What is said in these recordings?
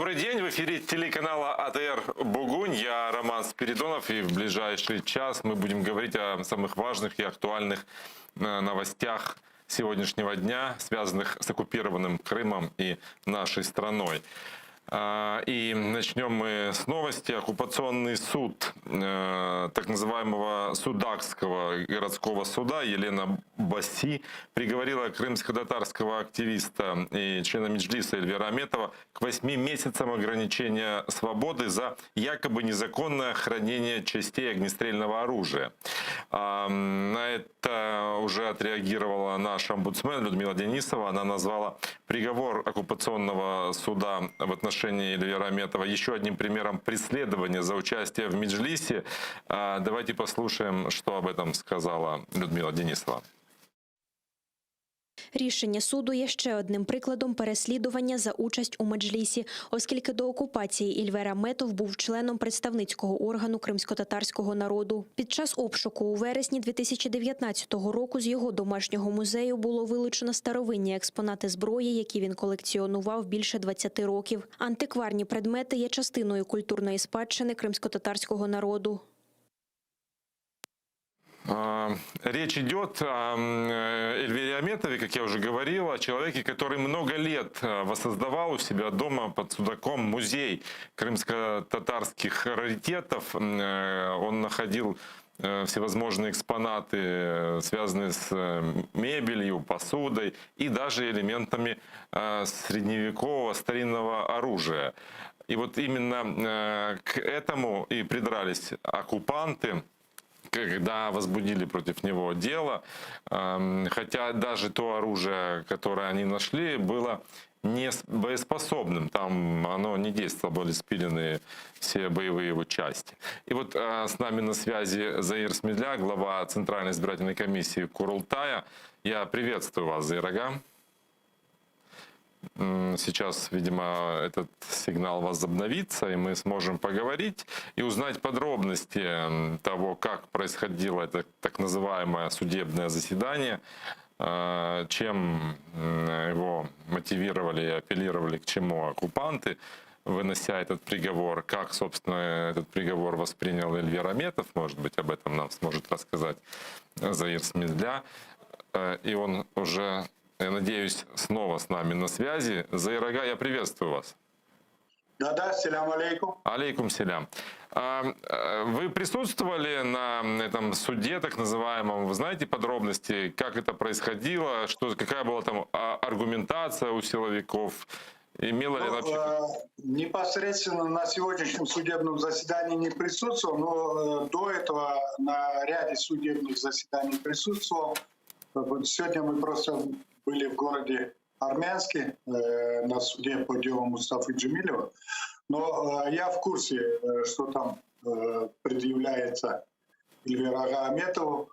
Добрый день, в эфире телеканала АТР «Бугунь». Я Роман Спиридонов, и в ближайший час мы будем говорить о самых важных и актуальных э, новостях сегодняшнего дня, связанных с оккупированным Крымом и нашей страной. А, И начнем мы с новости. Оккупационный суд э, так называемого Судакского городского суда Елена Баси приговорила крымско-татарского активиста и члена Меджлиса Эльвера Аметова к 8 месяцам ограничения свободы за якобы незаконное хранение частей огнестрельного оружия. А, На это уже отреагировала наш омбудсмен Людмила Денисова. Она назвала приговор оккупационного суда в отношении Эльвера Аметова еще одним примером преследования за участие в Меджлисе. А, Давайте послушаем, что об этом сказала Людмила Денисова. Рішення суду є ще одним прикладом переслідування за участь у меджлісі, оскільки до окупації Ільвер Аметов був членом представницького органу кримськотатарського народу. Під час обшуку у вересні 2019 року з його домашнього музею було вилучено старовинні експонати зброї, які він колекціонував більше 20 років. Антикварні предмети є частиною культурної спадщини кримськотатарського народу. А, Речь идет о Эльвере Аметове, как я уже говорил, о человеке, который много лет э, воссоздавал у себя дома под Судаком музей крымско-татарских раритетов. Он находил э, всевозможные экспонаты, э, связанные с мебелью, посудой и даже элементами средневекового старинного оружия. И вот именно к этому и придрались оккупанты, когда возбудили против него дело. Хотя даже то оружие, которое они нашли, было не боеспособным. Там оно не действовало, были спилены все боевые его части. И вот с нами на связи Заир Смедля, глава Центральной избирательной комиссии Курултая. Я приветствую вас, Заир ага. Сейчас, видимо, этот сигнал возобновится, и мы сможем поговорить и узнать подробности того, как происходило это так называемое судебное заседание, чем его мотивировали и апеллировали к чему оккупанты, вынося этот приговор, как, собственно, этот приговор воспринял Эльвер Аметов, может быть, об этом нам сможет рассказать Заир Смедля. И он уже, я надеюсь, снова с нами на связи. Заир ага, я приветствую вас. Да-да, селям алейкум. Алейкум селям. Вы присутствовали на этом суде, так называемом? Вы знаете подробности, как это происходило, что, какая была там аргументация у силовиков? Имела ли Ну, вообще... непосредственно на сегодняшнем судебном заседании не присутствовал, но до этого на ряде судебных заседаний присутствовал. Вот сегодня мы просто были в городе Армянске на суде по делу Мустафы Джемилева. Но я в курсе, что там предъявляется Эльверу Аметову.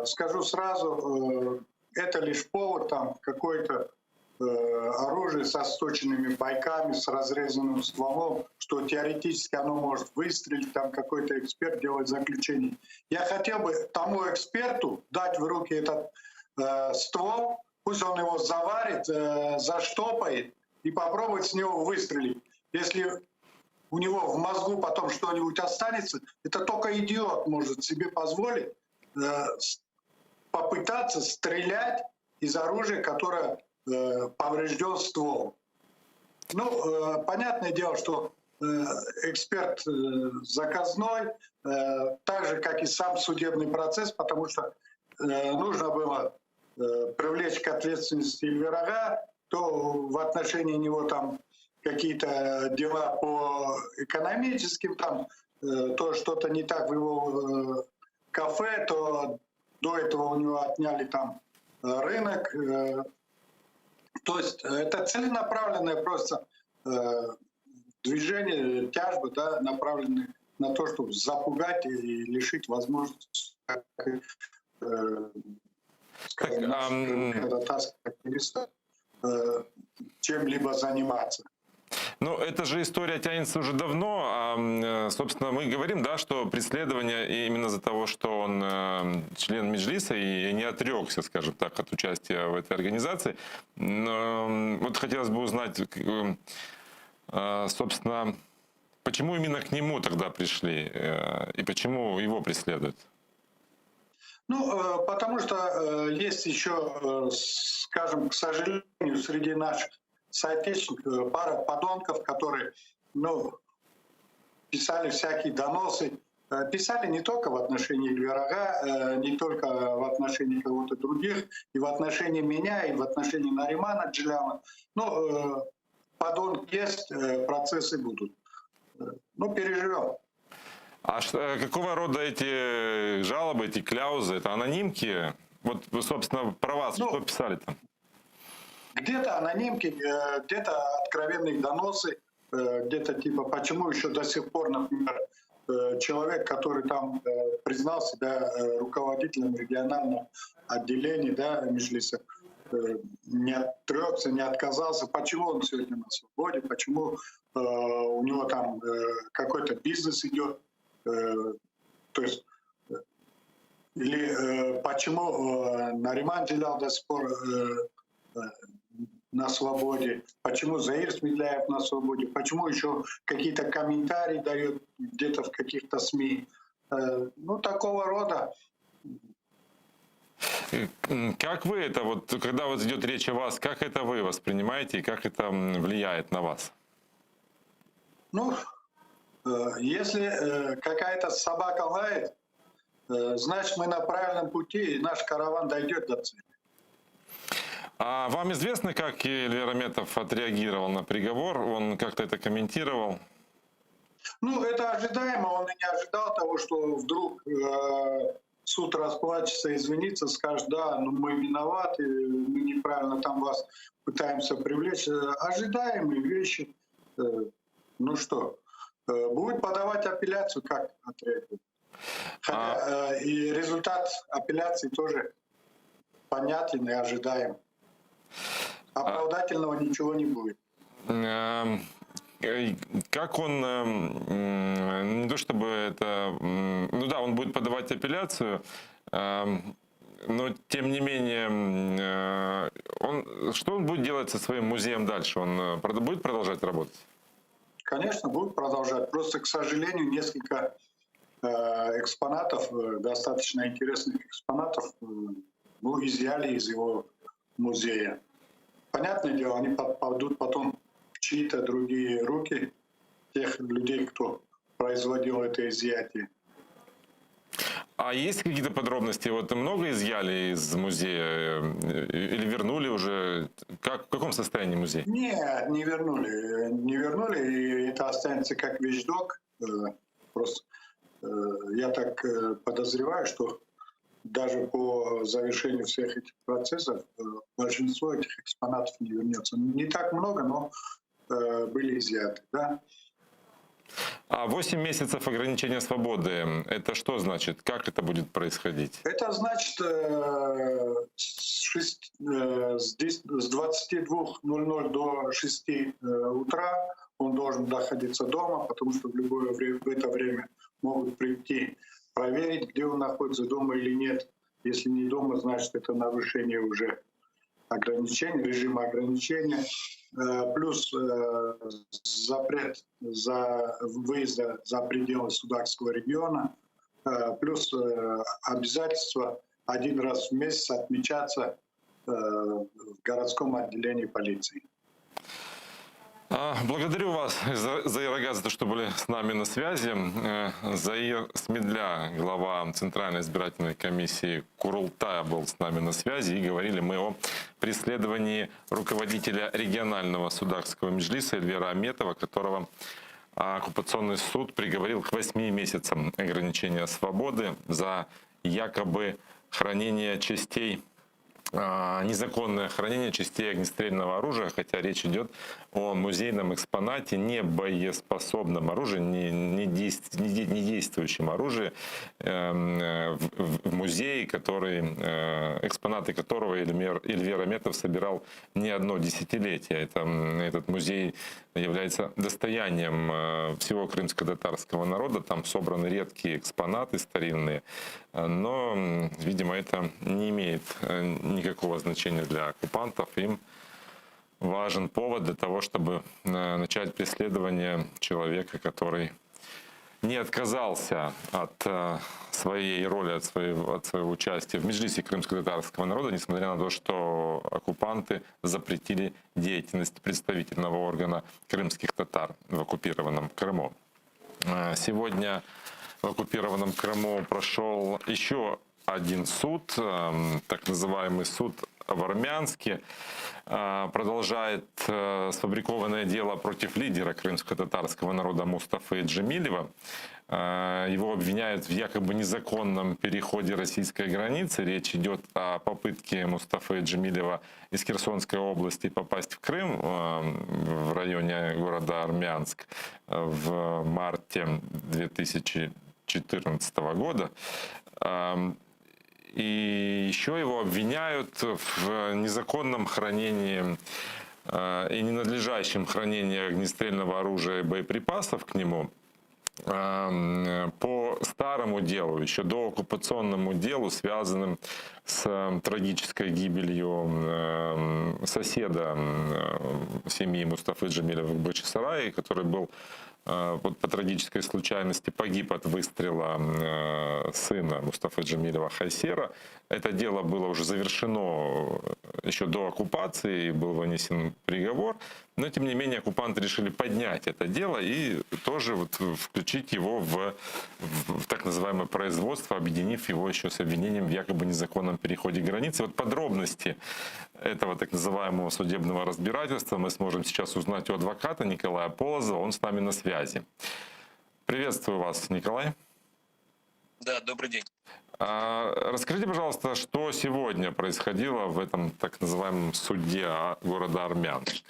Скажу сразу, это лишь повод, там какое-то оружие со сточенными бойками, с разрезанным стволом, что теоретически оно может выстрелить, там какой-то эксперт делает заключение. Я хотел бы тому эксперту дать в руки этот ствол, пусть он его заварит, заштопает и попробует с него выстрелить. Если у него в мозгу потом что-нибудь останется, это только идиот может себе позволить попытаться стрелять из оружия, которое поврежден ствол. Понятное дело, что эксперт заказной, так же, как и сам судебный процесс, потому что нужно было привлечь к ответственности Эльвер ага, то в отношении него там какие-то дела по экономическим, то что-то не так в его кафе, то до этого у него отняли там рынок. То есть это целенаправленное просто движение, тяжбы, да, направленные на то, чтобы запугать и лишить возможности, скажем, наших татарских активистов, чем-либо заниматься. Это же история тянется уже давно. А собственно, мы говорим, да, что преследование именно из-за того, что он член Меджлиса и не отрекся, скажем так, от участия в этой организации. Но хотелось бы узнать, Собственно, почему именно к нему тогда пришли и почему его преследуют? Ну, потому что есть еще, скажем, к сожалению, среди наших соотечественников пара подонков, которые, ну, писали всякие доносы. Писали не только в отношении Эльвера-ага, не только в отношении кого-то других, и в отношении меня, и в отношении Наримана Джеляла. Ну, подонок есть, процессы будут. Ну, переживем. А какого рода эти жалобы, эти кляузы? Это анонимки? Вот, собственно, про вас ну, что писали там? Где-то анонимки, где-то откровенные доносы, где-то типа, почему еще до сих пор, например, человек, который там признал себя руководителем регионального отделения, да, Меджлиса, не отрекся, не отказался. Почему он сегодня на свободе, почему у него там какой-то бизнес идет, то есть, или почему Нариман Джелял до сих пор на свободе, почему Заир Смедляев на свободе, почему еще какие-то комментарии дает где-то в каких-то СМИ. Ну, такого рода. Как вы это, вот, когда вот идет речь о вас, как это вы воспринимаете и как это влияет на вас? Ну, если какая-то собака лает, значит, мы на правильном пути, и наш караван дойдет до цели. А вам известно, как Эльвер Аметов отреагировал на приговор? Он как-то это комментировал? Ну, это ожидаемо. Он и не ожидал того, что вдруг суд расплачется, извинится, скажет, да, ну мы виноваты, мы неправильно там вас пытаемся привлечь. Ожидаемые вещи. Ну что, будет подавать апелляцию, как отреагирует. Хотя и результат апелляции тоже понятен и ожидаем. Оправдательного ничего не будет. Как он, не то чтобы это, ну да, он будет подавать апелляцию, но тем не менее, он, что он будет делать со своим музеем дальше? Он будет продолжать работать? Конечно, будет продолжать. Просто, к сожалению, несколько экспонатов, достаточно интересных экспонатов, ну, изъяли из его музея. Понятное дело, они попадут потом в чьи-то другие руки, тех людей, кто производил это изъятие. А есть какие-то подробности? Вот много изъяли из музея или вернули уже? Как, в каком состоянии музей? Нет, не вернули. Не вернули, и это останется как вещдок. Просто я так подозреваю, что даже по завершению всех этих процессов большинство этих экспонатов не вернется. Не так много, но были изъяты. Да? А 8 месяцев ограничения свободы, это что значит? Как это будет происходить? Это значит, с 22:00 до 6 утра он должен находиться дома, потому что в любое время, в это время могут прийти проверить, где он находится, дома или нет. Если не дома, значит, это нарушение уже ограничений, режима ограничения. Плюс запрет за выезда за пределы Судакского региона, плюс обязательство один раз в месяц отмечаться в городском отделении полиции. Благодарю вас, Заир-ага, за то, что были с нами на связи. Заир Смедля, глава Центральной избирательной комиссии Курултая, был с нами на связи. И говорили мы о преследовании руководителя регионального судакского меджлиса Эльвера Аметова, которого оккупационный суд приговорил к 8 месяцам ограничения свободы за якобы хранение частей, незаконное хранение частей огнестрельного оружия, хотя речь идет о музейном экспонате, не боеспособном оружии, не действующем оружии, в музее, экспонаты которого Эльвер Аметов собирал не одно десятилетие. Этот музей является достоянием всего крымско-татарского народа. Там собраны редкие экспонаты старинные, но, видимо, это не имеет никакого значения для оккупантов. Им важен повод для того, чтобы э, начать преследование человека, который не отказался от э, своей роли, от своего, от своего участия в Меджлисе крымско-татарского народа, несмотря на то, что оккупанты запретили деятельность представительного органа крымских татар в оккупированном Крыму. Э, сегодня в оккупированном Крыму прошел еще один суд, эм, так называемый суд в Армянске, э, продолжает э, сфабрикованное дело против лидера крымско-татарского народа Мустафы Джемилева. Э, его обвиняют в якобы незаконном переходе российской границы. Речь идет о попытке Мустафы Джемилева из Херсонской области попасть в Крым в районе города Армянск в марте 2014 года. Эм, и еще его обвиняют в незаконном хранении э, и ненадлежащем хранении огнестрельного оружия и боеприпасов к нему. Эм, по старому делу, еще до оккупационному делу, связанным с э, трагической гибелью эм, соседа э, семьи Мустафы Джамилева в Бахчисарае, который был э, вот по трагической случайности погиб от выстрела сына Мустафы Джамилева Хайсера. Это дело было уже завершено еще до оккупации, был вынесен приговор, но тем не менее оккупанты решили поднять это дело и тоже вот включить его в, в, в так называемое производство, объединив его еще с обвинением в якобы незаконном переходе границы. Вот подробности этого так называемого судебного разбирательства мы сможем сейчас узнать у адвоката Николая Полозова. Он с нами на связи. Приветствую вас, Николай. Да, добрый день. А, расскажите, пожалуйста, что сегодня происходило в этом так называемом суде города Армянск?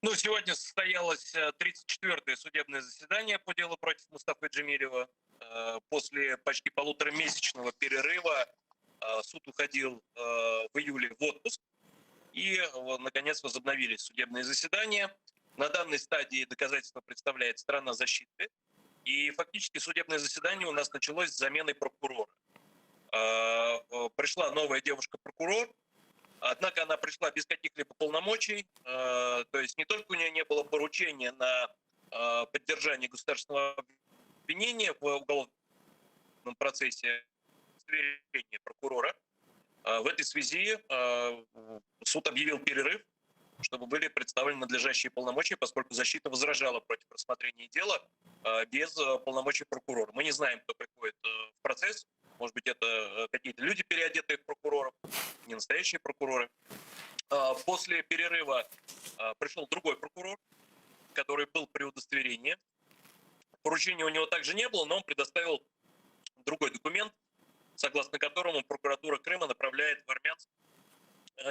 Ну, сегодня состоялось 34-е судебное заседание по делу против Мустафы Джемилева. Э, после почти полуторамесячного перерыва э, суд уходил э, в июле в отпуск. И, наконец, возобновились судебные заседания. На данной стадии доказательства представляет сторона защиты. И фактически судебное заседание у нас началось с заменой прокурора. Пришла новая девушка-прокурор, однако она пришла без каких-либо полномочий, то есть не только у нее не было поручения на поддержание государственного обвинения в уголовном процессе прокурора. В этой связи суд объявил перерыв, чтобы были представлены надлежащие полномочия, поскольку защита возражала против рассмотрения дела без полномочий прокурора. Мы не знаем, кто приходит в процесс. Может быть, это какие-то люди, переодетые в прокуроров, не настоящие прокуроры. После перерыва пришел другой прокурор, который был при удостоверении. Поручения у него также не было, но он предоставил другой документ, согласно которому прокуратура Крыма направляет в Армянск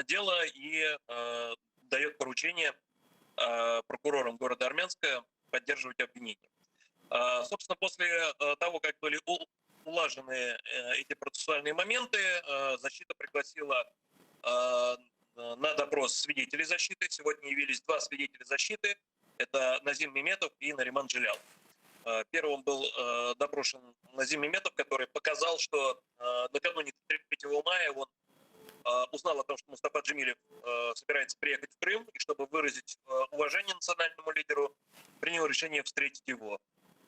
дело и э, дает поручение э, прокурорам города Армянска поддерживать обвинение. Э, собственно, после э, того, как были улажены э, эти процессуальные моменты, э, защита пригласила э, на допрос свидетелей защиты. Сегодня явились два свидетеля защиты. Это Назим Меметов и Нариман Джелял. Первым был допрошен Назим Меметов, который показал, что накануне 3 мая он узнал о том, что Мустафа Джемилев собирается приехать в Крым, и чтобы выразить уважение национальному лидеру, принял решение встретить его.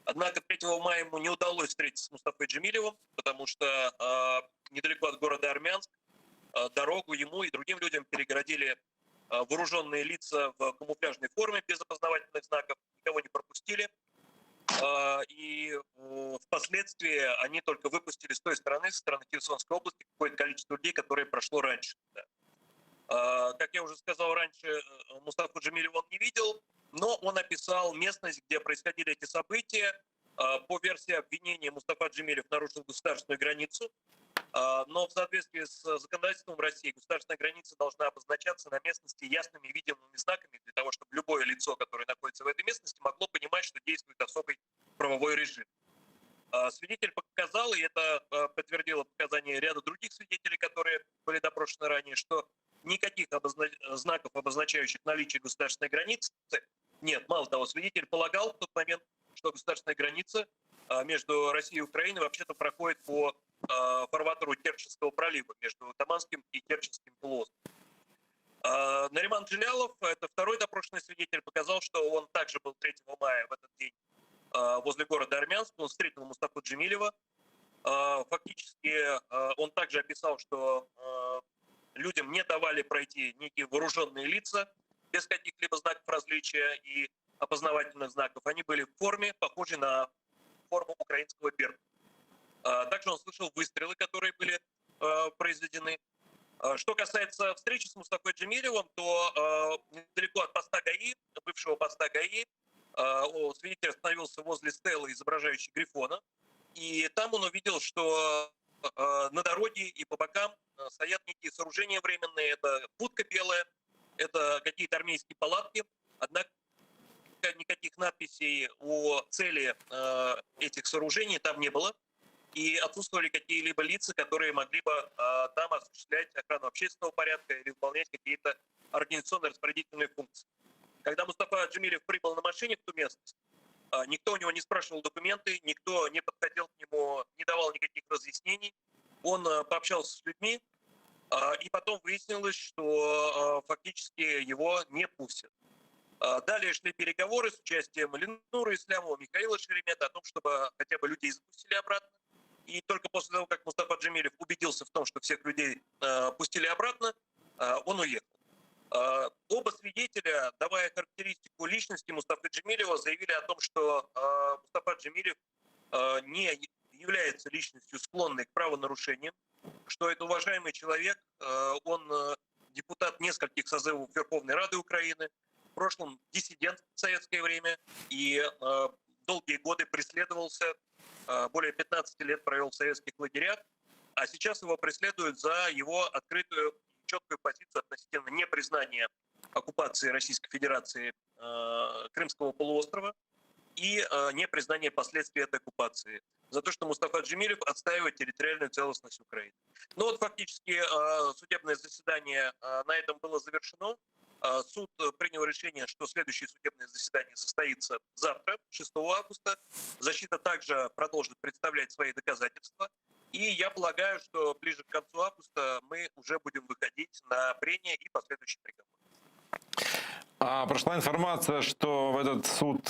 Однако 3 мая ему не удалось встретиться с Мустафой Джемилевым, потому что недалеко от города Армянск дорогу ему и другим людям перегородили вооруженные лица в камуфляжной форме без опознавательных знаков, никого не пропустили. И впоследствии они только выпустили с той стороны, со стороны Херсонской области, какое-то количество людей, которое прошло раньше. Как я уже сказал раньше, Мустафу Джемилева он не видел, но он описал местность, где происходили эти события. По версии обвинения Мустафа Джемилев нарушил государственную границу, но в соответствии с законодательством России государственная граница должна обозначаться на местности ясными видимыми знаками для того, чтобы любое лицо, которое находится в этой местности, могло понимать, что действует особый правовой режим. Свидетель показал, и это подтвердило показания ряда других свидетелей, которые были допрошены ранее, что никаких обозна... знаков, обозначающих наличие государственной границы, нет. Мало того, свидетель полагал в тот момент, что государственная граница между Россией и Украиной вообще-то проходит по фарватеру Керченского пролива между Таманским и Керченским полуостровом. Nariman Джелялов, это второй допрошенный свидетель, показал, что он также был 3 мая в этот день возле города Армянск. Он встретил Мустафу Джемилева. Фактически он также описал, что людям не давали пройти некие вооруженные лица без каких-либо знаков различия и опознавательных знаков. Они были в форме, похожей на форму украинского Беркута. Также он слышал выстрелы, которые были произведены. Что касается встречи с Мустафой Джемилевым, то недалеко от поста ГАИ, бывшего поста ГАИ, свидетель остановился возле стелы, изображающей Грифона. И там он увидел, что на дороге и по бокам стоят некие сооружения временные. Это будка белая, это какие-то армейские палатки. Однако никаких надписей о цели этих сооружений там не было. И отсутствовали какие-либо лица, которые могли бы там осуществлять охрану общественного порядка или выполнять какие-то организационно-распорядительные функции. Когда Мустафа Джемилев прибыл на машине в ту местность, никто у него не спрашивал документы, никто не подходил к нему, не давал никаких разъяснений. Он пообщался с людьми, и потом выяснилось, что фактически его не пустят. Далее шли переговоры с участием Ленура Ислямова, Михаила Шеремета о том, чтобы хотя бы людей запустили обратно. И только после того, как Мустафа Джемилев убедился в том, что всех людей пустили обратно, он уехал. Оба свидетеля, давая характеристику личности Мустафы Джемилева, заявили о том, что Мустафа Джемилев не является личностью, склонной к правонарушениям, что это уважаемый человек, он депутат нескольких созывов Верховной Рады Украины, в прошлом диссидент в советское время и долгие годы преследовался, более 15 лет провел в советских лагерях, а сейчас его преследуют за его открытую четкую позицию относительно непризнания оккупации Российской Федерации Крымского полуострова и непризнания последствий этой оккупации, за то, что Мустафа Джемилев отстаивает территориальную целостность Украины. Фактически судебное заседание на этом было завершено. Суд принял решение, что следующее судебное заседание состоится завтра, 6 августа. Защита также продолжит представлять свои доказательства. И я полагаю, что ближе к концу августа мы уже будем выходить на прения и последующий приговор. А прошла информация, что в этот суд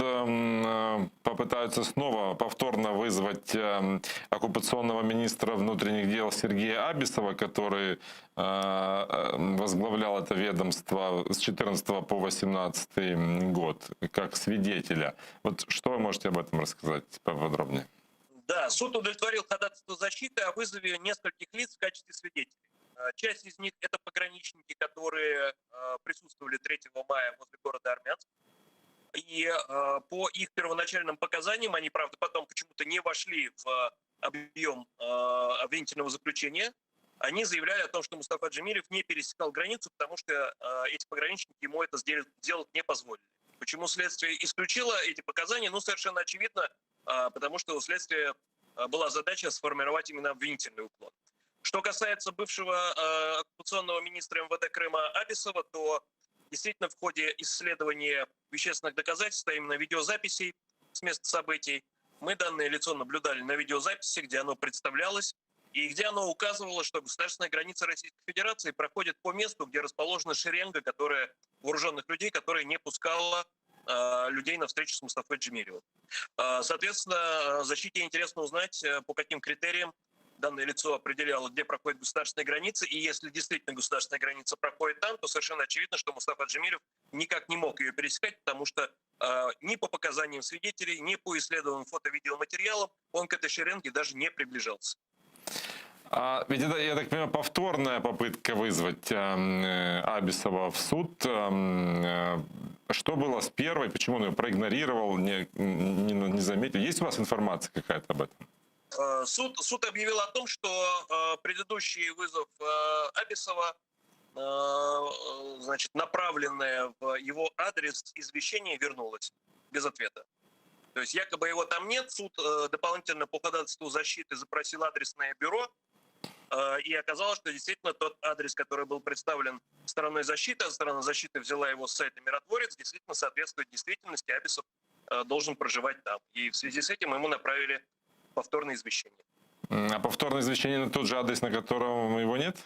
попытаются снова повторно вызвать оккупационного министра внутренних дел Сергея Абисова, который возглавлял это ведомство с 14 по 18 год, как свидетеля. Что вы можете об этом рассказать поподробнее? Да, суд удовлетворил ходатайство защиты о вызове нескольких лиц в качестве свидетелей. Часть из них — это пограничники, которые присутствовали 3 мая возле города Армянск. И по их первоначальным показаниям, они, правда, потом почему-то не вошли в объем обвинительного заключения, они заявляли о том, что Мустафа Джемилев не пересекал границу, потому что эти пограничники ему это сделать не позволили. Почему следствие исключило эти показания? Совершенно очевидно, потому что у следствия была задача сформировать именно обвинительный уклон. Что касается бывшего оккупационного министра МВД Крыма Абисова, то действительно в ходе исследования вещественных доказательств, а именно видеозаписей с места событий, мы данное лицо наблюдали на видеозаписи, где оно представлялось и где оно указывало, что государственная граница Российской Федерации проходит по месту, где расположена шеренга, вооруженных людей, которая не пускала людей на встречу с Мустафой Джемилевым. Соответственно, защите интересно узнать, по каким критериям данное лицо определяло, где проходит государственная граница, и если действительно государственная граница проходит там, то совершенно очевидно, что Мустафа Джемилев никак не мог ее пересекать, потому что ни по показаниям свидетелей, ни по исследованным фото-видеоматериалам он к этой шеренге даже не приближался. А ведь это, я так понимаю, повторная попытка вызвать Абисова в суд. Что было с первой? Почему он ее проигнорировал, не заметил? Есть у вас информация какая-то об этом? Суд объявил о том, что предыдущий вызов Абисова направленное в его адрес извещение вернулось без ответа. То есть якобы его там нет. Суд дополнительно по ходатайству защиты запросил адресное бюро, и оказалось, что действительно тот адрес, который был представлен стороной защиты, а сторона защиты взяла его с сайта «Миротворец», действительно соответствует действительности, Абисов должен проживать там. И в связи с этим ему направили повторное извещение. А повторное извещение на тот же адрес, на котором его нет?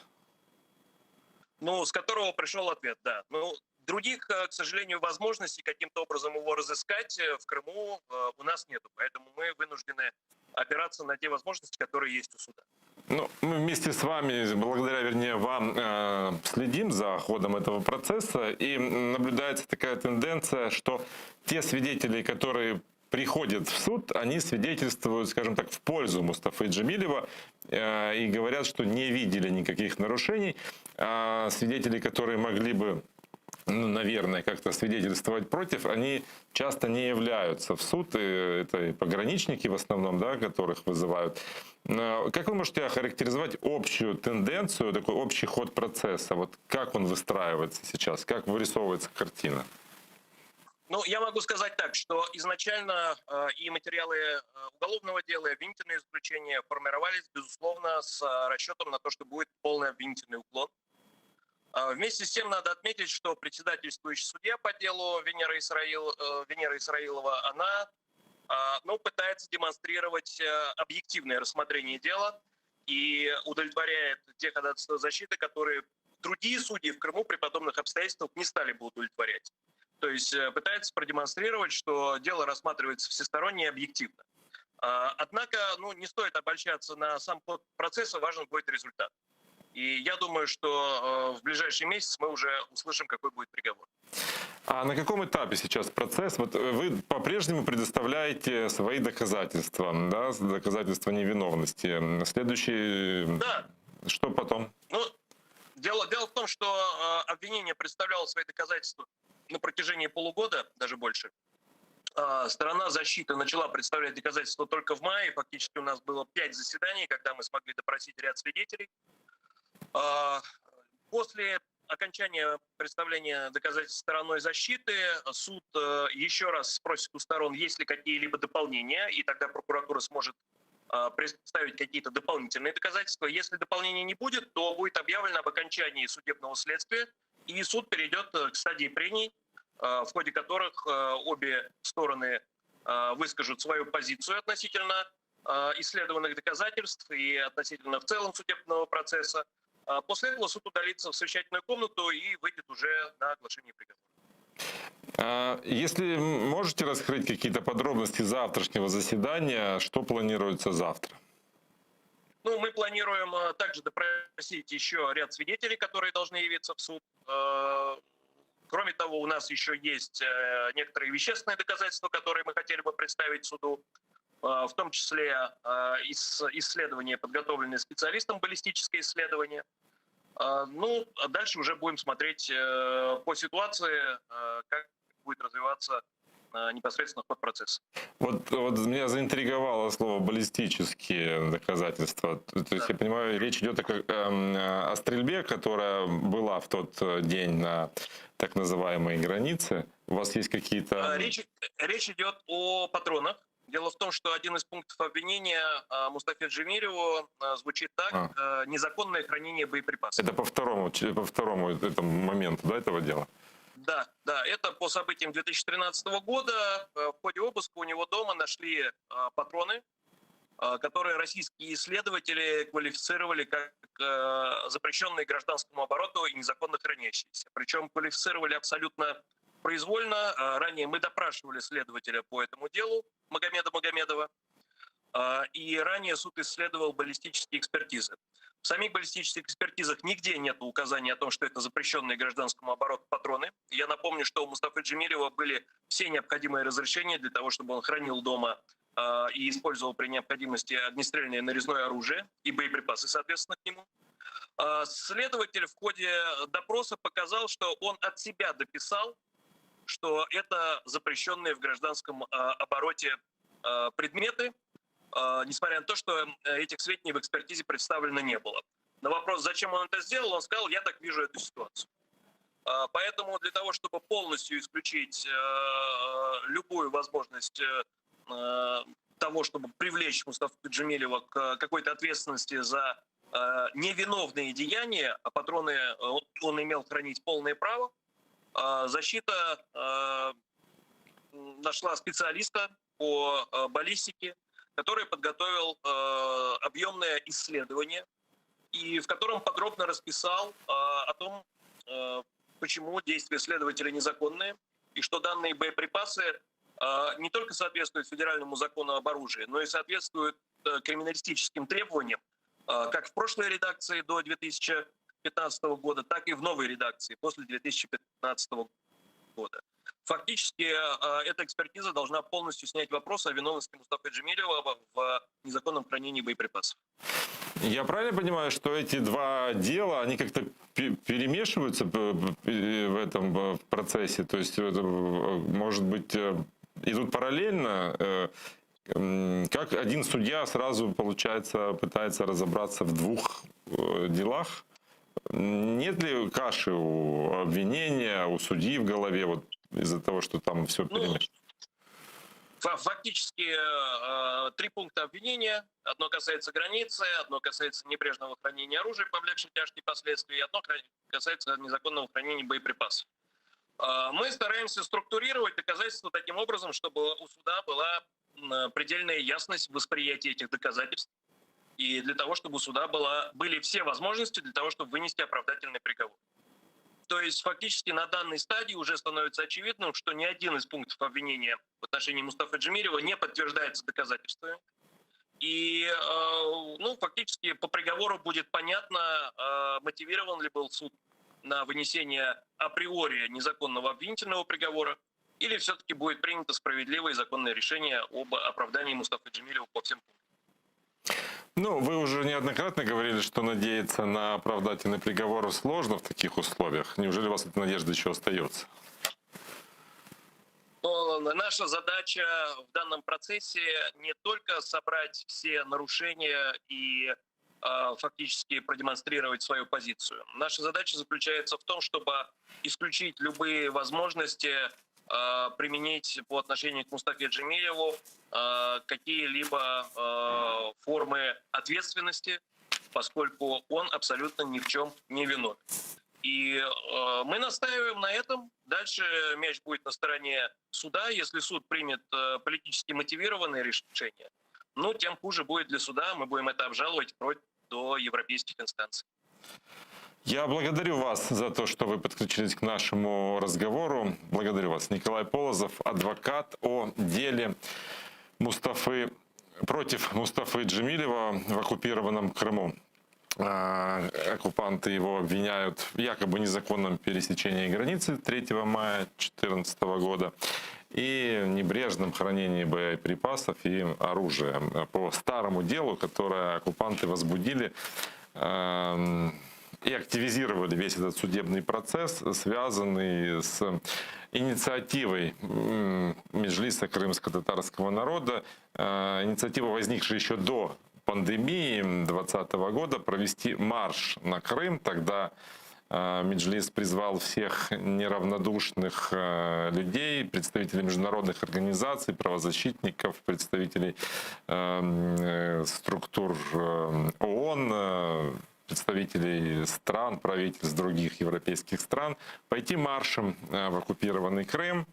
Ну, с которого пришел ответ, да. Ну, других, к сожалению, возможностей каким-то образом его разыскать в Крыму у нас нету. Поэтому мы вынуждены опираться на те возможности, которые есть у суда. Ну, мы вместе с вами, благодаря, вернее, вам, э, следим за ходом этого процесса. И наблюдается такая тенденция, что те свидетели, которые приходят в суд, они свидетельствуют, скажем так, в пользу Мустафы Джемилева э, и говорят, что не видели никаких нарушений. А свидетели, которые могли бы ну, наверное, как-то свидетельствовать против, они часто не являются в суд, и это и пограничники в основном, да, которых вызывают. Э, как вы можете охарактеризовать общую тенденцию, такой общий ход процесса? Вот как он выстраивается сейчас, как вырисовывается картина? Ну, я могу сказать так, что изначально э, и материалы э, уголовного дела, и обвинительные заключения формировались, безусловно, с расчетом на то, что будет полный обвинительный уклон. А, вместе с тем надо отметить, что председательствующий судья по делу Венера, Исраил, э, Венера Исраилова, она а, ну, пытается демонстрировать э, объективное рассмотрение дела и удовлетворяет те ходатайства защиты, которые другие судьи в Крыму при подобных обстоятельствах не стали бы удовлетворять. То есть э, пытается продемонстрировать, что дело рассматривается всесторонне и объективно. А, однако ну, не стоит обольщаться на сам ход процесса, важен будет результат. И я думаю, что э, в ближайший месяц мы уже услышим, какой будет приговор. А на каком этапе сейчас процесс? Вот э, вы по-прежнему предоставляете свои доказательства, да, доказательства невиновности. Следующий... Да. Что потом? Ну, дело, дело в том, что э, обвинение представляло свои доказательства на протяжении полугода, даже больше. Сторона защиты начала представлять доказательства только в мае. Фактически у нас было 5 заседаний, когда мы смогли допросить ряд свидетелей. После окончания представления доказательств стороной защиты суд э, еще раз спросит у сторон, есть ли какие-либо дополнения, и тогда прокуратура сможет э, представить какие-то дополнительные доказательства. Если дополнений не будет, то будет объявлено об окончании судебного следствия, и суд перейдет э, к стадии прений, в ходе которых обе стороны выскажут свою позицию относительно исследованных доказательств и относительно в целом судебного процесса. После этого суд удалится в совещательную комнату и выйдет уже на оглашение приговора. Если можете раскрыть какие-то подробности завтрашнего заседания, что планируется завтра? Ну, мы планируем также допросить еще ряд свидетелей, которые должны явиться в суд. Кроме того, у нас еще есть некоторые вещественные доказательства, которые мы хотели бы представить суду, в том числе исследования, подготовленные специалистом, баллистическое исследование. Ну, а дальше уже будем смотреть по ситуации, как будет развиваться непосредственно ход процесса. Вот, вот меня заинтриговало слово «баллистические доказательства». То есть, да. я понимаю, речь идет о, эм, о стрельбе, которая была в тот день на так называемой границе. У вас есть какие-то... Речь, речь идет о патронах. Дело в том, что один из пунктов обвинения Мустафе Джемилеву звучит так: а. незаконное хранение боеприпасов. Это по второму, по второму этому моменту, да, этого дела? Да, да, это по событиям 2013 года. В ходе обыска у него дома нашли патроны, которые российские исследователи квалифицировали как запрещенные гражданскому обороту и незаконно хранящиеся. Причем квалифицировали абсолютно произвольно. Ранее мы допрашивали следователя по этому делу, Магомеда Магомедова, и ранее суд исследовал баллистические экспертизы. В самих баллистических экспертизах нигде нет указаний о том, что это запрещенные гражданскому обороту патроны. Я напомню, что у Мустафы Джемилева были все необходимые разрешения для того, чтобы он хранил дома и использовал при необходимости огнестрельное нарезное оружие и боеприпасы, соответственно, к нему. Следователь в ходе допроса показал, что он от себя дописал, что это запрещенные в гражданском обороте предметы, несмотря на то, что этих сведений в экспертизе представлено не было. На вопрос, зачем он это сделал, он сказал, я так вижу эту ситуацию. Поэтому для того, чтобы полностью исключить любую возможность того, чтобы привлечь Мустафу Джемилева к какой-то ответственности за невиновные деяния, а патроны он имел хранить полное право, защита нашла специалиста по баллистике, который подготовил объемное исследование. И в котором подробно расписал о том, почему действия следователя незаконные, и что данные боеприпасы не только соответствуют федеральному закону об оружии, но и соответствуют криминалистическим требованиям, как в прошлой редакции до 2015 года, так и в новой редакции после 2015 года. Фактически эта экспертиза должна полностью снять вопрос о виновности Мустафы Джемилева в незаконном хранении боеприпасов. Я правильно понимаю, что эти два дела, они как-то перемешиваются в этом процессе? То есть, это, может быть, идут параллельно? Как один судья сразу, получается, пытается разобраться в двух делах? Нет ли каши у обвинения, у судьи в голове вот из-за того, что там все Ну, перемешано? Фактически три пункта обвинения. Одно касается границы, одно касается небрежного хранения оружия, повлекшего тяжкие последствия, и одно касается незаконного хранения боеприпасов. Мы стараемся структурировать доказательства таким образом, чтобы у суда была предельная ясность в восприятии этих доказательств, и для того, чтобы у суда были все возможности для того, чтобы вынести оправдательный приговор. То есть фактически на данной стадии уже становится очевидным, что ни один из пунктов обвинения в отношении Мустафы Джемилева не подтверждается доказательствами. И фактически по приговору будет понятно, мотивирован ли был суд на вынесение априори незаконного обвинительного приговора, или все-таки будет принято справедливое и законное решение об оправдании Мустафы Джемилева по всем пунктам. Вы уже неоднократно говорили, что надеяться на оправдательный приговор сложно в таких условиях. Неужели у вас эта надежда еще остается? Наша задача в данном процессе не только собрать все нарушения и фактически продемонстрировать свою позицию. Наша задача заключается в том, чтобы исключить любые возможности применить по отношению к Мустафе Джемилеву какие-либо формы ответственности, поскольку он абсолютно ни в чем не виновен. И мы настаиваем на этом. Дальше мяч будет на стороне суда. Если суд примет политически мотивированное решение, тем хуже будет для суда. Мы будем это обжаловать вплоть до европейских инстанций. Я благодарю вас за то, что вы подключились к нашему разговору. Благодарю вас. Николай Полозов, адвокат о деле против Мустафы Джемилева в оккупированном Крыму. Оккупанты его обвиняют в якобы незаконном пересечении границы 3 мая четырнадцатого года и небрежном хранении боеприпасов и оружия по старому делу, которое оккупанты возбудили и активизировали весь этот судебный процесс, связанный с инициативой Меджлиса крымско-татарского народа. Инициатива, возникшая еще до пандемии двадцатого года, провести марш на Крым. Тогда Меджлис призвал всех неравнодушных людей, представителей международных организаций, правозащитников, представителей структур ООН, представителей стран, правительств других европейских стран, пойти маршем в оккупированный Крым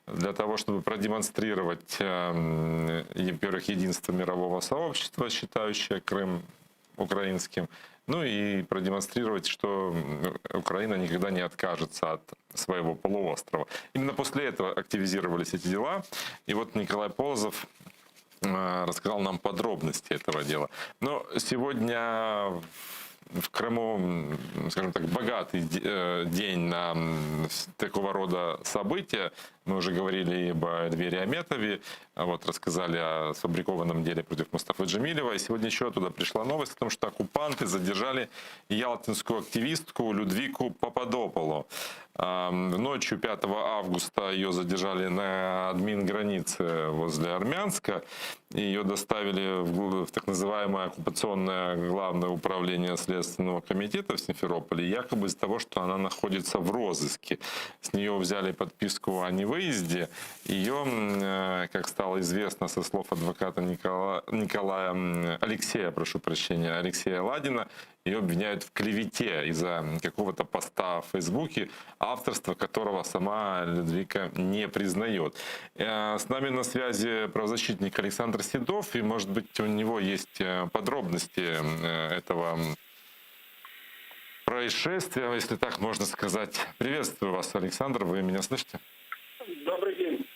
для того, чтобы продемонстрировать, во-первых, единство мирового сообщества, считающее Крым украинским, и продемонстрировать, что Украина никогда не откажется от своего полуострова. Именно после этого активизировались эти дела. И Николай Полозов рассказал нам подробности этого дела. Но сегодня в Крыму, скажем так, богатый день на такого рода события. Мы уже говорили и об Эльвере Аметове, рассказали о сфабрикованном деле против Мустафы Джемилева. И сегодня еще оттуда пришла новость о том, что оккупанты задержали ялтинскую активистку Людвику Пападополу. Ночью 5 августа ее задержали на админгранице возле Армянска. Ее доставили в так называемое оккупационное главное управление Следственного комитета в Симферополе, якобы из-за того, что она находится в розыске. С нее взяли подписку о невыезде. Ее, как стало известно со слов адвоката Николая Алексея, прошу прощения, Алексея Ладина, ее обвиняют в клевете из-за какого-то поста в Фейсбуке, авторство которого сама Людвика не признает. С нами на связи правозащитник Александр Седов, и, может быть, у него есть подробности этого происшествия, если так можно сказать. Приветствую вас, Александр, вы меня слышите? Добрый день.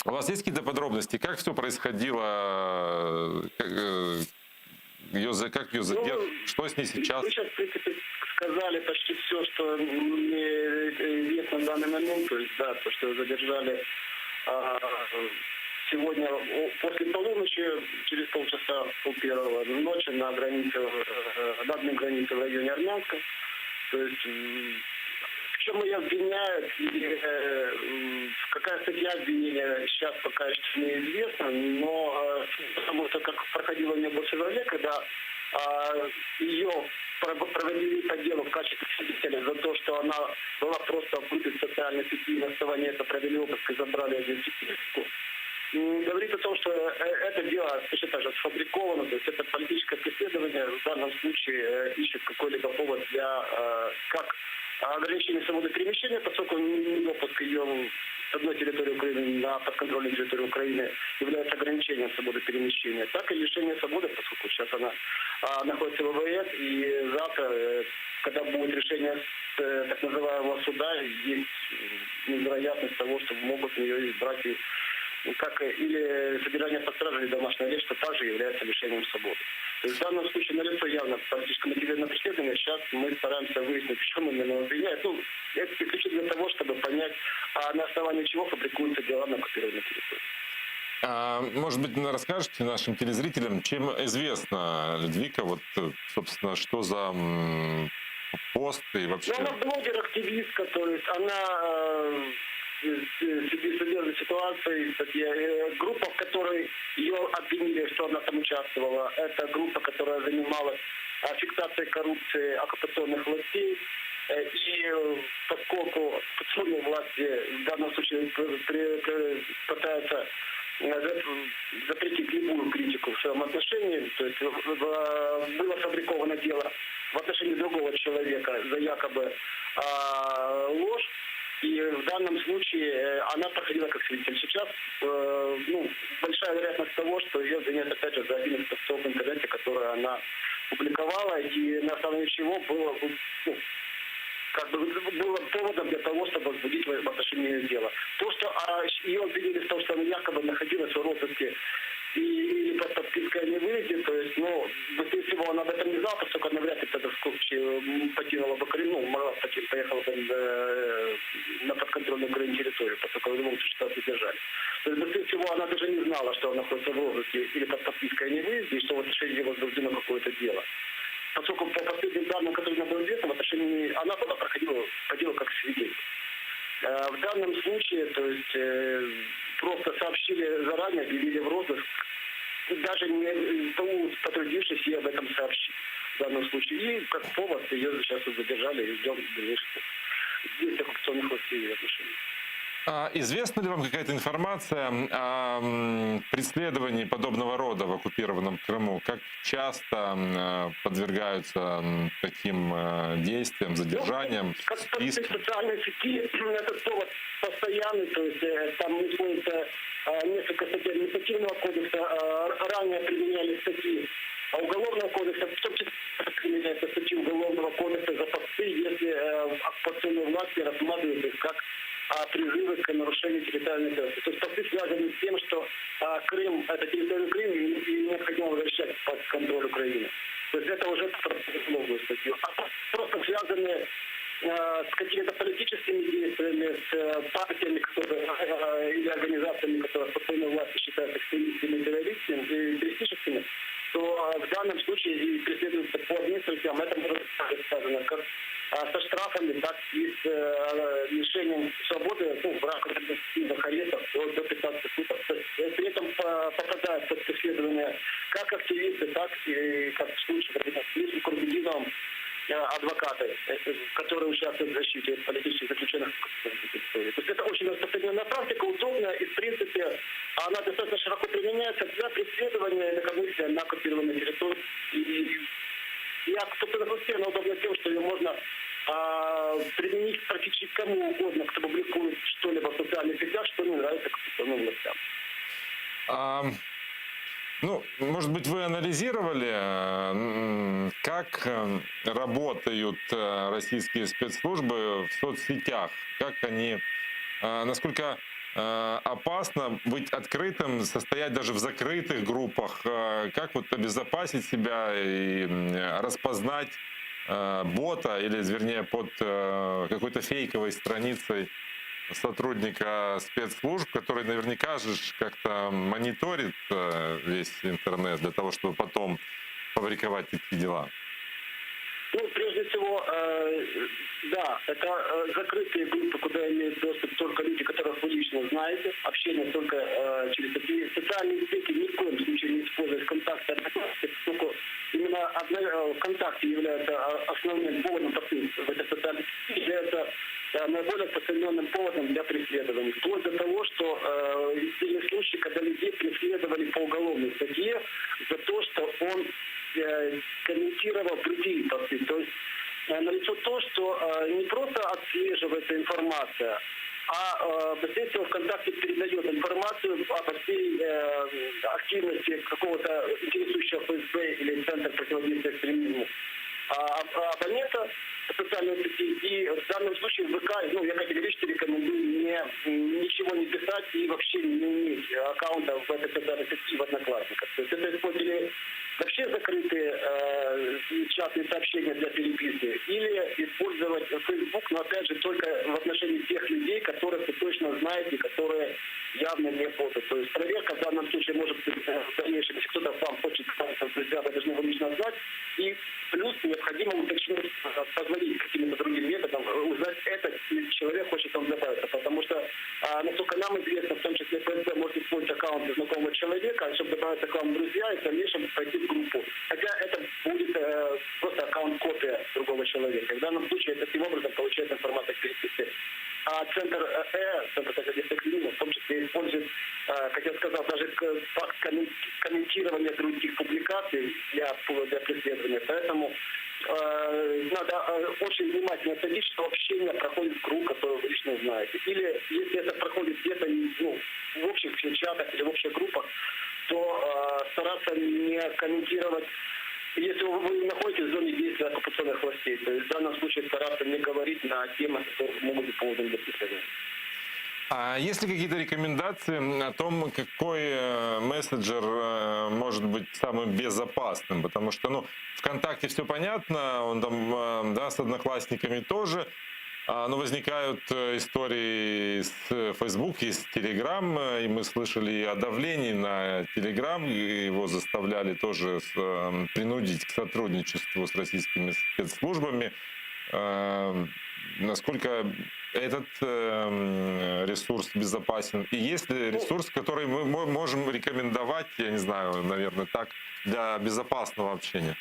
У вас есть какие-то подробности, как все происходило, как, ее, как ее задержали, ну, что с ней сейчас? Вы сейчас, в принципе, сказали почти все, что мне известно в данный момент. То есть, да, то, что задержали сегодня после полуночи, через полчаса, пол первого ночи на границе, на одной границе в районе Армянска. То есть в чем ее обвиняют и какая статья обвинения сейчас пока еще неизвестно, но потому что как проходило у нее в феврале, когда ее проводили по делу в качестве свидетеля за то, что она была просто в группе в социальной сети, и на основании этого провели обыск и забрали ее переписку. Говорит о том, что это дело точно так же сфабриковано, то есть это политическое преследование, в данном случае ищет какой-либо повод для как ограничения свободы перемещения, поскольку недопуск ее с одной территории Украины на подконтрольную территорию Украины является ограничением свободы перемещения, так и лишение свободы, поскольку сейчас она находится в ВВС, и завтра, когда будет решение так называемого суда, есть вероятность того, что могут ее избрать и как или содержание под стражей, или домашний арест, что также является лишением свободы. То есть в данном случае налицо явно политическое мотивированное преследование. Сейчас мы стараемся выяснить, в чем именно обвиняют. Ну, это исключительно для того, чтобы понять, а на основании чего фабрикуются дела на оккупированной территории. А, может быть, расскажете нашим телезрителям, чем известна Людвика, вот, собственно, что за пост и вообще... Ну, она блогер, активистка, то есть она следила за ситуацией. Группа, в которой ее обвинили, что она там участвовала, это группа, которая занималась фиксацией коррупции оккупационных властей. И поскольку оккупационные власти в данном случае пытаются запретить любую критику в своем отношении, то есть было сфабриковано дело в отношении другого человека за якобы ложь, и в данном случае она проходила как свидетель. Сейчас ну, большая вероятность того, что ее обвиняют опять же за один из постов в интернете, который она публиковала, и на основании чего было, ну, как бы было поводом для того, чтобы возбудить в отношении ее дело. То, что ее обвинили в том, что она якобы находилась в розыске или под подпиской о невыезде, то есть, ну, быстрее всего она об этом не знала, поскольку она вряд ли тогда в случае покинула бы Крым, ну, могла покинуть, поехала бы на подконтрольную Украине территорию, поскольку в любом случае задержали. То есть, быстрее всего, она даже не знала, что она находится в розыске или под подпиской о невыезде, и что в отношении нее возбуждено какое-то дело. Поскольку по последним данным, которые нам было известно, в отношении она была проходила по делу как свидетель. В данном случае, то есть, просто сообщили заранее, объявили в розыск, даже не потрудившись ей об этом сообщить в данном случае. И как повод ее сейчас задержали и ждем дальнейших действий оккупационных властей в отношении. А известна ли вам какая-то информация о преследовании подобного рода в оккупированном Крыму? Как часто подвергаются таким действиям, задержаниям, ну, как в социальной сети этот повод постоянный, то есть там используется несколько статей административного кодекса, ранее применяли статьи Уголовного кодекса, в том числе применяются статьи Уголовного кодекса за посты, если оккупационные власти рассматривают их как призывы к нарушению территориальной целостности. То есть посты связаны с тем, что Крым – это территория Крыма и необходимо возвращать под контроль Украины. То есть это уже уголовную статью. А просто связаны с какими-то политическими действиями, с партиями, которые, или организациями, которые оккупационные власти считают экстремистскими и террористическими, то в данном случае и преследуются по одним статьям. Это может быть сказано как со штрафами, так и с лишением свободы, ну, в рамках административных арестов до 15 суток. При этом попадают под преследование как активисты, так и, как в случае с Курбединовым, адвокаты, которые участвуют в защите политических заключенных. То есть это очень распространенная практика, удобная и, в принципе, она достаточно широко применяется для преследования инакомыслия на оккупированной территории. И я, собственно, она удобна тем, что ее можно применить практически кому угодно, кто публикует что-либо в социальных сетях, что не нравится оккупационным властям. Ну, может быть, вы анализировали, Как работают российские спецслужбы в соцсетях? Как они, насколько опасно быть открытым, состоять даже в закрытых группах? Как вот обезопасить себя и распознать бота или, вернее, под какой-то фейковой страницей сотрудника спецслужб, который наверняка же ж как-то мониторит весь интернет для того, чтобы потом фабриковать такие дела? Ну, прежде всего, да, это закрытые группы, куда имеют доступ только люди, которых вы лично знаете. Общение только через такие социальные сети ни в коем случае не использовать ВКонтакте, Одноклассники, поскольку именно ВКонтакте является основным поводом в этих социальных сетях, является наиболее распространенным поводом для преследований. Вплоть до того, что были случаи, когда людей преследовали по уголовной статье за то, что он комментировал другие посты. То есть налицо то, что не просто отслеживается информация, а быстрее всего ВКонтакте передает информацию обо всей активности какого-то интересующего ФСБ или Центра противодействия экстремизму абонента в социальной сети. И в данном случае в ВК, ну, я категорически рекомендую ничего не писать и вообще не иметь аккаунта в этой социальной сети в Одноклассниках. То есть это использовали вообще закрытые частные сообщения для переписки или использовать Facebook, но опять же только в отношении тех людей, которых вы точно знаете, которые явно не боты. То есть проверка в данном случае может быть в дальнейшем, если кто-то вам хочет добавиться в друзья, вы должны его лично знать. И плюс необходимо уточнить, позвонить каким-то другим методом, узнать, этот человек хочет вам добавиться. Потому что, насколько нам известно, в том числе ФСБ может использовать аккаунт знакомого человека, чтобы добавиться к вам в друзья и в дальнейшем пойти в группу. Хотя это будет просто аккаунт-копия другого человека. В данном случае таким образом получается информация к переписке. А Центр Центр противодействия экстремизму, в том числе использует, как я сказал, даже факт комментирования других публикаций для преследования. Поэтому надо очень внимательно следить, что общение проходит в круг, который вы лично знаете. Или если это проходит где-то, ну, в общих чатах или в общих группах, то стараться не комментировать. Если вы находитесь в зоне действия оккупационных властей, то есть в данном случае стараться не говорить на темы, которые могут быть поводом для преследования. А есть ли какие-то рекомендации о том, какой мессенджер может быть самым безопасным? Потому что, ну, ВКонтакте все понятно, он там, да, с одноклассниками тоже, но возникают истории с Facebook и с Telegram, и мы слышали и о давлении на Telegram, и его заставляли тоже принудить к сотрудничеству с российскими спецслужбами. Насколько этот ресурс безопасен? И есть ли ресурс, который мы можем рекомендовать, я не знаю, наверное, так, для безопасного общения?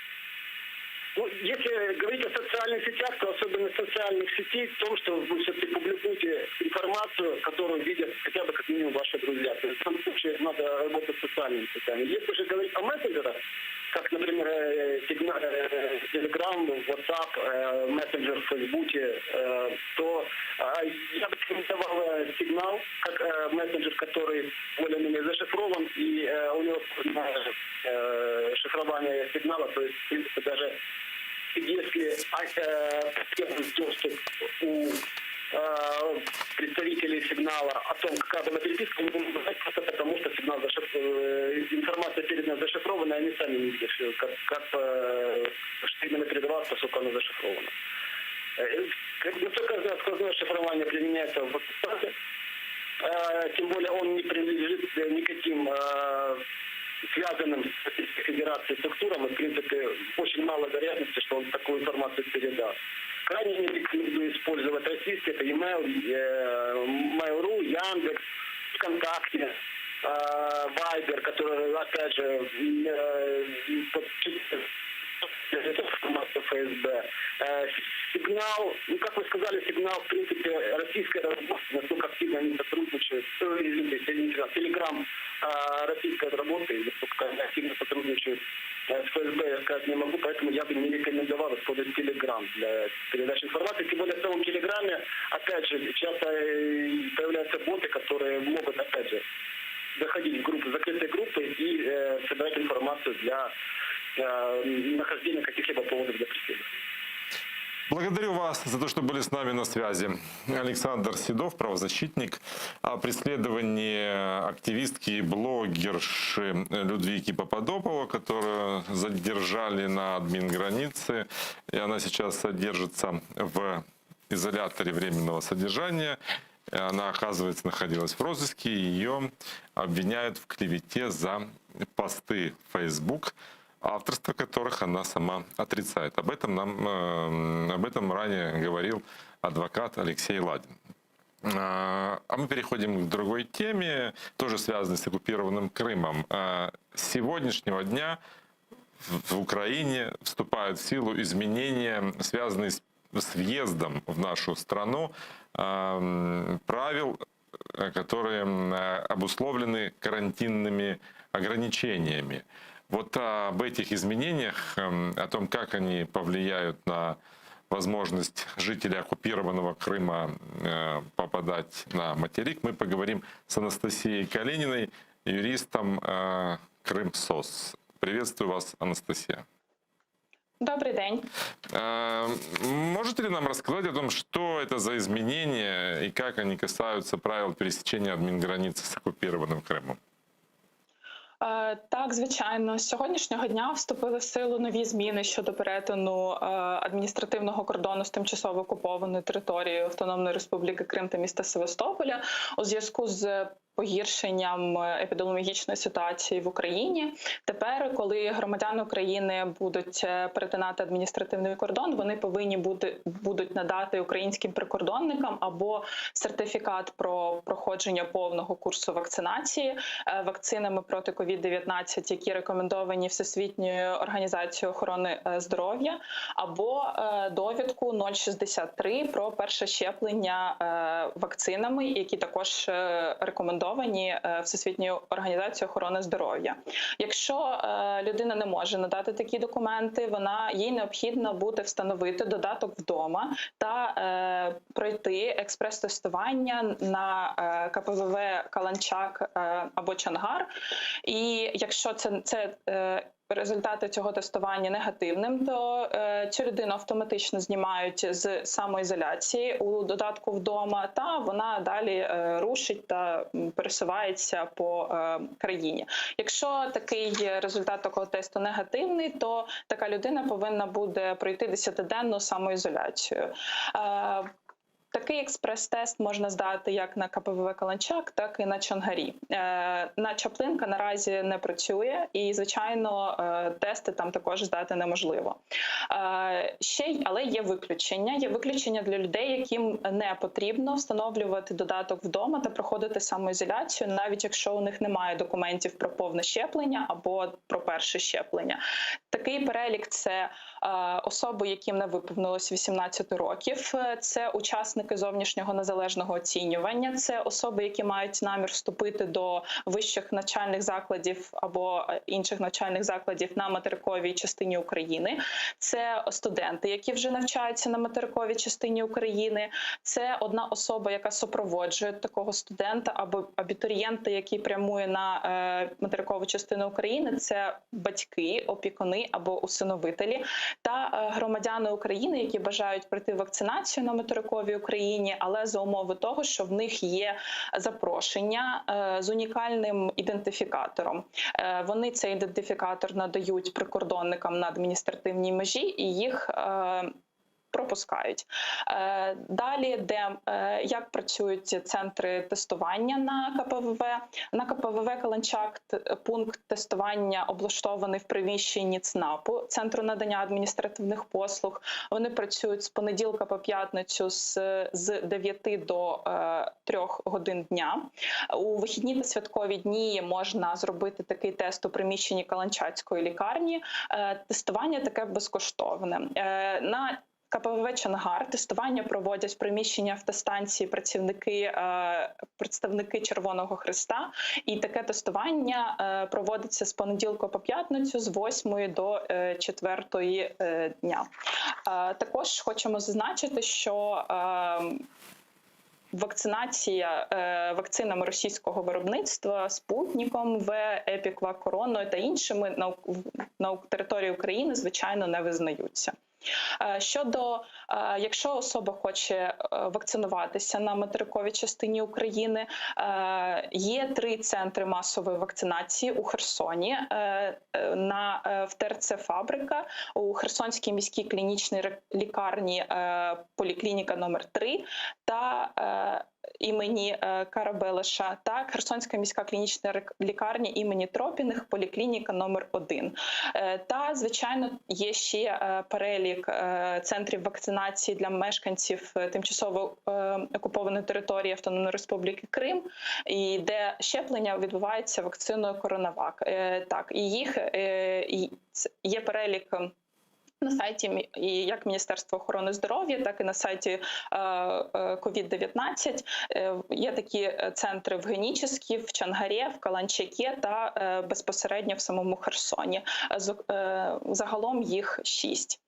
Ну, если говорить о социальных сетях, то особенность социальных сетей в том, что вы все-таки публикуете информацию, которую видят хотя бы как минимум ваши друзья. То есть в данном случае надо работать с социальными сетями. Если же говорить о мессенджерах, как, например, Telegram, WhatsApp, мессенджер в Фейсбуке, то я бы рекомендовал Сигнал как мессенджер, который более-менее зашифрован, и у него шифрование сигнала, то есть, в принципе, даже если доступ у представителей сигнала о том, какая была переписка, не будут знать просто потому, что информация передана зашифрована, и они сами не видят, что именно передавалось, поскольку она зашифрована. Насколько я знаю, сквозное шифрование применяется в WhatsApp, тем более он не принадлежит никаким связанным с Российской Федерацией структурам, и, в принципе, очень мало вероятности, что он такую информацию передаст. Крайне не рекомендую использовать российские, это e-mail, Mail.ru, Яндекс, ВКонтакте, Viber, который, опять же, информацию ФСБ. Сигнал, ну, как вы сказали, Сигнал, в принципе, российская разработка, насколько активно они сотрудничают, извините, не Сигнал, Телеграм, российская разработка, и насколько они активно сотрудничают с ФСБ, я сказать не могу, поэтому я бы не рекомендовал использовать Телеграм для передачи информации. Тем более в самом Телеграме, опять же, часто появляются боты, которые могут, опять же, заходить в группы, закрытые группы и собирать информацию для нахождения каких-либо поводов для преследования. Благодарю вас за то, что были с нами на связи. Александр Седов, правозащитник, о преследовании активистки и блогерши Людвики Пападопуло, которую задержали на админгранице. И она сейчас содержится в изоляторе временного содержания. Она, оказывается, находилась в розыске. Ее обвиняют в клевете за посты в Facebook, авторство которых она сама отрицает. Об этом нам, об этом ранее говорил адвокат Алексей Ладин. А мы переходим к другой теме, тоже связанной с оккупированным Крымом. С сегодняшнего дня в Украине вступают в силу изменения, связанные с въездом в нашу страну правил, которые обусловлены карантинными ограничениями. Вот об этих изменениях, о том, как они повлияют на возможность жителей оккупированного Крыма попадать на материк, мы поговорим с Анастасией Калининой, юристом КрымСОС. Приветствую вас, Анастасия. Добрий день. Можете ли нам рассказать о том, что это за изменения и как они касаются правил пересечения админграницы с оккупированным Крымом? Так, звичайно, з сьогоднішнього дня вступили в силу нові зміни щодо перетину адміністративного кордону з тимчасово окупованою територією Автономної Республіки Крим та міста Севастополя у зв'язку з погіршенням епідеміологічної ситуації в Україні. Тепер, коли громадяни України будуть перетинати адміністративний кордон, вони повинні будуть надати українським прикордонникам або сертифікат про проходження повного курсу вакцинації вакцинами проти COVID-19, які рекомендовані Всесвітньою організацією охорони здоров'я, або довідку 0,63 про перше щеплення вакцинами, які також рекомендовані Всесвітньою організацією охорони здоров'я. Якщо людина не може надати такі документи, їй необхідно буде встановити додаток вдома та пройти експрес-тестування на КПВВ Каланчак або Чонгар. І якщо результати цього тестування негативним, то цю людину автоматично знімають з самоізоляції у додатку вдома, та вона далі рушить та пересувається по країні. Якщо такий результат такого тесту негативний, то така людина повинна буде пройти 10-денну самоізоляцію. Такий експрес-тест можна здати як на КПВВ Каланчак, так і на Чонгарі. На Чаплинка наразі не працює і, звичайно, тести там також здати неможливо. Але є виключення. Є виключення для людей, яким не потрібно встановлювати додаток вдома та проходити самоізоляцію, навіть якщо у них немає документів про повне щеплення або про перше щеплення. Такий перелік – це особи, яким не виповнилось 18 років, це учасники зовнішнього незалежного оцінювання, це особи, які мають намір вступити до вищих навчальних закладів або інших навчальних закладів на материковій частині України, це студенти, які вже навчаються на материковій частині України, це одна особа, яка супроводжує такого студента або абітурієнта, який прямує на материкову частину України, це батьки, опікуни або усиновителі та громадяни України, які бажають пройти вакцинацію на материковій Україні, але за умови того, що в них є запрошення з унікальним ідентифікатором. Вони цей ідентифікатор надають прикордонникам на адміністративній межі і їх пропускають. Далі, де як працюють центри тестування на КПВВ? На КПВВ Каланчак пункт тестування облаштований в приміщенні ЦНАПу, Центру надання адміністративних послуг. Вони працюють з понеділка по п'ятницю з 9 до 3 годин дня. У вихідні та святкові дні можна зробити такий тест у приміщенні Каланчацької лікарні. Тестування таке безкоштовне. На КПВВ Чонгар тестування проводять в приміщенні автостанції представники Червоного Хреста. І таке тестування проводиться з понеділка по п'ятницю з 8 до 4 дня. Також хочемо зазначити, що Вакцинація вакцинами російського виробництва Спутником В, Епіквак Короною та іншими на території України, звичайно, не визнаються. Щодо, якщо особа хоче вакцинуватися на материковій частині України, є 3 центри масової вакцинації у Херсоні, в ТРЦ «Фабрика», у Херсонській міській клінічній лікарні поліклініка номер 3 та імені Карабелеша та Херсонська міська клінічна лікарня імені Тропіних, поліклініка номер 1. Та, звичайно, є ще перелік центрів вакцинації для мешканців тимчасово окупованої території Автономної Республіки Крим, і де щеплення відбувається вакциною Коронавак. Так, і їх і є перелік на сайті і як Міністерства охорони здоров'я, так і на сайті COVID-19. Є такі центри в Генічеській, в Чангарі, в Каланчаке та безпосередньо в самому Херсоні. Загалом їх 6.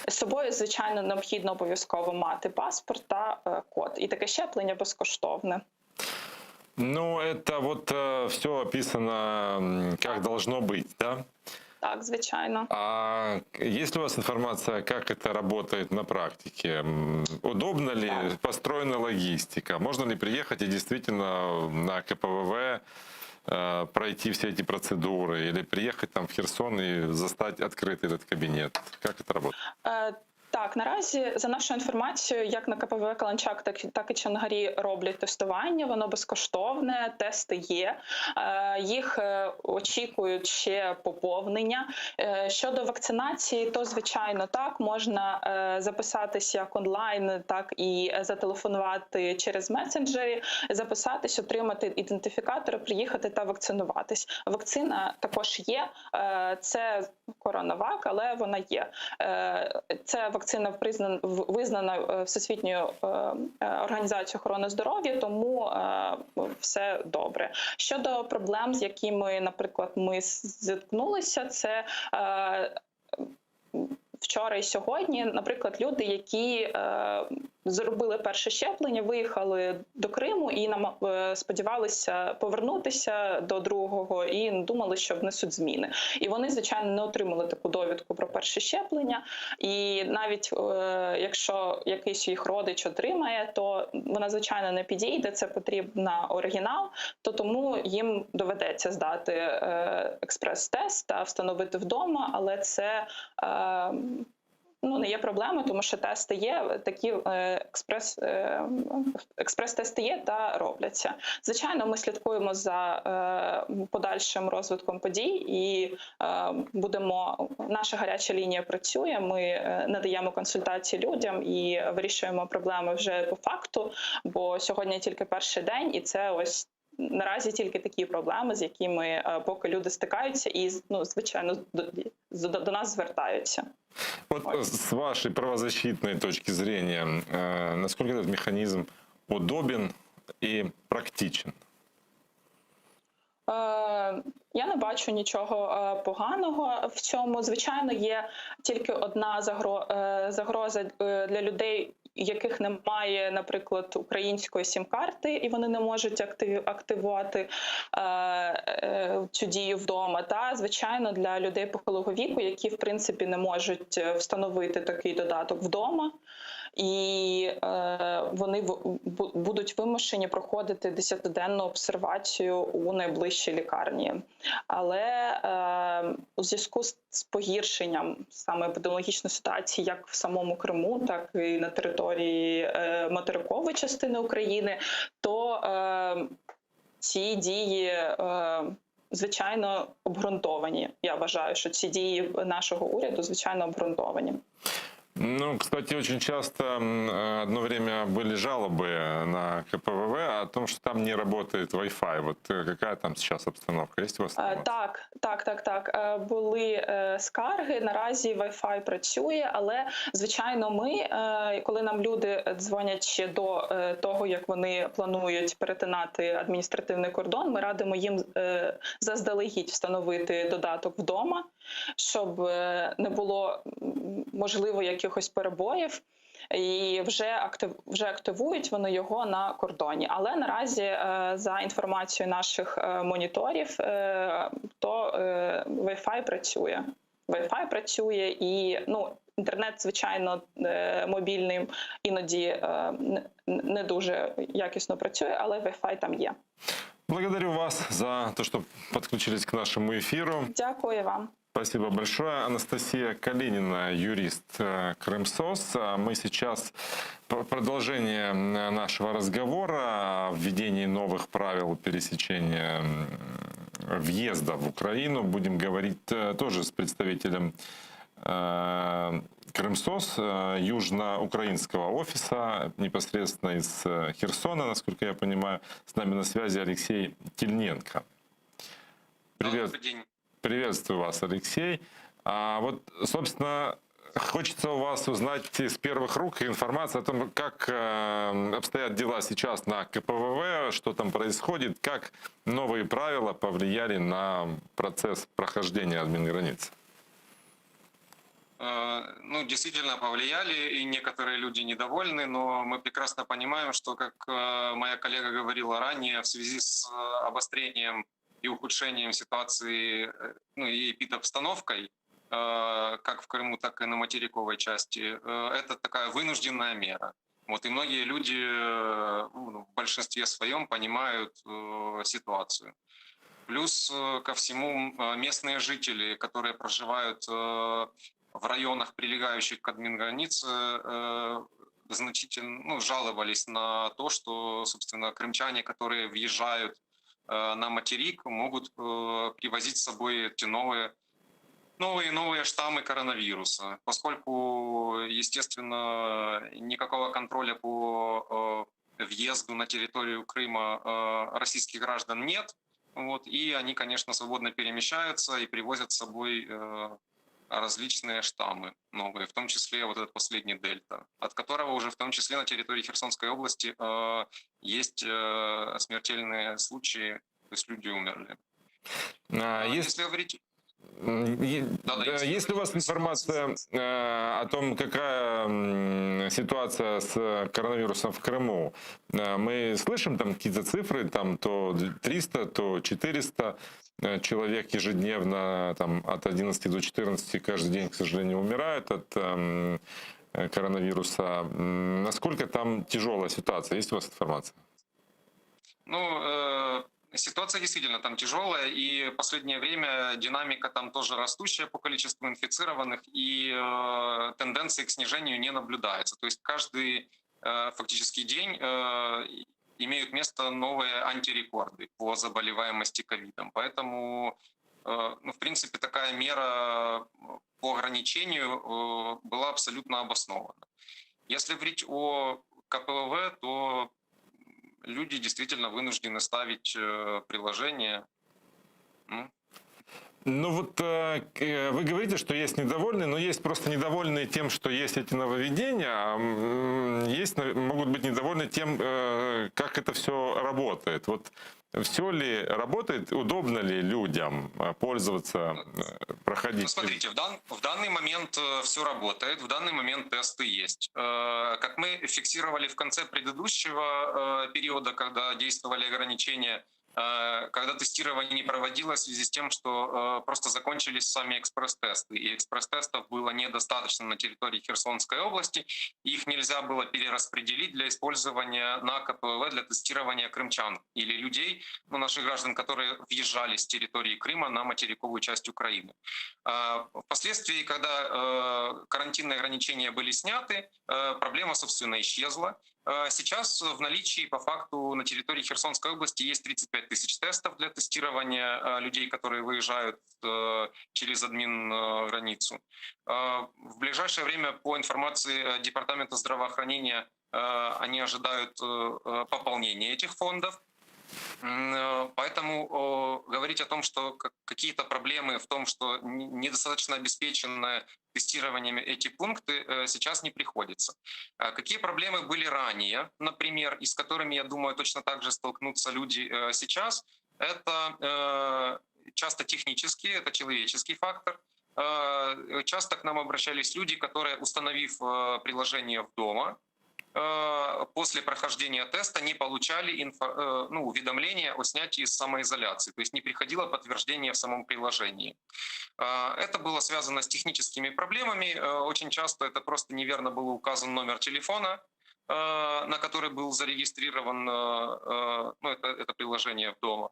З собою, звичайно, необхідно обов'язково мати паспорт та код. І таке щеплення безкоштовне. Это вот все описано, как должно быть, да? Так, звичайно. А есть ли у вас информация, как это работает на практике? Удобно ли построена логистика? Можно ли приехать и действительно на КПВВ пройти все эти процедуры? Или приехать в Херсон и застать открытый этот кабинет? Как это работает? Так, наразі, за нашою інформацією, як на КПВВ Каланчак, так і Чонгарі роблять тестування, воно безкоштовне, тести є, їх очікують ще поповнення. Щодо вакцинації, то, звичайно, так, можна записатись як онлайн, так і зателефонувати через месенджери, записатись, отримати ідентифікатор, приїхати та вакцинуватись. Вакцина також є, це коронавак, але вона є. Це вакцина визнана Всесвітньою організацією охорони здоров'я, тому все добре. Щодо проблем, з якими, наприклад, ми зіткнулися, це вчора і сьогодні, наприклад, люди, які зробили перше щеплення, виїхали до Криму і сподівалися повернутися до другого і думали, що внесуть зміни. І вони, звичайно, не отримали таку довідку про перше щеплення. І навіть якщо якийсь їх родич отримає, то вона, звичайно, не підійде, це потрібна оригінал, то тому їм доведеться здати експрес-тест та встановити вдома, але це не є проблеми, тому що тести є, такі експрес-тести є та робляться. Звичайно, ми слідкуємо за подальшим розвитком подій і наша гаряча лінія працює, ми надаємо консультації людям і вирішуємо проблеми вже по факту, бо сьогодні тільки перший день, і це ось наразі тільки такі проблеми, з якими поки люди стикаються і, звичайно, до нас звертаються. С вашей правозащитной точки зрения, насколько этот механизм удобен и практичен? Я не бачу нічого поганого в цьому. Звичайно, є тільки одна загроза для людей, яких немає, наприклад, української сім-карти, і вони не можуть активувати цю дію вдома. Та, звичайно, для людей похилого віку, які, в принципі, не можуть встановити такий додаток вдома, і вони будуть вимушені проходити 10-денну обсервацію у найближчій лікарні. Але у зв'язку з погіршенням саме епідеміологічної ситуації як в самому Криму, так і на території материкової частини України, то ці дії, звичайно, обґрунтовані. Я вважаю, що ці дії нашого уряду, звичайно, обґрунтовані. Кстати, очень часто одно время были жалобы на КПВВ о том, что там не работает Wi-Fi. Вот какая там сейчас обстановка? Есть у вас информация? Так, так, так, так. Були скарги. Наразі Wi-Fi працює, але, звичайно, ми, коли нам люди дзвонять ще до того, як вони планують перетинати адміністративний кордон, ми радимо їм заздалегідь встановити додаток вдома, щоб не було, можливо, якихось перебоїв. І вже актив вже активують вони його на кордоні. Але наразі, е, за інформацією наших е, моніторів, е, то е, Wi-Fi працює. Wi-Fi працює і ну. Інтернет, звичайно, е, мобільним іноді е, не- не дуже якісно працює, але Wi-Fi там є. Благодарю вас за то, что подключились к нашему эфиру. Дякую вам. Спасибо большое. Анастасия Калинина, юрист э, Крымсос. А Мы сейчас продолжение нашего разговора о введении новых правил пересечения м, въезда в Украину. Будем говорить э, тоже с представителем э, Крымсос, э, южноукраинского офиса, непосредственно из э, Херсона, насколько я понимаю. С нами на связи Алексей Тельненко. Привет. Добрый день. Приветствую вас, Алексей. А вот, собственно, хочется у вас узнать из первых рук информацию о том, как э, обстоят дела сейчас на КПВВ, что там происходит, как новые правила повлияли на процесс прохождения админграницы. Э, Ну, действительно повлияли, и некоторые люди недовольны, но мы прекрасно понимаем, что, как э, моя коллега говорила ранее, в связи с э, обострением и ухудшением ситуации, э, ну и эпидобстановкой, э, как в Крыму, так и на материковой части, э, это такая вынужденная мера. Вот, и многие люди э, ну, в большинстве своем понимают э, ситуацию. Плюс э, ко всему м, э, местные жители, которые проживают э, в районах, прилегающих к админгранице, э, значительно ну, жаловались на то, что, собственно, крымчане, которые въезжают э, на материк, могут э, привозить с собой эти новые новые и новые штаммы коронавируса, поскольку, естественно, никакого контроля по э, въезду на территорию Крыма э, российских граждан нет, вот, и они, конечно, свободно перемещаются и привозят с собой э, различные штаммы новые, в том числе вот этот последний дельта, от которого уже в том числе на территории Херсонской области э, есть э, смертельные случаи, то есть люди умерли. А, А Если, Если говорить м, е- Да-да, э, если есть ли у вас информация э, о том, какая м, ситуация с коронавирусом в Крыму? Э, Мы слышим там какие-то цифры, там то 300, то 400 э, человек ежедневно, там от 11 до 14 каждый день, к сожалению, умирают от эм, э, коронавируса. М, Насколько там тяжелая ситуация? Есть у вас информация? Ну, э, ситуация действительно там тяжелая, и последнее время динамика там тоже растущая по количеству инфицированных, и э, тенденции к снижению не наблюдается. То есть каждый э, фактически день э, имеют место новые антирекорды по заболеваемости ковидом. Поэтому, э, ну, в принципе, такая мера по ограничению э, была абсолютно обоснована. Если говорить о КПВВ, то люди действительно вынуждены ставить э, приложение. Ну, Ну вот э, к- э, вы говорите, что есть недовольные, но есть просто недовольные тем, что есть эти нововведения, а м, есть, на- могут быть недовольны тем, э, как это все работает. Вот все ли работает, удобно ли людям э, пользоваться, э, проходить? Ну, смотрите, в, дан- в данный момент все работает, в данный момент тесты есть. Э, Как мы фиксировали в конце предыдущего э, периода, когда действовали ограничения, э, когда тестирование не проводилось в связи с тем, что э, просто закончились сами экспресс-тесты, и экспресс-тестов было недостаточно на территории Херсонской области, их нельзя было перераспределить для использования на КПВВ для тестирования крымчан или людей, ну, наших граждан, которые въезжали с территории Крыма на материковую часть Украины. А, Впоследствии, когда э, карантинные ограничения были сняты, э, проблема, собственно, исчезла. Э, Сейчас в наличии по факту на территории Херсонской области есть 35 тысяч тестов для тестирования э, людей, которые выезжают э, через админ э, границу. Э, В ближайшее время, по информации э, Департамента здравоохранения, э, они ожидают э, э, пополнения этих фондов. М, э, Поэтому э, говорить о том, что как- какие-то проблемы в том, что н- недостаточно обеспечены тестированиями эти пункты, э, сейчас не приходится. А Какие проблемы были ранее, например, и с которыми, я думаю, точно так же столкнутся люди э, сейчас, это э, часто технические, это человеческий фактор. Часто к нам обращались люди, которые, установив приложение в дома, после прохождения теста не получали инфо, ну, уведомления о снятии самоизоляции, то есть не приходило подтверждение в самом приложении. Это было связано с техническими проблемами. Очень часто это просто неверно был указан номер телефона, на который был зарегистрирован ну, это, это приложение в дома.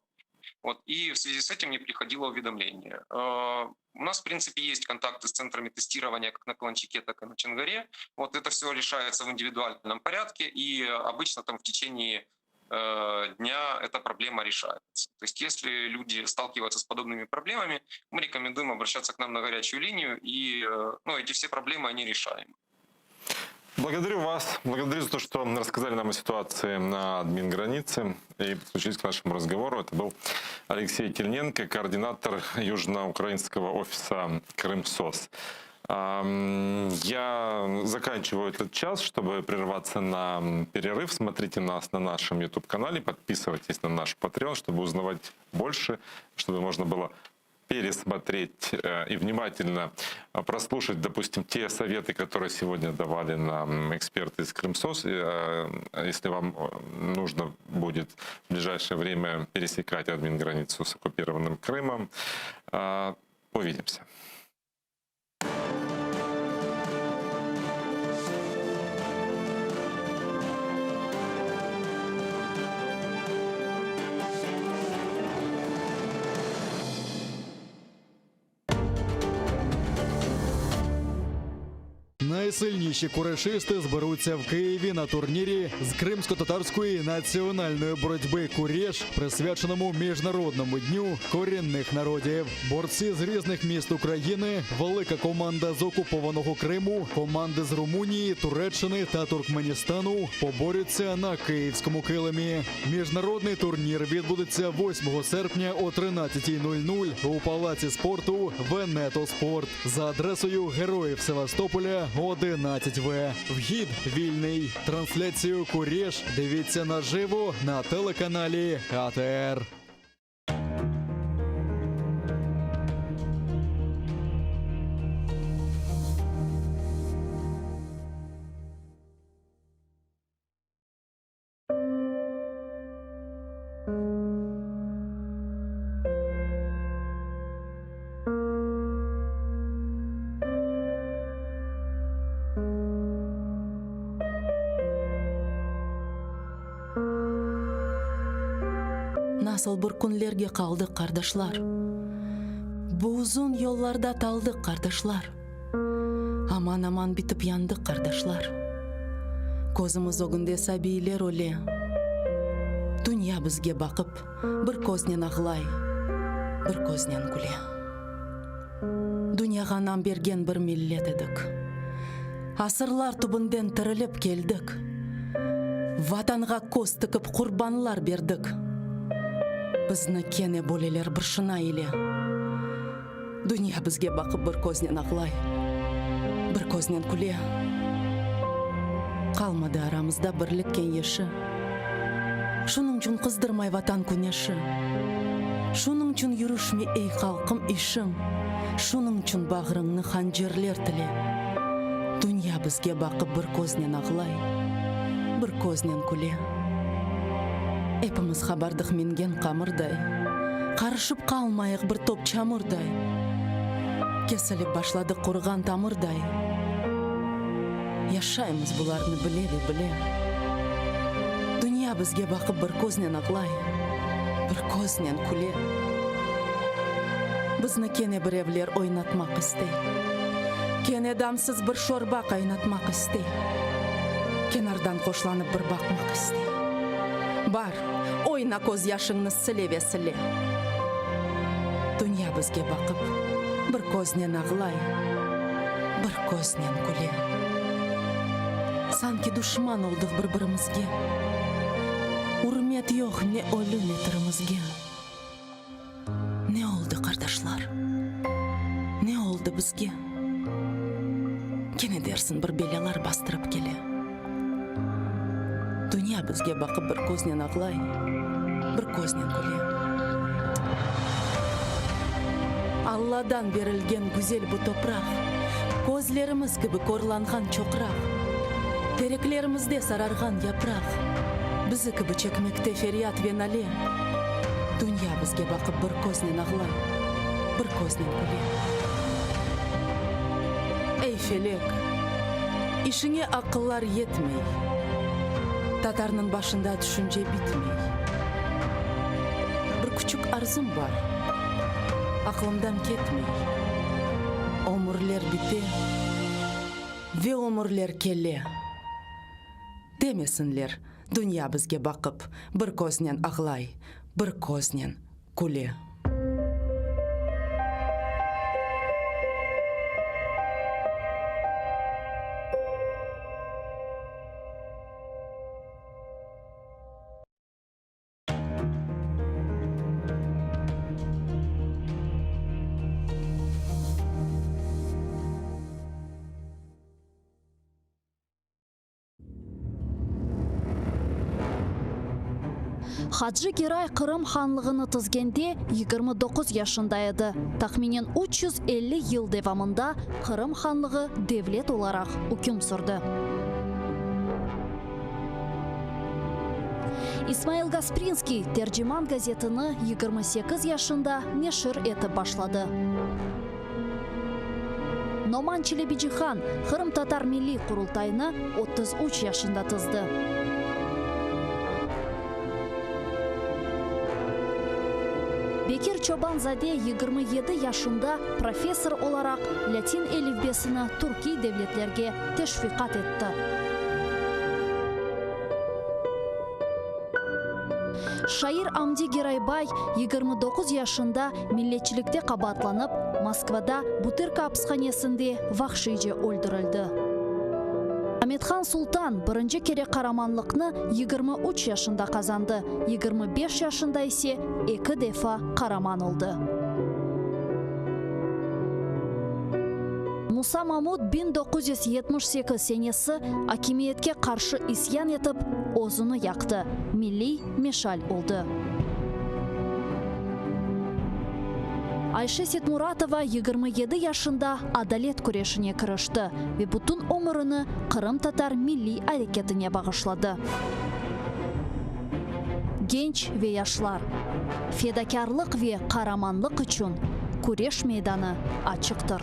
Вот, и в связи с этим не приходило уведомление. У нас, в принципе, есть контакты с центрами тестирования как на Каланчаке, так и на Чангаре. Вот это все решается в индивидуальном порядке, и обычно там в течение дня эта проблема решается. То есть если люди сталкиваются с подобными проблемами, мы рекомендуем обращаться к нам на горячую линию, и ну, эти все проблемы, они решаемы. Благодарю вас. Благодарю за то, что рассказали нам о ситуации на админгранице и подключились к нашему разговору. Это был Алексей Тельненко, координатор Южноукраинского офиса «Крымсос». Я заканчиваю этот час, чтобы прерваться на перерыв. Смотрите нас на нашем YouTube-канале, подписывайтесь на наш Patreon, чтобы узнавать больше, чтобы можно было пересмотреть э, и внимательно прослушать, допустим, те советы, которые сегодня давали нам эксперты из Крымсос. Э, если вам э, нужно будет в ближайшее время пересекать админграницу с оккупированным Крымом, увидимся. Найсильніші курешисти зберуться в Києві на турнірі з кримсько-татарської національної боротьби Куреш, присвяченому міжнародному дню корінних народів. Борці з різних міст України, велика команда з окупованого Криму, команди з Румунії, Туреччини та Туркменістану поборються на київському килимі. Міжнародний турнір відбудеться 8 серпня о 13.00 у палаці спорту Венето Спорт за адресою Героїв Севастополя 11В. Вхід вільний. Трансляцію Куреш дивіться наживо на телеканалі АТР. Nasıl bir künlerge qaldıq, qardaşlar, Bu uzun yollarda taldıq, qardaşlar. Aman-aman bitip yandıq, qardaşlar. Közümiz ögünde sabiyler öle. Dünya bizge baqıp, bir köznen ağlay, bir köznen küle. Dünyağa nam bergen bir millet edik. Asırlar tübünden tirilip keldik. Vatanğa köz tikip qurbanlar berdik. Bizni kene böleler bir şına ile. Dünya bizge baqıp bir köznen ağlay, bir köznen küle. Qalmadı aramızda birlik keñeşi. Şunıñçün qızdırmay Vatan küneşi. Şunıñçün yürüşmey, ey halqım, işiñ. Şunıñçün bağrıñnı hancerler tile. Dünya bizge baqıp bir köznen ağlay, bir köznen küle. Epimiz qabardıq mingen qamırday, Qarışıp qalmayıq bir top çamurday. Kesilip başladıq quruğan tamırday. Yaşaymız bularnı bile ve bile. Dünya bizge baqıp bir köznen ağlay, bir köznen küle. Bizni kene birevler oynatmaq istey. Kene damsız bir şorba qaynatmaq istey. Kenardan hoşlanıp bir baqmaq istey. Bar, oyna közyaşıñnı sile ve sile. Dünya bizge baqıp, bir köznen ağlay, bir köznen küle. Sanki duşman oldıq bir-birimizge. Ürmet yoq ne ölü, ne tirimizge. Ne oldı, qardaşlar? Ne oldı bizge? Kene dersiñ bir belâlar bastırıp kele. Dünya bizge baqıp bir köznen ağlay, bir köznen küle. Alladan berilgen güzel bu topraq, Közlerimiz kibi korlanğan çoqraq, Tereklerimizde sararğan yapraq, Bizi kibi çekmekte feryat ve nale. Dünya bizge baqıp bir köznen ağlay, Bir köznen küle. Ey, felek, işiñe aqıllar yetmey, Tatarnıñ başında tüşünce bitmey. Bir küçük arzum bar, aqlımdan ketmey, Ömürler bite ve ömürler kele. Demesinler, dünya bizge baqıp, bir köznen ağlay, bir köznen küle. Hacı Geray Qırım hanlığını tizgende 29 yaşında edi. Tahminen 350 yıl devamında Qırım hanlığı devlet olaraq üküm sürdi. İsmail Gasprinskiy Terciman gazetini 28 yaşında neşir etip başladı. Noman Çelebicihan Qırımtatar Milliy Qurultayını 33 yaşında tizdi. Bekir Çoban-zade 27 yaşında professor olaraq lâtin elifbesini türkiy devletlerge teşviqat etti. Şair Amdi Geraybay 29 yaşında milletçilikte qabaatlanıp, Moskvada Butırka apishanesinde vahşiyce öldürildi. Amethan Sultan birinci kere qaramanlıqnı 23 yaşında qazandı, 25 yaşında ise eki defa qaraman oldı. Musa Mamut 1978 senesi akimiyetke qarşı isyan etip, özüni yaqtı, milliy meşal oldı. Ayşe Setmuratova 27 yaşında adalet küreşine kirişti ve bütün ömürini qırımtatar milliy areketine bağışladı. Genç ve yaşlar, fedakârlıq ve qaramanlıq içün küreş meydanı açıqtır.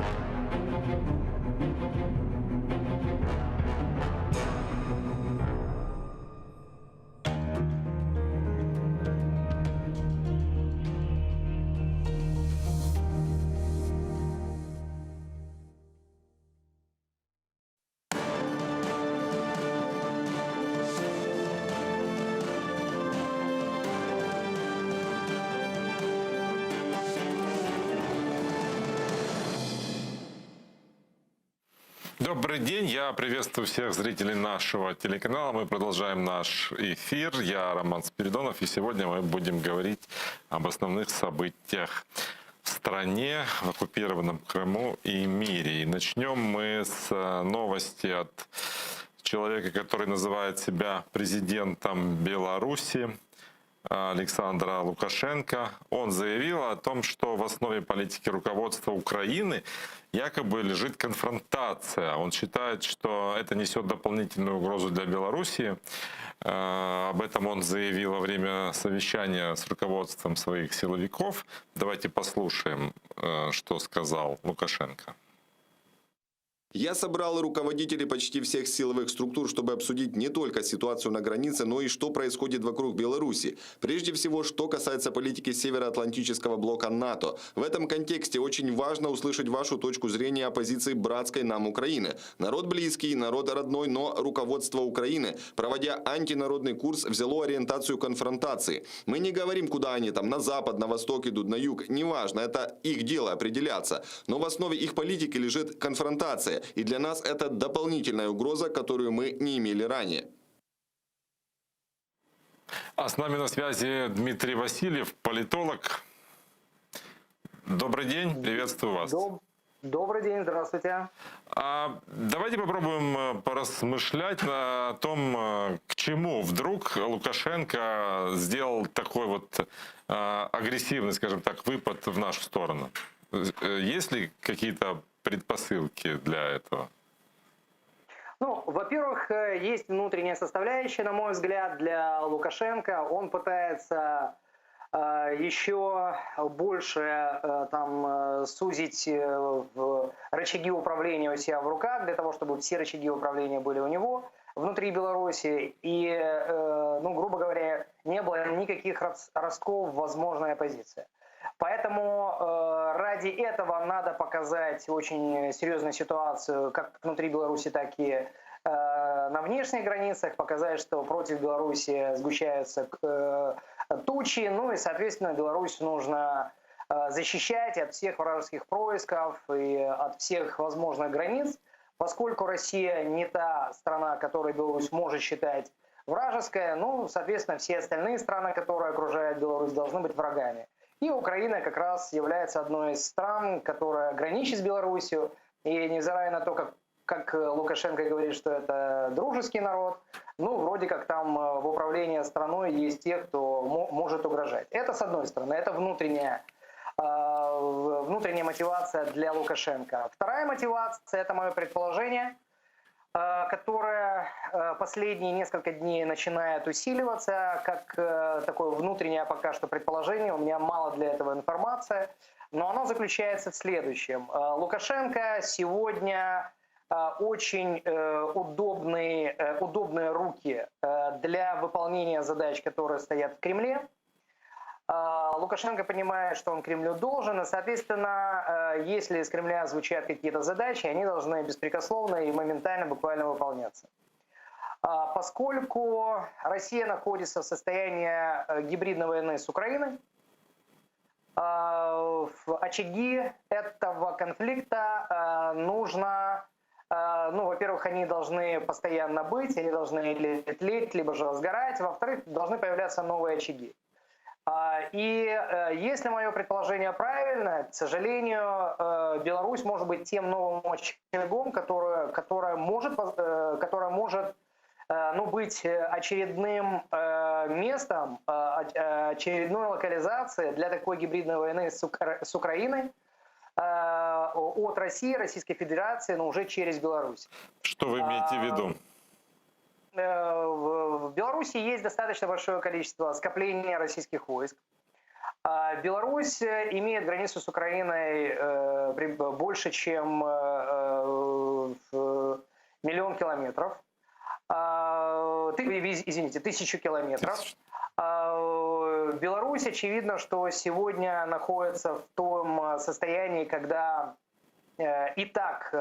Добрый день, я приветствую всех зрителей нашего телеканала. Мы продолжаем наш эфир. Я Роман Спиридонов, и сегодня мы будем говорить об основных событиях в стране, в оккупированном Крыму и мире. И начнем мы с э, новости от человека, который называет себя президентом Беларуси. Александра Лукашенко. Он заявил о том, что в основе политики руководства Украины якобы лежит конфронтация. Он считает, что это несет дополнительную угрозу для Белоруссии. Э, об этом он заявил во время совещания с руководством своих силовиков. Давайте послушаем, э, что сказал Лукашенко. Я собрал руководителей почти всех силовых структур, чтобы обсудить не только ситуацию на границе, но и что происходит вокруг Беларуси. Прежде всего, что касается политики Североатлантического блока НАТО. В этом контексте очень важно услышать вашу точку зрения о позиции братской нам Украины. Народ близкий, народ родной, но руководство Украины, проводя антинародный курс, взяло ориентацию конфронтации. Мы не говорим, куда они там, на запад, на восток идут, на юг, неважно, это их дело определяться. Но в основе их политики лежит конфронтация. И для нас это дополнительная угроза, которую мы не имели ранее. А с нами на связи Дмитрий Васильев, политолог. Добрый день, приветствую вас. Добрый день, здравствуйте. А, давайте попробуем э, поразмышлять на том, э, к чему вдруг Лукашенко сделал такой вот э, агрессивный, скажем так, выпад в нашу сторону. Есть ли какие-то предпосылки для этого? Ну, во-первых, есть внутренняя составляющая, на мой взгляд, для Лукашенко. Он пытается еще больше там сузить рычаги управления у себя в руках, для того, чтобы все рычаги управления были у него внутри Беларуси. И, ну, грубо говоря, не было никаких ростков в возможной оппозиции. Поэтому ради этого надо показать очень серьезную ситуацию как внутри Беларуси, так и на внешних границах, показать, что против Беларуси сгущаются тучи, ну и, соответственно, Беларусь нужно защищать от всех вражеских происков и от всех возможных границ, поскольку Россия не та страна, которую Беларусь может считать вражеская, ну, соответственно, все остальные страны, которые окружают Беларусь, должны быть врагами. И Украина как раз является одной из стран, которая граничит с Беларусью, и невзирая на то, как, как Лукашенко говорит, что это дружеский народ, ну, вроде как там в управлении страной есть те, кто может угрожать. Это с одной стороны, это внутренняя, внутренняя мотивация для Лукашенко. Вторая мотивация, это мое предположение, которое последние несколько дней начинает усиливаться, как такое внутреннее пока что предположение, у меня мало для этого информации, но оно заключается в следующем. Лукашенко сегодня очень удобные, удобные руки для выполнения задач, которые стоят в Кремле. Лукашенко понимает, что он Кремлю должен, и, соответственно, если из Кремля звучат какие-то задачи, они должны беспрекословно и моментально буквально выполняться. Поскольку Россия находится в состоянии гибридной войны с Украиной, в очаги этого конфликта нужно, ну, во-первых, они должны постоянно быть, они должны или тлеть, либо же разгорать, во-вторых, должны появляться новые очаги. И если мое предположение правильно, к сожалению, Беларусь может быть тем новым очагом, которое, которое может, которое может ну, быть очередным местом, очередной локализацией для такой гибридной войны с Украиной от России, Российской Федерации, но уже через Беларусь. Что вы имеете в виду? В Беларуси есть достаточно большое количество скопления российских войск. Беларусь имеет границу с Украиной больше, чем миллион километров. Извините, 1000 километров. Беларусь, очевидно, что сегодня находится в том состоянии, когда и так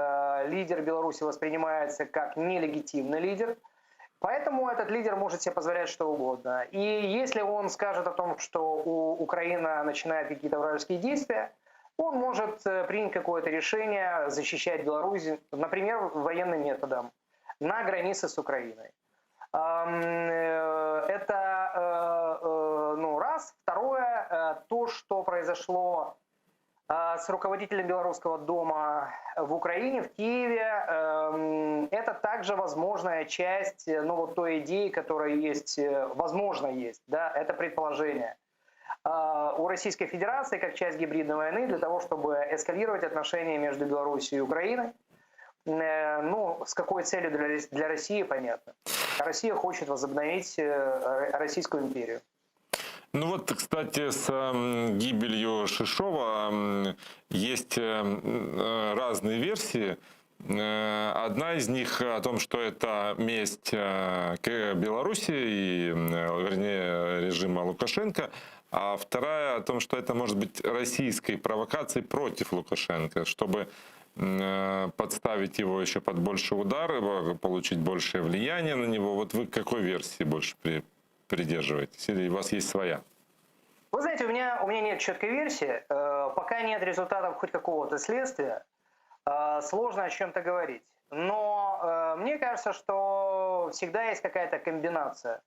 лидер Беларуси воспринимается как нелегитимный лидер. Поэтому этот лидер может себе позволять что угодно. И если он скажет о том, что у Украина начинает какие-то вражеские действия, он может принять какое-то решение защищать Беларусь, например, военным методом на границе с Украиной. Это ну, раз. Второе, то, что произошло с руководителем Белорусского дома в Украине, в Киеве, это также возможная часть, ну, вот той идеи, которая есть, возможно есть, да, это предположение у Российской Федерации как часть гибридной войны для того, чтобы эскалировать отношения между Беларусью и Украиной. Ну, с какой целью для России, понятно. Россия хочет возобновить Российскую империю. Ну вот, кстати, с гибелью Шишова есть разные версии. Одна из них о том, что это месть к Беларуси, и, вернее, режима Лукашенко, а вторая о том, что это может быть российской провокацией против Лукашенко, чтобы подставить его еще под больше удар, получить большее влияние на него. Вот вы к какой версии больше придерживаетесь? Или у вас есть своя? Вы знаете, у меня нет четкой версии. Пока нет результатов хоть какого-то следствия, сложно о чем-то говорить. Но мне кажется, что всегда есть какая-то комбинация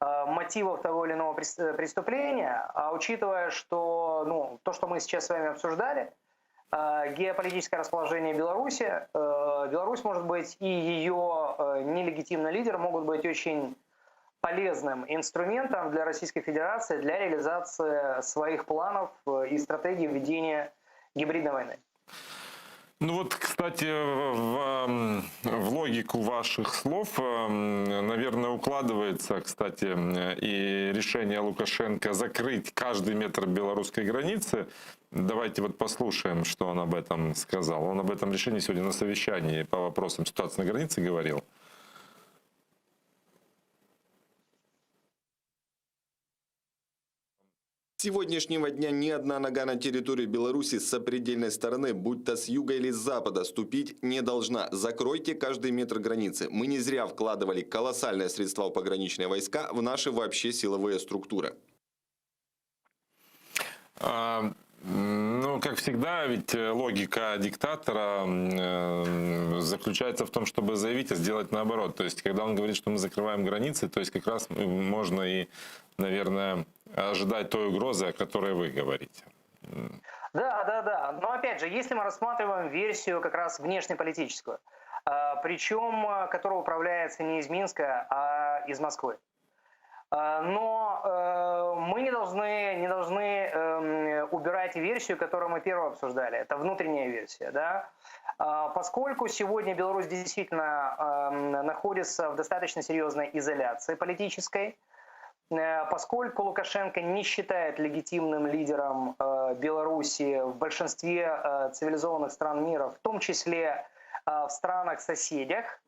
мотивов того или иного преступления. А учитывая, что ну, то, что мы сейчас с вами обсуждали, геополитическое расположение Беларуси, Беларусь может быть и ее нелегитимный лидер могут быть очень полезным инструментом для Российской Федерации для реализации своих планов и стратегий ведения гибридной войны. Ну вот, кстати, в, в логику ваших слов, наверное, укладывается, кстати, и решение Лукашенко закрыть каждый метр белорусской границы. Давайте вот послушаем, что он об этом сказал. Он об этом решении сегодня на совещании по вопросам ситуации на границе говорил. С сегодняшнего дня ни одна нога на территорию Беларуси с сопредельной стороны, будь то с юга или с запада, ступить не должна. Закройте каждый метр границы. Мы не зря вкладывали колоссальные средства в пограничные войска, в наши вообще силовые структуры. А, ну, как всегда, ведь э, логика диктатора э, заключается в том, чтобы заявить, а сделать наоборот. То есть, когда он говорит, что мы закрываем границы, то есть как раз можно и, наверное, ожидать той угрозы, о которой вы говорите. Да, да, да. Но опять же, если мы рассматриваем версию как раз внешнеполитическую, а, причем э, которая управляется не из Минска, а из Москвы. А, но э, мы не должны, не должны эм, убирать версию, которую мы первую обсуждали. Это внутренняя версия. Да? А, поскольку сегодня Беларусь действительно эм, находится в достаточно серьезной изоляции политической, э, поскольку Лукашенко не считает легитимным лидером э, Беларуси в большинстве цивилизованных стран мира, в том числе в странах-соседях,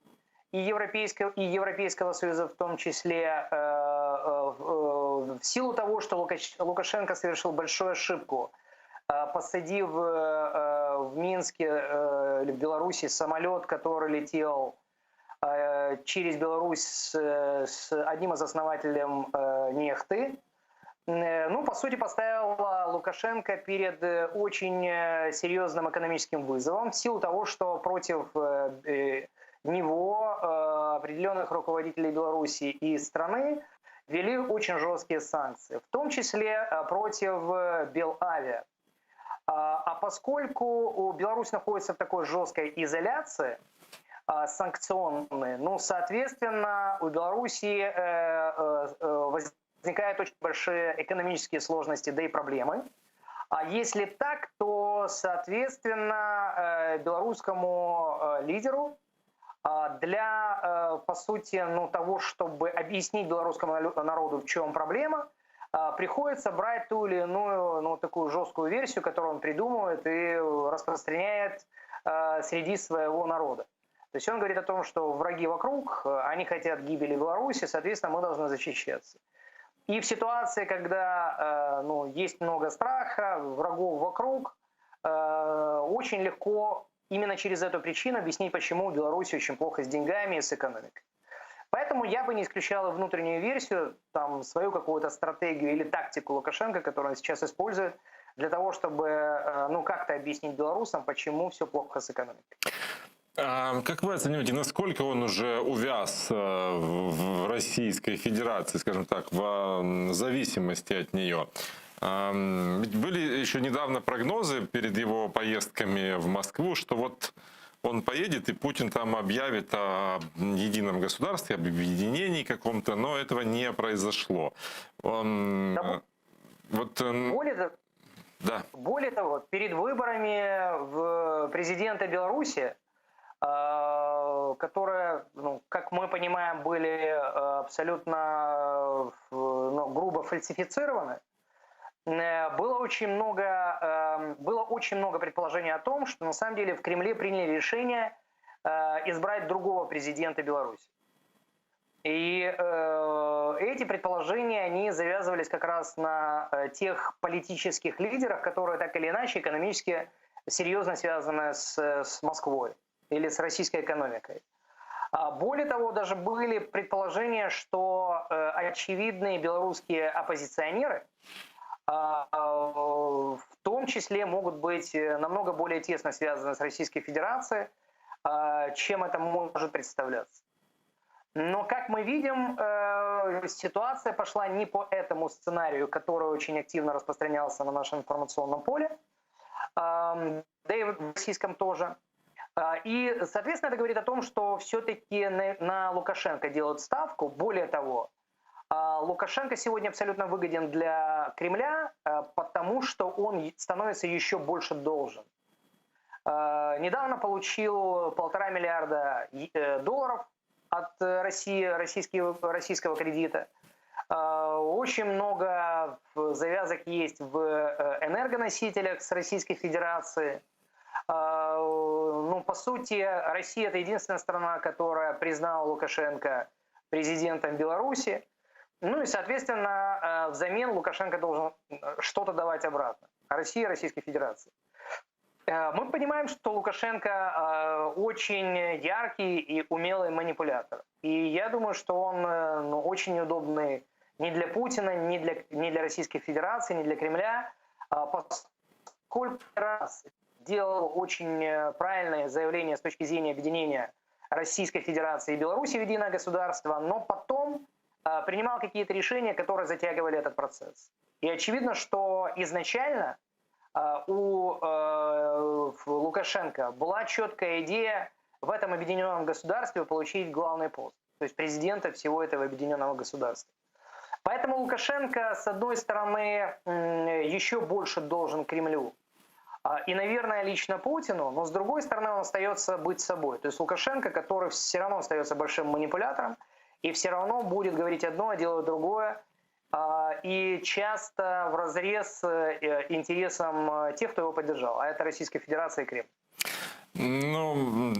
и Европейского, и Европейского Союза в том числе, э, э, в силу того, что Лукашенко совершил большую ошибку, э, посадив в Минске или в Беларуси самолет, который летел через Беларусь с одним из основателей Нехты, ну, по сути, поставил Лукашенко перед очень серьезным экономическим вызовом в силу того, что против него, э, определенных руководителей Беларуси и страны ввели очень жесткие санкции, в том числе э, против э, Белавиа. А, а поскольку Беларусь находится в такой жесткой изоляции, санкционной, ну, соответственно, у Беларуси возникают очень большие экономические сложности, да и проблемы. А если так, то, соответственно, белорусскому лидеру для, э, по сути, ну, того, чтобы объяснить белорусскому народу, в чем проблема, а, приходится брать ту или иную, ну, такую жесткую версию, которую он придумывает и распространяет э, среди своего народа. То есть он говорит о том, что враги вокруг, они хотят гибели Беларуси, соответственно, мы должны защищаться. И в ситуации, когда э, ну, есть много страха, врагов вокруг, очень легко именно через эту причину объяснить, почему у Беларуси очень плохо с деньгами и с экономикой. Поэтому я бы не исключал внутреннюю версию, там, свою какую-то стратегию или тактику Лукашенко, которую он сейчас использует, для того, чтобы э, ну, как-то объяснить белорусам, почему все плохо с экономикой. А как вы оцениваете, насколько он уже увяз э, в Российской Федерации, скажем так, в зависимости от нее? Ведь были еще недавно прогнозы перед его поездками в Москву, что вот он поедет, и Путин там объявит о едином государстве, об объединении каком-то, но этого не произошло. Он, да, вот, более, да. более того, перед выборами в президента Беларуси, э, которые, ну, как мы понимаем, были э, абсолютно ну, грубо фальсифицированы, Э, было очень много, эм, было очень много предположений о том, что на самом деле в Кремле приняли решение э, избрать другого президента Беларуси. И э, эти предположения, они завязывались как раз на тех политических лидерах, которые так или иначе экономически серьезно связаны с, с Москвой или с российской экономикой. А более того, даже были предположения, что очевидные белорусские оппозиционеры а, в том числе могут быть э, намного более тесно связаны с Российской Федерацией, а, чем это может представляться. Но, как мы видим, э, ситуация пошла не по этому сценарию, который очень активно распространялся на нашем информационном поле, да и в российском тоже. А, и, соответственно, это говорит о том, что все-таки на Лукашенко делают ставку. Более того, а, Лукашенко сегодня абсолютно выгоден для Кремля, потому. тому, что он становится еще больше должен. Недавно получил полтора миллиарда долларов от России, российского кредита. Очень много завязок есть в энергоносителях с Российской Федерацией. Ну, по сути, Россия — это единственная страна, которая признала Лукашенко президентом Беларуси. Ну и, соответственно, взамен Лукашенко должен что-то давать обратно. России и Российской Федерации. Мы понимаем, что Лукашенко очень яркий и умелый манипулятор. И я думаю, что он ну, очень неудобный ни для Путина, ни для Российской Федерации, ни для Кремля, поскольку раз делал очень правильное заявление с точки зрения объединения Российской Федерации и Беларуси в единое государство, но потом принимал какие-то решения, которые затягивали этот процесс. И очевидно, что изначально у Лукашенко была четкая идея в этом объединенном государстве получить главный пост, то есть президента всего этого объединенного государства. Поэтому Лукашенко, с одной стороны, еще больше должен Кремлю и, наверное, лично Путину, но с другой стороны он остается быть собой. То есть Лукашенко, который все равно остается большим манипулятором и все равно будет говорить одно, а делать другое, и часто вразрез интересам тех, кто его поддержал, а это Российская Федерация и Кремль. Ну,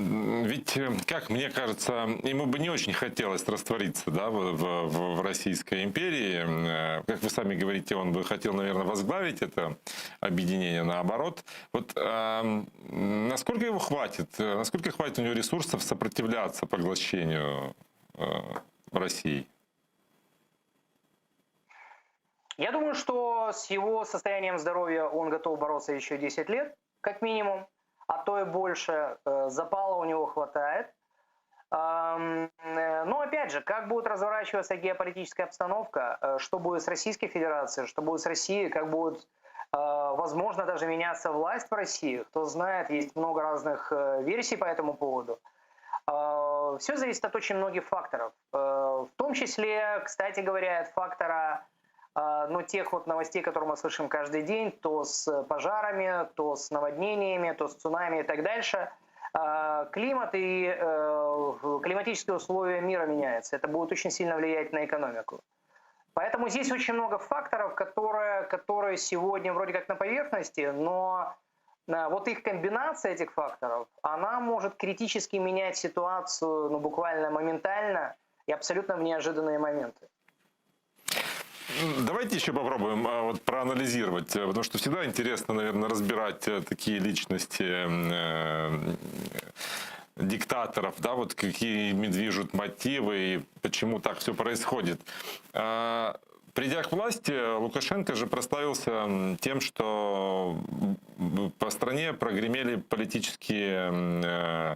ведь, как мне кажется, ему бы не очень хотелось раствориться, да, в Российской империи. Как вы сами говорите, он бы хотел, наверное, возглавить это объединение, наоборот. Вот э, насколько его хватит, насколько хватит у него ресурсов сопротивляться поглощению э, России? Я думаю, что с его состоянием здоровья он готов бороться еще 10 лет, как минимум, а то и больше. Запала у него хватает. Но опять же, как будет разворачиваться геополитическая обстановка, что будет с Российской Федерацией, что будет с Россией, как будет, возможно, даже меняться власть в России, кто знает, есть много разных версий по этому поводу. Все зависит от очень многих факторов, в том числе, кстати говоря, от фактора ну, тех вот новостей, которые мы слышим каждый день, то с пожарами, то с наводнениями, то с цунами и так дальше. Климат и климатические условия мира меняются. Это будет очень сильно влиять на экономику. Поэтому здесь очень много факторов, которые сегодня вроде как на поверхности, но вот их комбинация этих факторов, она может критически менять ситуацию, ну, буквально моментально и абсолютно в неожиданные моменты. Давайте еще попробуем вот, проанализировать, потому что всегда интересно, наверное, разбирать такие личности диктаторов, да, вот какие ими движут мотивы и почему так все происходит. Придя к власти, Лукашенко же прославился тем, что по стране прогремели политические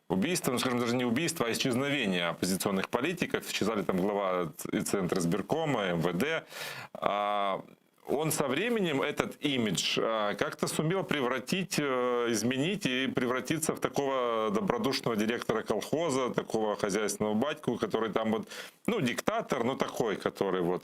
убийства, ну, скажем, даже не убийства, а исчезновение оппозиционных политиков. Исчезали там глава и Центризбиркома, МВД. Он со временем этот имидж как-то сумел превратить, изменить и превратиться в такого добродушного директора колхоза, такого хозяйственного батьку, который там вот, ну, диктатор, но такой, который вот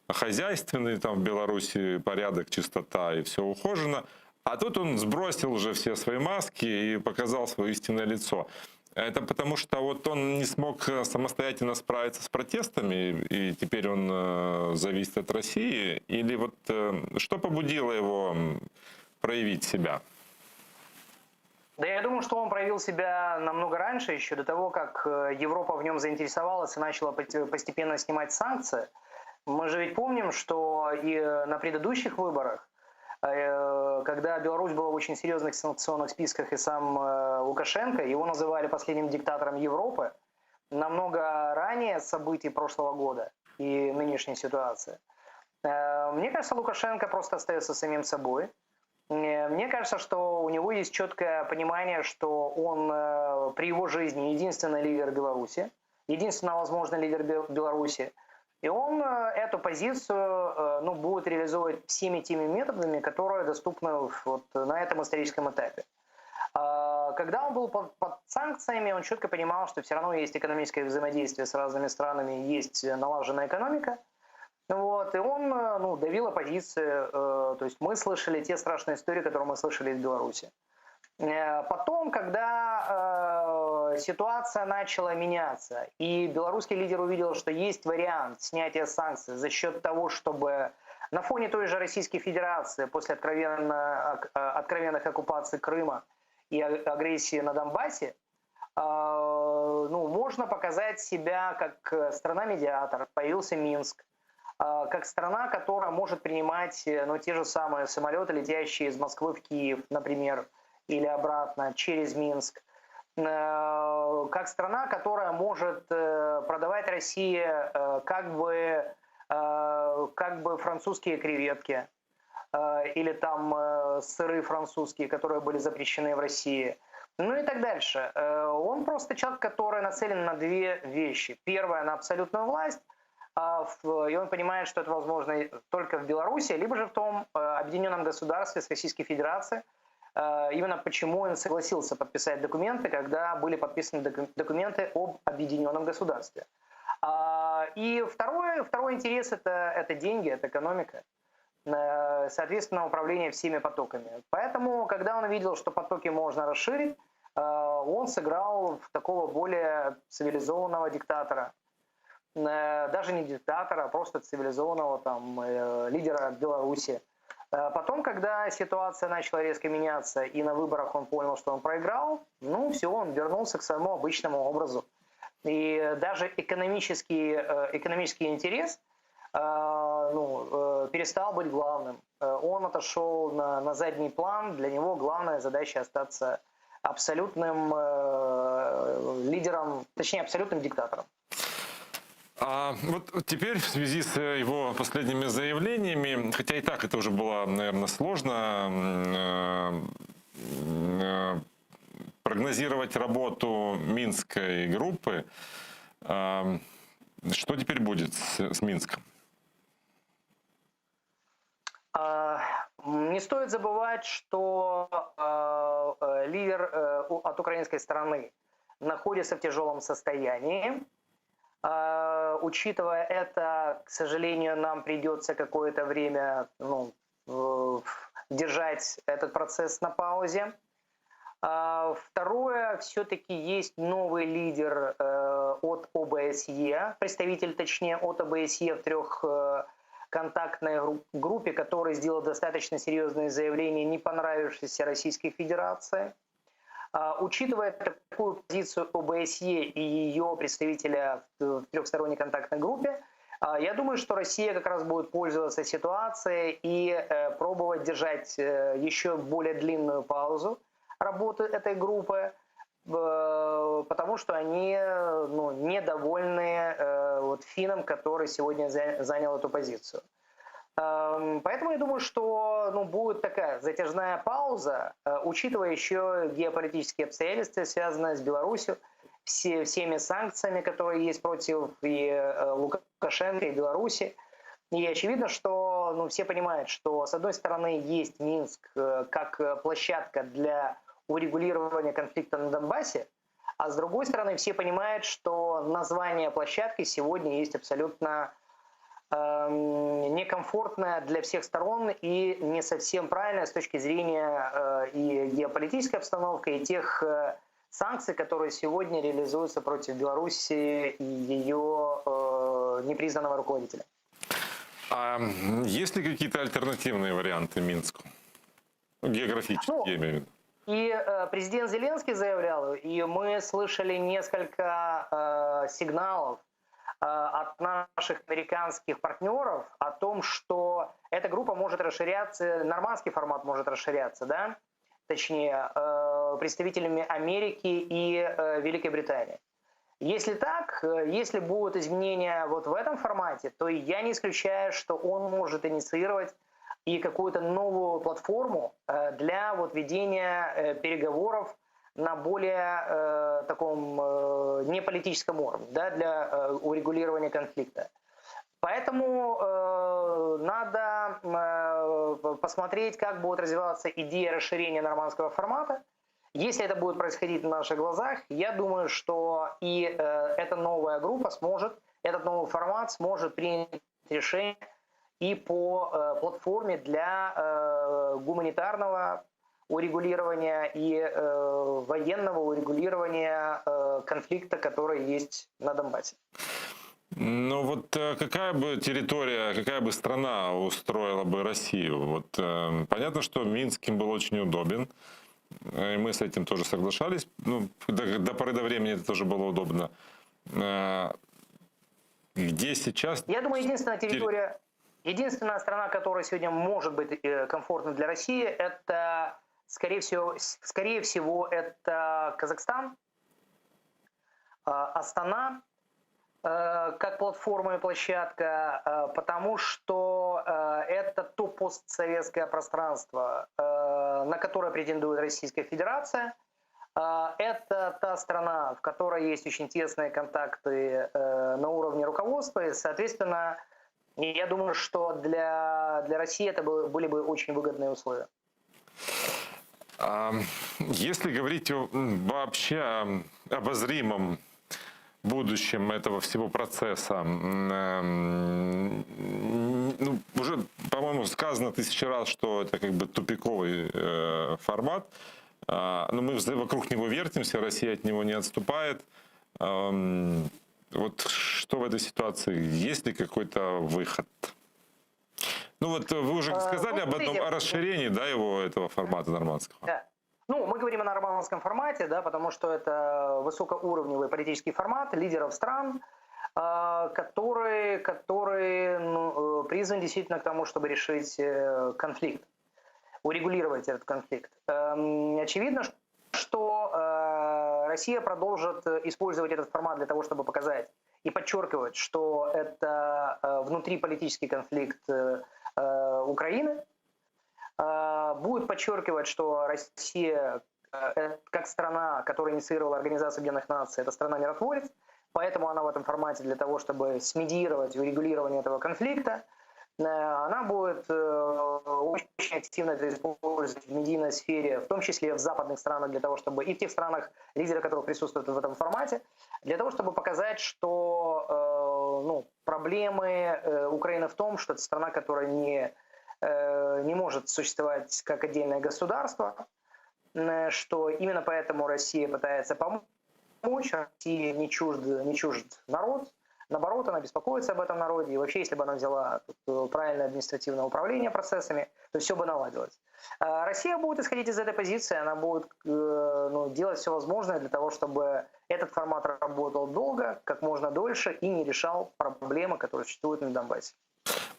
хозяйственный, там в Беларуси порядок, чистота и все ухожено. А тут он сбросил уже все свои маски и показал свое истинное лицо. Это потому что вот он не смог самостоятельно справиться с протестами, и теперь он зависит от России? Или вот что побудило его проявить себя? Да я думаю, что он проявил себя намного раньше, еще до того, как Европа в нем заинтересовалась и начала постепенно снимать санкции. Мы же ведь помним, что и на предыдущих выборах, когда Беларусь была в очень серьезных санкционных списках, и сам Лукашенко, его называли последним диктатором Европы, намного ранее событий прошлого года и нынешней ситуации. Мне кажется, Лукашенко просто остается самим собой. Мне кажется, что у него есть четкое понимание, что он при его жизни единственный лидер Беларуси, единственно возможный лидер Беларуси. И он эту позицию, ну, будет реализовывать всеми теми методами, которые доступны вот на этом историческом этапе. Когда он был под санкциями, он четко понимал, что все равно есть экономическое взаимодействие с разными странами, есть налаженная экономика. Вот, и он э, ну, давил оппозицию. Э, то есть мы слышали те страшные истории, которые мы слышали из Беларуси. Э, потом, когда э, ситуация начала меняться, и белорусский лидер увидел, что есть вариант снятия санкций за счет того, чтобы на фоне той же Российской Федерации после откровенно, э, откровенных оккупаций Крыма и агрессии на Донбассе, э, ну, можно показать себя как страна-медиатор. Появился Минск э, как страна, которая может принимать ну, те же самые самолеты, летящие из Москвы в Киев, например, или обратно через Минск, э, как страна, которая может э, продавать России э, как бы, как бы французские креветки или там сыры французские, которые были запрещены в России. Ну и так дальше. Он просто человек, который нацелен на две вещи. Первое, на абсолютную власть, а, и он понимает, что это возможно только в Беларуси, либо же в том объединенном государстве с Российской Федерацией, Э, именно почему он согласился подписать документы, когда были подписаны документы об объединенном государстве. А, и второе, второй интерес это, это деньги, это экономика. Э, соответственно, управление всеми потоками. Поэтому, когда он увидел, что потоки можно расширить, э, он сыграл в такого более цивилизованного диктатора. Даже не диктатора, а просто цивилизованного там, лидера Беларуси. Э, потом, когда ситуация начала резко меняться, и на выборах он понял, что он проиграл, ну все, он вернулся к своему обычному образу. И даже экономический, э, экономический интерес э, ну, перестал быть главным. Он отошел на, на задний план, для него главная задача остаться абсолютным лидером, точнее, абсолютным диктатором. А вот теперь в связи с его последними заявлениями, хотя и так это уже было, наверное, сложно э, э, прогнозировать работу Минской группы, э, что теперь будет с, с Минском? А, не стоит забывать, что лидер от украинской стороны находится в тяжелом состоянии. А, учитывая это, к сожалению, нам придется какое-то время ну, держать этот процесс на паузе. А, второе, все-таки есть новый лидер э, от ОБСЕ, представитель, точнее, от ОБСЕ в трех э, контактной группе, который сделал достаточно серьезные заявления, не понравившиеся Российской Федерации. А, учитывая такую позицию ОБСЕ и ее представителя в трехсторонней контактной группе, а, я думаю, что Россия как раз будет пользоваться ситуацией и э, пробовать держать э, еще более длинную паузу работы этой группы, э, потому что они ну, недовольны вот, финном, который сегодня занял эту позицию. Эм, поэтому я думаю, что ну, будет такая затяжная пауза, э, учитывая еще геополитические обстоятельства, связанные с Беларусью, все, всеми санкциями, которые есть против и э, Лукашенко, и Беларуси. И очевидно, что ну, все понимают, что с одной стороны есть Минск э, как площадка для урегулирования конфликта на Донбассе, а с другой стороны все понимают, что название площадки сегодня есть абсолютно некомфортная для всех сторон и не совсем правильная с точки зрения э, и геополитической обстановки, и тех э, санкций, которые сегодня реализуются против Беларуси и ее э, непризнанного руководителя. А есть ли какие-то альтернативные варианты Минску? Географические, ну, я имею в виду. И президент Зеленский заявлял, и мы слышали несколько сигналов от наших американских партнеров о том, что эта группа может расширяться, нормандский формат может расширяться, да, точнее, э, представителями Америки и э, Великой Британии. Если так, если будут изменения вот в этом формате, то я не исключаю, что он может инициировать и какую-то новую платформу для вот ведения переговоров на более э, таком э, неполитическом уровне, да, для э, урегулирования конфликта. Поэтому э, надо э, посмотреть, как будет развиваться идея расширения нормандского формата. Если это будет происходить на наших глазах, я думаю, что и э, эта новая группа сможет, этот новый формат сможет принять решение и по э, платформе для э, гуманитарного урегулирования и э, военного урегулирования э, конфликта, который есть на Донбассе. Ну вот э, какая бы территория, какая бы страна устроила бы Россию? Вот э, понятно, что Минск им был очень удобен, э, и мы с этим тоже соглашались. Ну, до, до поры до времени это тоже было удобно. Э, где сейчас? Я думаю, единственная территория, единственная страна, которая сегодня может быть э, комфортна для России, это, скорее всего, скорее всего, это Казахстан, Астана, как платформа и площадка, э, потому что э, это то постсоветское пространство, на которое претендует Российская Федерация. Это та страна, в которой есть очень тесные контакты на уровне руководства, и, соответственно, я думаю, что для, для России это были бы очень выгодные условия. Если говорить вообще о обозримом будущем этого всего процесса, эм, ну, уже, по-моему, сказано тысячи раз, что это как бы тупиковый э, формат, а, но мы вокруг него вертимся, Россия от него не отступает. Эм, вот что в этой ситуации? Есть ли какой-то выход? Ну вот вы уже а, сказали ну, об одном, о расширении, да, его этого формата нормандского. Да. Ну, мы говорим о нормандском формате, да, потому что это высокоуровневый политический формат лидеров стран, а, который, который ну, э, призван действительно к тому, чтобы решить э, конфликт, урегулировать этот конфликт. Эм, очевидно, что э, Россия продолжит использовать этот формат для того, чтобы показать и подчеркивать, что это внутриполитический конфликт Украины, будет подчеркивать, что Россия э, как страна, которая инициировала Организацию Объединенных Наций, это страна-миротворец, поэтому она в этом формате для того, чтобы смедировать урегулирование этого конфликта, э, она будет э, очень активно это использовать в медийной сфере, в том числе в западных странах, для того, чтобы и в тех странах, лидеры которых присутствуют в этом формате, для того, чтобы показать, что ну, проблемы Украины в том, что это страна, которая не не может существовать как отдельное государство, э, что именно поэтому Россия пытается помочь, Россия не чужд, не чужд народ, наоборот, она беспокоится об этом народе, и вообще, если бы она взяла э, правильное административное управление процессами, то все бы наладилось. Россия будет исходить из этой позиции, она будет ну, делать все возможное для того, чтобы этот формат работал долго, как можно дольше и не решал проблемы, которые существуют на Донбассе.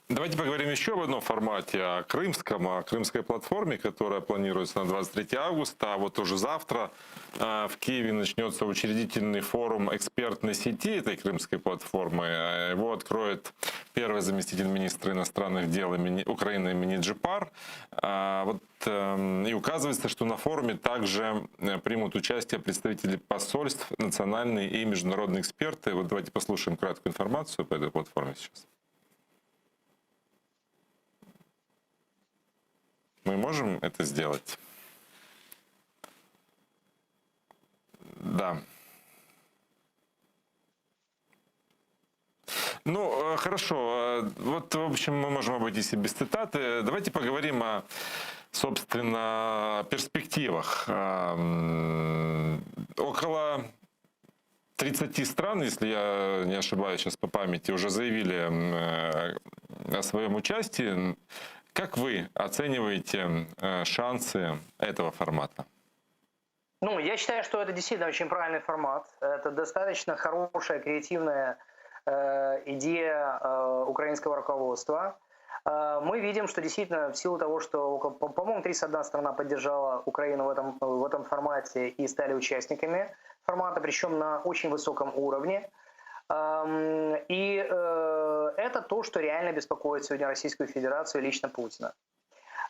Давайте поговорим еще об одном формате, о крымском, о крымской платформе, которая планируется на 23 августа. А вот уже завтра э, в Киеве начнется учредительный форум экспертной сети этой крымской платформы. Его откроет первый заместитель министра иностранных дел имени, Украины имени Джипар. А, вот, эм, и указывается, что на форуме также э, примут участие представители посольств, национальные и международные эксперты. Вот давайте послушаем краткую информацию по этой платформе сейчас. Мы можем это сделать? Да. Ну, э, хорошо. Э, вот, в общем, мы можем обойтись и без цитаты. Давайте поговорим о, собственно, перспективах. Эм, около 30 стран, если я не ошибаюсь сейчас по памяти, уже заявили э, о своем участии. Как вы оцениваете э, шансы этого формата? Ну, я считаю, что это действительно очень правильный формат. Это достаточно хорошая, креативная э, идея э, украинского руководства. Э, мы видим, что действительно в силу того, что, по-моему, 31 страна поддержала Украину в этом, в этом формате и стали участниками формата, причем на очень высоком уровне. Эм, и э, это то, что реально беспокоит сегодня Российскую Федерацию и лично Путина.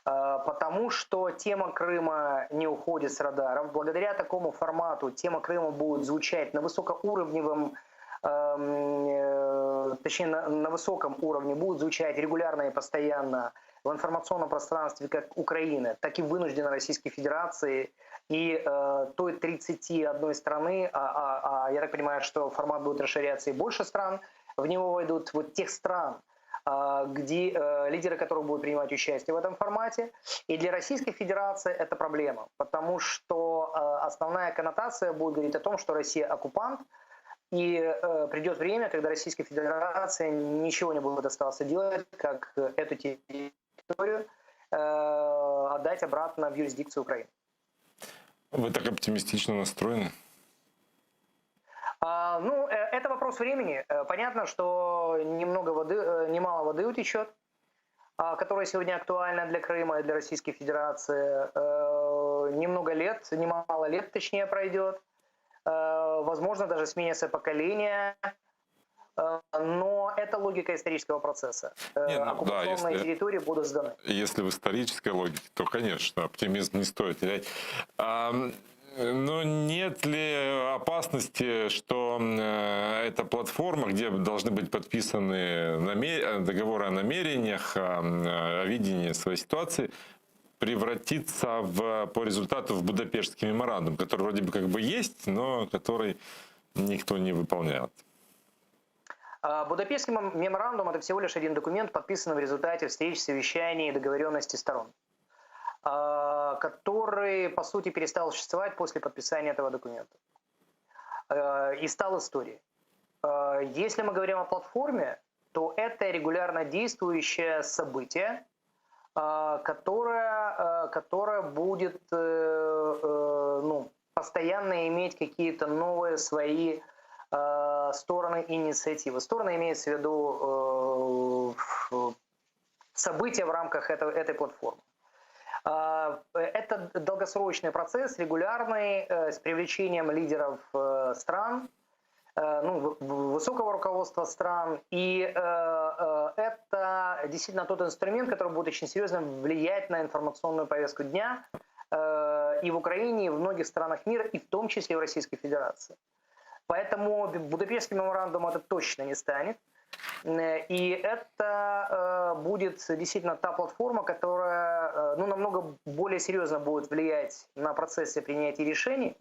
Э, потому что тема Крыма не уходит с радаров. Благодаря такому формату тема Крыма будет звучать на высокоуровневом, эм, э, точнее на, на высоком уровне, будет звучать регулярно и постоянно в информационном пространстве как Украины, так и вынужденно Российской Федерации и э, той 31 страны, а, а, а я так понимаю, что формат будет расширяться и больше стран, в него войдут вот тех стран, где, лидеры которых будут принимать участие в этом формате. И для Российской Федерации это проблема, потому что основная коннотация будет говорить о том, что Россия оккупант, и придет время, когда Российская Федерация ничего не будет оставаться делать, как эту территорию отдать обратно в юрисдикцию Украины. Вы так оптимистично настроены? А, ну, это вопрос времени. Понятно, что немного воды, немало воды утечет, которая сегодня актуальна для Крыма и для Российской Федерации. Немного лет, немало лет, точнее, пройдет. Возможно, даже сменится поколение. Но это логика исторического процесса. Не, ну, да, Оккупационные если, территории будут сданы. Если в исторической логике, то, конечно, оптимизм не стоит терять. А, но нет ли опасности, что эта платформа, где должны быть подписаны договоры о намерениях, о видении своей ситуации, превратится по результату в Будапештский меморандум, который вроде бы как бы есть, но который никто не выполняет? Будапештский меморандум – это всего лишь один документ, подписанный в результате встреч, совещаний и договоренности сторон, который, по сути, перестал существовать после подписания этого документа и стал историей. Если мы говорим о платформе, то это регулярно действующее событие, которое будет ну, постоянно иметь какие-то новые свои стороны инициативы. Стороны имеется в виду события в рамках этой платформы. Это долгосрочный процесс, регулярный, с привлечением лидеров стран, ну, высокого руководства стран. И это действительно тот инструмент, который будет очень серьезно влиять на информационную повестку дня и в Украине, и в многих странах мира, и в том числе в Российской Федерации. Поэтому Будапештский меморандум это точно не станет. И это будет действительно та платформа, которая ну, намного более серьезно будет влиять на процессы принятия решений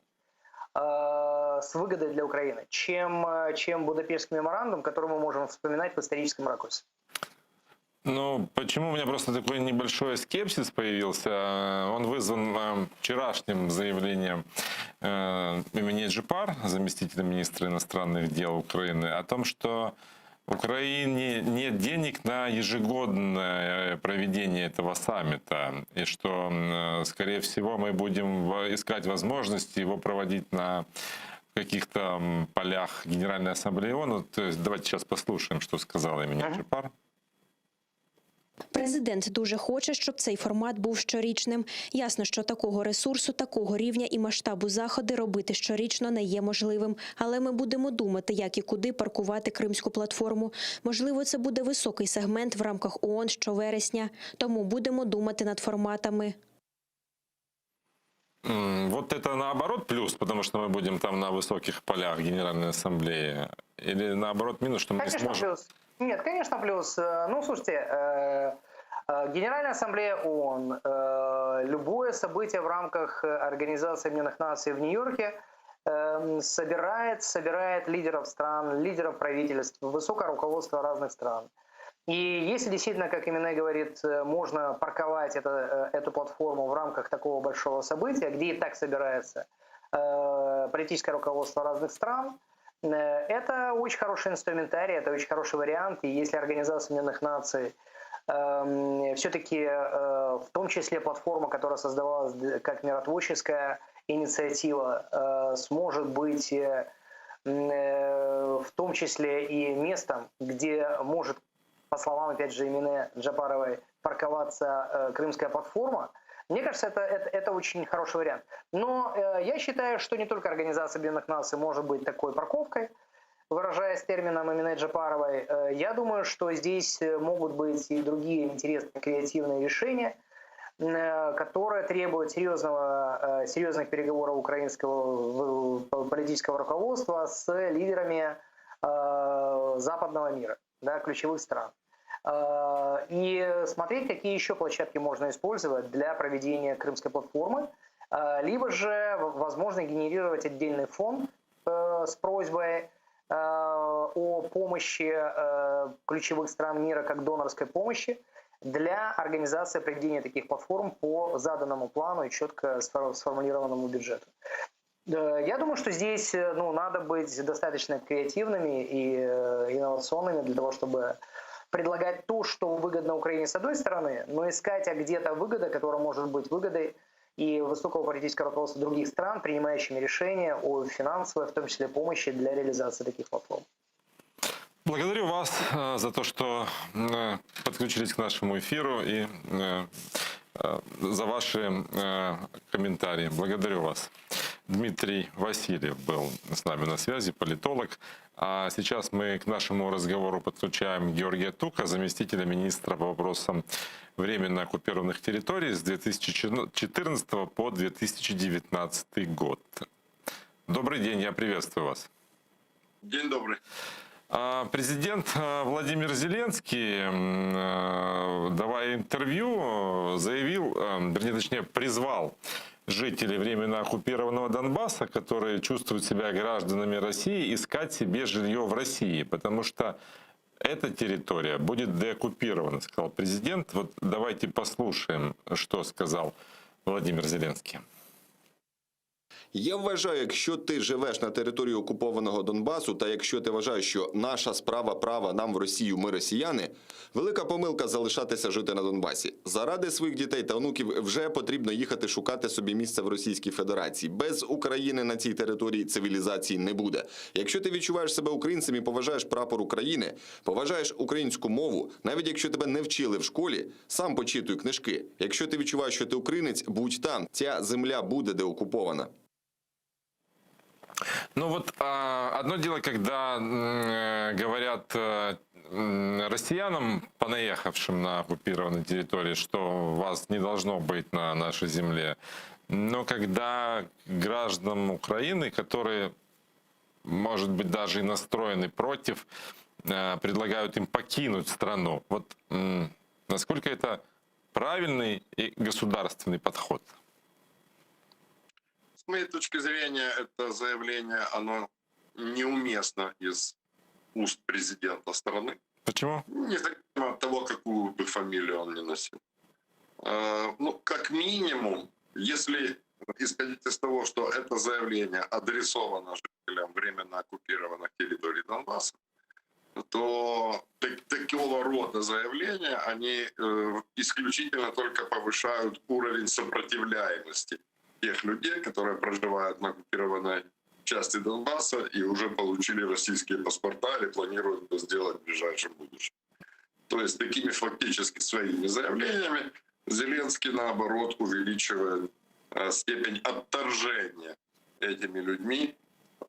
с выгодой для Украины, чем Будапештский меморандум, который мы можем вспоминать в историческом ракурсе. Ну, почему у меня просто такой небольшой скепсис появился? Он вызван вчерашним заявлением Эмине Джеппар, заместителя министра иностранных дел Украины, о том, что в Украине нет денег на ежегодное проведение этого саммита, и что, скорее всего, мы будем искать возможности его проводить на каких-то полях Генеральной Ассамблеи ООН. То есть давайте сейчас послушаем, что сказала Эмине Джеппар. Президент дуже хоче, щоб цей формат був щорічним. Ясно, що такого ресурсу, такого рівня і масштабу заходи робити щорічно не є можливим. Але ми будемо думати, як і куди паркувати кримську платформу. Можливо, це буде високий сегмент в рамках ООН щовересня. Тому будемо думати над форматами. Вот это наоборот плюс, потому что мы будем там на высоких полях Генеральной Ассамблеи. Или наоборот минус, что мы не Конечно, сможем? плюс. Нет, конечно, плюс. Ну, слушайте, Генеральная Ассамблея ООН, любое событие в рамках Организации Объединенных Наций в Нью-Йорке собирает лидеров стран, лидеров правительств, высокое руководство разных стран. И если действительно, как Эмине говорит, можно парковать эту платформу в рамках такого большого события, где и так собирается политическое руководство разных стран, это очень хороший инструментарий, это очень хороший вариант. И если Организация Объединенных Наций все-таки, в том числе платформа, которая создавалась как миротворческая инициатива, сможет быть в том числе и местом, где может, по словам, опять же, Эмине Джапаровой, парковаться крымская платформа, мне кажется, это очень хороший вариант. Но я считаю, что не только Организация Объединенных Наций может быть такой парковкой, выражаясь термином Эмине Джапаровой. Я думаю, что здесь могут быть и другие интересные креативные решения, которые требуют серьезных переговоров украинского политического руководства с лидерами западного мира, да, ключевых стран. И смотреть, какие еще площадки можно использовать для проведения крымской платформы, либо же, возможно, генерировать отдельный фонд с просьбой. о помощи ключевых стран мира как донорской помощи для организации проведения таких платформ по заданному плану и четко сформулированному бюджету. Я думаю, что здесь ну, надо быть достаточно креативными и инновационными для того, чтобы предлагать то, что выгодно Украине с одной стороны, но искать, а где-то выгода, которая может быть выгодой и высокого политического руководства других стран, принимающими решения о финансовой, в том числе, помощи для реализации таких платформ. Благодарю вас за то, что подключились к нашему эфиру и за ваши комментарии. Благодарю вас. Дмитрий Васильев был с нами на связи, политолог. А сейчас мы к нашему разговору подключаем Георгия Тука, заместителя министра по вопросам временно оккупированных территорий с 2014 по 2019 год. Добрый день, я приветствую вас. День добрый. Президент Владимир Зеленский, давая интервью, заявил, вернее, точнее, призвал жителей временно оккупированного Донбасса, которые чувствуют себя гражданами России, искать себе жилье в России, потому что эта территория будет деоккупирована, сказал президент. Вот давайте послушаем, что сказал Владимир Зеленский. Я вважаю, якщо ти живеш на території окупованого Донбасу, та якщо ти вважаєш, що наша справа права нам в Росію, ми росіяни, велика помилка залишатися жити на Донбасі. Заради своїх дітей та онуків вже потрібно їхати шукати собі місце в Російській Федерації. Без України на цій території цивілізації не буде. Якщо ти відчуваєш себе українцем і поважаєш прапор України, поважаєш українську мову, навіть якщо тебе не вчили в школі, сам почитуй книжки. Якщо ти відчуваєш, що ти українець, будь там. Ця земля буде деокупована. Ну вот одно дело, когда говорят россиянам, понаехавшим на оккупированной территории, что вас не должно быть на нашей земле. Но когда гражданам Украины, которые, может быть, даже и настроены против, предлагают им покинуть страну. Вот насколько это правильный и государственный подход? С моей точки зрения, это заявление, оно неуместно из уст президента страны. Почему? Независимо от того, какую бы фамилию он ни носил. Ну, как минимум, если исходить из того, что это заявление адресовано жителям временно оккупированных территорий Донбасса, то такого рода заявления, они исключительно только повышают уровень сопротивляемости тех людей, которые проживают на оккупированной части Донбасса и уже получили российские паспорта или планируют это сделать в ближайшем будущем. То есть такими фактически своими заявлениями Зеленский, наоборот, увеличивает степень отторжения этими людьми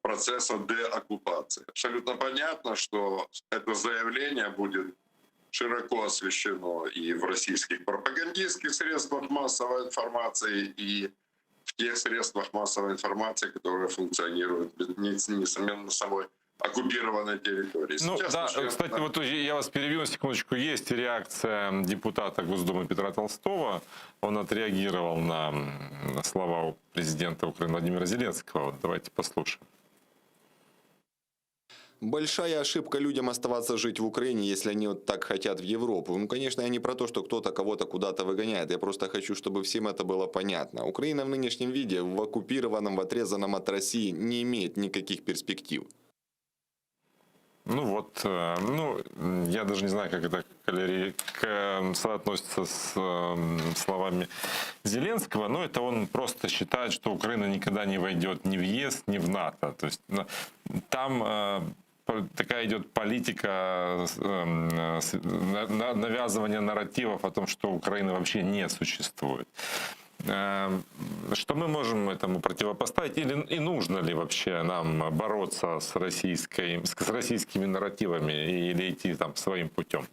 процесса деоккупации. Абсолютно понятно, что это заявление будет широко освещено и в российских пропагандистских средствах массовой информации, и в тех средствах массовой информации, которые функционируют, несомненно, на самой оккупированной территории. Ну, Сейчас да, начнем кстати, вот я вас перебью на секундочку. Есть реакция депутата Госдумы Петра Толстого. Он отреагировал на слова президента Украины Владимира Зеленского. Вот давайте послушаем. Большая ошибка людям оставаться жить в Украине, если они вот так хотят в Европу. Ну, конечно, я не про то, что кто-то кого-то куда-то выгоняет. Я просто хочу, чтобы всем это было понятно. Украина в нынешнем виде, в оккупированном, в отрезанном от России, не имеет никаких перспектив. Ну вот, ну, я даже не знаю, как это соотносится с словами Зеленского, но это он просто считает, что Украина никогда не войдет ни в ЕС, ни в НАТО. То есть там такая идет политика навязывания нарративов о том, что Украины вообще не существует. Что мы можем этому противопоставить? Или и нужно ли вообще нам бороться с российскими нарративами или идти там своим путем?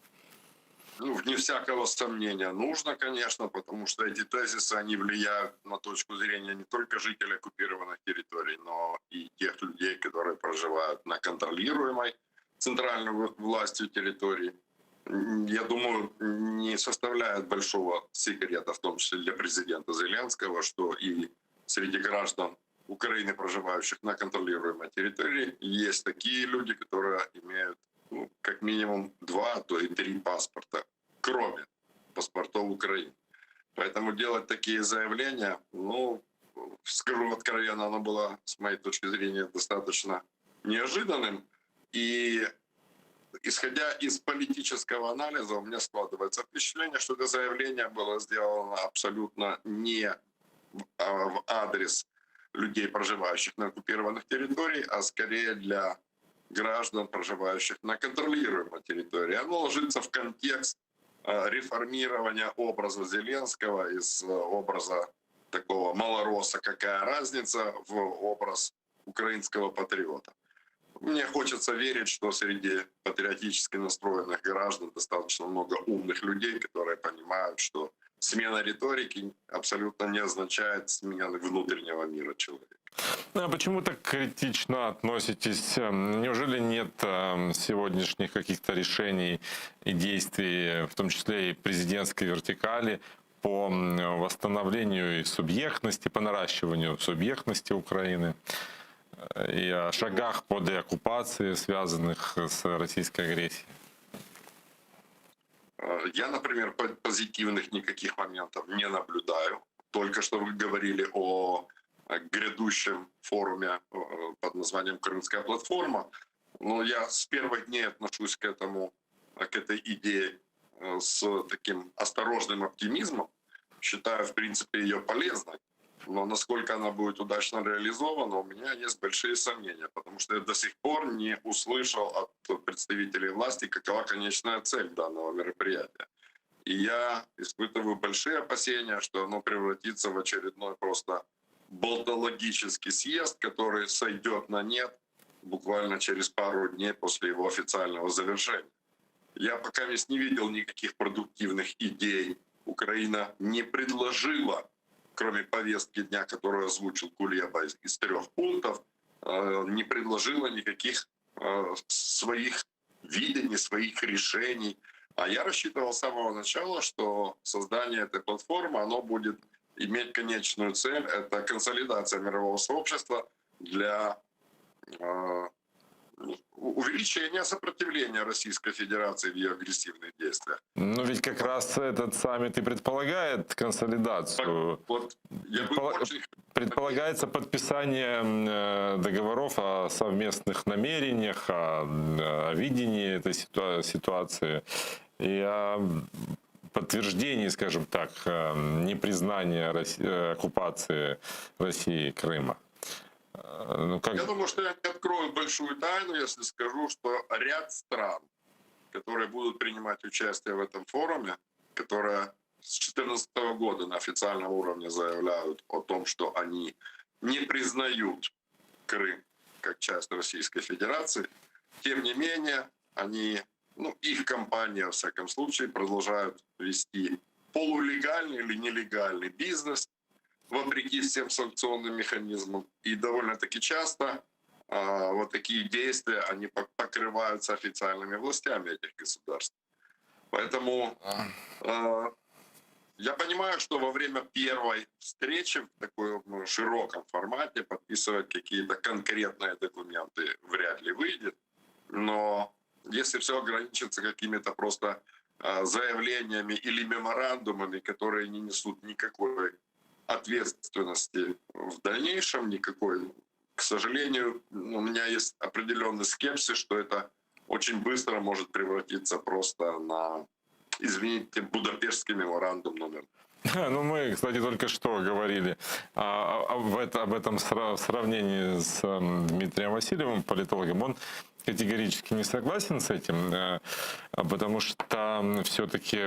Ну, вне всякого сомнения, нужно, конечно, потому что эти тезисы, они влияют на точку зрения не только жителей оккупированных территорий, но и тех людей, которые проживают на контролируемой центральной властью территории. Я думаю, не составляет большого секрета, в том числе для президента Зеленского, что и среди граждан Украины, проживающих на контролируемой территории, есть такие люди, которые имеют ну, как минимум два, а то и три паспорта, кроме паспортов Украины. Поэтому делать такие заявления, ну, скажу откровенно, оно было, с моей точки зрения, достаточно неожиданным. И исходя из политического анализа, у меня складывается впечатление, что это заявление было сделано абсолютно не в а, в адрес людей, проживающих на оккупированных территориях, а скорее для граждан, проживающих на контролируемой территории. Оно ложится в контекст э, реформирования образа Зеленского из э, образа такого малороса, какая разница, в образ украинского патриота. Мне хочется верить, что среди патриотически настроенных граждан достаточно много умных людей, которые понимают, что смена риторики абсолютно не означает смены внутреннего мира человека. Ну, А почему так критично относитесь? Эм, Неужели нет эм, сегодняшних каких-то решений и действий, в том числе и президентской вертикали, по м, восстановлению и субъектности, по наращиванию субъектности Украины э, и о шагах по деоккупации, связанных с российской агрессией? Э, Я, например, по- позитивных никаких моментов не наблюдаю. Только что вы говорили о э, грядущем форуме э, под названием «Крымская платформа». Но я с первых дней отношусь к этому, э, к этой идее э, с таким осторожным оптимизмом. Считаю, в принципе, ее полезной. Но насколько она будет удачно реализована, у меня есть большие сомнения, потому что я до сих пор не услышал от представителей власти, какова конечная цель данного мероприятия. И я испытываю большие опасения, что оно превратится в очередной просто болтологический съезд, который сойдет на нет буквально через пару дней после его официального завершения. Я пока не видел никаких продуктивных идей. Украина не предложила, кроме повестки дня, которую озвучил Кулеба из, из трех пунктов, э, не предложила никаких э, своих видений, своих решений. А я рассчитывал с самого начала, что создание этой платформы, оно будет иметь конечную цель — это консолидация мирового сообщества для э, увеличения сопротивления Российской Федерации в ее агрессивных действиях. Но ведь как раз этот саммит и предполагает консолидацию. Вот я бы Предпола- очень Предполагается подписание э, договоров о совместных намерениях, о, о видении этой ситуа- ситуации и о подтверждении, скажем так, э, непризнания Росси- э, оккупации России Крыма. Э, Ну, как... Я думаю, что я не открою большую тайну, если скажу, что ряд стран, которые будут принимать участие в этом форуме, которые с 2014 года на официальном уровне заявляют о том, что они не признают Крым как часть Российской Федерации, тем не менее, они, ну, их компания, во всяком случае, продолжают вести полулегальный или нелегальный бизнес, вопреки всем санкционным механизмам. И довольно-таки часто а, вот такие действия, они пок- покрываются официальными властями этих государств. Поэтому э, я понимаю, что во время первой встречи в таком ну, широком формате подписывать какие-то конкретные документы вряд ли выйдет. Но если все ограничится какими-то просто э, заявлениями или меморандумами, которые не несут никакой ответственности в дальнейшем, никакой, к сожалению, у меня есть определенный скепсис, что это очень быстро может превратиться просто на, извините, Будапештский меморандум номер Ну, мы, кстати, только что говорили а, а, об, это- об этом сра- в сравнении с эм, Дмитрием Васильевым, политологом. Он категорически не согласен с этим, э, потому что все-таки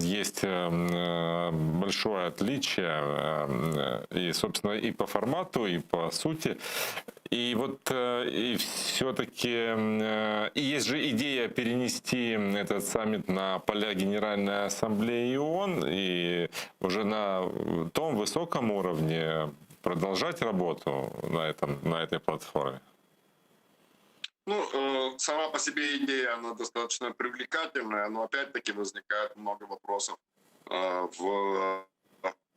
есть э, большое отличие э, и, собственно, и по формату, и по сути. И вот э, и все-таки э, и есть же идея перенести этот саммит на поля Генеральной Ассамблеи ООН и уже на том высоком уровне продолжать работу на, этом, на этой платформе. Ну, э, сама по себе идея, она достаточно привлекательная, но опять-таки возникает много вопросов э, в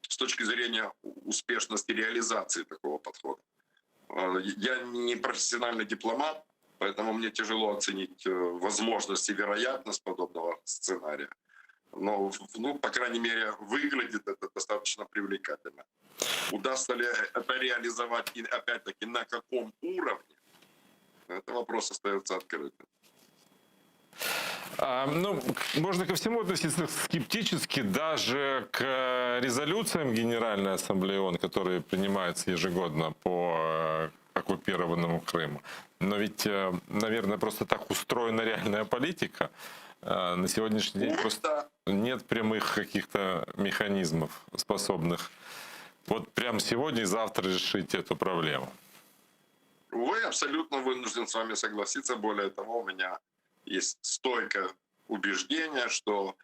с с точки зрения успешности реализации такого подхода. Э, я не профессиональный дипломат, поэтому мне тяжело оценить э, возможность и вероятность подобного сценария. Но, ну, по крайней мере, выглядит это достаточно привлекательно. Удастся ли это реализовать и, опять-таки, на каком уровне, это вопрос остается открытым. А, ну, можно ко всему относиться скептически, даже к резолюциям Генеральной Ассамблеи ООН, которые принимаются ежегодно по э, оккупированному Крыму. Но ведь, э, наверное, просто так устроена реальная политика. Э, на сегодняшний день просто нет прямых каких-то механизмов, способных вот прямо сегодня и завтра решить эту проблему. Увы, абсолютно вынужден с вами согласиться. Более того, у меня есть стойкое убеждение, что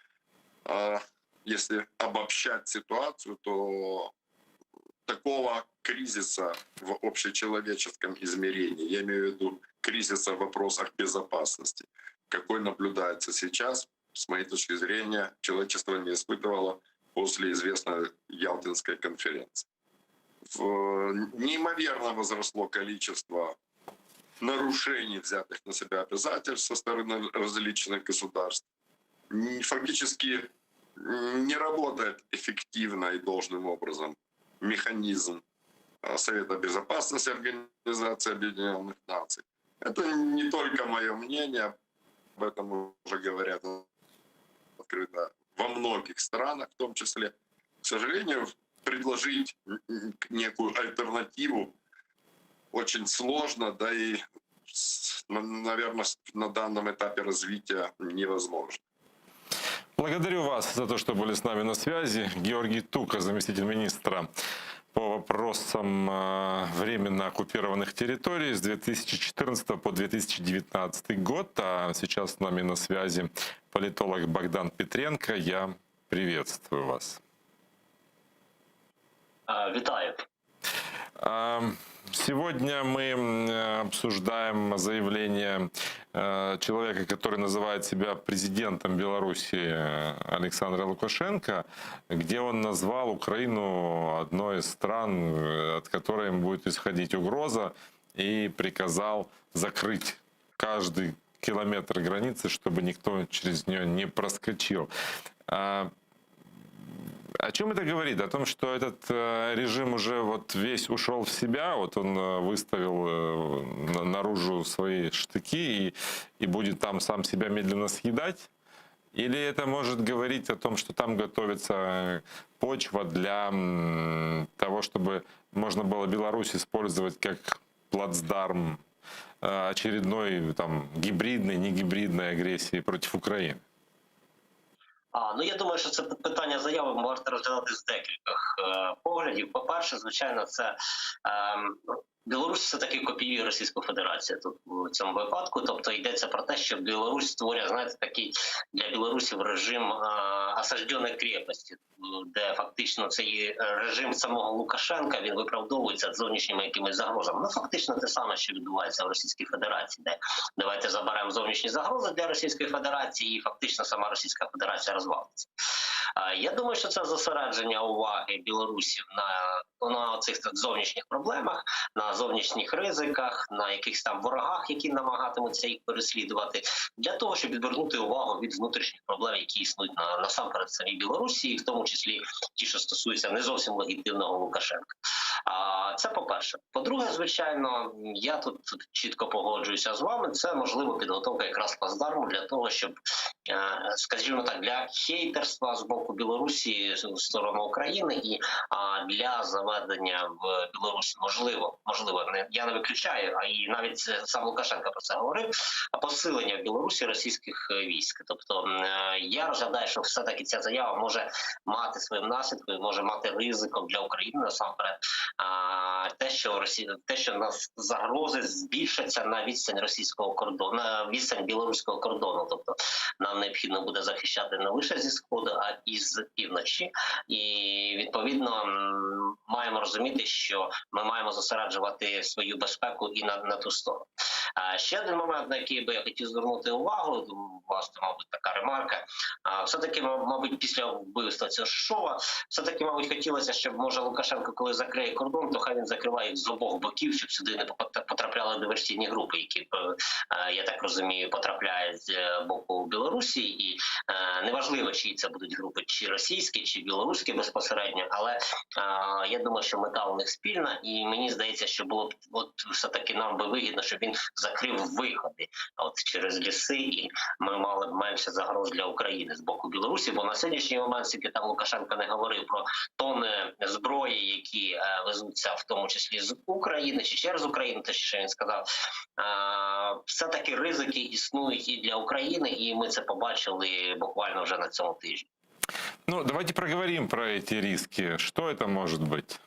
э, если обобщать ситуацию, то такого кризиса в общечеловеческом измерении, я имею в виду кризиса в вопросах безопасности, какой наблюдается сейчас, с моей точки зрения, человечество не испытывало после известной Ялтинской конференции. Неимоверно возросло количество нарушений взятых на себя обязательств со стороны различных государств. Фактически не работает эффективно и должным образом механизм а, Совета Безопасности Организации Объединенных Наций. Это не только мое мнение, об этом уже говорят открыто во многих странах, в том числе. К сожалению, предложить некую альтернативу очень сложно, да и, наверное, на данном этапе развития невозможно. Благодарю вас за то, что были с нами на связи. Георгий Тука, заместитель министра по вопросам э, временно оккупированных территорий с 2014 по 2019 год. А сейчас с нами на связи политолог Богдан Петренко. Я приветствую вас. Вітаю. Сегодня мы обсуждаем заявление э, человека, который называет себя президентом Беларуси э, Александра Лукашенко, где он назвал Украину одной из стран, э, от которой им будет исходить угроза, и приказал закрыть каждый километр границы, чтобы никто через нее не проскочил. А, о чем это говорит? О том, что этот э, режим уже вот весь ушел в себя, вот он э, выставил э, наружу свои штыки и, и будет там сам себя медленно съедать? Или это может говорить о том, что там готовится почва для того, чтобы можно было Беларусь использовать как плацдарм очередной там гибридной, негибридной агрессии против Украины? А, ну я думаю, що це питання заяви варто розглядати з декількох е, поглядів. По-перше, звичайно, це е, Білорусь все таки копіює Російську Федерацію тут у цьому випадку. Тобто йдеться про те, що Білорусь створює, знаєте, такий для білорусів режим е, осаждённой крепости, де фактично цей режим самого Лукашенка він виправдовується зовнішніми якимись загрозами. Ну фактично те саме, що відбувається в Російській Федерації, де давайте заберемо зовнішні загрози для Російської Федерації, і фактично сама Російська Федерація розвалиться. Я думаю, що це зосередження уваги білорусів на, на цих зовнішніх проблемах, на зовнішніх ризиках, на якихось там ворогах, які намагатимуться їх переслідувати, для того, щоб відвернути увагу від внутрішніх проблем, які існують на насамперед в самій Білорусі, і в тому числі ті, що стосуються не зовсім легітимного Лукашенка. А це по перше. По-друге, звичайно, я тут чітко погоджуюся з вами. Це можливо підготовка якраз плацдарму для того, щоб, е, скажімо так, для хейтерства з боку Білорусі в сторону України і для заведення в Білорусі можливо, можливо, не я не виключаю, а і навіть сам Лукашенко про це говорив. Посилення в Білорусі російських військ. Тобто е, я розглядаю, що все таки ця заява може мати своїм наслідком, може мати ризиком для України насамперед. А те, що Росія, те, що нас загрози збільшаться на відстань російського кордону, на відстань білоруського кордону. Тобто нам необхідно буде захищати не лише зі сходу, а і з півночі. І відповідно маємо розуміти, що ми маємо зосереджувати свою безпеку і на, на ту сторону. А ще один момент, на який би я хотів звернути увагу, власне, мабуть, така ремарка. Все-таки, мабуть, після вбивства цього Шишова, все-таки, мабуть, хотілося, щоб може Лукашенко, коли закриє кордон, то хай він закриває їх з обох боків, щоб сюди не потрапляли диверсійні групи, які, е, я так розумію, потрапляють з е, боку Білорусі, і е, неважливо, чиї це будуть групи, чи російські, чи білоруські безпосередньо, але я думаю, що мета у них спільна, і мені здається, що було б от все-таки нам би вигідно, щоб він закрив виходи от через ліси, і ми мали б менше загроз для України з боку Білорусі. Бо на сьогоднішній момент, скільки там Лукашенко не говорив про тони зброї, які е, везуться в тому числі з України чи через Україну, те, що він сказав, все таки ризики існують і для України, і ми це побачили буквально вже на цьому тижні. Ну, давайте проговорим про эти риски. Что это может быть?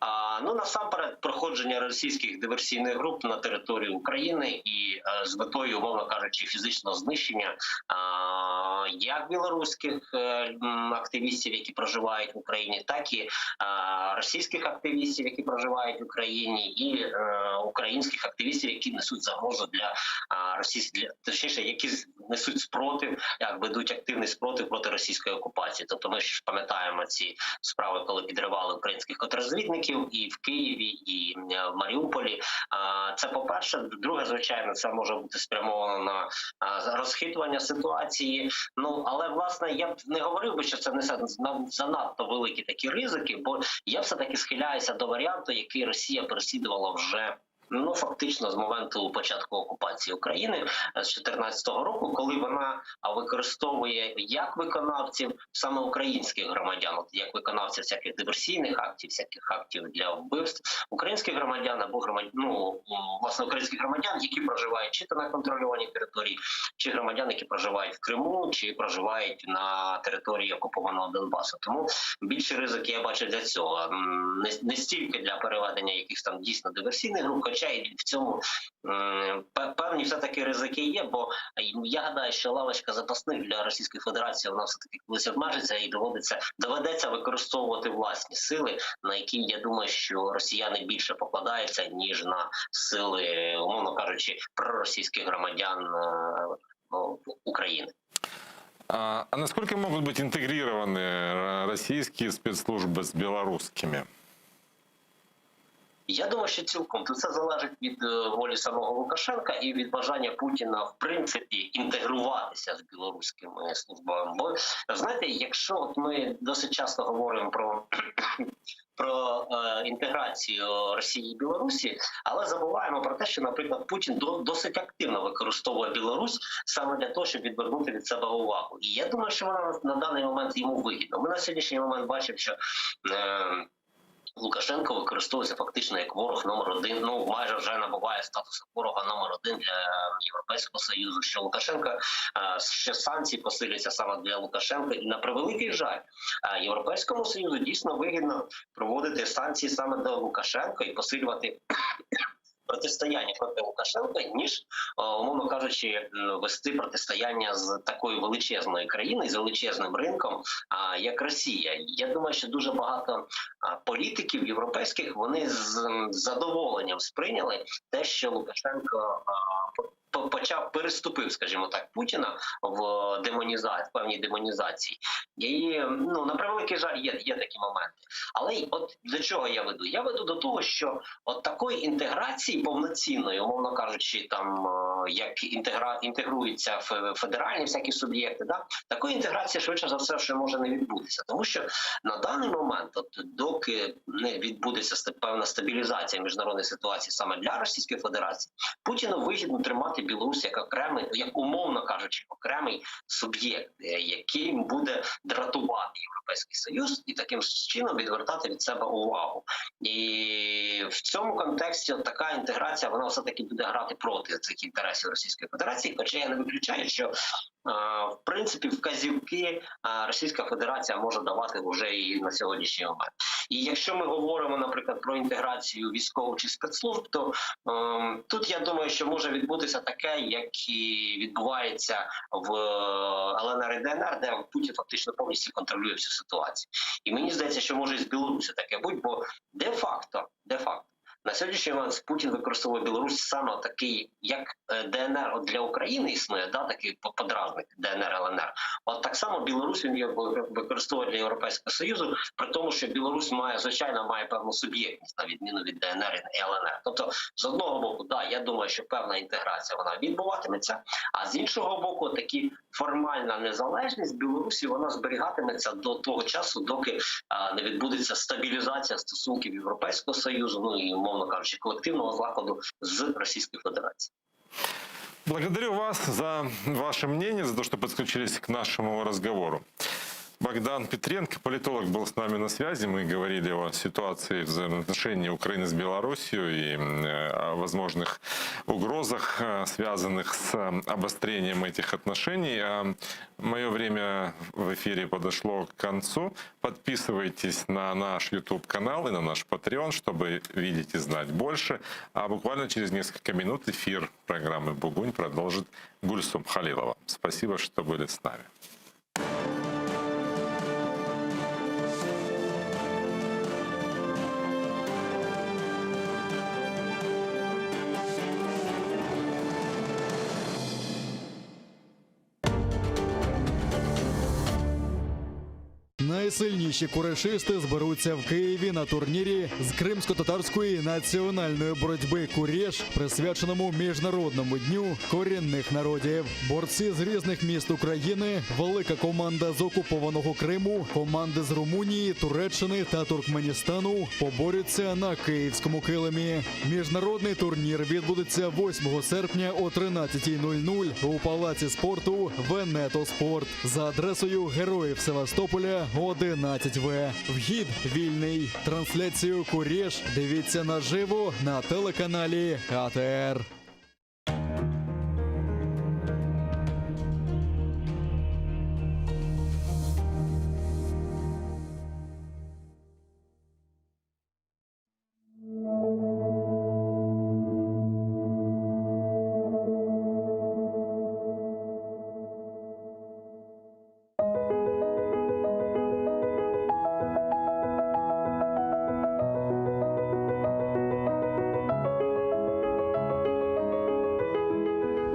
А, ну насамперед, проходження російських диверсійних груп на територію України і е, з метою, умовно кажучи, фізичного знищення а, як білоруських е, активістів, які проживають в Україні, так і а, російських активістів, які проживають в Україні, і е, українських активістів, які несуть загрозу для російських, точніше, які несуть спротив, як ведуть активний спротив проти російської окупації. Тобто, ми ж пам'ятаємо ці справи, коли підривали українських контррозвідників і в Києві, і е, в Маріуполі. Це по перше, друге, звичайно, це може бути спрямовано на розхитування ситуації. Ну але власне я б не говорив би, що це несе занадто великі такі ризики, бо я все таки схиляюся до варіанту, який Росія переслідувала вже. Ну, фактично, з моменту початку окупації України е, з 2014 року, коли вона використовує як виконавців саме українських громадян, от як виконавців всяких диверсійних актів, всяких актів для вбивств українських громадян або громадян, ну, власне українських громадян, які проживають чи то на контрольованій території, чи громадян, які проживають в Криму, чи проживають на території окупованого Донбасу. Тому більше ризики я бачу для цього, не, не стільки для переведення якихось там дійсно диверсійних груп, хоча і в цьому певні все таки ризики є, бо я гадаю, що лавочка запасних для Російської Федерації вона все таки колись обмежиться і доводиться доведеться використовувати власні сили, на які я думаю, що росіяни більше покладаються ніж на сили, умовно кажучи, проросійських громадян е, ну, України. А, а насколько могут быть интегрированы э, российские спецслужбы с белорусскими? Я думаю, що цілком то це залежить від е, волі самого Лукашенка і від бажання Путіна в принципі інтегруватися з білоруськими службами. Бо знаєте, якщо от ми досить часто говоримо про. Про е, інтеграцію Росії і Білорусі, але забуваємо про те, що, наприклад, Путін до, досить активно використовує Білорусь саме для того, щоб відвернути від себе увагу. І я думаю, що вона на, на даний момент йому вигідна. Ми на сьогоднішній момент бачимо, що е, Лукашенко використовується фактично як ворог номер один. Ну майже вже набуває статусу ворога номер один для Європейського союзу. Що Лукашенко е, що санкції посиляться саме для Лукашенка, і на превеликий жаль, е, Європейському союзу дійсно вигідно проводити санкції саме до Лукашенка і посилювати. Протистояння проти Лукашенка, ніж, е, умовно кажучи, вести протистояння з такою величезною країною, з величезним ринком, як Росія. Я думаю, що дуже багато політиків європейських вони з задоволенням сприйняли те, що Лукашенко почав переступив, скажімо так, Путіна в демонізації, в певній демонізації. І ну на превеликий жаль, є, є такі моменти. Але от до чого я веду? Я веду до того, що от такої інтеграції повноцінної, умовно кажучи, там е, як інтегра інтегруються федеральні всякі суб'єкти, да такої інтеграції швидше за все, що може не відбутися, тому що на даний момент, от доки не відбудеться певна стабілізація міжнародної ситуації саме для Російської Федерації, Путіну вигідно тримати Білорусь як окремий, як умовно кажучи, окремий суб'єкт, е, який буде дратувати Європейський Союз і таким чином відвертати від себе увагу. І в цьому контексті от така інтеграція вона все таки буде грати проти цих інтересів Російської Федерації. Хоча я не виключаю, що е, в принципі вказівки е, Російська Федерація може давати вже і на сьогоднішній момент. І якщо ми говоримо, наприклад, про інтеграцію військових чи спецслужб, то ем, тут я думаю, що може відбутися таке, як і відбувається в ЛНР і ДНР, де Путін фактично повністю контролює всю ситуацію. І мені здається, що може і з Білорусі таке бути, бо де-факто, де-факто. На сьогоднішній момент Путін використовує Білорусь саме такий, як е, ДНР от для України існує, да, такий подразник ДНР ЛНР. От так само Білорусь він використовує для Європейського Союзу, при тому, що Білорусь має звичайно має певну суб'єктність на відміну від ДНР і ЛНР. Тобто, з одного боку, да, я думаю, що певна інтеграція вона відбуватиметься, а з іншого боку, такі формальна незалежність Білорусі вона зберігатиметься до того часу, доки а, не відбудеться стабілізація стосунків Європейського Союзу, ну і умовно кажучи, колективного заходу з Російською Федерацією. Благодарю вас за ваше мнение, за то, что подключились к нашему разговору. Богдан Петренко, политолог, был с нами на связи. Мы говорили о ситуации взаимоотношений Украины с Беларусью и э, о возможных угрозах, э, связанных с э, обострением этих отношений. А Мое время в эфире подошло к концу. Подписывайтесь на наш YouTube-канал и на наш Patreon, чтобы видеть и знать больше. А буквально через несколько минут эфир программы «Бугунь» продолжит Гульсум Халилова. Спасибо, что были с нами. Найсильніші курешисти зберуться в Києві на турнірі з кримсько-татарської національної боротьби Куреш, присвяченому міжнародному дню корінних народів. Борці з різних міст України, велика команда з окупованого Криму, команди з Румунії, Туреччини та Туркменістану поборються на київському килимі. Міжнародний турнір відбудеться 8 серпня о 13.00 у палаці спорту Венето Спорт за адресою Героїв Севастополя 11В. Вхід вільний. Трансляцію Куреш дивіться наживо на телеканалі АТР.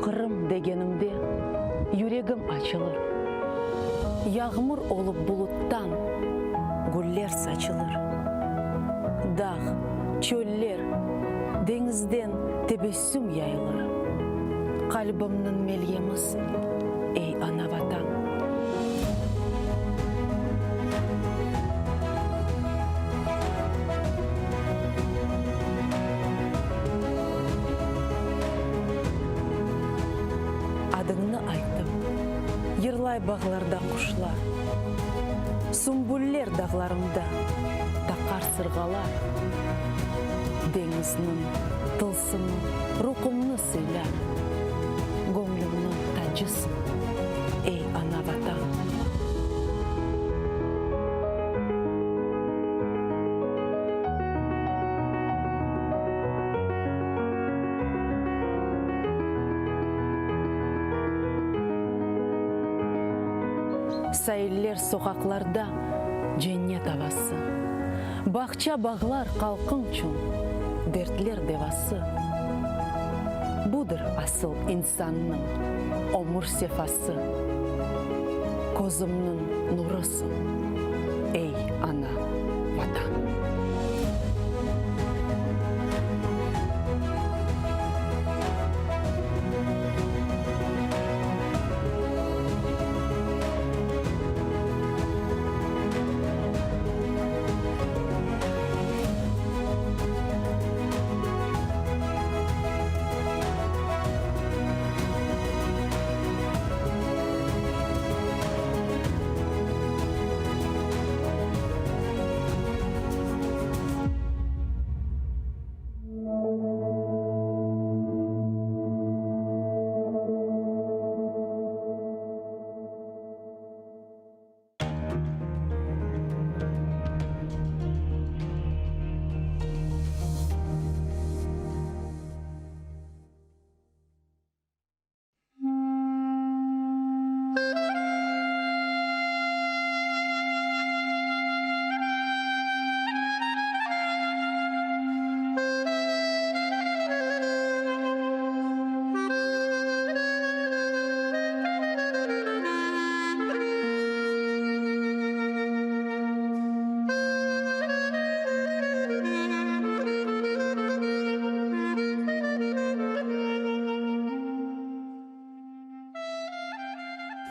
Qırım degenimde, yüregim açılır. Yağmur olıp buluttan güller saçılır. Dağ, çöller, deñizden tebessüm yayılır. Qalbimniñ melyemisiñ, ey, ana-Vatan! Adıñnı aytıp, yırlay bağlarda quşlar, Sümbüller dağlarımda taqar sırğalar, Deñizniñ tılsımı ruhumnı sıylar, Göñlümniñ tacısıñ, ey, ana-Vatan! Sailler, soqaqlarda cennet avası, Bağça-bağlar halqıñçün dertler devası. Budır asıl insannıñ ömür sefası, Közümniñ nurısıñ, ey, ana, Vatan!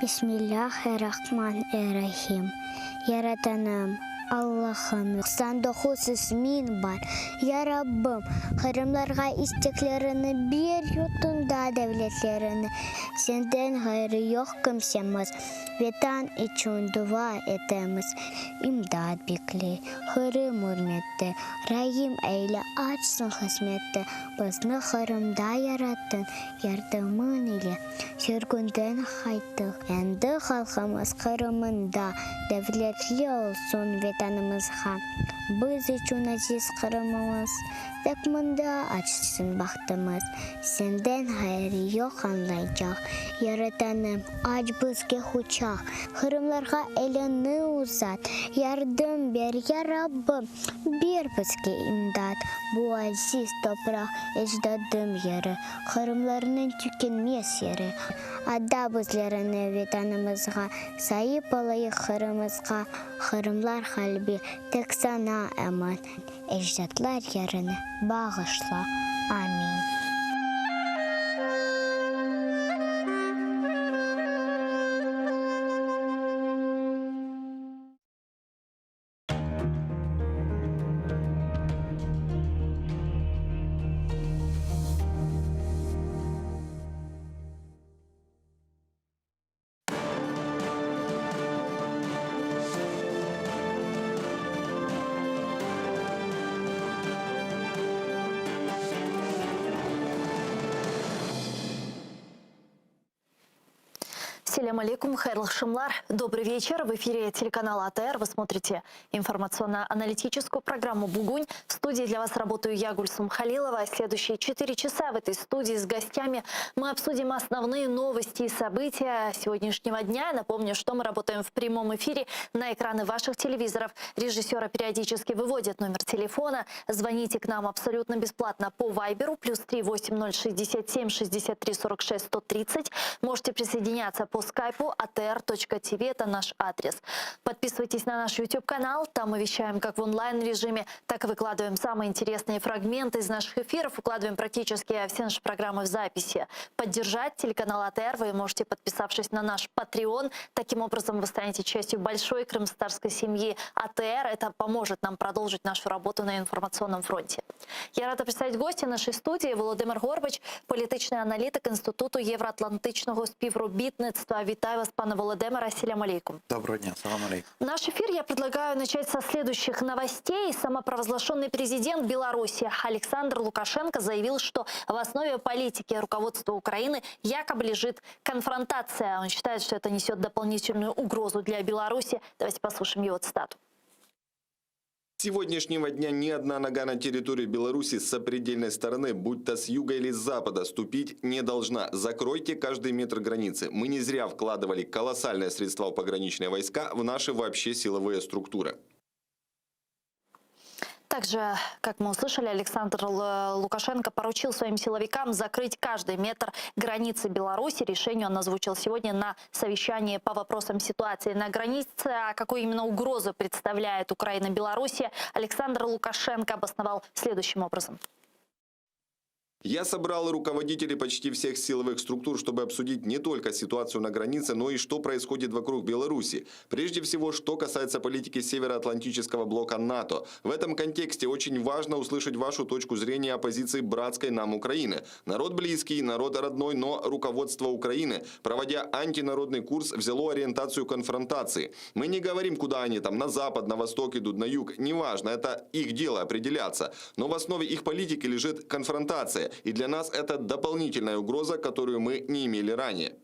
Bismillâh-er-Rahman-er-Rahim. Yaratanım, Allahım, 99 ismiñ bar. Ya Rabbim, qırımlarğa isteklerini ber, yurtunda devletlerini. Senden ğayrı yoq kimsemiz, Vetan içün dua etemiz. İmdat bekley, Qırım ürmette, Raim eyle, açsın hızmette. Bizni Qırımda yarattıñ, Yardımıñ ile sürgünden qayttıq. Endi halqımız Qırımında devletli olsun Vetanımızğa. Biz içün aziz Qırımımız, tek mında açsın bahtımız. Senden ğayrı yoq añlaycaq, Yaratanım, aç bizge quçaq. Qırımlarğa eliñni uzat, yardım ber, ya Rabbim, ber bizge imdat. Bu aziz topraq ecdadım yeri, Qırımlarnıñ tükenmez yeri. Ada bizlerni Vetanımızğa, saip olayıq Qırımızğa. Qırımlar qalbi tek saña emin, Ecdatlar yerini bağışla. Amin. Selâm aleykum, hayırlı aqşamlar. Добрый вечер. В эфире телеканал АТР. Вы смотрите информационно-аналитическую программу «Бугунь». В студии для вас работаю я, Гульсум Халилова. Следующие 4 часа в этой студии с гостями мы обсудим основные новости и события сегодняшнего дня. Напомню, что мы работаем в прямом эфире на экраны ваших телевизоров. Режиссера периодически выводят номер телефона. Звоните к нам абсолютно бесплатно по Вайберу плюс 3 80 67 63 46 130. Можете присоединяться по скайпу atr.tv, это наш адрес. Подписывайтесь на наш YouTube-канал, там мы вещаем как в онлайн-режиме, так и выкладываем самые интересные фрагменты из наших эфиров, укладываем практически все наши программы в записи. Поддержать телеканал АТР вы можете, подписавшись на наш Patreon. Таким образом, вы станете частью большой крымстарской семьи АТР. Это поможет нам продолжить нашу работу на информационном фронте. Я рада представить гостя нашей студии Володимир Горбач, політичний аналітик Інституту євроатлантичного співробітництва. Вітаю вас, пане Володимире. Селям алейкум. Доброго дня, салам алейкум. Наш эфир я предлагаю начать со следующих новостей. Самопровозглашенный президент Беларуси Александр Лукашенко заявил, что в основе политики руководства Украины якобы лежит конфронтация. Он считает, что это несет дополнительную угрозу для Беларуси. Давайте послушаем его цитату. Сегодняшнего дня ни одна нога на территорию Беларуси с сопредельной стороны, будь то с юга или с запада, ступить не должна. Закройте каждый метр границы. Мы не зря вкладывали колоссальные средства в пограничные войска, в наши вообще силовые структуры. Также, как мы услышали, Александр Лукашенко поручил своим силовикам закрыть каждый метр границы Беларуси. Решение он озвучил сегодня на совещании по вопросам ситуации на границе. А какую именно угрозу представляет Украина Беларуси, Александр Лукашенко обосновал следующим образом. Я собрал руководителей почти всех силовых структур, чтобы обсудить не только ситуацию на границе, но и что происходит вокруг Беларуси. Прежде всего, что касается политики Североатлантического блока НАТО. В этом контексте очень важно услышать вашу точку зрения о позиции братской нам Украины. Народ близкий, народ родной, но руководство Украины, проводя антинародный курс, взяло ориентацию конфронтации. Мы не говорим, куда они там, на запад, на восток идут, на юг, неважно, это их дело определяться. Но в основе их политики лежит конфронтация. И для нас это дополнительная угроза, которую мы не имели ранее.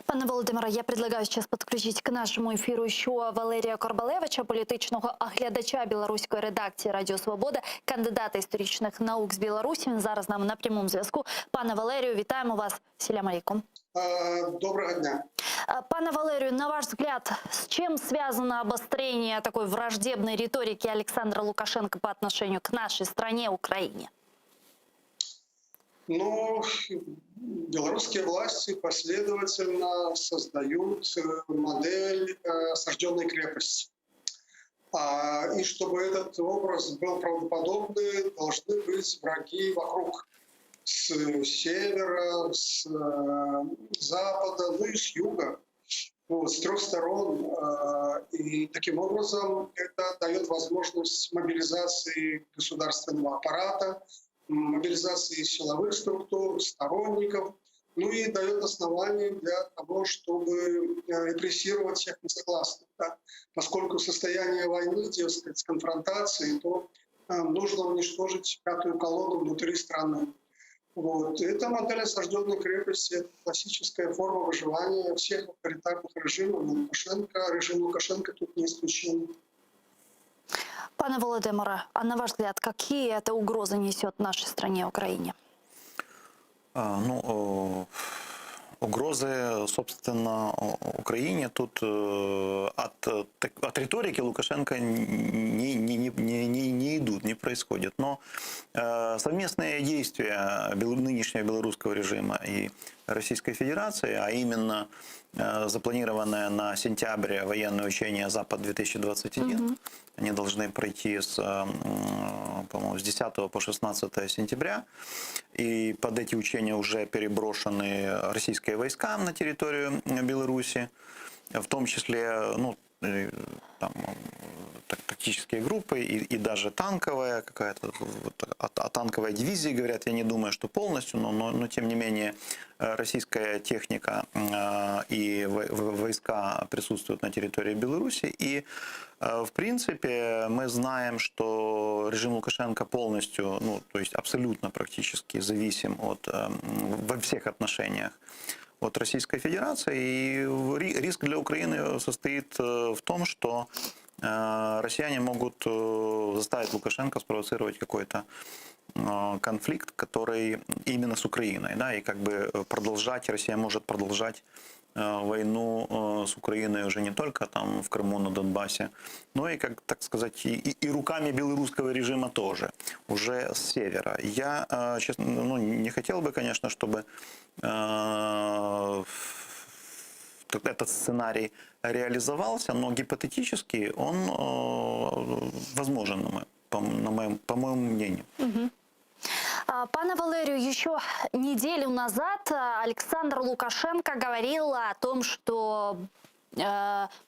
Пане Володимире, я предлагаю сейчас подключить к нашему эфиру еще Валерія Карбалевича, політичного оглядача білоруської редакції Радіо Свобода, кандидата історичних наук з Білорусі. Він зараз з нами на прямому зв'язку. Пане Валерію, вітаємо вас. Селям алейкум. Доброго дня. Пане Валерию, на ваш взгляд, с чем связано обострение такой враждебной риторики Александра Лукашенко по отношению к нашей стране, Украине? Ну, белорусские власти последовательно создают э, модель э, осажденной крепости. А, и чтобы этот образ был правдоподобный, должны быть враги вокруг. С севера, с запада, ну и с юга. Вот, с трех сторон. И таким образом это дает возможность мобилизации государственного аппарата, мобилизации силовых структур, сторонников, ну и дает основание для того, чтобы репрессировать всех несогласных. Да? Поскольку состояние войны, дескать, конфронтации, то нужно уничтожить пятую колонну внутри страны. Вот. Эта модель осажденной крепости — это классическая форма выживания всех авторитарных режимов. Лукашенко, режим Лукашенко тут не исключение. Пане Володимире, а на ваш взгляд, какие это угрозы несет нашей стране, Украине? А, ну, угрозы, собственно, Украине тут э, от, от риторики Лукашенко не, не, не, не, не идут, не происходят. Но э, совместные действия нынешнего белорусского режима и Российской Федерации, а именно э, запланированное на сентябрь военное учение «Запад-2021», угу. они должны пройти с, по-моему, с 10 по 16 сентября, и под эти учения уже переброшены российские войска на территорию Беларуси, в том числе, ну, там, тактические группы и, и даже танковая какая-то, вот, о, о танковой дивизии говорят, я не думаю, что полностью, но, но, но тем не менее э, российская техника э, и войска присутствуют на территории Беларуси. И э, в принципе мы знаем, что режим Лукашенко полностью, ну то есть абсолютно практически зависим от, во всех отношениях от Российской Федерации. И риск для Украины состоит в том, что россияне могут э, заставить Лукашенко спровоцировать какой-то э, конфликт, который именно с Украиной, да, и как бы продолжать, Россия может продолжать войну с Украиной уже не только там в Крыму, на Донбассе, но и, как так сказать, и, и руками белорусского режима тоже, уже с севера. Я, честно, ну, не хотел бы, конечно, чтобы этот сценарий реализовался, но гипотетически он э, возможен, на по, на моем, по моему мнению. Угу. Пане Валерию, еще неделю назад Александр Лукашенко говорил о том, что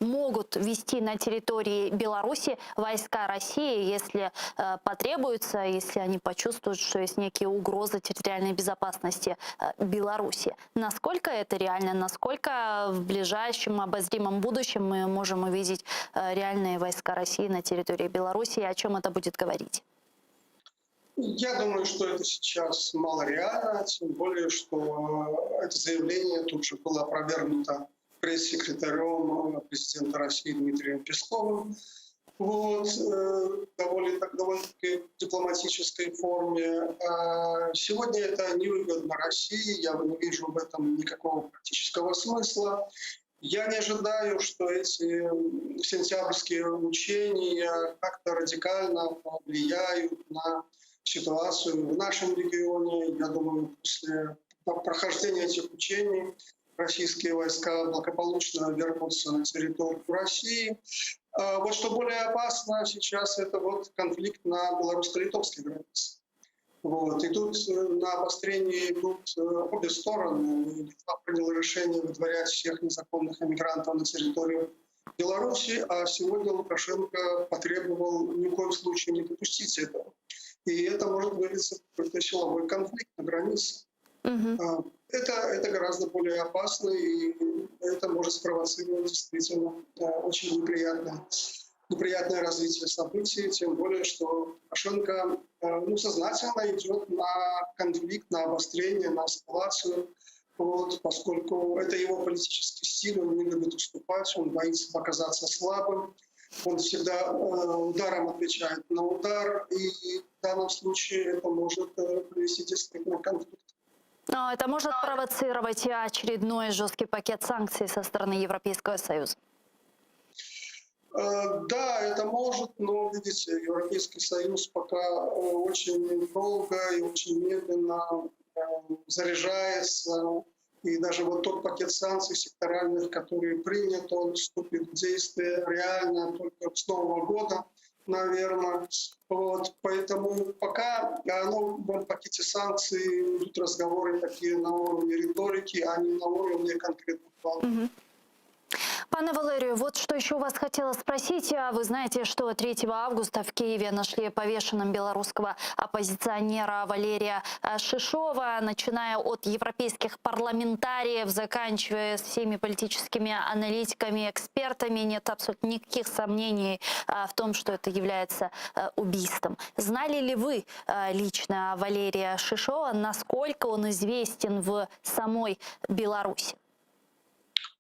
могут вести на территории Беларуси войска России, если э, потребуется, если они почувствуют, что есть некие угрозы территориальной безопасности э, Беларуси. Насколько это реально, насколько в ближайшем обозримом будущем мы можем увидеть реальные войска России на территории Беларуси и о чем это будет говорить? Я думаю, что это сейчас малореально, тем более, что это заявление тут же было опровергнуто пресс-секретарем э, президента России Дмитрием Песковым. Вот, э, довольно, так, довольно-таки дипломатической форме. А сегодня это невыгодно России, я не вижу в этом никакого практического смысла. Я не ожидаю, что эти сентябрьские учения как-то радикально повлияют на ситуацию в нашем регионе. Я думаю, после прохождения этих учений российские войска благополучно вернутся на территорию России. А вот что более опасно сейчас, это вот конфликт на белорусско-литовской границе. Вот. И тут э, на обострение идут э, обе стороны. Литва приняла решение выдворять всех незаконных иммигрантов на территорию Беларуси, а сегодня Лукашенко потребовал ни в коем случае не допустить этого. И это может вылиться в какой-то силовой конфликт на границе. Угу. Это, это гораздо более опасно, и это может спровоцировать действительно очень неприятное, неприятное развитие событий, тем более, что Лукашенко ну, сознательно идет на конфликт, на обострение, на эскалацию, вот, поскольку это его политический стиль, он не любит уступать, он боится показаться слабым, он всегда ударом отвечает на удар, и в данном случае это может привести действительно к конфликту. Но это может провоцировать очередной жесткий пакет санкций со стороны Европейского Союза? Э, да, это может, но, видите, Европейский Союз пока э, очень долго и очень медленно э, заряжается. И даже вот тот пакет санкций секторальных, который принят, он вступит в действие реально только с Нового года. наверное. Вот, поэтому пока о новом пакете санкций идут разговоры такие на уровне риторики, а не на уровне конкретных планов. Пане Валерию, вот что еще у вас хотела спросить. А Вы знаете, что 3 августа в Киеве нашли повешенным белорусского оппозиционера Валерия э, Шишова, начиная от европейских парламентариев, заканчивая всеми политическими аналитиками, экспертами. Нет абсолютно никаких сомнений а, в том, что это является э, убийством. Знали ли вы э, лично Валерия Шишова, насколько он известен в самой Беларуси?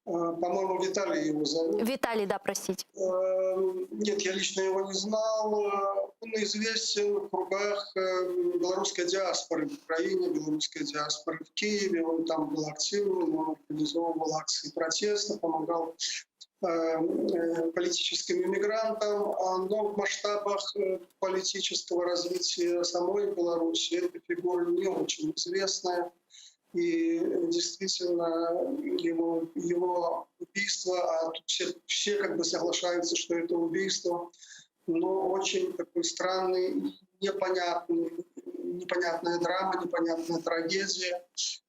Э, По-моему, Виталий его зовут. Виталий, да, простите. Э, Нет, я лично его не знал. Э, Он известен в кругах э, белорусской диаспоры в Украине, белорусской диаспоры в Киеве. Он там был активным, он организовывал акции протеста, помогал э, э, политическим иммигрантам, А, но в масштабах э, политического развития самой Беларуси эта фигура не очень известная. И действительно его, его убийство, а тут все, все как бы соглашаются, что это убийство, но очень такой странный, непонятный, непонятная драма, непонятная трагедия.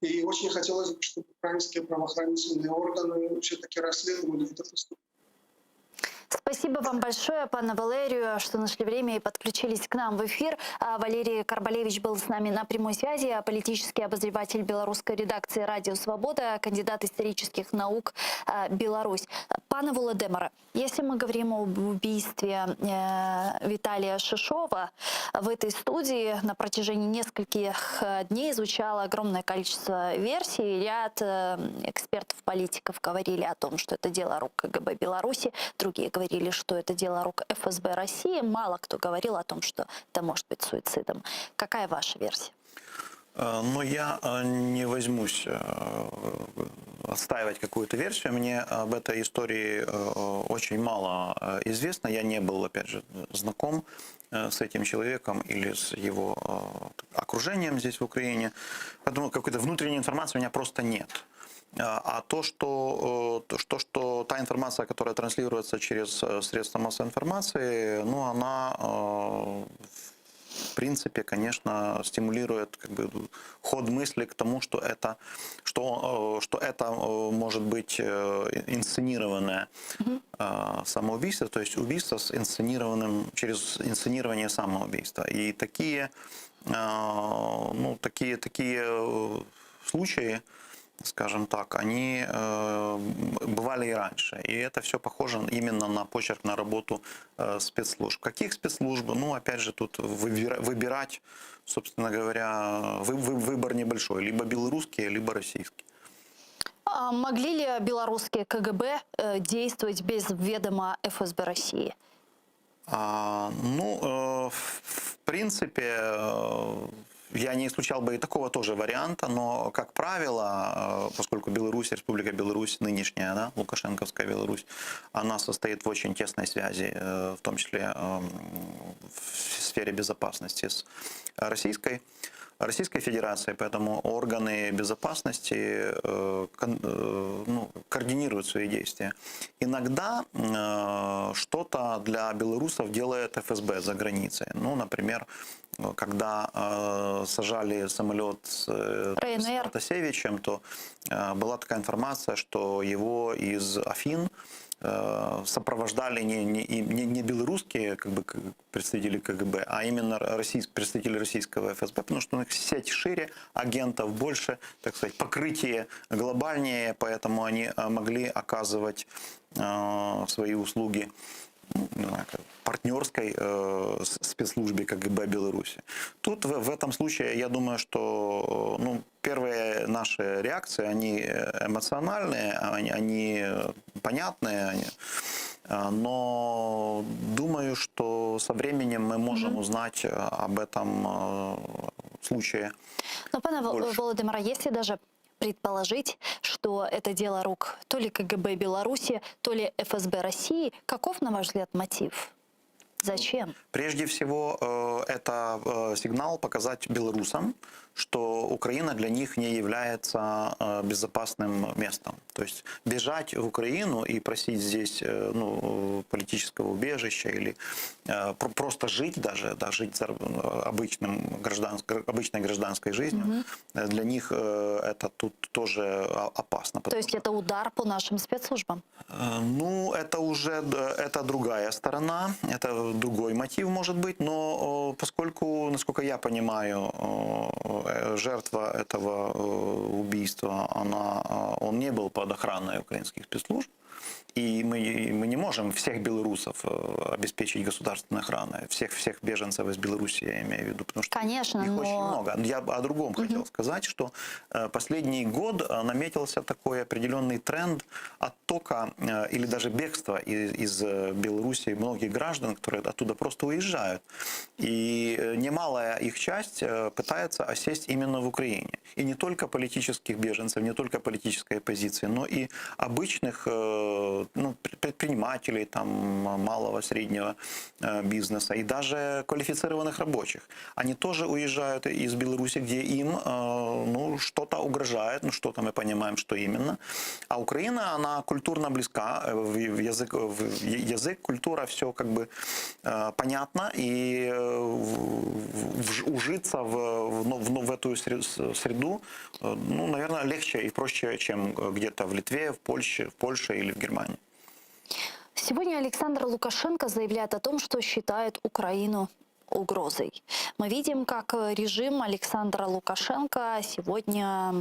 И очень хотелось бы, чтобы украинские правоохранительные органы все-таки расследовали это преступление. Спасибо вам большое, пане Валерию, что нашли время и подключились к нам в эфир. А, Валерий Карбалевич был с нами на прямой связи, политический обозреватель белорусской редакции «Радио Свобода», кандидат исторических наук а, Беларусь. Пане Володимире, если мы говорим об убийстве э, Виталия Шишова, в этой студии на протяжении нескольких э, дней звучало огромное количество версий. Ряд э, экспертов-политиков говорили о том, что это дело рук КГБ Беларуси, другие говорили, что это дело рук ФСБ России. Мало кто говорил о том, что это может быть суицидом. Какая ваша версия? Э, Но я э, не возьмусь э, отстаивать какую-то версию. Мне об этой истории э, очень мало э, известно. Я не был, опять же, знаком э, с этим человеком или с его э, окружением здесь, в Украине. Поэтому какой-то внутренней информации у меня просто нет. А а то, что, э, то, что, что та информация, которая транслируется через э, средства массовой информации, ну, она э, в принципе, конечно, стимулирует как бы, ход мысли к тому, что это, что, э, что это э, может быть э, инсценированное э, самоубийство, то есть убийство с инсценированным, через инсценирование самоубийства. И такие, э, ну, такие, такие э, случаи, скажем так, они э, бывали и раньше. И это все похоже именно на почерк, на работу э, спецслужб. Каких спецслужб? Ну, опять же, тут выбира- выбирать, собственно говоря, вы- вы- выбор небольшой. Либо белорусские, либо российские. А могли ли белорусские КГБ э, действовать без ведома ФСБ России? А, ну, э, в, в принципе, э, я не исключал бы и такого тоже варианта, но, как правило, э, поскольку Беларусь, Республика Беларусь нынешняя, да, Лукашенковская Беларусь, она состоит в очень тесной связи, э, в том числе эм, в сфере безопасности с Российской, Российской Федерацией, поэтому органы безопасности э, кон- э, ну, координируют свои действия. Иногда э, что-то для белорусов делает ФСБ за границей. Ну, например, э, когда э, сажали самолет с, э, с Ryanair. Протасевичем, то э, была такая информация, что его из Афин э, сопровождали не, не, и не, не белорусские как бы, к- представители КГБ, а именно российс, представители российского ФСБ, потому что у них сеть шире, агентов больше, так сказать, покрытие глобальнее, поэтому они э, могли оказывать э, свои услуги ну, не знаю, как партнерской э, с- спецслужбе КГБ Беларуси. Тут в, в этом случае, я думаю, что э, ну, первые наши реакции, они э, эмоциональные, они, они э, понятные, они, э, но думаю, что со временем мы можем узнать э, об этом э, случае. Но, пане Вол- Больше. Володимире, если даже предположить, что это дело рук то ли КГБ Беларуси, то ли ФСБ России, каков, на ваш взгляд, мотив? Зачем? Прежде всего, э, это э, сигнал показать белорусам, что Украина для них не является э, безопасным местом. То есть бежать в Украину и просить здесь э, ну, политического убежища или э, просто жить даже, да, жить обычным гражданск, обычной гражданской жизнью, угу. для них это тут тоже опасно. То есть это удар по нашим спецслужбам? Ну, это уже это другая сторона, это другой мотив может быть, но поскольку, насколько я понимаю, жертва этого убийства, она, он не был под охраной украинских спецслужб, и мы, мы не можем всех белорусов э, обеспечить государственной охраной, всех, всех беженцев из Беларуси, я имею в виду, потому что Конечно, их но... очень много. Я о другом угу. хотел сказать, что э, последний год э, наметился такой определенный тренд оттока или даже бегства из, из Беларуси многих граждан, которые оттуда просто уезжают. И немалая их часть пытается осесть именно в Украине. И не только политических беженцев, не только политической оппозиции, но и обычных ну, предпринимателей там, малого, среднего э, бизнеса и даже квалифицированных рабочих. Они тоже уезжают из Беларуси, где им э, ну, что-то угрожает, ну что-то мы понимаем, что именно. А Украина, она культурно близка, э, в язык, в язык культура, все как бы понятно, и ужиться в, в, в эту среду, ну, наверное, легче и проще, чем где-то в Литве, в Польше, в Польше или в Германии. Сегодня Александр Лукашенко заявляет о том, что считает Украину угрозой. Мы видим, как режим Александра Лукашенко сегодня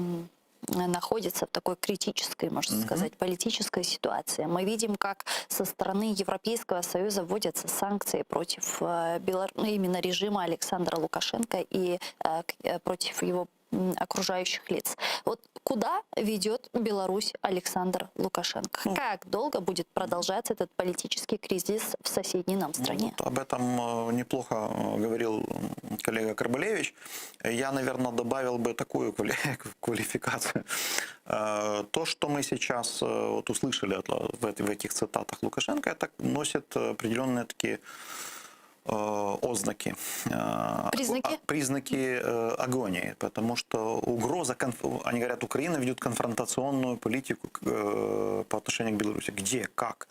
находится в такой критической, можно угу. сказать, политической ситуации. Мы видим, как со стороны Европейского Союза вводятся санкции против э, Белор... Ну, именно режима Александра Лукашенко и э, э, против его окружающих лиц. Вот куда ведет Беларусь Александр Лукашенко? Ну, как долго будет продолжаться этот политический кризис в соседней нам ну, стране? Ну, вот об этом э, неплохо э, говорил коллега Карбалевич. Я, наверное, добавил бы такую квалификацию. Э, то, что мы сейчас вот услышали в этих цитатах Лукашенко, это носит определенные такие ознаки. Признаки? Признаки агонии, потому что угроза, они говорят, Украина ведет конфронтационную политику по отношению к Беларуси. Где, как?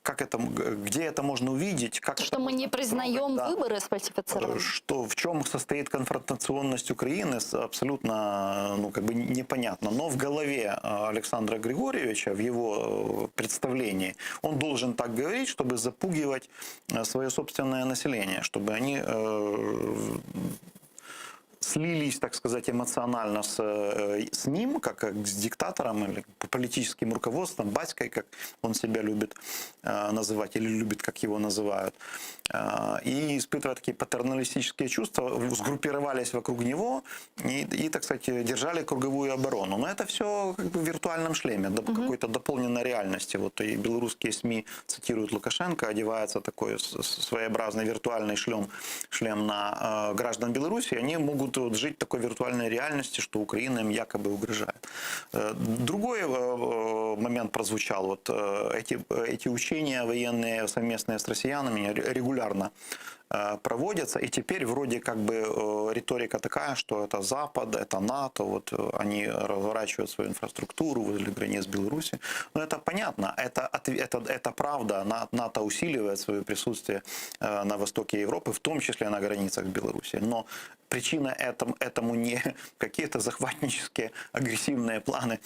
Как это, где это можно увидеть? Как что мы не признаем да, выборы сфальсифицированные? Что, в чем состоит конфронтационность Украины, абсолютно ну, как бы непонятно. Но в голове э, Александра Григорьевича, в его э, представлении, он должен так говорить, чтобы запугивать э, свое собственное население, чтобы они слились, так сказать, эмоционально с, э, с ним, как с диктатором или политическим руководством, батькой, как он себя любит э, называть, или любит, как его называют. Э, и испытывая такие патерналистические чувства, сгруппировались вокруг него и, и так сказать, держали круговую оборону. Но это все как бы в виртуальном шлеме, угу. какой-то дополненной реальности. Вот и белорусские СМИ цитируют Лукашенко, одевается такой своеобразный виртуальный шлем, шлем на граждан Беларуси, они могут вот жить в такой виртуальной реальности, что Украина им якобы угрожает. Э, другой э, э, момент прозвучал. Вот эти, эти учения военные совместные с россиянами регулярно проводятся, и теперь вроде как бы риторика такая, что это Запад, это НАТО, вот они разворачивают свою инфраструктуру возле границ Беларуси. Но это понятно, это, это, это правда, НАТО усиливает свое присутствие на востоке Европы, в том числе на границах Беларуси. Но причина этому, этому не какие-то захватнические агрессивные планы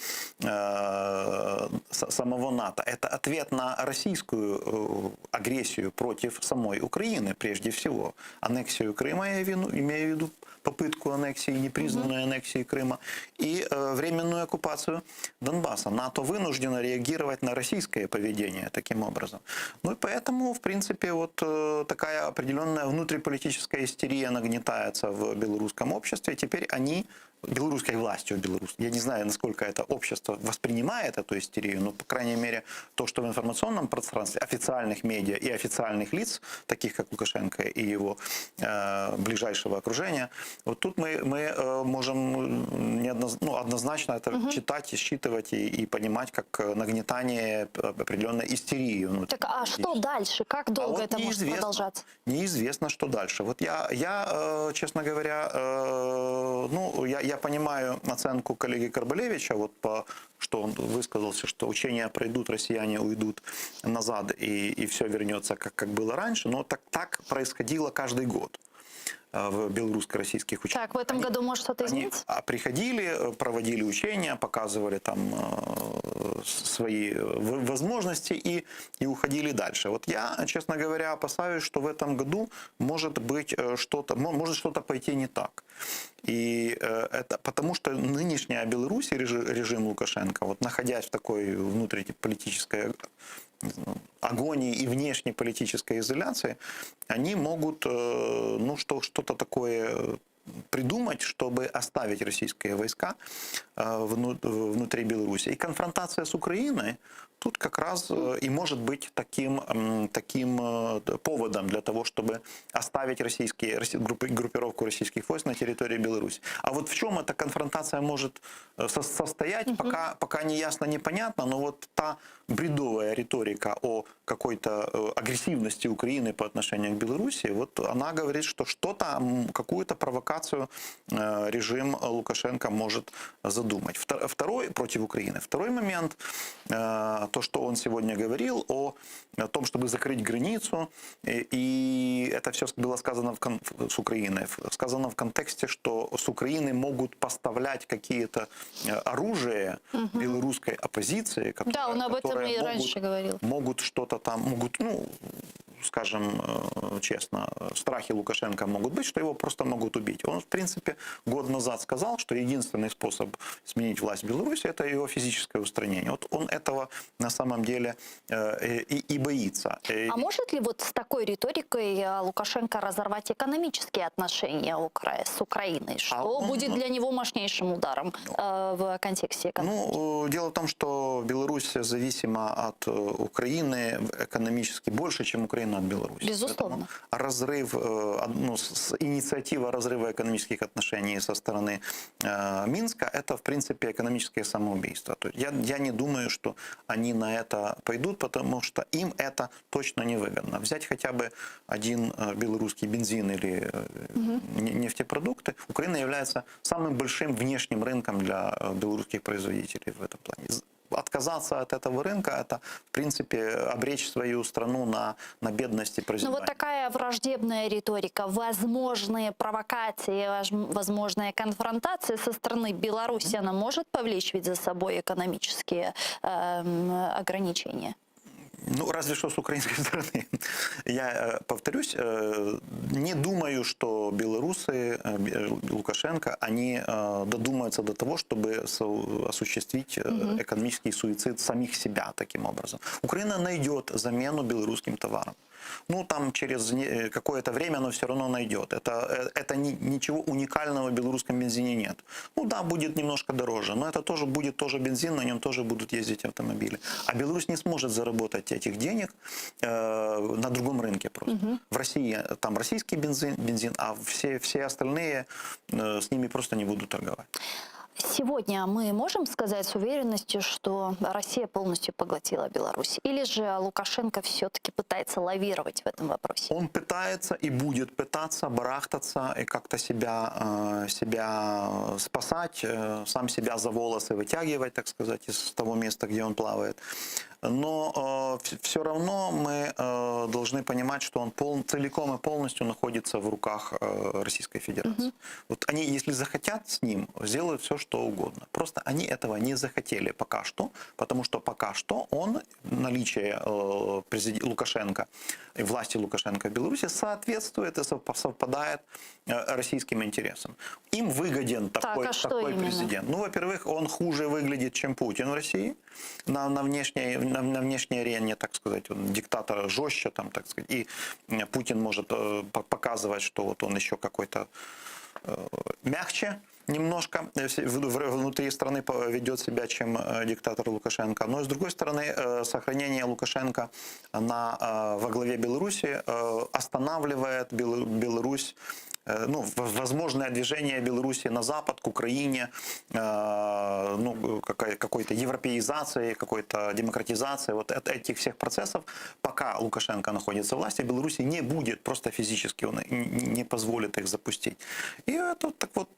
э, самого НАТО. Это ответ на российскую э, агрессию против самой Украины, прежде всего. Аннексию Крыма, я имею в виду попытку аннексии, непризнанную угу. аннексии Крыма, и э, временную оккупацию Донбасса. НАТО вынуждено реагировать на российское поведение таким образом. Ну и поэтому, в принципе, вот э, такая определенная внутриполитическая истерия нагнетается в белорусском обществе. Теперь они белорусской властью Беларуси. Я не знаю, насколько это общество воспринимает эту истерию, но, по крайней мере, то, что в информационном пространстве официальных медиа и официальных лиц, таких как Лукашенко и его э, ближайшего окружения, вот тут мы, мы э, можем неодноз, ну, однозначно это угу. читать и считывать и, и понимать как нагнетание определенной истерии. Внутри. Так а что дальше? Как а долго а вот это может продолжаться? Неизвестно, что дальше. Вот я, я э, честно говоря, э, ну, я, я понимаю оценку коллеги Карбалевича, вот по, что он высказался, что учения пройдут, россияне уйдут назад и, и все вернется, как, как было раньше, но так, так происходило каждый год э, в белорусско-российских учениях. Так, в этом они, году может что-то измениться? Они приходили, проводили учения, показывали там свои возможности и, и уходили дальше. Вот я, честно говоря, опасаюсь, что в этом году может быть э, что-то, может что-то пойти не так. И э, это потому, что нынешняя Беларусь и режим, режим Лукашенко, вот находясь в такой внутриполитической агонии и внешней политической изоляции, они могут э, ну, что, что-то такое придумать, чтобы оставить российские войска э, внутри Беларуси. И конфронтация с Украиной тут как раз э, и может быть таким, таким э, поводом для того, чтобы оставить российские, группировку российских войск на территории Беларуси. А вот в чем эта конфронтация может состоять, угу. пока, пока не ясно, непонятно, но вот та бредовая риторика о какой-то агрессивности Украины по отношению к Беларуси, вот она говорит, что что-то, какую-то провокацию режим Лукашенко может задумать. Второй, против Украины. Второй момент, то, что он сегодня говорил о том, чтобы закрыть границу, и это все было сказано в кон с Украиной, сказано в контексте, что с Украины могут поставлять какие-то э, оружие угу. белорусской оппозиции, которые, да, он об этом и могут, раньше говорил. Могут что-то там, могут, ну, скажем э, честно, страхи Лукашенко могут быть, что его просто могут убить. Он, в принципе, год назад сказал, что единственный способ сменить власть в Беларуси – это его физическое устранение. Вот он этого на самом деле э, и, и боится. А может ли вот с такой риторикой э, Лукашенко разорвать экономические отношения с Украиной? Что а он, будет для него мощнейшим ударом в контексте экономики? Ну, дело в том, что Беларусь зависима от Украины экономически больше, чем Украина от Беларуси. Безусловно. Поэтому разрыв, э, ну, инициатива разрыва экономических отношений со стороны э, Минска, это, в принципе, экономическое самоубийство. То есть я, я не думаю, что они на это пойдут, потому что им это точно невыгодно. Взять хотя бы один э, белорусский бензин или угу. нефтепродукты, Украина является самым большим внешним рынком для белорусских производителей в этом плане отказаться от этого рынка, это, в принципе, обречь свою страну на, на бедность и прозябание. Ну вот такая враждебная риторика, возможные провокации, возможная конфронтация со стороны Беларуси, она может повлечь ведь за собой экономические э, ограничения? Ну, разве что с украинской стороны. Я э, повторюсь, э, не думаю, что белорусы, э, Лукашенко, они додумаются до того, чтобы осуществить угу. экономический суицид самих себя таким образом. Украина найдет замену белорусским товарам. Ну, там через какое-то время оно все равно найдет. Это, это ни, ничего уникального в белорусском бензине нет. Ну да, будет немножко дороже, но это тоже будет тоже бензин, на нем тоже будут ездить автомобили. А Беларусь не сможет заработать этих денег э, на другом рынке просто. Угу. В России там российский бензин, бензин а все, все остальные э, с ними просто не будут торговать. Сегодня мы можем сказать с уверенностью, что Россия полностью поглотила Беларусь? Или же Лукашенко все-таки пытается лавировать в этом вопросе? Он пытается и будет пытаться барахтаться и как-то себя, э, себя спасать, э, сам себя за волосы вытягивать, так сказать, из того места, где он плавает. Но э, все равно мы э, должны понимать, что он пол, целиком и полностью находится в руках э, Российской Федерации. Угу. Вот они, если захотят с ним, сделают все, что угодно. Просто они этого не захотели пока что, потому что пока что он, наличие э, президента Лукашенко и власти Лукашенко в Беларуси соответствует и совпадает э, российским интересам. Им выгоден такой, так, а такой президент. Ну, во-первых, он хуже выглядит, чем Путин в России на, на внешней на, на внешней арене, так сказать, он диктатор жестче, там, так сказать, и Путин может э, показывать, что вот он еще какой-то э, мягче. немножко э, внутри страны ведет себя, чем э, диктатор Лукашенко. Но, с другой стороны, э, сохранение Лукашенко на, во главе Беларуси останавливает Беларусь ну, возможное движение Беларуси на запад, к Украине, ну, какой-то европеизации, какой-то демократизации, вот этих всех процессов, пока Лукашенко находится в власти, Беларуси не будет, просто физически он не позволит их запустить. И это так вот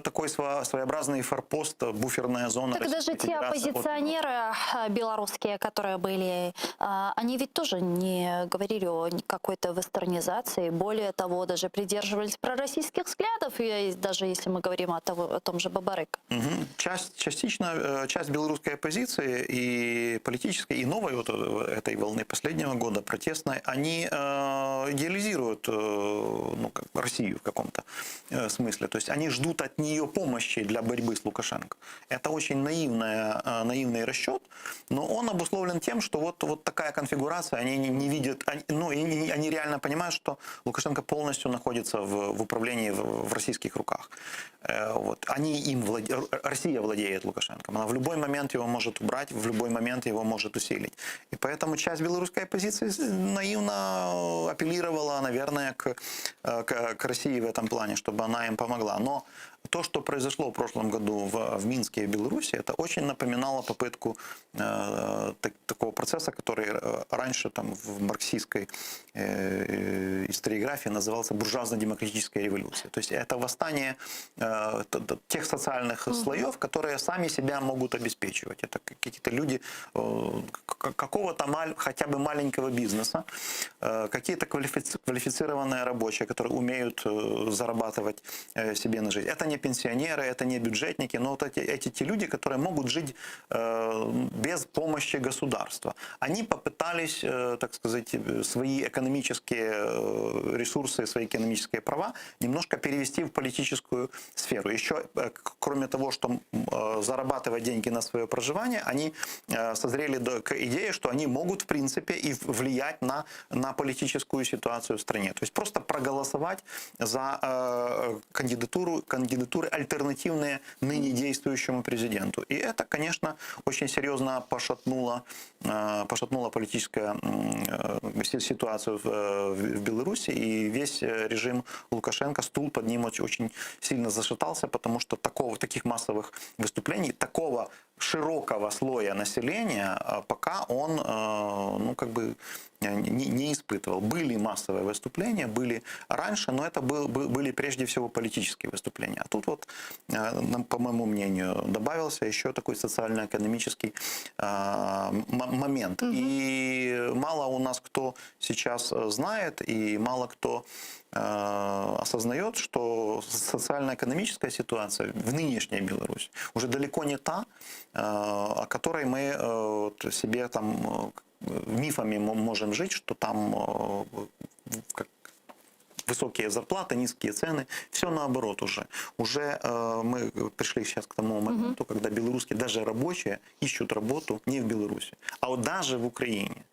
такой своеобразный форпост, буферная зона. Так даже те оппозиционеры от... белорусские, которые были, они ведь тоже не говорили о какой-то вестернизации, более того, даже придерживались пророссийских взглядов, и даже если мы говорим о, того, о том же Бабарыко. Угу. Часть, частично, часть белорусской оппозиции и политической, и новой вот этой волны последнего года, протестной, они э, идеализируют э, ну, как, Россию в каком-то э, смысле. То есть они ждут от нее помощи для борьбы с Лукашенко. Это очень наивная, э, наивный расчет, но он обусловлен тем, что вот, вот такая конфигурация, они не, не видят, они, ну, и они реально понимают, что Лукашенко полностью находится в, в управлении в, в российских руках. Э, вот. Они им владе... Россия владеет Лукашенко. Она в любой момент его может убрать, в любой момент его может усилить. И поэтому часть белорусской оппозиции наивно апеллировала, наверное, к, к, к России в этом плане, чтобы она им помогла. Но то, что произошло в прошлом году в, в Минске и Беларуси, это очень напоминало попытку э, так, такого процесса, который раньше там, в марксистской э, историографии назывался буржуазно-демократическая революция. То есть это восстание э, тех социальных mm-hmm. слоев, которые сами себя могут обеспечивать. Это какие-то люди э, какого-то мал, хотя бы маленького бизнеса, э, какие-то квалифици квалифицированные рабочие, которые умеют э, зарабатывать э, себе на жизнь. Это не пенсионеры, это не бюджетники, но вот эти, эти те люди, которые могут жить э, без помощи государства. Они попытались, э, так сказать, свои экономические ресурсы, свои экономические права немножко перевести в политическую сферу. Еще, э, кроме того, что э, зарабатывать деньги на свое проживание, они э, созрели до, к идее, что они могут, в принципе, и влиять на, на политическую ситуацию в стране. То есть просто проголосовать за э, кандидатуру, кандидатуры альтернативные ныне действующему президенту. И это, конечно, очень серьезно пошатнуло, э, пошатнуло политическую э, ситуацию в, в Беларуси. И весь режим Лукашенко, стул под ним очень, очень сильно зашатался, потому что такого, таких массовых выступлений, такого широкого слоя населения пока он ну, как бы не, не испытывал. Были массовые выступления, были раньше, но это был, были прежде всего политические выступления. А тут вот, по моему мнению, добавился еще такой социально-экономический момент. Угу. И мало у нас кто сейчас знает, и мало кто осознает, что социально-экономическая ситуация в нынешней Беларуси уже далеко не та, о которой мы себе там мифами можем жить, что там высокие зарплаты, низкие цены. Все наоборот уже. Уже э, мы пришли сейчас к тому моменту, угу. когда белорусские, даже рабочие, ищут работу не в Беларуси, а вот даже в Украине.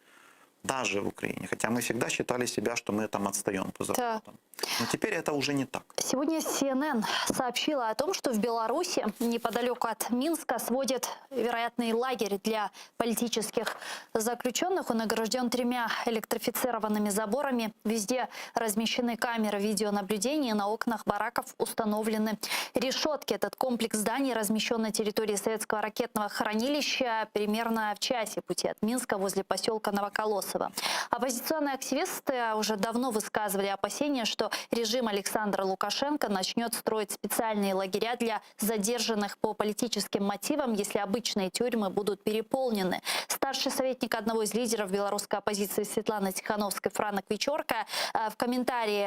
Даже в Украине. Хотя мы всегда считали себя, что мы там отстаем по зарплатам. Да. Но теперь это уже не так. Сегодня CNN сообщила о том, что в Беларуси, неподалеку от Минска, сводят вероятный лагерь для политических заключенных. Он огражден тремя электрифицированными заборами. Везде размещены камеры видеонаблюдения. На окнах бараков установлены решетки. Этот комплекс зданий размещен на территории советского ракетного хранилища примерно в часе пути от Минска возле поселка Новоколосово. Оппозиционные активисты уже давно высказывали опасения, что режим Александра Лукашенко начнет строить специальные лагеря для задержанных по политическим мотивам, если обычные тюрьмы будут переполнены. Старший советник одного из лидеров белорусской оппозиции Светланы Тихановской Франок Вечерка э, в комментарии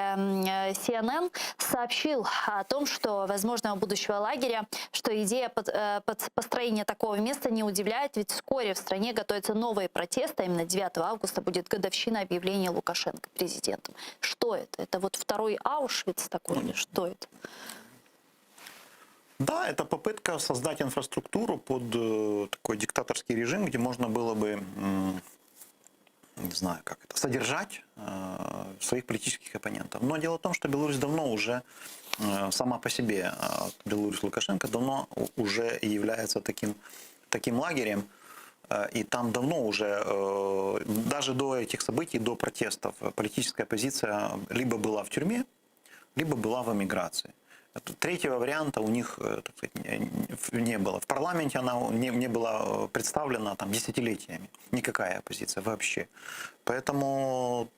CNN сообщил о том, что возможного будущего лагеря, что идея под, э, под построения такого места не удивляет, ведь вскоре в стране готовятся новые протесты, а именно 9 августа будет годовщина объявления Лукашенко президентом. Что это? Это вот второй Аушвиц такой или что это? Да, это попытка создать инфраструктуру под э, такой диктаторский режим, где можно было бы, не знаю, как это, содержать э, своих политических оппонентов. Но дело в том, что Беларусь давно уже э, сама по себе э, Беларусь Лукашенко давно уже является таким, таким лагерем, Э, и там давно уже, э, даже до этих событий, до протестов, политическая оппозиция либо была в тюрьме, либо была в эмиграции. Третьего варианта у них, э, так сказать, не было. В парламенте она не, не была представлена там десятилетиями. Никакая оппозиция вообще. Поэтому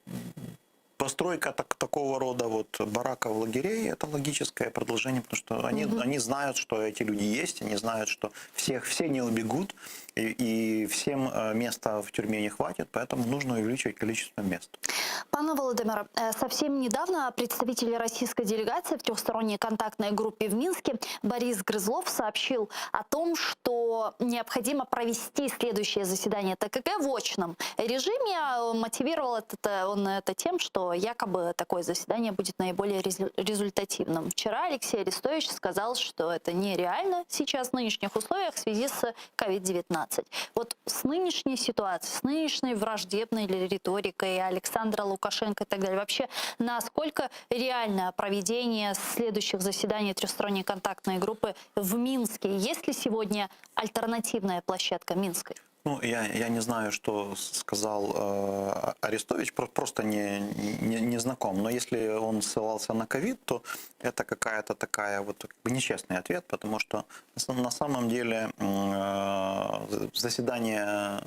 постройка так, такого рода вот бараков, лагерей – это логическое продолжение, потому что они, угу. они знают, что эти люди есть, они знают, что всех, все не убегут, и, и всем э, места в тюрьме не хватит, поэтому нужно увеличивать количество мест. Пане Володимире, э, совсем недавно представитель российской делегации в трехсторонней контактной группе в Минске Борис Грызлов сообщил о том, что необходимо провести следующее заседание ТКГ в очном режиме. Мотивировал это, он это тем, что якобы такое заседание будет наиболее результативным. Вчера Алексей Арестович сказал, что это нереально сейчас в нынешних условиях в связи с COVID-19. Вот с нынешней ситуацией, с нынешней враждебной риторикой Александра Лукашенко и так далее, вообще насколько реально проведение следующих заседаний трехсторонней контактной группы в Минске? Есть ли сегодня альтернативная площадка Минской? Ну, я, я не знаю, что сказал э, Арестович, просто не, не, не знаком. Но если он ссылался на ковид, то это какая-то такая вот как бы нечестный ответ, потому что на самом деле э, заседания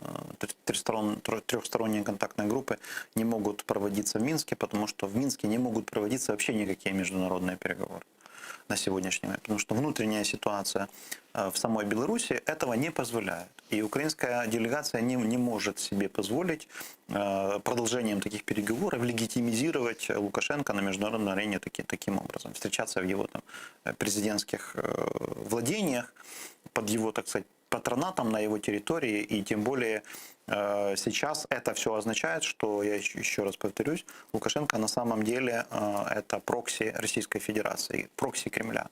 трехсторон, трехсторонней контактной группы не могут проводиться в Минске, потому что в Минске не могут проводиться вообще никакие международные переговоры на сегодняшний момент, потому что внутренняя ситуация э, в самой Беларуси этого не позволяет. И украинская делегация не, не может себе позволить э, продолжением таких переговоров легитимизировать Лукашенко на международной арене таки, таким образом, встречаться в его там, э, президентских владениях под его, так сказать, патронатом на его территории, и тем более э, сейчас это все означает, что, я еще раз повторюсь, Лукашенко на самом деле э, это прокси Российской Федерации, прокси Кремля.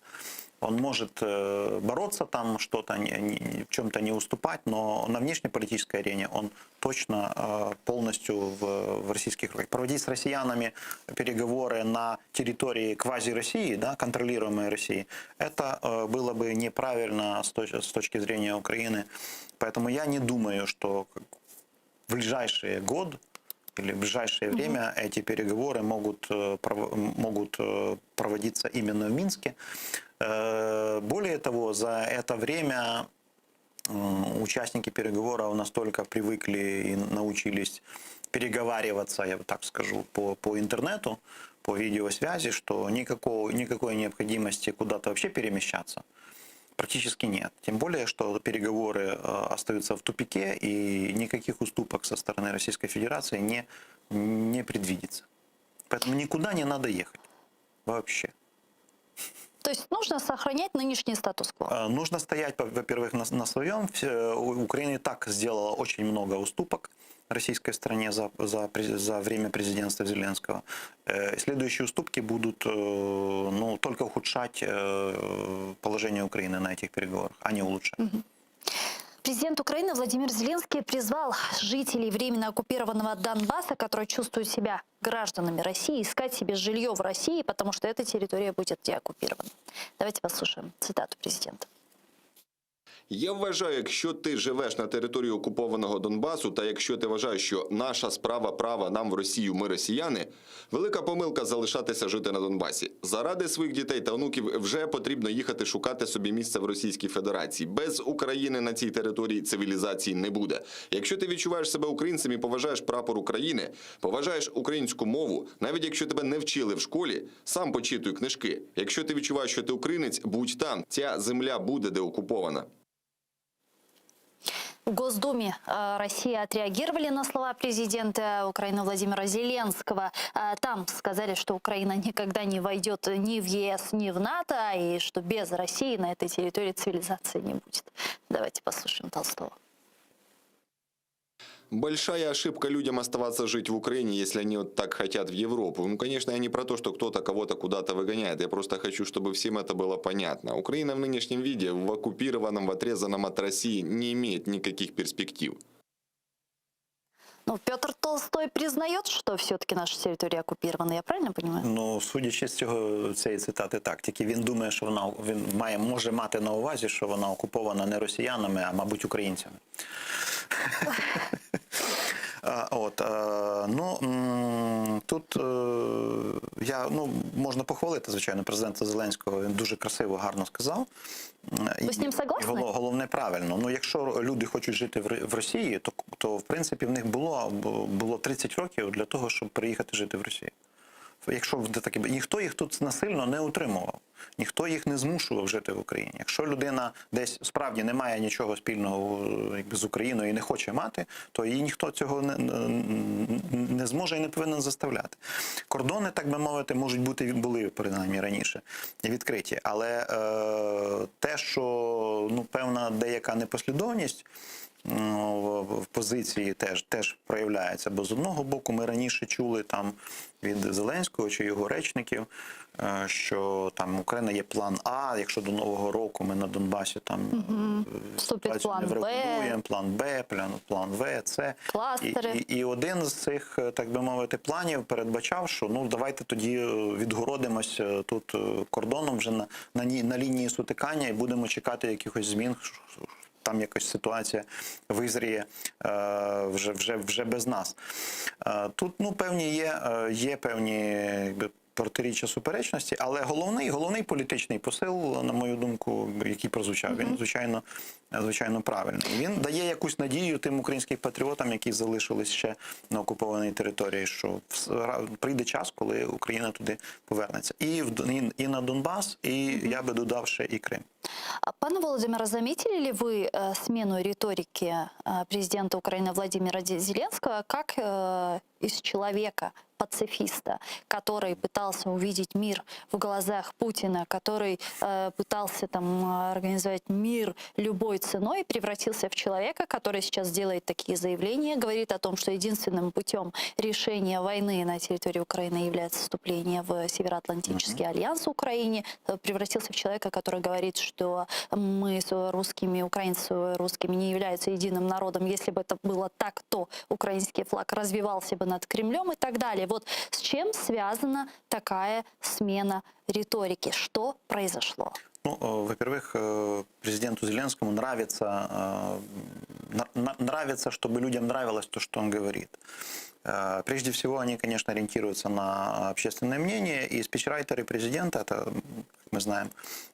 Он может э, бороться там что-то, в чем-то не уступать, но на внешнеполитической арене он точно э, полностью в, в российских руках. Проводить с россиянами переговоры на территории квази-России, да, контролируемой России, это э, было бы неправильно с точки зрения Украины. Поэтому я не думаю, что в ближайший год или в ближайшее время угу. эти переговоры могут, могут проводиться именно в Минске. Э, более того, за это время участники переговоров настолько привыкли и научились переговариваться, я так скажу, по, по интернету, по видеосвязи, что никакого, никакой необходимости куда-то вообще перемещаться практически нет. Тем более, что переговоры э, остаются в тупике и никаких уступок со стороны Российской Федерации не, не предвидится. Поэтому никуда не надо ехать вообще. То есть нужно сохранять нынешний статус-кво? Э, нужно стоять, во-первых, на, на своем. Украина и так сделала очень много уступок российской стране за, за, за время президентства Зеленского. Э, следующие уступки будут э, ну, только ухудшать положение Украины на этих переговорах, а не улучшать. Угу. Президент Украины Владимир Зеленский призвал жителей временно оккупированного Донбасса, которые чувствуют себя гражданами России, искать себе жилье в России, потому что эта территория будет деоккупирована. Давайте послушаем цитату президента. Я вважаю, якщо ти живеш на території окупованого Донбасу, та якщо ти вважаєш, що наша справа права нам в Росію, ми росіяни, велика помилка залишатися жити на Донбасі. Заради своїх дітей та онуків вже потрібно їхати шукати собі місце в Російській Федерації. Без України на цій території цивілізації не буде. Якщо ти відчуваєш себе українцем і поважаєш прапор України, поважаєш українську мову, навіть якщо тебе не вчили в школі, сам почитуй книжки. Якщо ти відчуваєш, що ти українець, будь там. Ця земля буде деокупована. В Госдуме э, России отреагировали на слова президента Украины Владимира Зеленского. Э, там сказали, что Украина никогда не войдет ни в ЕС, ни в НАТО, и что без России на этой территории цивилизации не будет. Давайте послушаем Толстого. Большая ошибка людям оставаться жить в Украине, если они вот так хотят в Европу. Ну, конечно, я не про то, что кто-то кого-то куда-то выгоняет. Я просто хочу, чтобы всем это было понятно. Украина в нынешнем виде, в оккупированном, в отрезанном от России, не имеет никаких перспектив. Ну, Петр Толстой признает, что все-таки наша территория оккупирована, я правильно понимаю? Ну, судячи з цього цієї цитати, так. Тільки він думає, що вона він має може мати на увазі, що вона окупована не росіянами, а мабуть українцями. А, От, е, ну, м, тут е, я, ну, можна похвалити, звичайно, президента Зеленського. Він дуже красиво, гарно сказав. Ви з ним согласны? І голо- головне правильно. Ну, якщо люди хочуть жити в Р- в Росії, то, то в принципі в них було, було 30 років для того, щоб приїхати жити в Росію. Якщо в- таке, ніхто їх тут насильно не утримував, ніхто їх не змушував жити в Україні. Якщо людина десь справді не має нічого спільного е, якби, з Україною і не хоче мати, то її ніхто цього не, не, не зможе і не повинен заставляти. Кордони, так би мовити, можуть бути були принаймні раніше відкриті, але е, те, що ну певна деяка непослідовність. Ну, в- в позиції теж, теж проявляється. Бо з одного боку ми раніше чули там від Зеленського чи його речників, е, що там Україна є план А, якщо до Нового року ми на Донбасі там Угу. Вступит ситуацію план не Б, врегулюємо, план Б, план, план В, С. Кластери. І, і, і один з цих, е, так би мовити, планів передбачав, що ну давайте тоді е, відгородимось е, тут е, кордоном вже на, на, ні- на лінії сутикання і будемо чекати якихось змін. що- що Там якась ситуація визріє е, вже, вже, вже без нас. Е, тут ну, певні є, е, є певні якби, протиріччя суперечності, але головний, головний політичний посил, на мою думку, який прозвучав, він звичайно, звичайно правильний. Він дає якусь надію тим українським патріотам, які залишились ще на окупованій території, що вс- ра- прийде час, коли Україна туди повернеться. І, в Дон- і, і на Донбас, і я би додав ще і Крим. А, Пане Володимире, заметили ли вы э, смену риторики э, президента Украины Владимира Де- Зеленского как э, из человека, пацифиста, который пытался увидеть мир в глазах Путина, который э, пытался там э, организовать мир любой ценой, превратился в человека, который сейчас делает такие заявления, говорит о том, что единственным путем решения войны на территории Украины является вступление в Североатлантический альянс Украине, э, превратился в человека, который говорит, что мы с русскими, украинцы с русскими не являются единым народом. Если бы это было так, то украинский флаг развевался бы над Кремлем и так далее. Вот с чем связана такая смена риторики? Что произошло? Ну, э, во-первых, э, президенту Зеленскому нравится, э, на- на- нравится, чтобы людям нравилось то, что он говорит. Э, Прежде всего, они, конечно, ориентируются на общественное мнение, и спичрайтеры президента, это, м, как мы знаем,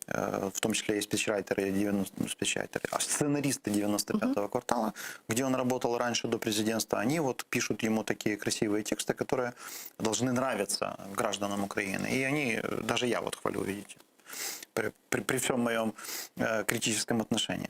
э, в том числе и спичрайтеры, 90, ну, спичрайтеры, а сценаристы 95-го квартала, где он работал раньше до президентства, они вот пишут ему такие красивые тексты, которые должны нравиться гражданам Украины. И они, э, даже я вот хвалю, видите при, при, при всем моем э, критическом отношении.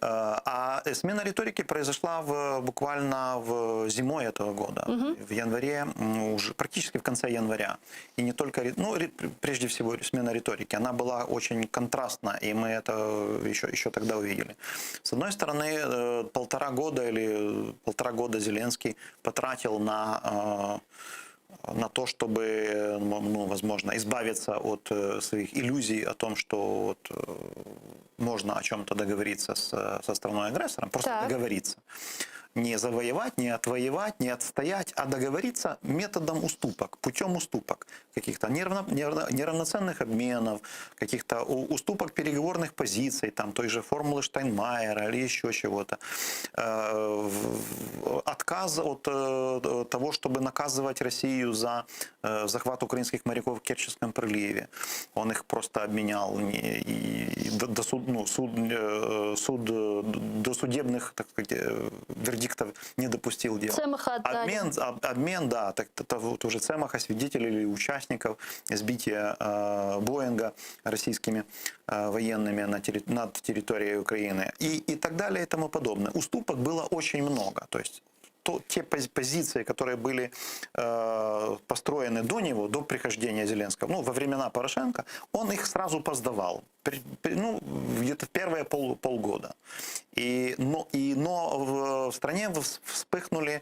Э, а смена риторики произошла в, буквально в зимой этого года, в январе, м, уже практически в конце января. И не только, ри- ну, ри- прежде всего смена риторики, она была очень контрастна, и мы это еще, еще тогда увидели. С одной стороны, э, полтора года или полтора года Зеленский потратил на э, на то, чтобы, ну, возможно, избавиться от э, своих иллюзий о том, что вот, э, можно о чем-то договориться с, со страной-агрессором, просто Так. договориться. Не завоевать, не отвоевать, не отстоять, а договориться методом уступок, путем уступок каких-то неравно, неравно- неравноценных обменов, каких-то у- уступок переговорных позиций, там той же формулы Штайнмайера или еще чего-то. Э, в- в- Отказ от э, того, чтобы наказывать Россию за э, захват украинских моряков в Керченском проливе. Он их просто обменял не- и, и до, до суд, ну, суд, э, суд э, досудебных, так сказать, э, вердиктов не допустил дела. Цемаха отдали. Обмен, об- обмен, да, так, того, тоже Цемаха, свидетелей или участников сбития э, Боинга российскими э, военными на терри- над территорией Украины и, и так далее и тому подобное. Уступок было очень много. То есть то, те пози- позиции, которые были э, построены до него, до прихождения Зеленского, ну, во времена Порошенко, он их сразу поздавал. При- при- ну, где-то в первые пол, полгода. И, но, и, но в, в стране вс- вспыхнули.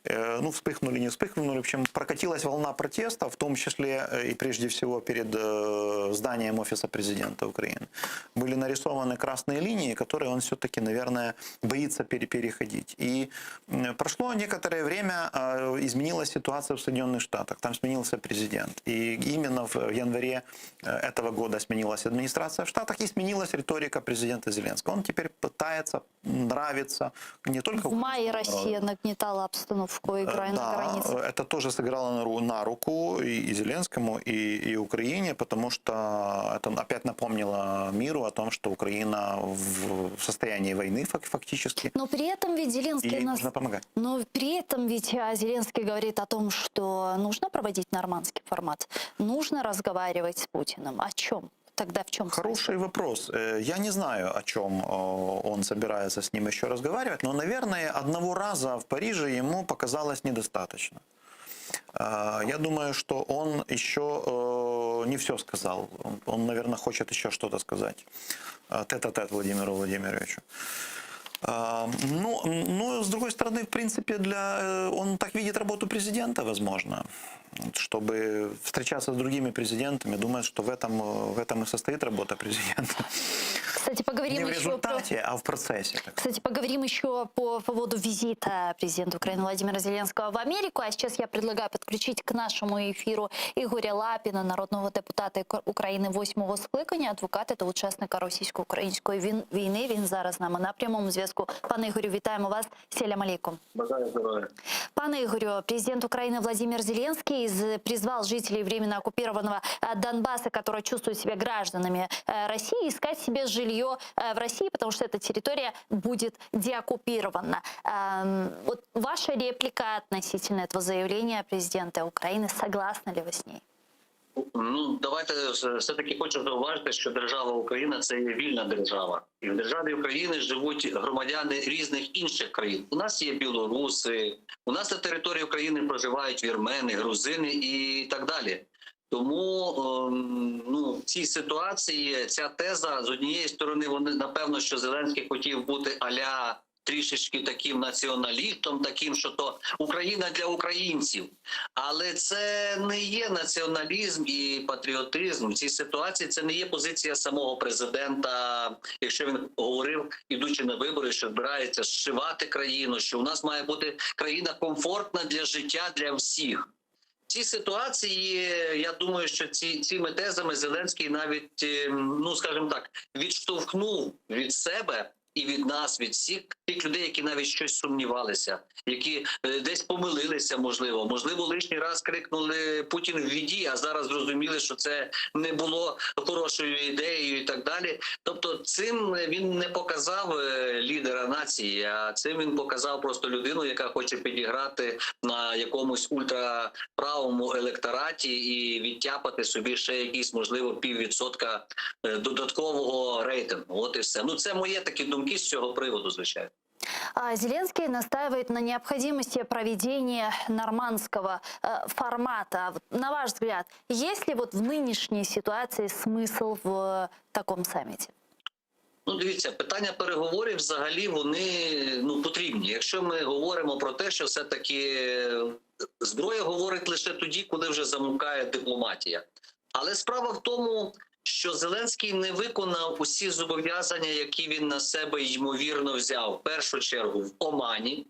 Э, ну, вспыхнули, не вспыхнули, в общем, прокатилась волна протеста, в том числе э, и прежде всего перед э, зданием офиса президента Украины. Были нарисованы красные линии, которые он все-таки, наверное, боится пере- переходить. И м, прошло некоторое время, э, изменилась ситуация в Соединенных Штатах, там сменился президент. И именно в январе э, этого года сменилась администрация в Штатах и сменилась риторика президента Зеленского. Он теперь пытается нравиться не только В мае украинскому Россия народу, нагнетала обстановку, играя на да, границе. это тоже сыграло на, ру- на руку и, и Зеленскому, и, и Украине, потому что это опять напомнило миру о том, что Украина в, в состоянии войны фак- фактически, Но при этом ведь и Зеленский ей нас... нужно помогать. Но при этом ведь а, Зеленский говорит о том, что нужно проводить нормандский формат, нужно разговаривать с Путиным. О чем? Тогда в чем смысл? Хороший вопрос. Э, Я не знаю, о чем э, он собирается с ним еще разговаривать, но, наверное, одного раза в Париже ему показалось недостаточно. Э, Я думаю, что он еще э, не все сказал. Он, он, наверное, хочет еще что-то сказать э, тет-а-тет Владимиру Владимировичу. А, Ну, ну, с другой стороны, в принципе, для, э, он так видит работу президента, возможно, Вот, чтобы встречаться с другими президентами, думает, что в этом, э, в этом и состоит работа президента. Кстати, поговорим Не в еще про... результате, а в процессе. так Кстати, поговорим еще по поводу визита президента Украины Владимира Зеленского в Америку. А сейчас я предлагаю подключить к нашему эфиру Ігоря Лапіна, народного депутата України восьмого скликання, адвоката та учасника російсько-української він- війни. Він зараз з нами на прямому зв'язку. Пане Ігорю, вітаємо вас. Селям алейкум. Бажаю здоров'я. Пане Игорю, президент Украины Владимир Зеленский из- призвал жителей временно оккупированного э, Донбасса, которые чувствуют себя гражданами э, России, искать себе жилье э, в России, потому что эта территория будет деоккупирована. Эм, Вот ваша реплика относительно этого заявления президента Украины, согласны ли вы с ней? Ну давайте все-таки хочу зауважити, що держава Україна це є вільна держава, і в державі України живуть громадяни різних інших країн. У нас є білоруси, у нас на території України проживають вірмени, грузини і так далі. Тому ем, ну, в цій ситуації ця теза з однієї сторони, вони напевно, що Зеленський хотів бути аля трішечки таким націоналістом, таким, що то Україна для українців. Але це не є націоналізм і патріотизм. В цій ситуації це не є позиція самого президента, якщо він говорив, ідучи на вибори, що збирається зшивати країну, що у нас має бути країна комфортна для життя для всіх. В цій ситуації я думаю, що ці цими тезами Зеленський навіть, е, ну скажімо так, відштовхнув від себе і від нас, від всіх тих людей, які навіть щось сумнівалися, які е, десь помилилися, можливо, можливо, лишній раз крикнули Путін ввіді, а зараз зрозуміли, що це не було хорошою ідеєю і так далі. Тобто, цим він не показав е, лідера нації, а цим він показав просто людину, яка хоче підіграти на якомусь ультраправому електораті і відтяпати собі ще якісь, можливо, піввідсотка е, додаткового рейтингу. От і все. Ну це мої такі думки з цього приводу, звичайно. А Зеленский настаивает на необходимости проведения нормандского э, формата. Вот На ваш взгляд, есть ли вот в нынешней ситуации смысл в таком саммите? Ну, дивіться, питання переговорів взагалі вони ну потрібні. Якщо ми говоримо про те, що все таки зброя говорить лише тоді, коли вже замовкає дипломатія. Але справа в тому, що Зеленський не виконав усі зобов'язання, які він на себе ймовірно взяв в першу чергу в Омані.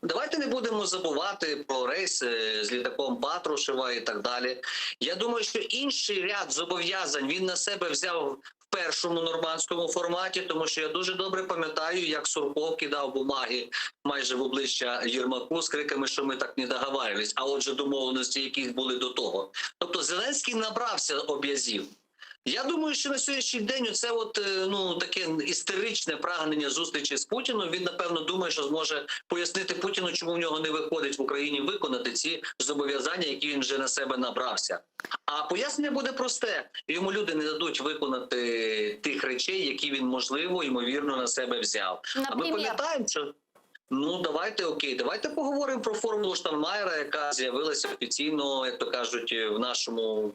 Давайте не будемо забувати про рейс е, з літаком Патрушева і так далі. Я думаю, що інший ряд зобов'язань він на себе взяв в першому нормандському форматі, тому що я дуже добре пам'ятаю, як Сурков кидав бумаги майже в обличчя Єрмаку з криками, що ми так не договаривались, а отже, домовленості якісь були до того. Тобто Зеленський набрався об'язів. Я думаю, що на сьогоднішній день це от е, ну таке істеричне прагнення зустрічі з Путіном. Він напевно думає, що зможе пояснити Путіну, чому в нього не виходить в Україні виконати ці зобов'язання, які він вже на себе набрався. А пояснення буде просте: йому люди не дадуть виконати тих речей, які він можливо ймовірно на себе взяв. А ми Наприклад? пам'ятаємо, що ну давайте окей, давайте поговоримо про формулу Штайнмайєра, яка з'явилася офіційно, як то кажуть, в нашому.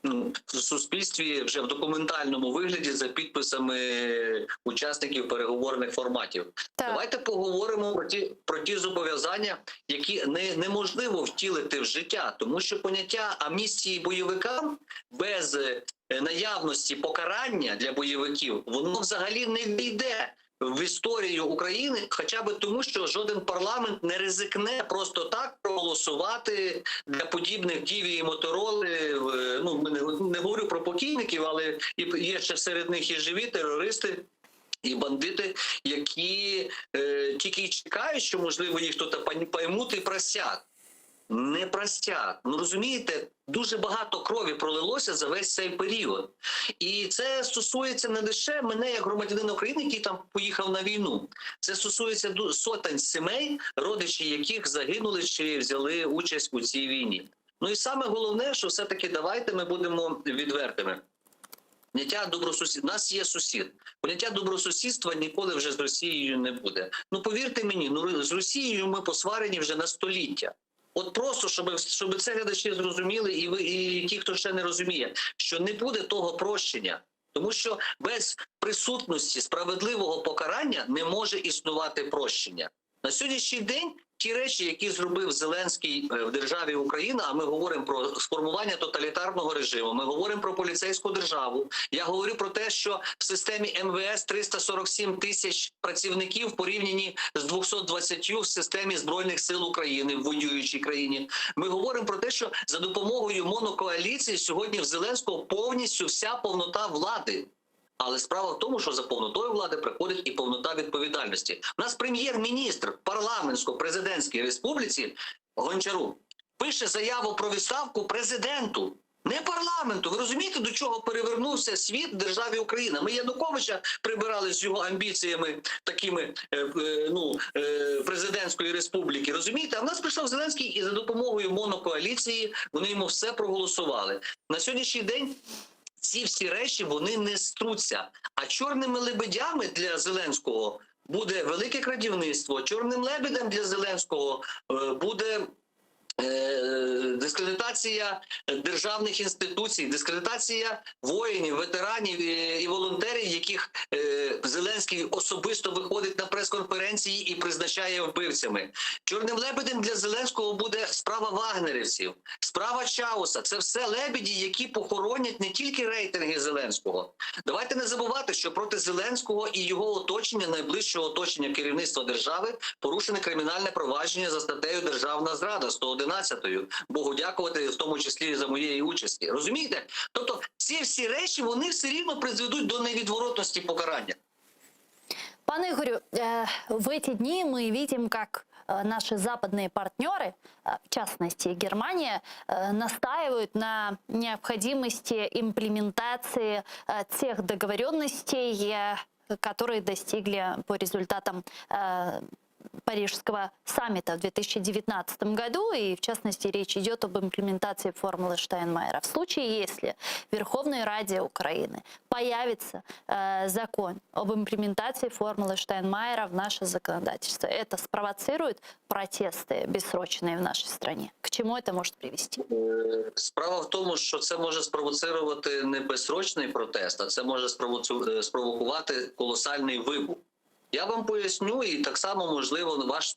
Ну, в суспільстві вже в документальному вигляді за підписами учасників переговорних форматів. Давайте поговоримо про ті про ті зобов'язання, які не, неможливо втілити в життя, тому що поняття амністії бойовикам без е, наявності покарання для бойовиків воно взагалі не війде в історію України, хоча б тому, що жоден парламент не ризикне просто так проголосувати для подібних дій і мотороли. Е, Ну ми не, не говорю про покійників, але і є ще серед них і живі терористи. І бандити, які е, тільки й чекають, що можливо їх тут поймуть і простять. Не простять. Ну розумієте, дуже багато крові пролилося за весь цей період. І це стосується не лише мене як громадянина України, який там поїхав на війну. Це стосується сотень сімей, родичі яких загинули чи взяли участь у цій війні. Ну і саме головне, що все-таки давайте ми будемо відвертими. Поняття добросусід... У нас є сусід. Поняття добросусідства ніколи вже з Росією не буде. Ну повірте мені, ну з Росією ми посварені вже на століття. От просто щоб, щоб це глядачі зрозуміли, і ви, і ті, хто ще не розуміє, що не буде того прощення, тому що без присутності справедливого покарання не може існувати прощення. На сьогоднішній день ті речі, які зробив Зеленський е, в державі Україна, а ми говоримо про сформування тоталітарного режиму, ми говоримо про поліцейську державу. Я говорю про те, що в системі МВС 347 тисяч працівників порівняні з 220 в системі збройних сил України в воюючій країні. Ми говоримо про те, що за допомогою монокоаліції сьогодні в Зеленського повністю вся повнота влади. Але справа в тому, що за повнотою влади приходить і повнота відповідальності. У нас прем'єр-міністр парламентсько-президентській республіці Гончарук пише заяву про відставку президенту, не парламенту. Ви розумієте, до чого перевернувся світ в державі Україна? Ми Януковича прибирали з його амбіціями такими е, е, ну, е, президентської республіки. Розумієте? А в нас прийшов Зеленський і за допомогою монокоаліції вони йому все проголосували. На сьогоднішній день ці всі речі вони не струться. А чорними лебедями для Зеленського буде велике крадівництво. Чорним лебедем для Зеленського е, буде. Е, Дискредитація державних інституцій, дискредитація воїнів, ветеранів і волонтерів, яких е, Зеленський особисто виходить на прес-конференції і призначає вбивцями. Чорним лебедем для Зеленського буде справа вагнерівців, справа Чауса. Це все лебеді, які похоронять не тільки рейтинги Зеленського. Давайте не забувати, що проти Зеленського і його оточення, найближчого оточення керівництва держави, порушене кримінальне провадження за статтею Державна зрада 111-ю. Богу дякувати, в тому числі за моєї участі. Розумієте? Тобто, ці всі речі вони все рівно призведуть до невідворотності покарання. Пане Игорю, э, в эти дни мы видим, как э, наши западные партнеры, э, в частности Германия, настаивают на необходимости имплементации тех договоренностей, которые достигли по результатам Парижского саммита в 2019 году, и в частности речь идет об имплементации формулы Штайнмайера. В случае, если в Верховной Раде Украины появится э, закон об имплементации формулы Штайнмайера в наше законодательство, это спровоцирует протесты бессрочные в нашей стране? К чему это может привести? Е, Справа в тому, що це може спровоцирувати не безсрочний протест, а це може е, спровокувати колосальний вибух. Я вам поясню, і так само можливо ваш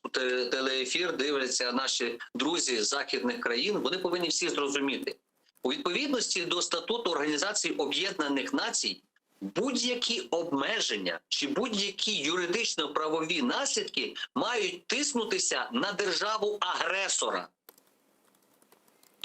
телеефір дивляться наші друзі з західних країн. Вони повинні всі зрозуміти. У відповідності до статуту Організації Об'єднаних Націй будь-які обмеження чи будь-які юридично-правові наслідки мають тиснутися на державу агресора.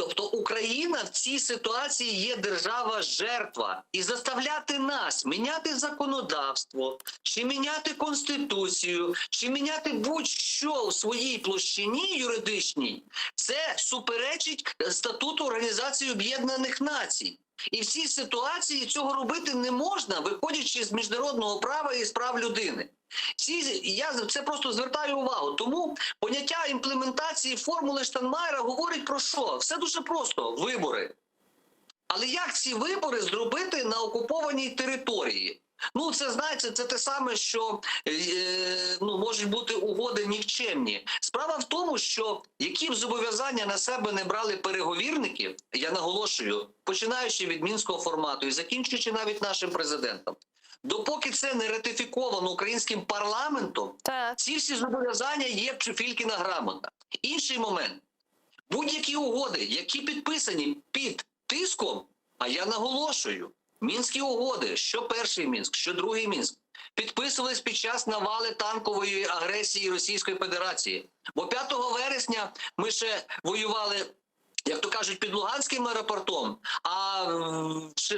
Тобто Україна в цій ситуації є держава-жертва. І заставляти нас міняти законодавство, чи міняти конституцію, чи міняти будь-що у своїй площині юридичній, це суперечить статуту Організації Об'єднаних Націй. І в цій ситуації цього робити не можна, виходячи з міжнародного права і з прав людини. Ці я це просто звертаю увагу. Тому поняття імплементації формули Штайнмайера говорить про що? Все дуже просто: вибори. Але як ці вибори зробити на окупованій території? Ну, це знаєте, це те саме, що е, ну, можуть бути угоди нікчемні. Справа в тому, що які б зобов'язання на себе не брали переговірники, я наголошую, починаючи від мінського формату і закінчуючи навіть нашим президентом. Допоки це не ратифіковано українським парламентом, ці всі зобов'язання є Фількіна грамота. Інший момент. Будь-які угоди, які підписані під тиском, а я наголошую, мінські угоди, що перший мінськ, що другий мінськ, підписувались під час навали танкової агресії Російської Федерації. Бо 5 вересня ми ще воювали. Як то кажуть, під Луганським аеропортом, а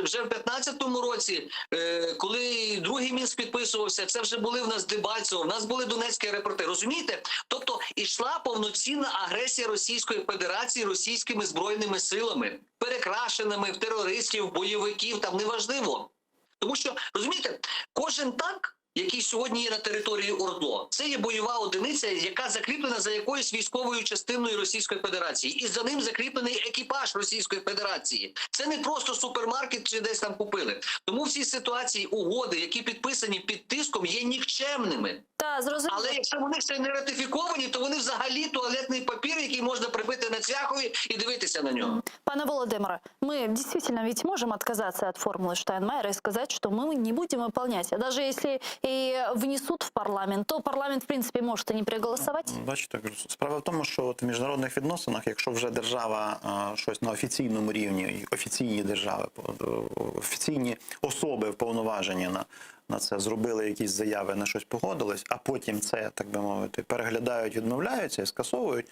вже в 15-му році, е, коли другий мінськ підписувався, це вже були в нас Дебальцево, в нас були Донецькі аеропорти. Розумієте? Тобто ішла повноцінна агресія Російської Федерації російськими збройними силами, перекрашеними в терористів, бойовиків, там неважливо. Тому що розумієте, кожен танк, який сьогодні є на території ОРДЛО, це є бойова одиниця, яка закріплена за якоюсь військовою частиною Російської Федерації, і за ним закріплений екіпаж Російської Федерації. Це не просто супермаркет чи десь там купили. Тому в цій ситуації угоди, які підписані під тиском, є нікчемними. Та, зрозуміло. Але якщо вони ще не ратифіковані, то вони взагалі туалетний папір, який можна прибити на цвяхові і дивитися на нього. Пане Володимире, мы действительно ведь можем отказаться от формулы Штайнмайера и сказать, что мы не будем выполнять. А даже если и внесут в парламент, то парламент, в принципе, может и не проголосовать. Бачите, справа в тому, що от в міжнародних відносинах, якщо вже держава е, щось на офіційному рівні, і офіційні держави, е, офіційні особи вповноважені на, на це зробили якісь заяви, на щось погодились, а потім це, так би мовити, переглядають, відмовляються і скасовують,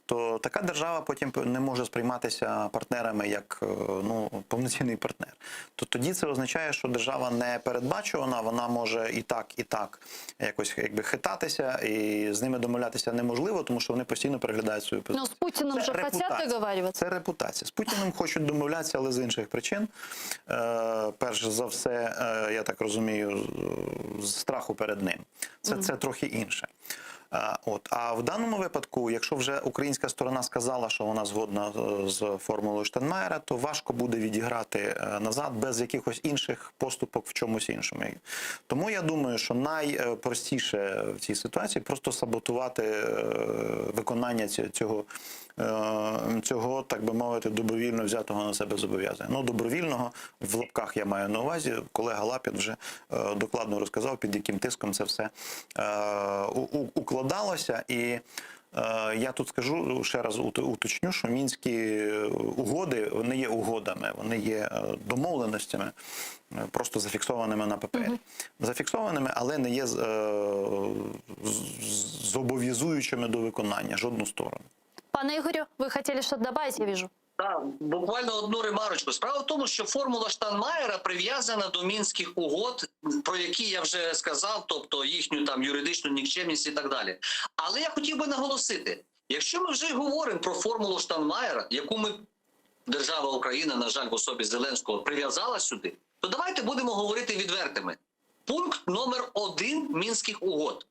то така держава потім не може сприйматися партнерами як е, ну, повноцінний партнер. То тоді це означає, що держава не передбачувана, вона може і так, і так якось якби хитатися, і з ними домовлятися неможливо, тому що вони постійно переглядають свою позицію. Но с Путиным Це же хотят репутація. договариваться. Це репутація. З Путіним хочуть домовлятися, але з інших причин. Е, перш за все, е, я так розумію, з- з страху перед ним. Це, це трохи інше. Е, От. А в даному випадку, якщо вже українська сторона сказала, що вона згодна е, з формулою Штайнмаєра, то важко буде відіграти е, назад без якихось інших поступок в чомусь іншому. Тому я думаю, що найпростіше в цій ситуації просто саботувати е, виконання ці- цього, е, цього, так би мовити, добровільно взятого на себе зобов'язання. Ну, добровільного в лапках я маю на увазі. Колега Лапін вже е, докладно розказав, під яким тиском це все е, у- у- укладалося. І е, я тут скажу ще раз ут- уточню, що мінські е, угоди вони є угодами, вони є е, домовленостями, е, просто зафіксованими на папері. Зафіксованими, але не є е, з- зобов'язуючими до виконання жодну сторону. Пане Игорю, вы хотели что-то добавить, я вижу. Так, буквально одну ремарочку. Справа в тому, що формула Штайнмаєра прив'язана до мінських угод, про які я вже сказав, тобто їхню там юридичну нікчемність і так далі. Але я хотів би наголосити: якщо ми вже й говоримо про формулу Штайнмаєра, яку ми держава Україна, на жаль, в особі Зеленського прив'язала сюди, то давайте будемо говорити відвертими. Пункт номер один мінських угод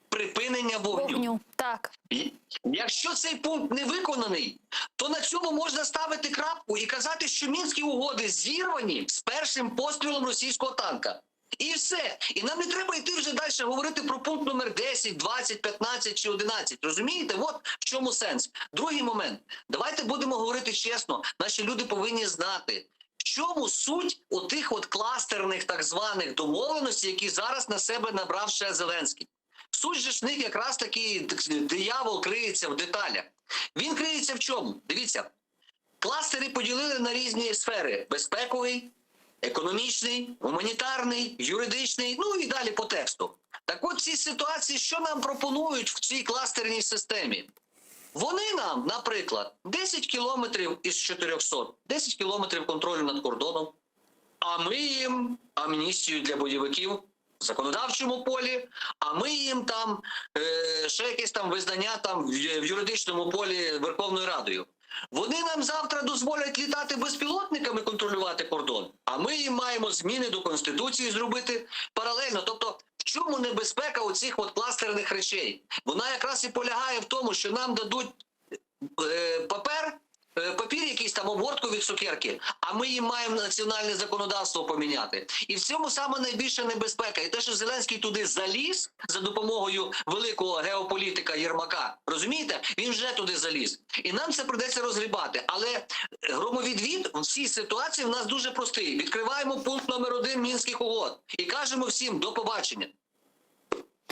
припинення вогню. Вогню. Так. І Якщо цей пункт не виконаний, то на цьому можна ставити крапку і казати, що мінські угоди зірвані з першим пострілом російського танка. І все. І нам не треба йти вже далі говорити про пункт номер 10, 20, 15 чи 11. Розумієте? От в чому сенс. Другий момент. Давайте будемо говорити чесно. Наші люди повинні знати, в чому суть отих от кластерних так званих домовленостей, які зараз на себе набрав ще Зеленський. Суть же ж в них якраз таки диявол криється в деталях. Він криється в чому? Дивіться, кластери поділили на різні сфери: безпековий, економічний, гуманітарний, юридичний, ну і далі по тексту. Так от в цій ситуації, що нам пропонують в цій кластерній системі? Вони нам, наприклад, 10 кілометрів із 400, 10 кілометрів контролю над кордоном, а ми їм амністію для бойовиків в законодавчому полі, а ми їм там е, ще якесь там визнання там в, в юридичному полі Верховною Радою. Вони нам завтра дозволять літати безпілотниками, контролювати кордон, а ми їм маємо зміни до Конституції зробити паралельно. Тобто, в чому небезпека оцих от кластерних речей? Вона якраз і полягає в тому, що нам дадуть е, папер. Е, Папір якийсь там обгортку від цукерки, а ми їм маємо національне законодавство поміняти. І в цьому саме найбільша небезпека. І те, що Зеленський туди заліз за допомогою великого геополітика Єрмака, розумієте, він вже туди заліз. І нам це придеться розгрібати. Але громовідвід в цій ситуації в нас дуже простий. Відкриваємо пункт номер один мінських угод і кажемо всім до побачення.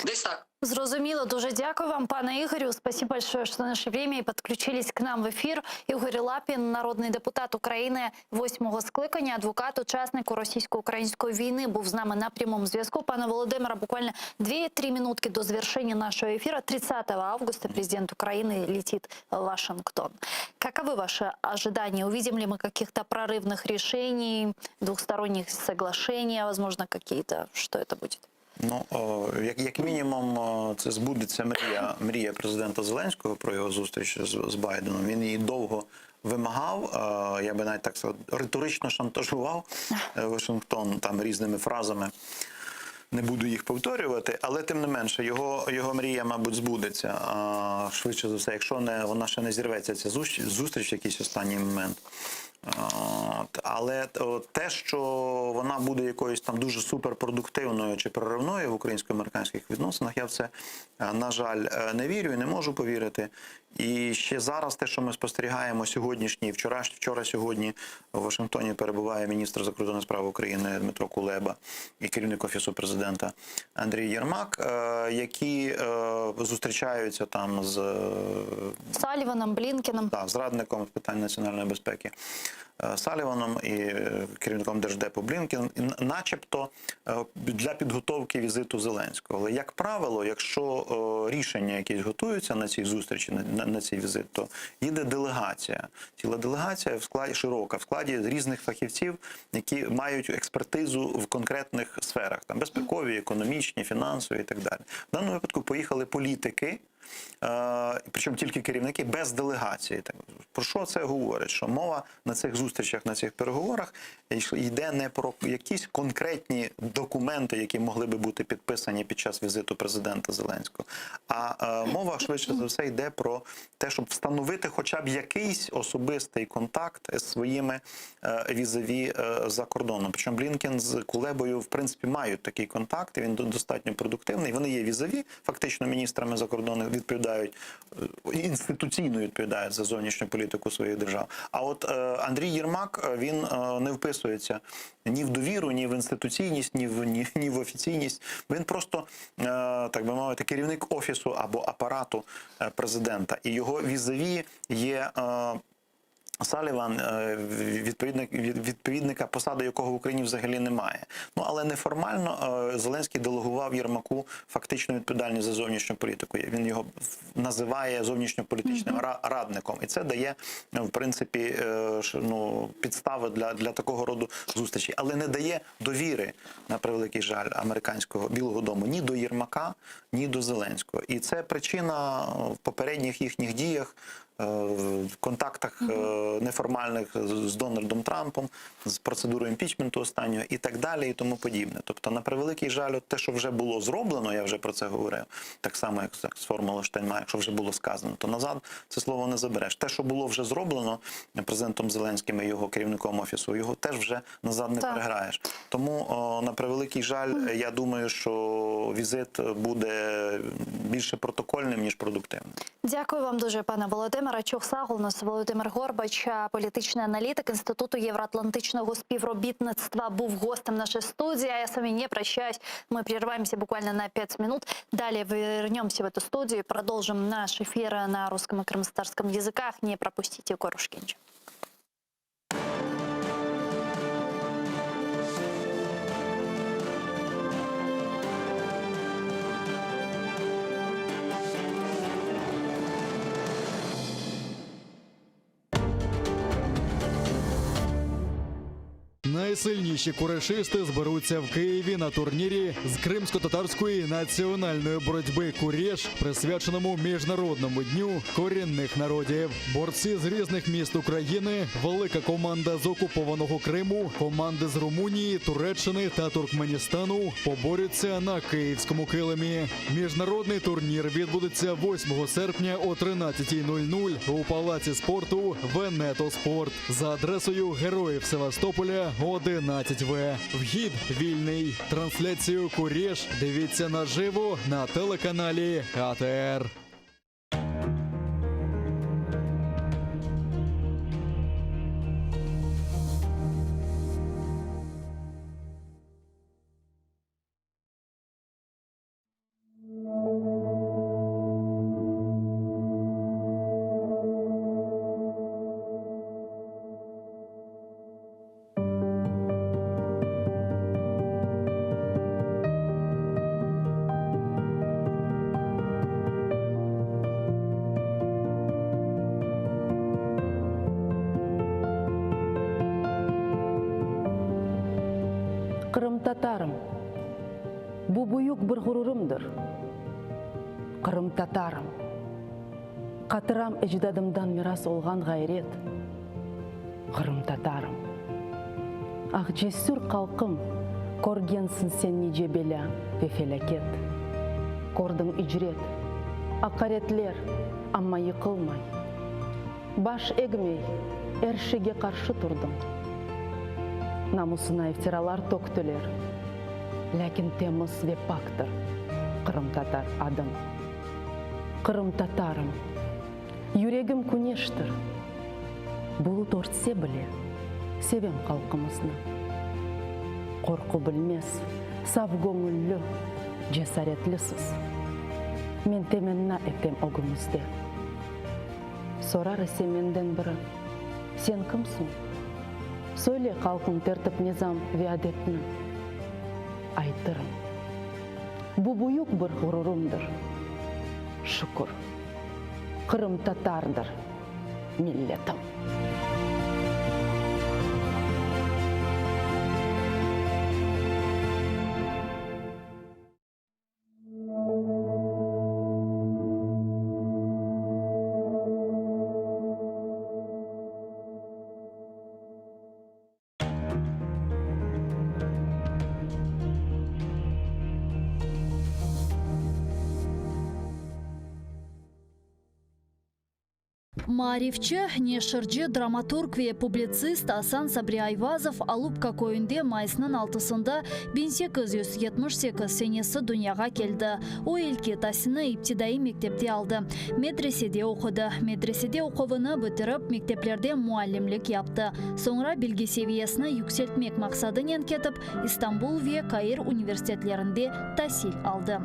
Десь так. Зрозуміло, дуже дякую вам, пане Ігорю. Спасибо большое, что нашли время и подключились к нам в эфир. Ігор Лапін, народний депутат України восьмого скликання, адвокат, учасник російсько-української війни, був з нами на прямому зв'язку. Пане Володимире, буквально 2-3 минутки до завершения нашего эфира. 30 августа президент Украины летит в Вашингтон. Каковы ваши ожидания? Увидим ли мы каких-то прорывных решений, двухсторонних соглашений, возможно, какие-то? Что это будет? Ну, о, як, як мінімум, о, це збудеться мрія, мрія президента Зеленського про його зустріч з, з Байденом. Він її довго вимагав, е, я би навіть так сказав, риторично шантажував е, Вашингтон там різними фразами. Не буду їх повторювати, але тим не менше, його, його мрія, мабуть, збудеться а, швидше за все, якщо не вона ще не зірветься, ця зустріч, зустріч в якийсь останній момент. От, але те, що вона буде якоюсь там дуже суперпродуктивною чи проривною в українсько-американських відносинах, я в це, е, на жаль, е, не вірю і не можу повірити. І ще зараз те, що ми спостерігаємо сьогоднішній, вчора, вчора сьогодні в Вашингтоні перебуває міністр закордонних справ України Дмитро Кулеба і керівник офісу президента Андрій Єрмак, е, які зустрічаються там з Саліваном, Блінкеном. так, з радником з питань національної безпеки Саліваном і е, керівником Держдепу Блінкен, начебто е, для підготовки візиту Зеленського. Але, як правило, якщо е, рішення якісь готуються на цій зустрічі, на, на, на цей візит, то їде делегація. Ціла делегація в складі широка, в складі різних фахівців, які мають експертизу в конкретних сферах, там безпекові, економічні, фінансові і так далі. В даному випадку поїхали політики. Е, Причому тільки керівники без делегації. Про що це говорить? Що мова на цих зустрічах, на цих переговорах йде не про якісь конкретні документи, які могли би бути підписані під час візиту президента Зеленського, а е, мова швидше за все йде про те, щоб встановити хоча б якийсь особистий контакт з своїми е, візаві за кордоном. Причому Блінкен з Кулебою, в принципі, мають такий контакт, і він достатньо продуктивний. Вони є візаві, фактично міністрами закордонних відповідають е, інституційно відповідають за зовнішню політику своїх держав. А от е, Андрій Єрмак е, він не вписується ні в довіру, ні в інституційність, ні в ні, ні в офіційність. Він просто, так би мовити, керівник офісу або апарату президента, і його візаві є. Саліван, е, відповідник, відповідника, посади якого в Україні взагалі немає. Ну але неформально е, Зеленський делегував Єрмаку фактичну відповідальність за зовнішню політику. Він його називає зовнішньополітичним ра- радником, і це дає в принципі е, ну, підстави для, для такого роду зустрічей, але не дає довіри на превеликий жаль американського Білого Дому ні до Єрмака, ні до Зеленського. І це причина в попередніх їхніх діях. Е, В контактах е, неформальних з Дональдом Трампом, з процедурою імпічменту останнього і так далі, і тому подібне. Тобто, на превеликий жаль, от те, що вже було зроблено, я вже про це говорив, так само, як з формулою Штайнмайера, якщо вже було сказано, то назад це слово не забереш. Те, що було вже зроблено президентом Зеленським і його керівником офісу, його теж вже назад не Так. переграєш. Тому, о, на превеликий жаль, я думаю, що візит буде більше протокольним, ніж продуктивним. Дякую вам дуже, пане Володимире. Чух нас Володимир Горбач, політичний аналітик Інституту євроатлантичного співробітництва, був гостем нашей студии. А я с вами не прощаюсь. Мы прерываемся буквально на 5 минут. Далее вернемся в эту студию и продолжим наш эфир на русском и крымско-татарском языках. Не пропустите Корюшкендже. Найсильніші курешисти зберуться в Києві на турнірі з кримсько-татарської національної боротьби Куреш, присвяченому Міжнародному дню корінних народів. Борці з різних міст України, велика команда з окупованого Криму, команди з Румунії, Туреччини та Туркменістану поборються на київському килимі. Міжнародний турнір відбудеться 8 серпня о 13.00 у палаці спорту Венето Спорт за адресою Героїв Севастополя 11В. Вхід вільний. Трансляцію Куреш дивіться наживо на телеканалі АТР. Qırımtatarım. Bu büyük bir ğururımdır. Qırımtatarım. Hatıram ecdadımdan miras olğan ğayret. Qırımtatarım. Ah, cesür halqım, körgensiñ sen nice belâ ve felâket. Kördiñ icret, aqaretler, amma yıqılmay, baş egmey, er şeyge qarşı turdıñ. Namusına iftiralar töktüler, lâkin temiz ve paktır qırımtatar adıñ. Qırımtatarım, yüregim küneştir, Bulut örtse bile, sevem halqımıznı. Qorqu bilmez, saf göñülli, cesaretlisiz. Men temenna etem ögüñizde. Sorar ise menden biri, Sen kimsiñ? Söyle halqıñ tertip-nizam ve adetni. Aytırım. Bu büyük bir ğururımdır. Şükür, qırımtatardır milletim. Maarifçi, neşirci, dramaturg ve publitsist Asan Sabri Ayvazov Alupka köyünde mayısnıñ altısında 1878 senesi dünyağa keldi. O, ilki tasilni iptidaiy mektepte aldı, medresede oqudı. Medresede oquvını bitirip, mekteplerde muallimlik yaptı. Soñra bilgi seviyesini yükseltmek maqsadınen ketip, İstanbul ve Kair universitetlerinde tasil aldı.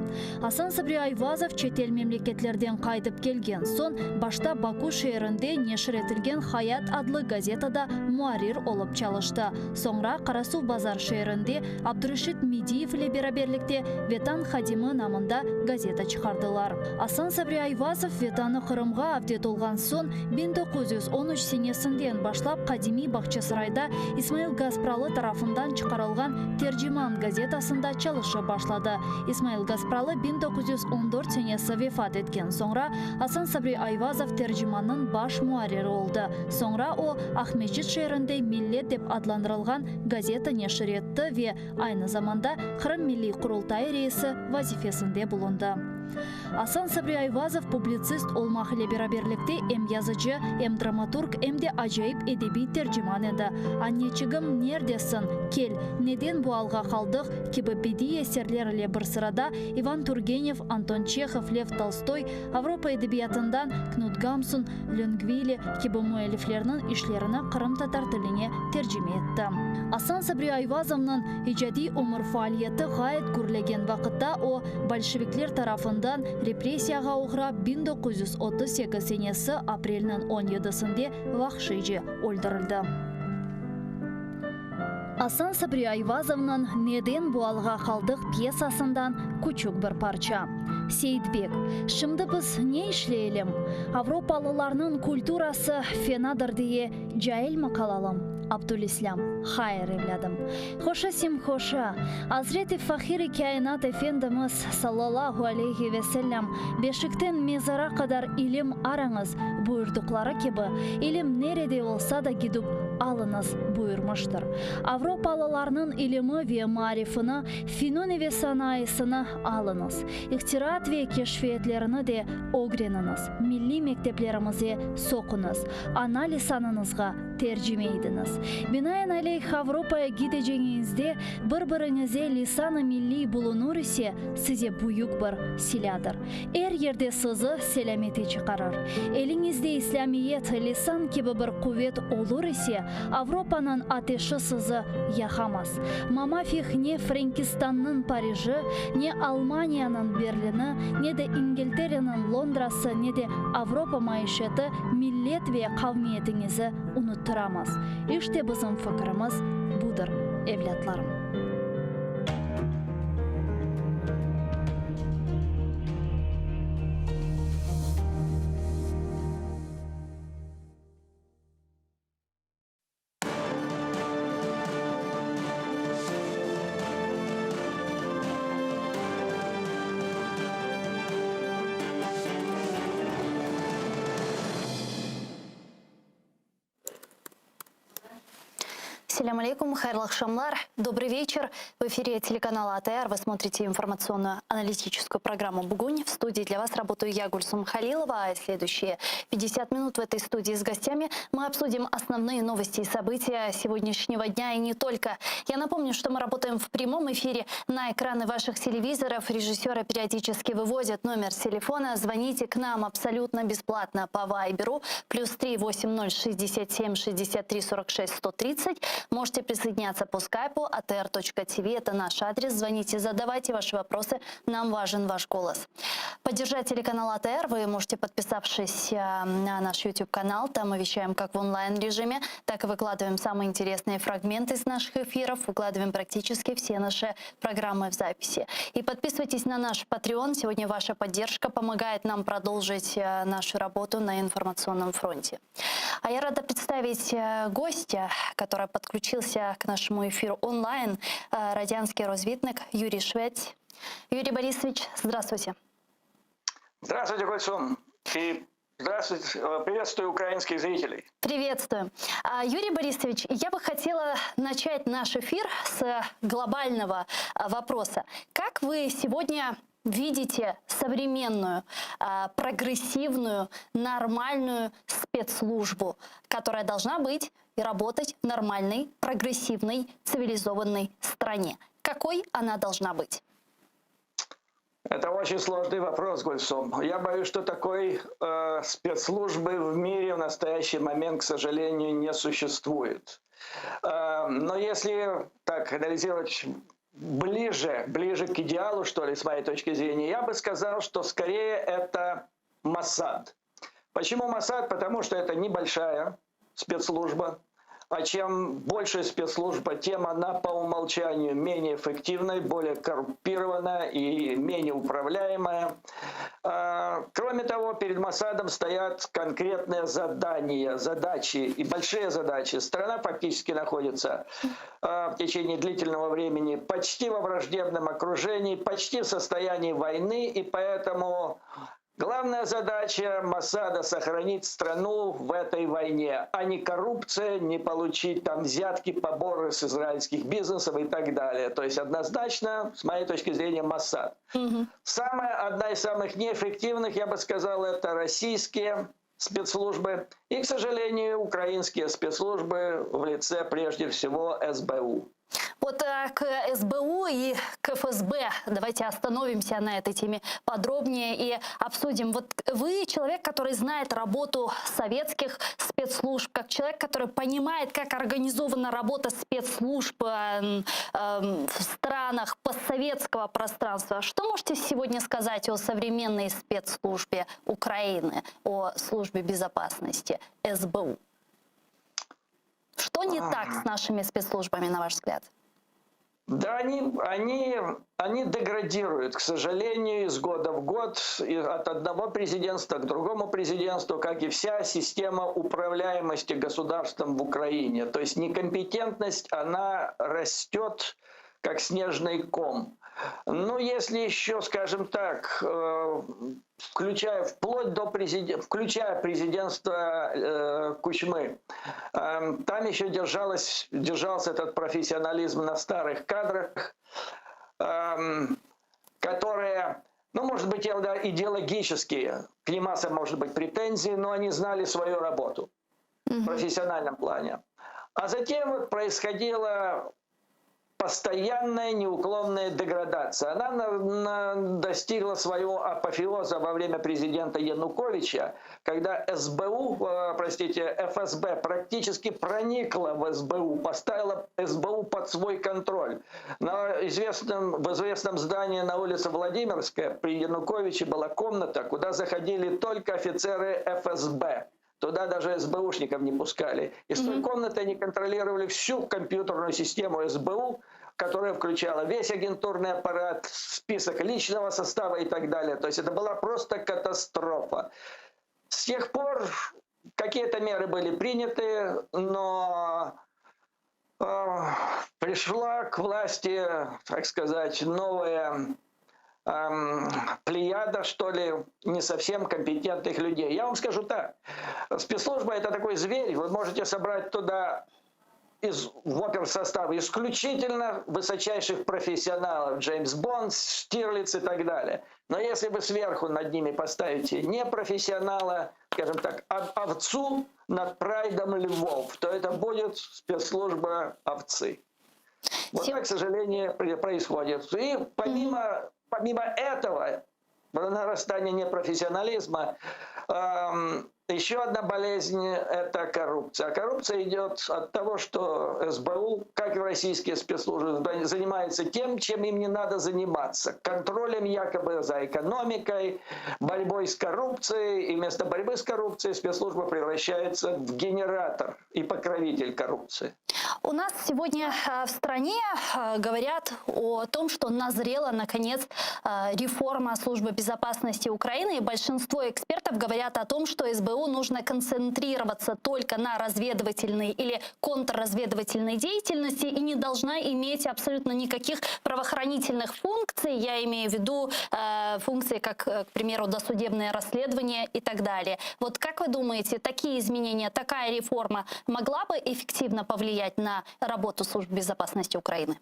Asan Sabri Ayvazov çetel memleketlerden qaytıp kelgen soñ, başta Baku şeerinde neşir etilgen Hayat adlı gazetada muarrir olıp çalıştı. Soñra Qarasuvbazar şeerinde Abdureşit Mediyev ile beraberlikte Vetan hadimi namında gazeta çıqardılar. Asan Sabri Ayvazov Vetanı Qırımğa avdet olğan soñ, 1913 senesinden başlap qadimiy Bağçasarayda İsmail Gaspralı tarafından çıqarılğan Terciman gazetasında çalışıp başladı. İsmail Gaspralı 1914 senesi vefat etken soñra, Asan Sabri Ayvazov Tercimannıñ baş muarriri oldı. Soñra o, Aqmescit şeerinde Millet dep adlandırılğan gazeta neşir etti ve aynı zamanda Qırım Milliy Qurultayı reisi vazifesinde bulundı. Asan Sabri Ayvazov publitsist olmaq ile beraberlikte em yazıcı, em dramaturg, em de acayip edebiy terciman edi. Anneçigim, nerdesiñ? Kel, neden bu alğa qaldıq? kibi bediiy eserler ile bir sırada İvan Turgenev, Anton Çehov, Lev Tolstoy, Avropa edebiyatından Knut Gamsun, Löngvili kibi müelliflerniñ işlerini qırımtatar tiline tercime etti. Asan Sabri Ayvazovnıñ icadiy ömür faaliyeti ğayet gürlegen vaqıtta o, bolşevikler tarafından repressiyağa oğrap 1938 senesi aprelniñ on yedisinde vahşiyce öldürildi. Asan Sabri Ayvazovnıñ Neden bu alğa qaldıq pyesasından küçük bir parça. Seyitbek, Şimdi biz ne işleyelim? Avropalılarnıñ kulturası fenadır diye cailmi qalalım? Abdülislâm, Hayır, evlâdım. Hoşa hoşa. Azret-i Fahir-i Kâinat Efendimiz, sallallahu aleyhi ve sellem, Beşikten mezara qadar ilim arañız, buyurdıqları kibi, ilim nerede olsa da gidip alıñız, buyurmıştır. Avropalılarnıñ ilimi ve maarifini, finuni ve sanayısını alıñız. İhtiraat ve keşfiyetlerini de ögreniñiz, milliy mekteplerimize soquñız, ana lisanıñızğa tercime idiñiz. Binaenaleyh, Avropaya gideceñiñizde bir-biriñize lisan-ı milliy bulunur ise, size büyük bir silâdır. Er yerde sizi selâmete çıqarır. Eliñizde İslâmiyet, lisan kibi bir quvet olur ise, Avropanıñ ateşi sizi yaqamaz. Mamafih ne Frenkistannıñ Pariji, ne Almaniyanıñ Berlini, ne de İngiltereniñ Londrası, ne de Avropa maişeti millet ve qavmiyetiñizi unuttıramaz. İşte bizim fikirimiz budır, evlâtlarım. Selâm aleykum, hayırlı aqşamlar, Добрый вечер. В эфире телеканала АТР вы смотрите информационную аналитическую программу «Бугунь». В студии для вас работаю я, Гульсум Халилова. А следующие 50 минут в этой студии с гостями мы обсудим основные новости и события сегодняшнего дня и не только. Я напомню, что мы работаем в прямом эфире на экраны ваших телевизоров. Режиссеры периодически выводят номер телефона. Звоните к нам абсолютно бесплатно по Вайберу. Плюс 3 80 67 63 46 130. Можете присоединяться по скайпу atr.tv. Это наш адрес. Звоните, задавайте ваши вопросы. Нам важен ваш голос. Поддержать телеканал АТР вы можете, подписавшись э, на наш YouTube-канал. Там мы вещаем как в онлайн-режиме, так и выкладываем самые интересные фрагменты из наших эфиров. Выкладываем практически все наши программы в записи. И подписывайтесь на наш Patreon. Сегодня ваша поддержка помогает нам продолжить э, нашу работу на информационном фронте. А я рада представить э, гостя, который подключился к нашему эфиру онлайн, э, радянский розвідник Юрий Швець. Юрий Борисович, здравствуйте. Здравствуйте, Гульсум. И здравствуйте, э, приветствую украинских зрителей. Приветствую. А, Юрий Борисович, я бы хотела начать наш эфир с глобального вопроса. Как вы сегодня видите современную, а, прогрессивную, нормальную спецслужбу, которая должна быть и работать в нормальной, прогрессивной, цивилизованной стране? Какой она должна быть? Это очень сложный вопрос, Гульсум. Я боюсь, что такой э, спецслужбы в мире в настоящий момент, к сожалению, не существует. Э, но если так анализировать ближе, ближе к идеалу, что ли, с моей точки зрения, я бы сказал, что скорее это Моссад. Почему Моссад? Потому что это небольшая спецслужба, а чем больше спецслужба, тем она по умолчанию менее эффективная, более коррумпированная и менее управляемая. А, кроме того, перед Моссадом стоят конкретные задания, задачи и большие задачи. Страна фактически находится а, в течение длительного времени почти во враждебном окружении, почти в состоянии войны, и поэтому Главная задача Моссада сохранить страну в этой войне, а не коррупция, не получить там взятки, поборы с израильских бизнесов и так далее. То есть однозначно, с моей точки зрения, Моссад. Угу. Самая, одна из самых неэффективных, я бы сказал, это российские спецслужбы и, к сожалению, украинские спецслужбы в лице прежде всего СБУ. Вот э, к СБУ и к ФСБ давайте остановимся на этой теме подробнее и обсудим. Вот вы человек, который знает работу советских спецслужб, как человек, который понимает, как организована работа спецслужб э, э, в странах постсоветского пространства. Что можете сегодня сказать о современной спецслужбе Украины, о службе безопасности СБУ? Что не так с нашими спецслужбами, на ваш взгляд? Да, они, они, они деградируют, к сожалению, из года в год, от одного президентства к другому президентству, как и вся система управляемости государством в Украине. То есть некомпетентность, она растет как снежный ком. Ну, если еще, скажем так, э, включая вплоть до президент, включая президентство э, Кучмы, эм, там еще держалось, держался этот профессионализм на старых кадрах, эм, которые, ну, может быть, идеологические, к ним масса, может быть, претензии, но они знали свою работу в профессиональном плане. А затем вот происходило постоянная неуклонная деградация. Она на, на, достигла своего апофеоза во время президента Януковича, когда СБУ, э, простите, ФСБ практически проникла в СБУ, поставила СБУ под свой контроль. На известном, в известном здании на улице Владимирская при Януковиче была комната, куда заходили только офицеры ФСБ. Туда даже СБУшников не пускали. Из той комнаты они контролировали всю компьютерную систему СБУ, которая включала весь агентурный аппарат, список личного состава и так далее. То есть это была просто катастрофа. С тех пор какие-то меры были приняты, но э, пришла к власти, так сказать, новая эм, плеяда, что ли, не совсем компетентных людей. Я вам скажу так, спецслужба это такой зверь, вы можете собрать туда из, в оперсостав исключительно высочайших профессионалов, Джеймс Бонд, Штирлиц и так далее. Но если вы сверху над ними поставите не профессионала, скажем так, овцу над прайдом львов, то это будет спецслужба овцы. Вот так, к сожалению, происходит. И помимо помимо этого, нарастание непрофессионализма, эм, еще одна болезнь – это коррупция. А коррупция идет от того, что СБУ, как и российские спецслужбы, занимается тем, чем им не надо заниматься. Контролем якобы за экономикой, борьбой с коррупцией. И вместо борьбы с коррупцией спецслужба превращается в генератор и покровитель коррупции. У нас сегодня э, в стране э, говорят о том, что назрела, наконец, э, реформа службы безопасности Украины. И большинство экспертов говорят о том, что СБУ нужно концентрироваться только на разведывательной или контрразведывательной деятельности и не должна иметь абсолютно никаких правоохранительных функций. Я имею в виду функции, как, к примеру, досудебное расследование и так далее. Вот как вы думаете, такие изменения, такая реформа могла бы эффективно повлиять на работу служб безопасности Украины?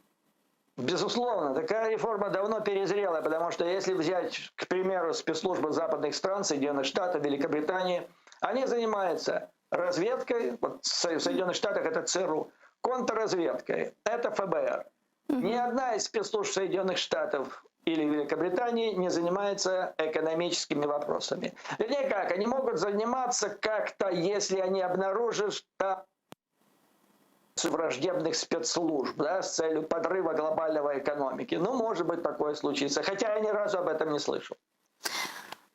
Безусловно, такая реформа давно перезрела, потому что если взять, к примеру, спецслужбы западных стран, Соединенных Штатов, Великобритании, они занимаются разведкой, вот в Соединенных Штатах это ЦРУ, контрразведкой, это ФБР. Ни одна из спецслужб Соединенных Штатов или Великобритании не занимается экономическими вопросами. Вернее как, они могут заниматься как-то, если они обнаружат враждебных спецслужб да, с целью подрыва глобального экономики. Ну, может быть, такое случится. Хотя я ни разу об этом не слышал.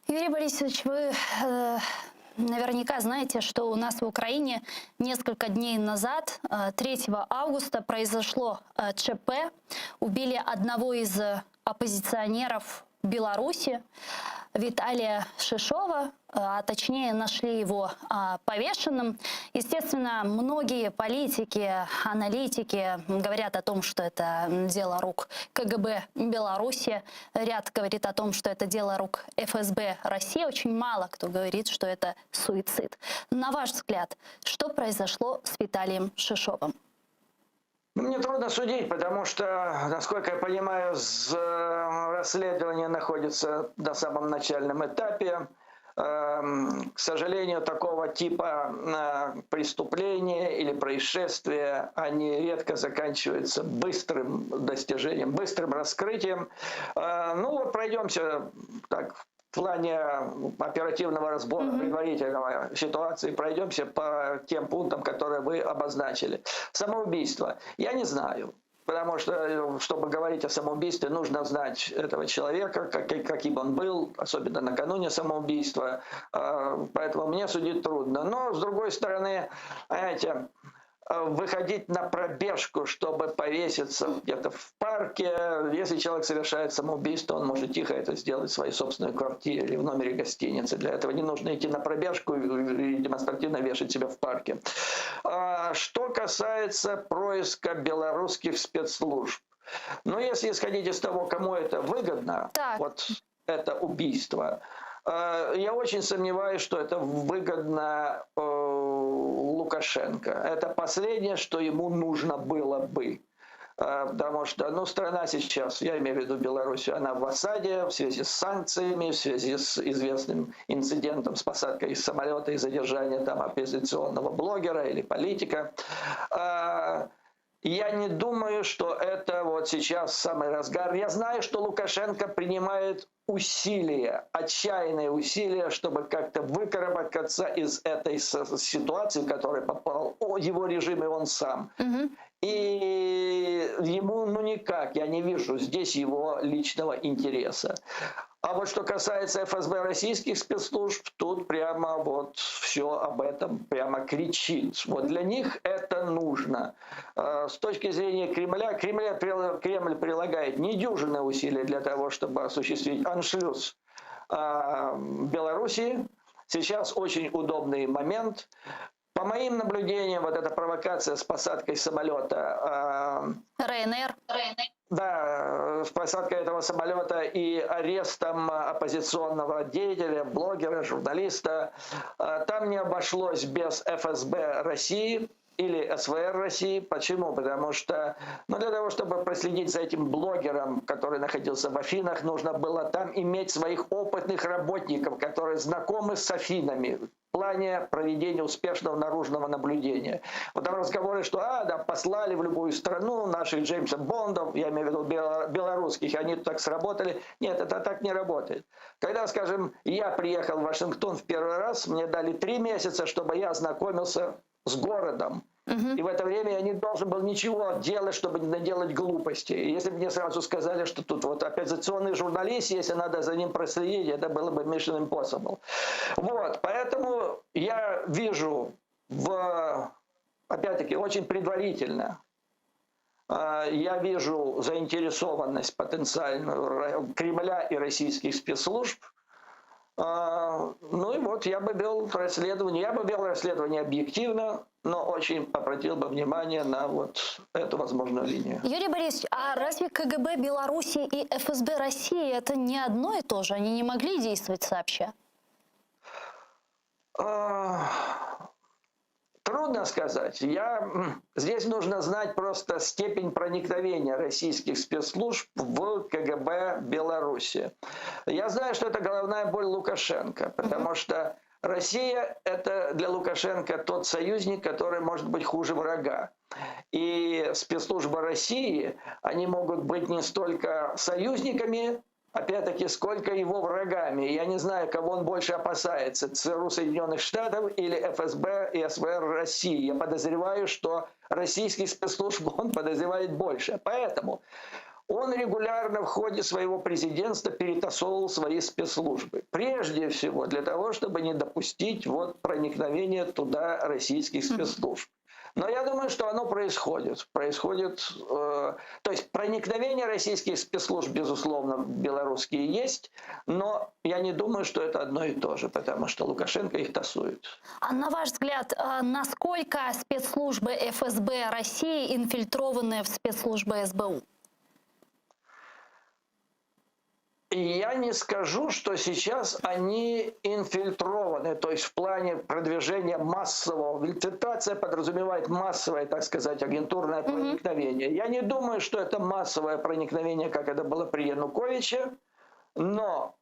Юрий Борисович, вы э, наверняка знаете, что у нас в Украине несколько дней назад, 3 э, августа, произошло э, ЧП. Убили одного из оппозиционеров Беларуси. Виталия Шишова, а точнее нашли его а, повешенным. Естественно, многие политики, аналитики говорят о том, что это дело рук КГБ Беларуси. Ряд говорит о том, что это дело рук ФСБ России. Очень мало кто говорит, что это суицид. На ваш взгляд, что произошло с Виталием Шишовым? Ну, мне трудно судить, потому что, насколько я понимаю, э, расследование находится на самом начальном этапе. Эм, к сожалению, такого типа э, преступления или происшествия, они редко заканчиваются быстрым достижением, быстрым раскрытием. Э, ну вот пройдемся так в плане оперативного разбора, mm-hmm. предварительного ситуации, пройдемся по тем пунктам, которые вы обозначили. Самоубийство. Я не знаю. Потому что, чтобы говорить о самоубийстве, нужно знать этого человека, как, каким он был, особенно накануне самоубийства. А, поэтому мне судить трудно. Но, с другой стороны, знаете, выходить на пробежку, чтобы повеситься где-то в парке. Если человек совершает самоубийство, он может тихо это сделать в своей собственной квартире или в номере гостиницы. Для этого не нужно идти на пробежку и демонстративно вешать себя в парке. А что касается происка белорусских спецслужб. Ну, если исходить из того, кому это выгодно, вот это убийство, э, я очень сомневаюсь, что это выгодно э, Лукашенко. Это последнее, что ему нужно было бы. Э, Потому что ну, страна сейчас, я имею в виду Белоруссию, она в осаде в связи с санкциями, в связи с известным инцидентом с посадкой из самолета и задержанием там оппозиционного блогера или политика. Э, Я не думаю, что это вот сейчас самый разгар. Я знаю, что Лукашенко принимает усилия, отчаянные усилия, чтобы как-то выкарабкаться из этой ситуации, в которую попал его режим и он сам. И ему ну никак, я не вижу здесь его личного интереса. А вот что касается ФСБ российских спецслужб, тут прямо вот все об этом прямо кричит. Вот для них это нужно. Э, С точки зрения Кремля, Кремля Кремль прилагает недюжинные усилия для того, чтобы осуществить аншлюз э, Белоруссии. Сейчас очень удобный момент. По моим наблюдениям, вот эта провокация с посадкой самолета э, Ryanair. да, с посадкой этого самолета и арестом оппозиционного деятеля, блогера, журналиста, э, там не обошлось без ФСБ России или СВР России. Почему? Потому что ну, для того, чтобы проследить за этим блогером, который находился в Афинах, нужно было там иметь своих опытных работников, которые знакомы с Афинами в плане проведения успешного наружного наблюдения. Вот там разговоры, что а, да, послали в любую страну наших Джеймса Бондов, я имею в виду белорусских, они так сработали. Нет, это так не работает. Когда, скажем, я приехал в Вашингтон в первый раз, мне дали три месяца, чтобы я ознакомился с городом. И в это время я не должен был ничего делать, чтобы не наделать глупости. И если бы мне сразу сказали, что тут вот оппозиционный журналист, если надо за ним проследить, это было бы mission impossible. Вот, поэтому я вижу в, опять-таки, очень предварительно, э, я вижу заинтересованность потенциальную Кремля и российских спецслужб. А, Ну и вот я бы вел расследование, я бы вел расследование объективно, но очень обратил бы внимание на вот эту возможную линию. Юрий Борисович, а разве КГБ Беларуси и ФСБ России это не одно и то же? Они не могли действовать сообща? А, Трудно сказать. Я, здесь нужно знать просто степень проникновения российских спецслужб в КГБ Беларуси. Я знаю, что это головная боль Лукашенко, потому что Россия — это для Лукашенко тот союзник, который может быть хуже врага. И спецслужбы России, они могут быть не столько союзниками, опять-таки, сколько его врагами. Я не знаю, кого он больше опасается, ЦРУ Соединенных Штатов или ФСБ и СВР России. Я подозреваю, что российских спецслужб он подозревает больше. Поэтому он регулярно в ходе своего президентства перетасовывал свои спецслужбы. Прежде всего для того, чтобы не допустить вот проникновения туда российских спецслужб. Но я думаю, что оно происходит. Происходит, э, то есть проникновение российских спецслужб, безусловно, белорусские есть, но я не думаю, что это одно и то же, потому что Лукашенко их тасует. А на ваш взгляд, э, насколько спецслужбы ФСБ России инфильтрованы в спецслужбы СБУ? Я не скажу, что сейчас они инфильтрованы, то есть в плане продвижения массового. Инфильтрация подразумевает массовое, так сказать, агентурное проникновение. Я не думаю, что это массовое проникновение, как это было при Януковиче, но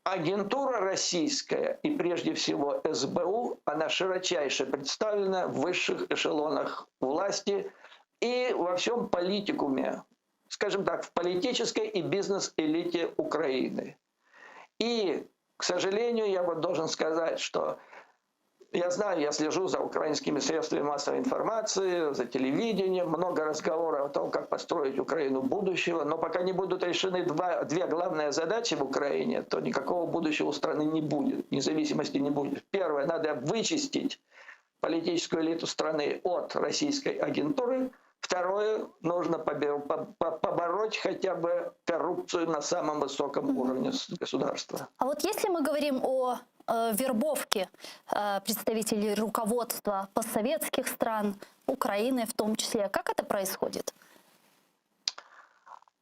агентура российская и прежде всего СБУ, она широчайше представлена в высших эшелонах власти и во всем политикуме, скажем так, в политической и бизнес-элите Украины. И, к сожалению, я вот должен сказать, что я знаю, я слежу за украинскими средствами массовой информации, за телевидением, много разговоров о том, как построить Украину будущего, но пока не будут решены два, две главные задачи в Украине, то никакого будущего у страны не будет, независимости не будет. Первое, надо вычистить. политическую элиту страны от российской агентуры. Второе, нужно побороть хотя бы коррупцию на самом высоком уровне государства. А вот если мы говорим о э, вербовке э, представителей руководства постсоветских стран, Украины в том числе, как это происходит?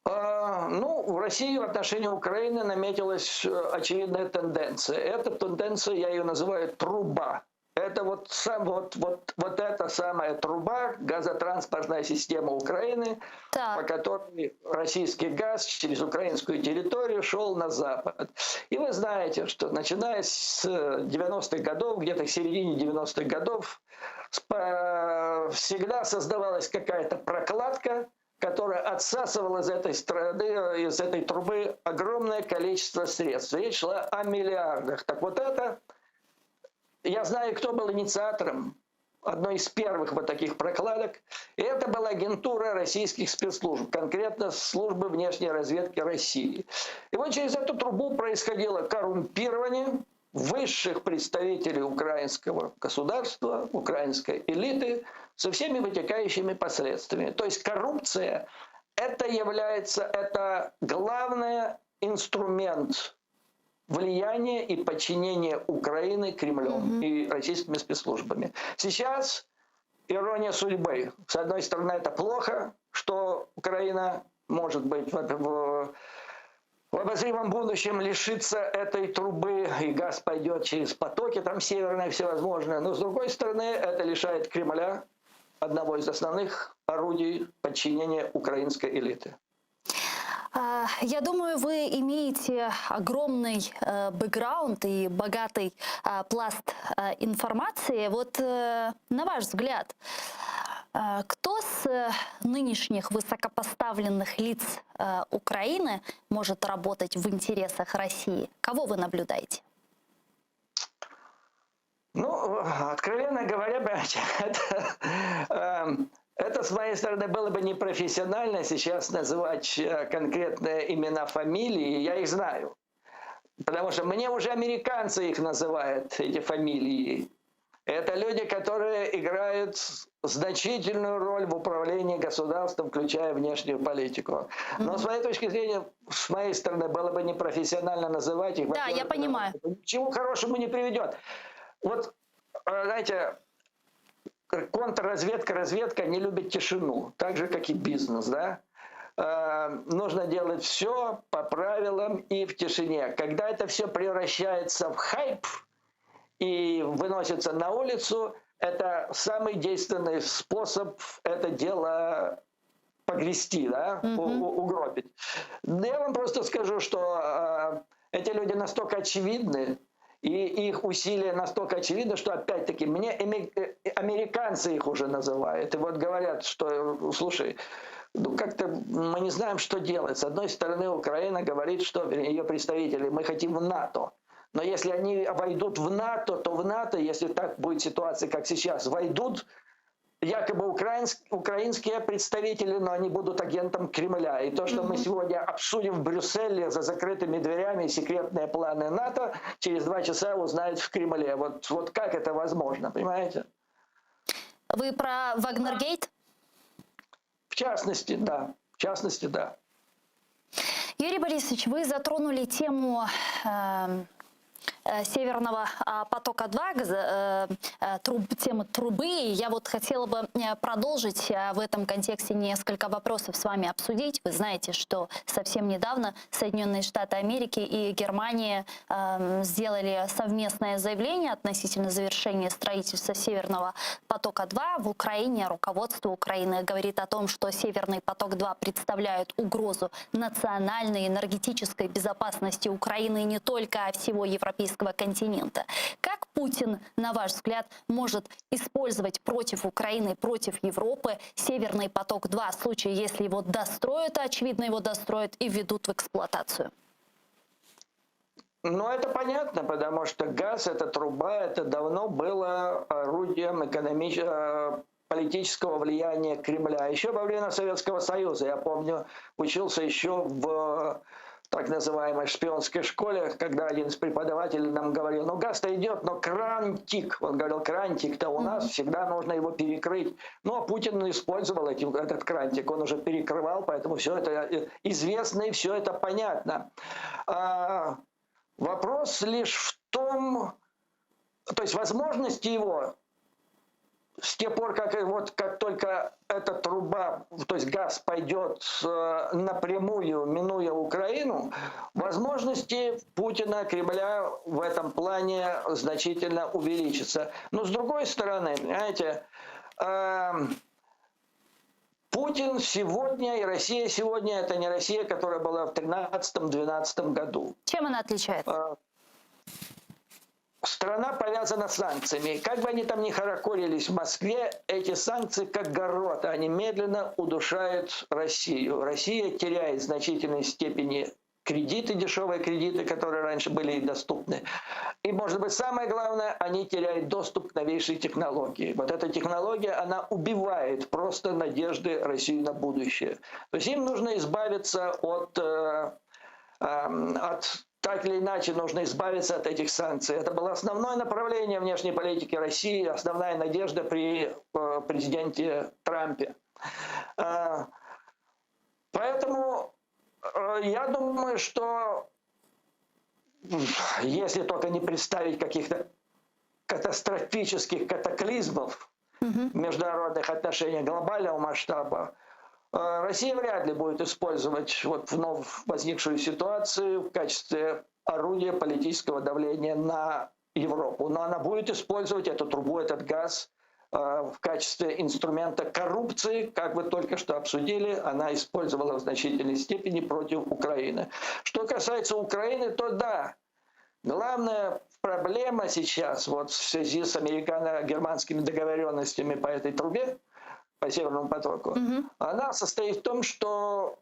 А, ну, в России в отношении Украины наметилась э, очевидная тенденция. Эта тенденция, я ее называю труба. Это вот, сам, вот, вот, вот эта самая труба, газотранспортная система Украины, так. по которой российский газ через украинскую территорию шел на запад. И вы знаете, что начиная с 90-х годов, где-то к середине 90-х годов, всегда создавалась какая-то прокладка, которая отсасывала из этой страны, из этой трубы огромное количество средств. Речь шла о миллиардах. Так вот это я знаю, кто был инициатором одной из первых вот таких прокладок. И это была агентура российских спецслужб, конкретно службы внешней разведки России. И вот через эту трубу происходило коррумпирование высших представителей украинского государства, украинской элиты со всеми вытекающими последствиями. То есть коррупция это является, это главный инструмент влияние и подчинение Украины Кремлем угу. и российскими спецслужбами. Сейчас ирония судьбы. С одной стороны, это плохо, что Украина может быть в, в, в обозримом будущем лишится этой трубы, и газ пойдет через потоки там северные всевозможные. Но с другой стороны, это лишает Кремля одного из основных орудий подчинения украинской элиты. А, я думаю, вы имеете огромный э, бэкграунд и богатый э, пласт э, информации. Вот на ваш взгляд, кто с нынешних высокопоставленных лиц Украины может работать в интересах России? Кого вы наблюдаете? Ну, откровенно говоря, это, эм, это, с моей стороны, было бы непрофессионально сейчас называть э, конкретные имена, фамилии. Я их знаю. Потому что мне уже американцы их называют, эти фамилии. Это люди, которые играют значительную роль в управлении государством, включая внешнюю политику. Но с моей точки зрения, с моей стороны, было бы непрофессионально называть их. Да, я понимаю. Ничего хорошему не приведет. Вот, э, знаете, контрразведка, разведка не любит тишину, так же, как и бизнес, да? Э, нужно делать все по правилам и в тишине. Когда это все превращается в хайп и выносится на улицу, это самый действенный способ это дело погрести, да, mm-hmm. угробить. Я вам просто скажу, что э, эти люди настолько очевидны, и их усилия настолько очевидны, что опять-таки мне э, американцы их уже называют. И вот говорят, что, слушай, ну как-то мы не знаем, что делать. С одной стороны, Украина говорит, что ее представители, мы хотим в НАТО. Но если они войдут в НАТО, то в НАТО, если так будет ситуация, как сейчас, войдут якобы украинск, украинские представители, но они будут агентом Кремля. И то, что мы сегодня обсудим в Брюсселе за закрытыми дверями секретные планы НАТО, через два часа узнают в Кремле. Вот, вот как это возможно, понимаете? Вы про Вагнергейт? В частности, да. В частности, да. Юрий Борисович, вы затронули тему э, Северного а, потока-2, э, э, труб, тему трубы. Я вот хотела бы продолжить в этом контексте несколько вопросов с вами обсудить. Вы знаете, что совсем недавно Соединенные Штаты Америки и Германия эм, сделали совместное заявление относительно завершения строительства Северного потока-2. В Украине руководство Украины говорит о том, что Северный поток-2 представляет угрозу национальной энергетической безопасности Украины и не только, а всего европейского континента. Как Путин, на ваш взгляд, может использовать против Украины, против Европы Северный поток-2 в случае, если его достроят, а очевидно его достроят и введут в эксплуатацию? Ну, это понятно, потому что газ, это труба, это давно было орудием экономического э, политического влияния Кремля. Еще во время Советского Союза, я помню, учился еще в... так называемой шпионской школе, когда один из преподавателей нам говорил, ну газ-то идет, но крантик, он говорил, крантик-то у нас, всегда нужно его перекрыть. Ну а Путин использовал эти, этот крантик, он уже перекрывал, поэтому все это э, известно и все это понятно. А, вопрос лишь в том, то есть возможности его с тех пор, как, вот, как только эта труба, то есть газ пойдет э, напрямую, минуя Украину, возможности Путина, Кремля в этом плане значительно увеличатся. Но с другой стороны, понимаете, эм, Путин сегодня и Россия сегодня это не Россия, которая была в 2013-2012 году. Чем она отличается? Э, Страна повязана санкциями. Как бы они там ни хорохорились в Москве, эти санкции как гаррота, они медленно удушают Россию. Россия теряет в значительной степени кредиты, дешевые кредиты, которые раньше были ей доступны. И, может быть, самое главное, они теряют доступ к новейшей технологии. Вот эта технология, она убивает просто надежды России на будущее. То есть им нужно избавиться от, э, эм, от так или иначе нужно избавиться от этих санкций. Это было основное направление внешней политики России, основная надежда при э, президенте Трампе. Э, поэтому э, я думаю, что если только не представить каких-то катастрофических катаклизмов в международных отношениях глобального масштаба, э, Россия вряд ли будет использовать вот вновь возникшую ситуацию в качестве орудия политического давления на Европу. Но она будет использовать эту трубу, этот газ э, в качестве инструмента коррупции, как вы только что обсудили, она использовала в значительной степени против Украины. Что касается Украины, то да, главная проблема сейчас вот в связи с американо-германскими договоренностями по этой трубе, по Северному потоку, она состоит в том, что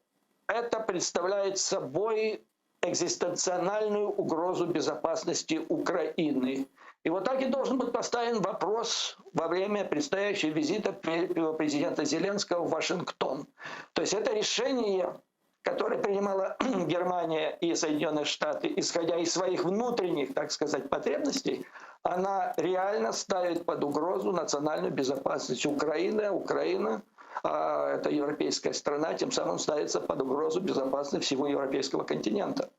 это представляет собой экзистенциональную угрозу безопасности Украины. И вот так и должен быть поставлен вопрос во время предстоящего визита президента Зеленского в Вашингтон. То есть это решение, которое принимала Германия и Соединенные Штаты, исходя из своих внутренних, так сказать, потребностей, она реально ставит под угрозу национальную безопасность Украины. Украина, а, это европейская страна, тем самым ставится под угрозу безопасность всего европейского континента.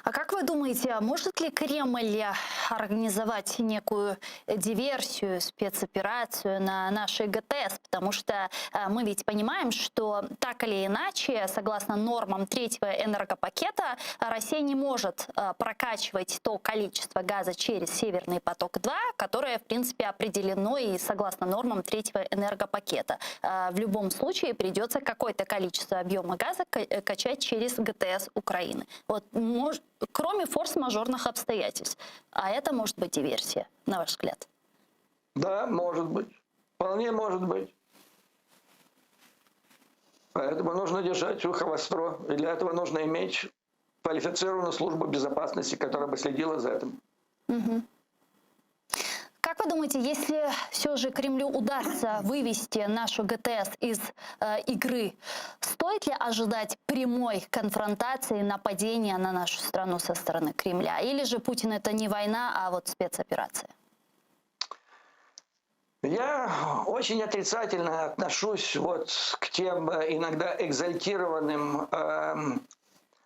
А как вы думаете, а может ли Кремль организовать некую диверсию, спецоперацию на нашей ГТС? Потому что э, мы ведь понимаем, что так или иначе, согласно нормам третьего энергопакета, Россия не может э, прокачивать то количество газа через Северный поток-2, которое, в принципе, определено и согласно нормам третьего энергопакета. Э, В любом случае придется какое-то количество объема газа ка- качать через ГТС Украины. Вот, мож- кроме форс-мажорных обстоятельств. А это может быть диверсия, на ваш взгляд? Да, может быть. Вполне может быть. Поэтому нужно держать ухо востро. И для этого нужно иметь квалифицированную службу безопасности, которая бы следила за этим. Мгм. Как вы думаете, если все же Кремлю удастся вывести нашу ГТС из э, игры, стоит ли ожидать прямой конфронтации, нападения на нашу страну со стороны Кремля? Или же Путин это не война, а вот спецоперация? Я очень отрицательно отношусь вот к тем э, иногда экзальтированным эм,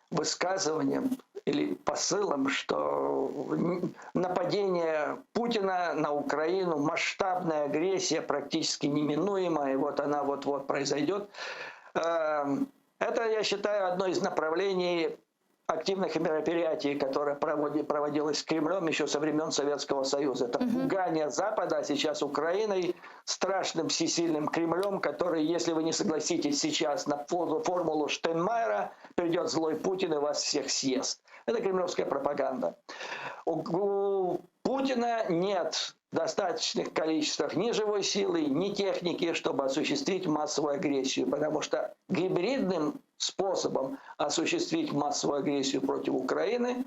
высказываниям или посылам, что нападение Путина на Украину, масштабная агрессия практически неминуема, и вот она вот-вот произойдет. Эм, Это, я считаю, одно из направлений активных мероприятий, которое проводи- проводилось Кремлем еще со времен Советского Союза. Это пугание Запада, а сейчас Украиной, страшным всесильным Кремлем, который, если вы не согласитесь сейчас на фо- формулу Штайнмайера, придет злой Путин и вас всех съест. Это кремлевская пропаганда. У, у Путина нет в достаточных количествах ни живой силы, ни техники, чтобы осуществить массовую агрессию, потому что гибридным способом осуществить массовую агрессию против Украины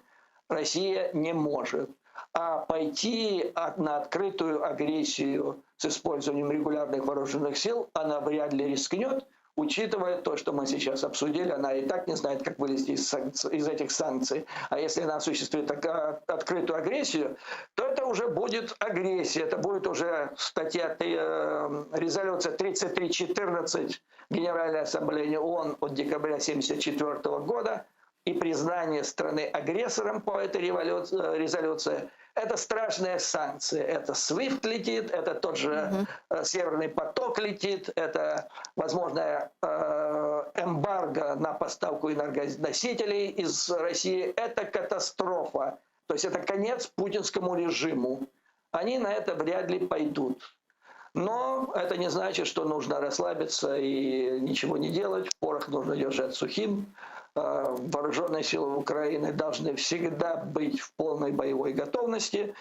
Россия не может. А пойти от- на открытую агрессию с использованием регулярных вооруженных сил она вряд ли рискнет. Учитывая то, что мы сейчас обсудили, она и так не знает, как вылезти из, санкций, из этих санкций. А если она осуществит открытую агрессию, то это уже будет агрессия. Это будет уже статья, э, резолюция 3314 Генеральной Ассамблеи ООН от декабря 1974 года и признание страны агрессором по этой революции, резолюции это страшные санкции. Это SWIFT летит, это тот же угу. Северный поток летит, это возможное э, эмбарго на поставку энергоносителей из России. Это катастрофа. То есть это конец путинскому режиму. Они на это вряд ли пойдут. Но это не значит, что нужно расслабиться и ничего не делать. Порох нужно держать сухим. Э, вооруженные силы Украины должны всегда быть в полной боевой готовности.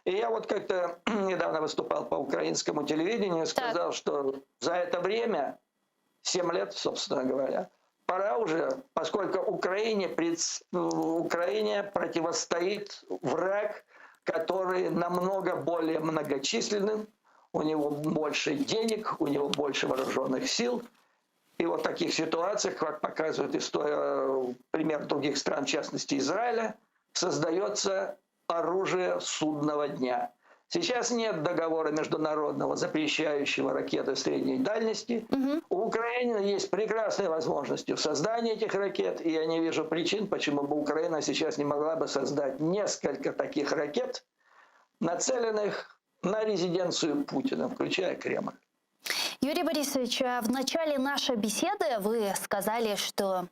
И я вот как-то недавно выступал по украинскому телевидению, сказал, так. что за это время, 7 лет, собственно говоря, пора уже, поскольку Украине, Украине противостоит враг, который намного более многочисленным, у него больше денег, у него больше вооруженных сил – и вот в таких ситуациях, как показывает история, пример других стран, в частности Израиля, создается оружие судного дня. Сейчас нет договора международного, запрещающего ракеты средней дальности. Угу. У Украины есть прекрасные возможности в создании этих ракет, и я не вижу причин, почему бы Украина сейчас не могла бы создать несколько таких ракет, нацеленных на резиденцию Путина, включая Кремль. Юрий Борисович, а в начале нашей беседы вы сказали, что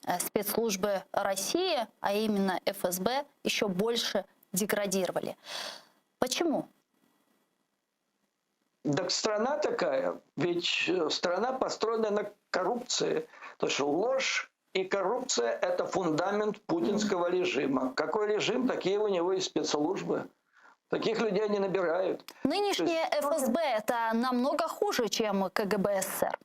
э, спецслужбы России, а именно ФСБ, еще больше деградировали. Почему? Так страна такая, ведь э, страна построена на коррупции. То есть ложь и коррупция – это фундамент путинского режима. Какой режим, такие у него и спецслужбы. Таких людей не набирают. Нынешнее есть... ФСБ это намного хуже, чем КГБ СССР.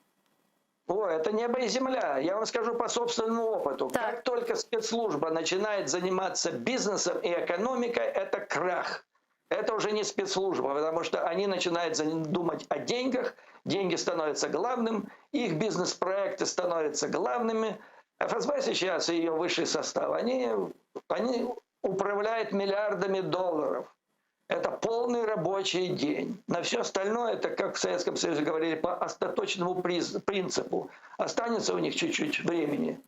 О, это небо и земля. Я вам скажу по собственному опыту. Так. Как только спецслужба начинает заниматься бизнесом и экономикой, это крах. Это уже не спецслужба, потому что они начинают думать о деньгах, деньги становятся главным, их бизнес-проекты становятся главными. ФСБ сейчас и ее высший состав, они, они управляют миллиардами долларов. Это полный рабочий день. На все остальное, это, как в Советском Союзе говорили, по остаточному принципу. Останется у них чуть-чуть времени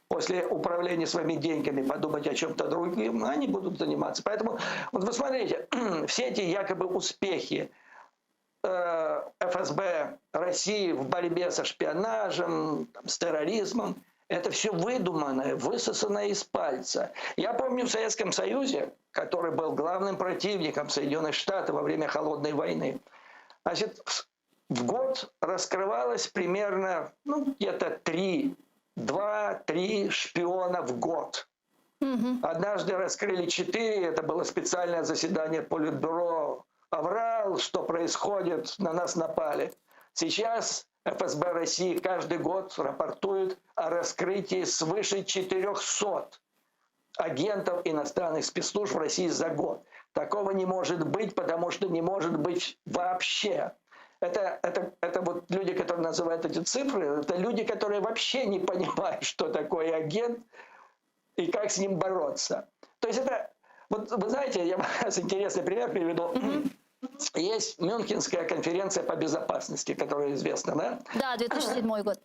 после управления своими деньгами подумать о чем-то другим, они будут заниматься. Поэтому, вот вы смотрите, все эти якобы успехи э, ФСБ России в борьбе со шпионажем, там, с терроризмом, это все выдуманное, высосанное из пальца. Я помню в Советском Союзе, который был главным противником Соединенных Штатов во время Холодной войны, значит, в год раскрывалось примерно ну, где-то 3, 2-3 шпиона в год. Угу. Однажды раскрыли 4, это было специальное заседание Политбюро Аврал, что происходит, на нас напали. Сейчас ФСБ России каждый год рапортует о раскрытии свыше 400 агентов иностранных спецслужб в России за год. Такого не может быть, потому что не может быть вообще. Это, это, это вот люди, которые называют эти цифры, это люди, которые вообще не понимают, что такое агент и как с ним бороться. То есть это, вот вы знаете, я вам интересный пример приведу. Есть Мюнхенская конференция по безопасности, которая известна, да? Да, 2007 год.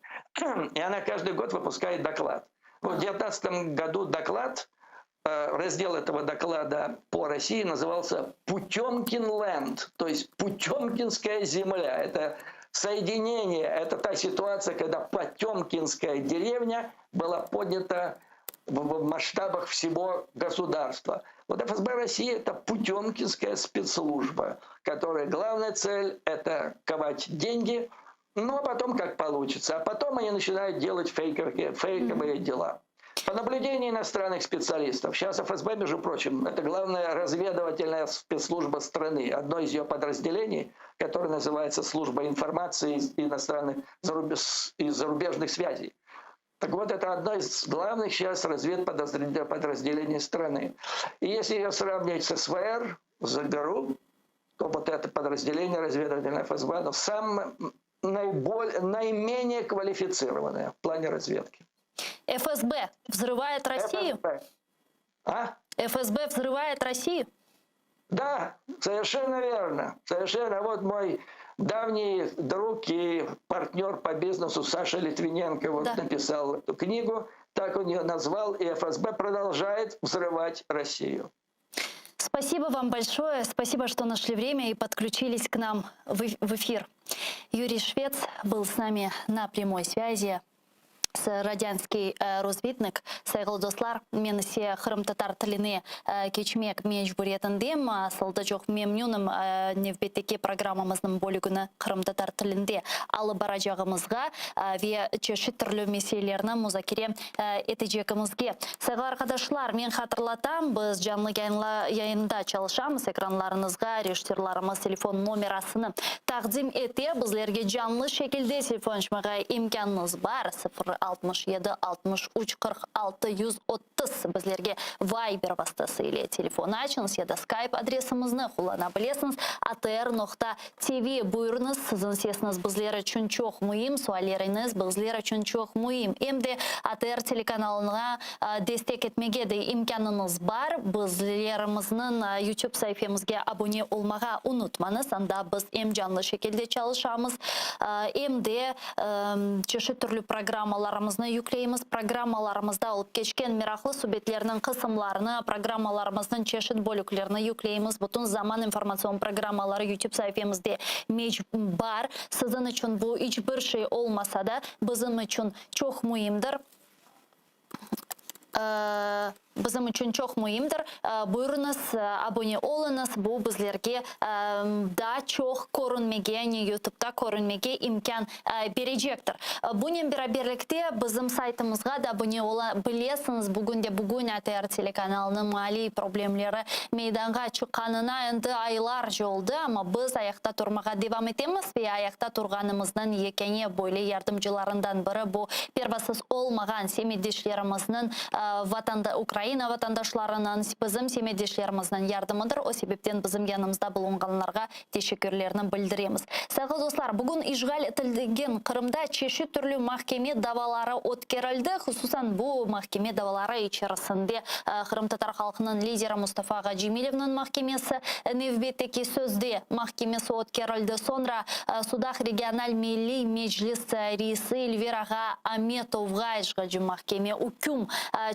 И она каждый год выпускает доклад. Вот в 2019 году доклад, э, раздел этого доклада по России назывался «Путемкин Land», то есть «Путемкинская земля». Это соединение, это та ситуация, когда Потемкинская деревня была поднята в масштабах всего государства. Вот ФСБ России – это путемкинская спецслужба, которая главная цель – это ковать деньги, ну а потом как получится. А потом они начинают делать фейковые, фейковые дела. По наблюдению иностранных специалистов, сейчас ФСБ, между прочим, это главная разведывательная спецслужба страны, одно из ее подразделений, которое называется служба информации из иностранных из зарубежных связей. Так вот, это одно из главных сейчас разведподразделений страны. И если ее сравнивать с СВР, с ГРУ, то вот это подразделение разведывательное ФСБ, оно самое... Наиболее, наименее квалифицированная в плане разведки. ФСБ взрывает Россию? ФСБ. А? ФСБ взрывает Россию? Да, совершенно верно. Совершенно. Вот мой давний друг и партнер по бизнесу Саша Литвиненко вот Да. написал эту книгу, так он ее назвал, и ФСБ продолжает взрывать Россию. Спасибо вам большое. Спасибо, что нашли время и подключились к нам в эфир. Юрий Швец был с нами на прямой связи. Радянский э, розвідник. Sayğılı dostlar, men ise qırımtatar tiline e, keçmek mecburiyetindem. Asılda çoq memnünim e, nevbetteki programmamıznıñ bölügini qırımtatar tilinde alıp baracağımızğa ve çeşit türlü meselelerni muzakere etecegimizge. Sayğılı arqadaşlar, men hatırlatam, biz canlı yayında çalışamız, ekranlarıñızğa rejissörlarımız telefon nomerasını taqdim ete, bizlerge canlı şekilde telefon açmağa imkânıñız bar, 0 67 63 46 130, bizlerge Viber vastası ile telefon açıñız ya da Skype adresimizni qullana bilesiñiz, atr noqta TV, buyurıñız, siziñ sesiñiz bizler içün çoq müim, sualleriñiz bizler içün çoq müim. Em de ATR telekanalına destek etmege de imkânıñız bar, bizlerimizniñ YouTube saifemizge abone olmağa unutmañız, anda biz em canlı şekilde çalışamız, em de çeşit türlü programmalarımıznı yükleymiz. Programmalarımızda olıp keçken meraqlı subetlerniñ qısımlarını, programmalarımıznıñ çeşit bölüklerini yükleymiz. Bütün Zaman informatsion programmaları YouTube saifemizde mec bar. Siziñ içün bu iç bir şey olmasa da, bizim içün çoq müimdir. Bizim içün çoq müimdir. Buyurıñız, abone oluñız, bu bizlerge daa çoq körünmege, yani YouTubeta körünmege imkân berecektir. Bunen beraberlikte bizim saytımızğa da abone ola bilesiñiz. Bugün de bugün ATR telekanalınıñ maliy problemleri meydanğa çıqqanına endi aylarca oldı, amma biz ayaqta turmağa devam etemiz ve ayaqta turğanımıznıñ yekâne böyle yardımcılarından biri bu pervasız olmağan semetdeşlerimizniñ, vatanda Ukraina vatandaşlarınıñ, bizim semetdeşlerimizniñ yardımıdır. O sebepten bizim yanımızda bulunğanlarğa teşekkürlerni bildiremiz. Sayğılı dostlar, bugün işğal etilgen Qırımda çeşit türlü mahkeme davaları ötkerildi. Hususan, bu mahkeme davaları içerisinde qırımtatar halqınıñ lideri Mustafa Cemilevniñ mahkemesi nevbetteki sözde mahkemesi ötkerildi. Soñra Sudaq regional milliy meclis reisi İlver ağa Ametovğa işğalci mahkeme üküm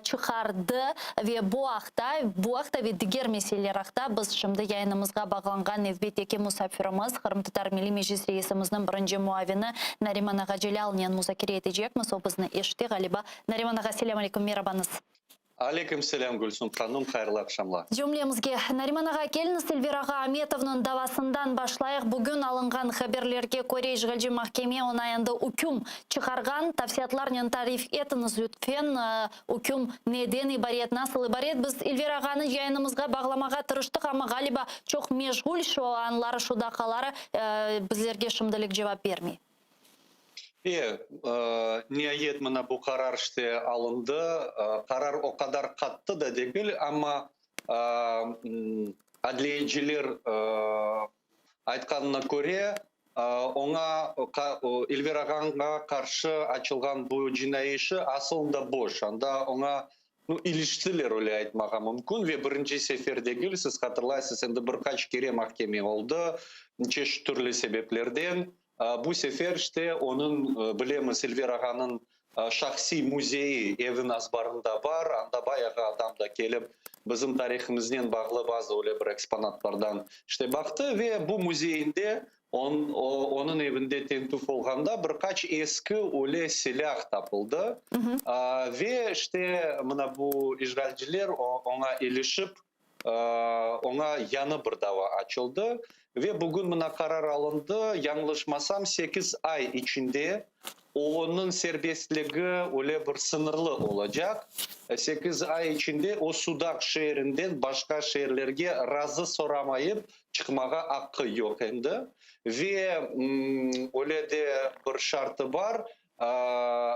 çıqardı ve bu aqta, bu aqta ve diger meseleler aqta biz şimdi yayınımızğa bağlanğan nevbetteki musafirimiz, Qırımtatar Milliy Meclis reisimizniñ birinci muavini Nariman ağa Celâlnen muzakere etecekmiz. O bizni eşite, ğaliba. Nariman ağa, selâm aleyküm, merabañız. Aleyküm selâm, Gülsüm hanım, hayırlı aqşamlar. Cümlemizge, Nariman ağa, keliñiz İlver ağa Ametovnıñ davasından başlayıq. Bugün alınğan haberlerge köre, işğalci mahkeme oña endi üküm çıqarğan. Tafsilâtlarnen tarif etiñiz, lütfen, üküm neden ibaret, nasıl ibaret? Biz İlver ağanı yayınımızğa bağlamağa tırıştıq, amma, ğaliba, çoq meşğul şu anları, şu daqqaları, bizlerge şimdilik cevap bermey. E, niayet mına bu qarar işte alındı. Qarar o qadar qattı da degil, amma adliyeciler aytqanına köre, oña, İlver ağağa qarşı açılğan bu cinaiy işi asılında boş. Anda oña Nu, iliştiler, öyle aytmağa mümkün, ve birinci sefer degil, siz hatırlaysız, endi bir qaç kere mahkeme oldı, çeşit türlü sebeplerden. Bu sefer, işte, onıñ, bilemiz, İlver ağanıñ şahsiy müzeyi evin azbarında bar, anda bayağı adam da kelip, bizim tarihimiznen bağlı bazı öyle bir eksponatlardan, işte, baqtı ve bu müzeyinde Onıñ evinde tintüv olğanda bir qaç eski öyle silâh tapıldı. Ve işte mına bu işğalciler oña ilişip, oña yañı bir dava açıldı. Ve bugün mına qarar alındı, yañlışmasam, sekiz ay içinde Onıñ serbestligi öyle bir sıñırlı olacaq. Sekiz ay içinde o Sudaq şeerinden başqa şeerlerge razı soramayıp çıqmağa aqqı yoq endi. Ve öyle de bir şartı bar,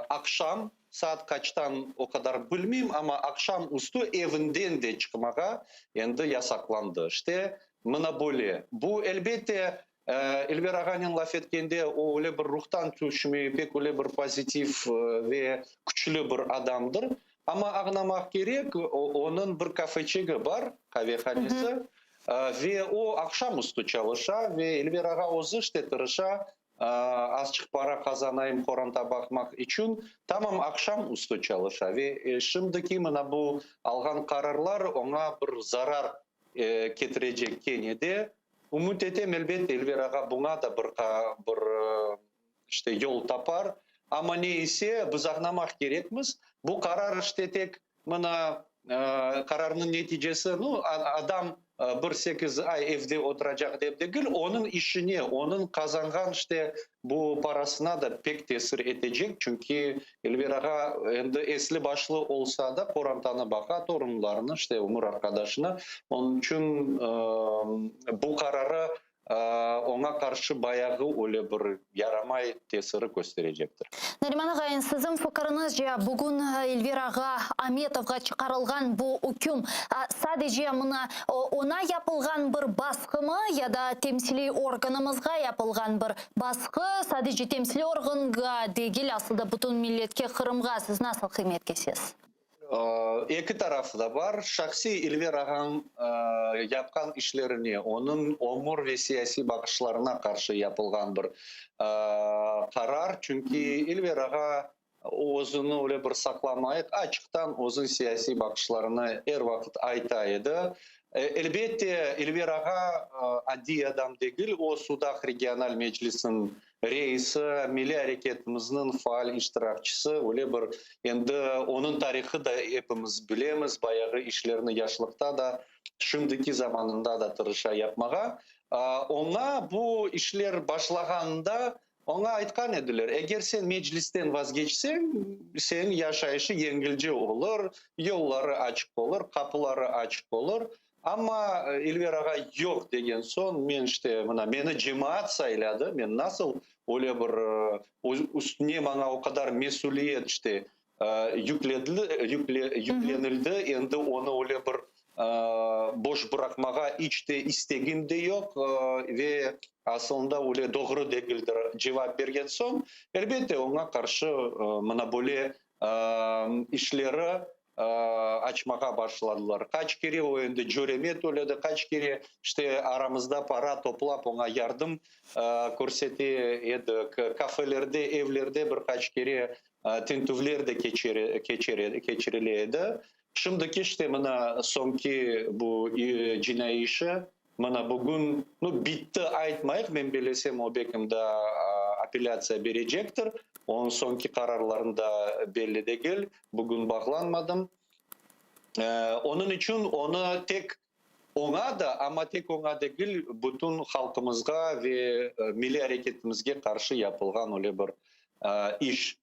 aqşam, saat qaçtan o qadar bilmeyim, amma aqşam üstü evinden de çıqmağa endi yasaqlandı. İşte, mına böyle. Bu, elbette. İlver ağanen laf etkende, o öyle bir ruhtan tüşmey, pek öyle bir pozitiv ve küçlü bir adamdır. Amma añlamaq kerek, onıñ bir kafeçigi bar, qavehanesi, ve o aqşam üstü çalışa ve İlver ağa özü işte tırışa, azçıq para qazanayım qoranta baqmaq içün, tamam aqşam üstü çalışa ve şimdiki mına bu alğan qararlar oña bir zarar ketirecek kene de. Ümüt etem, elbette, İlver ağa buña da bir bir işte yol tapar. Amma ne ise, biz añlamaq kerekmiz, bu qarar işte tek mına qararnıñ neticesi, nu, adam bir sekiz ay evde oturacaq dep degil, onıñ işine, onıñ qazanğan işte bu parasına da pek tesir etecek, çünki İlver ağa endi esli-başlı olsa da, qorantanı baqa, torunlarını, işte ömür arqadaşını, onıñ içün bu qararı oña qarşı bayağı öyle bir yaramay tesiri kösterecektir. Nariman ağay, siziñ fikiriñizce, bugün İlver ağa Ametovğa çıqarılğan bu üküm sadece mına oña yapılğan bir basqımı ya da temsiliy organımızğa yapılğan bir basqı, sadece temsiliy organğa degil, aslında bütün milletke, Qırımğa, siz nasıl qıymet kesesiz? Eki tarafı da bar. Şahsiy İlver ağañ yapqan işlerine, onıñ ömür ve siyasiy baqışlarına qarşı yapılğan bir qarar. Çünki İlver ağa özüni öyle bir saqlamayıp, açıqtan özüñ siyasiy baqışlarını er vaqıt ayta edi. Elbette, İlver ağa adiy adam degil, o Sudaq regional meclisiniñ reisi, milliy areketimizniñ faal iştirakçisi, öyle bir, endi onıñ tarihı da epimiz bilemiz, bayağı işlerni yaşlıqta da, şimdiki zamanında da tırışa yapmağa. Oña bu işler başlağanında oña aytqan ediler, eger sen Meclisten vazgeçseñ, seniñ yaşayışı yengilce olur, yolları açıq olur, qapıları açıq olur. Amma İlver ağa yoq degen soñ, men işte, mına, meni cemaat sayladı, men nasıl öyle bir üstüne maña o qadar mesüliyet işte yüklenildi, endi onı öyle bir boş bıraqmağa iç de istegim de yoq ve asılında öyle doğru degildir cevap bergen soñ, elbette, oña qarşı mına böyle işleri açmağa başladılar. Qaç kere o endi cöreme töledi, qaç kere işte aramızda para toplap oña yardım körsete edik. Kafelerde, evlerde bir qaç kere tintüvler de keçirile edi. Şimdiki işte mına soñki bu cinaiy işi mına bugün, nu, bitti aytmayıq, men belesem o bekim daa apellâtsiya berecektir. Onıñ soñki qararlarını da belli degil, bugün bağlanmadım. Onıñ içün onı tek oña da, amma tek oña degil, bütün halqımızğa ve milliy areketimizge qarşı yapılğan öyle bir iş.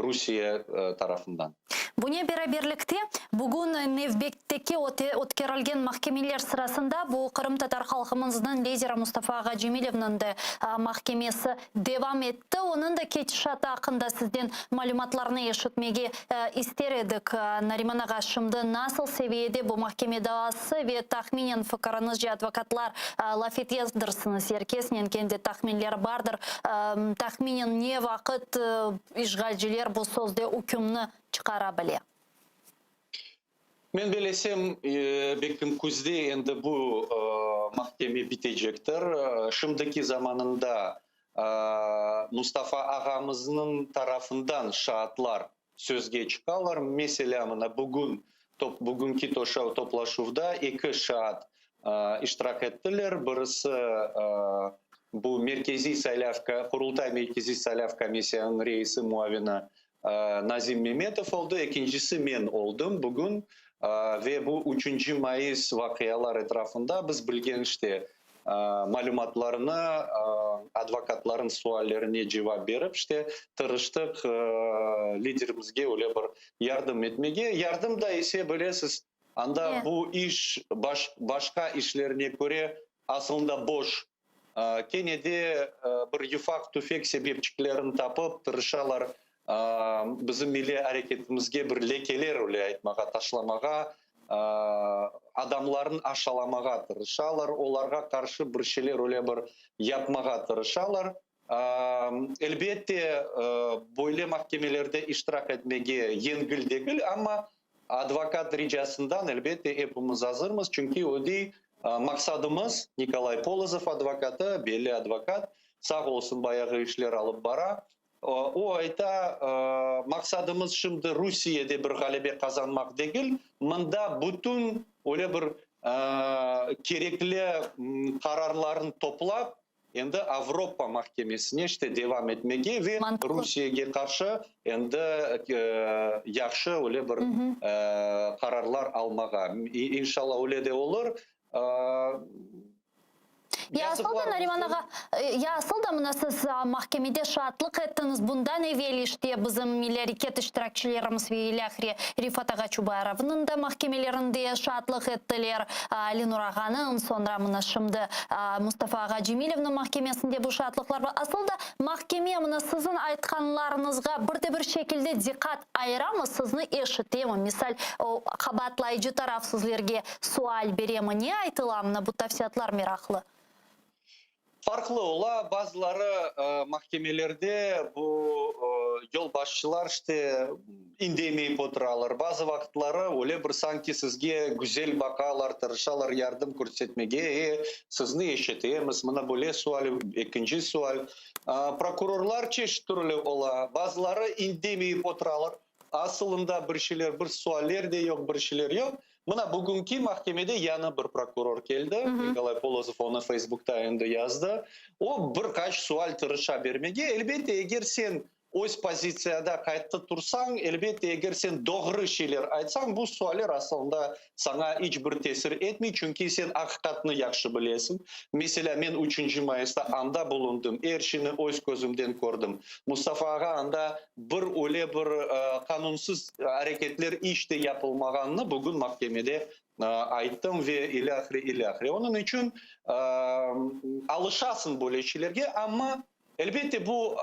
Rusiye tarafından. Bunen beraberlikte, bugün nevbetteki ötkerilgen mahkemeler sırasında bu qırımtatar halqımıznıñ lideri Mustafa ağa Cemilevniñ de mahkemesi devam etti. Onıñ da ketişatı aqqında sizden malümatlarnı eşitmege ister edik. Nariman ağa, şimdi nasıl seviyede bu mahkeme davası ve tahminen fikiriñizce advokatlar laf etedirsiñiz, er kesnen kendi tahminleri bardır, tahminen ne vaqıt işğalciler bu sözde ükümni çıqara bile? Men belesem, belkim küzde endi bu mahkeme bitecektir. Şimdiki zamanında Mustafa ağamıznıñ tarafından şaatlar sözge çıqalar. Meselâ, mına bugün, bugünki toplaşuvda eki şaat iştirak ettiler. Birisi bu Merkeziy saylav, Qurultay Merkeziy saylav komissiyanıñ reisi muavini Nazim Memetov oldı, ekincisi men oldım bugün. Ve bu üçünci mayıs vaqialar etrafında biz bilgen işte malümatlarnı, advokatlarnıñ suallerine cevap berip, işte, tırıştıq liderimizge öyle bir yardım etmege. Yardım da ise, bilesiz, anda bu iş başqa işlerine köre asılında boş. Kene de bir yufaq-tüfek sebepçiklerini tapıp, tırışalar bizim milliy areketimizge bir lekeler öyle aytmağa, taşlamağa. Adamlarnı aşalamağa tırışalar, olarğa qarşı bir şeyler öyle bir yapmağa tırışalar. Elbette, böyle mahkemelerde iştirak etmege yengil degil, amma advokat ricasından, elbette, epimiz azırmız, çünki o dey, maqsadımız, Nikolay Polozov advokatı, belli advokat, sağ olsun, bayağı işler alıp bara, O ayta, maqsadımız şimdi Rusiyede bir ğalebe qazanmaq degil, mında bütün öyle bir kerekli qararlarnı toplap, endi Avropa mahkemesine işte devam etmege ve Rusiyege qarşı endi yahşı öyle bir qararlar almağa. İnşallah öyle de olur. Ya asıl da, Nariman ağa, ya asıl da mına siz mahkemede şaatlıq ettiñiz, bundan evel işte bizim milliy areket iştirakçilerimiz ve ilâhre Refat ağa Çubarovnıñ da mahkemelerinde şaatlıq ettiler, Lenur ağanıñ, soñra mına şimdi Mustafa ağa Cemilevniñ mahkemesinde bu şaatlıqlar bar. Asıl da mahkeme mına siziñ aytqanlarıñızğa bir de bir şekilde diqqat ayıramı, sizni eşitemi, misal, o qabaatlayıcı taraf sizlerge Sual beremi, ne aytıla, mına bu tafsilâtlar meraqlı. Farqlı ola, bazıları mahkemelerde bu yolbaşçılar işte indemeyip oturalar, bazı vaqıtları öyle bir sanki sizge güzel baqalar, tırışalar yardım körsetmege, e, sizni eşitemiz, mına böyle sual, ekinci sual. Prokurorlar çeşit türlü ola, bazıları indemeyip oturalar, Asılında bir şeyler, bir sualler de yoq, bir şeyler yoq. Mına bugünki mahkemede yañı bir prokuror keldi, Nikolay Polozov onı Feysbukta endi yazdı. O, bir qaç sual tırışa bermege. Elbette, eger sen öz pozitsiyada qattı tursañ, elbette, eger sen doğru şeyler aytsañ, bu sualler asılında saña iç bir tesir etmey, çünki sen aqiqatnı yahşı bilesiñ. Meselâ, men üçünci mayısta anda bulundım, er şeyni öz közümden kördim. Mustafa ağa anda bir öyle bir qanunsız areketler iç de yapılmağanını bugün mahkemede ayttım ve ilâhre, ilâhre. Onıñ içün alışasıñ böyle şeylerge, amma, elbette, bu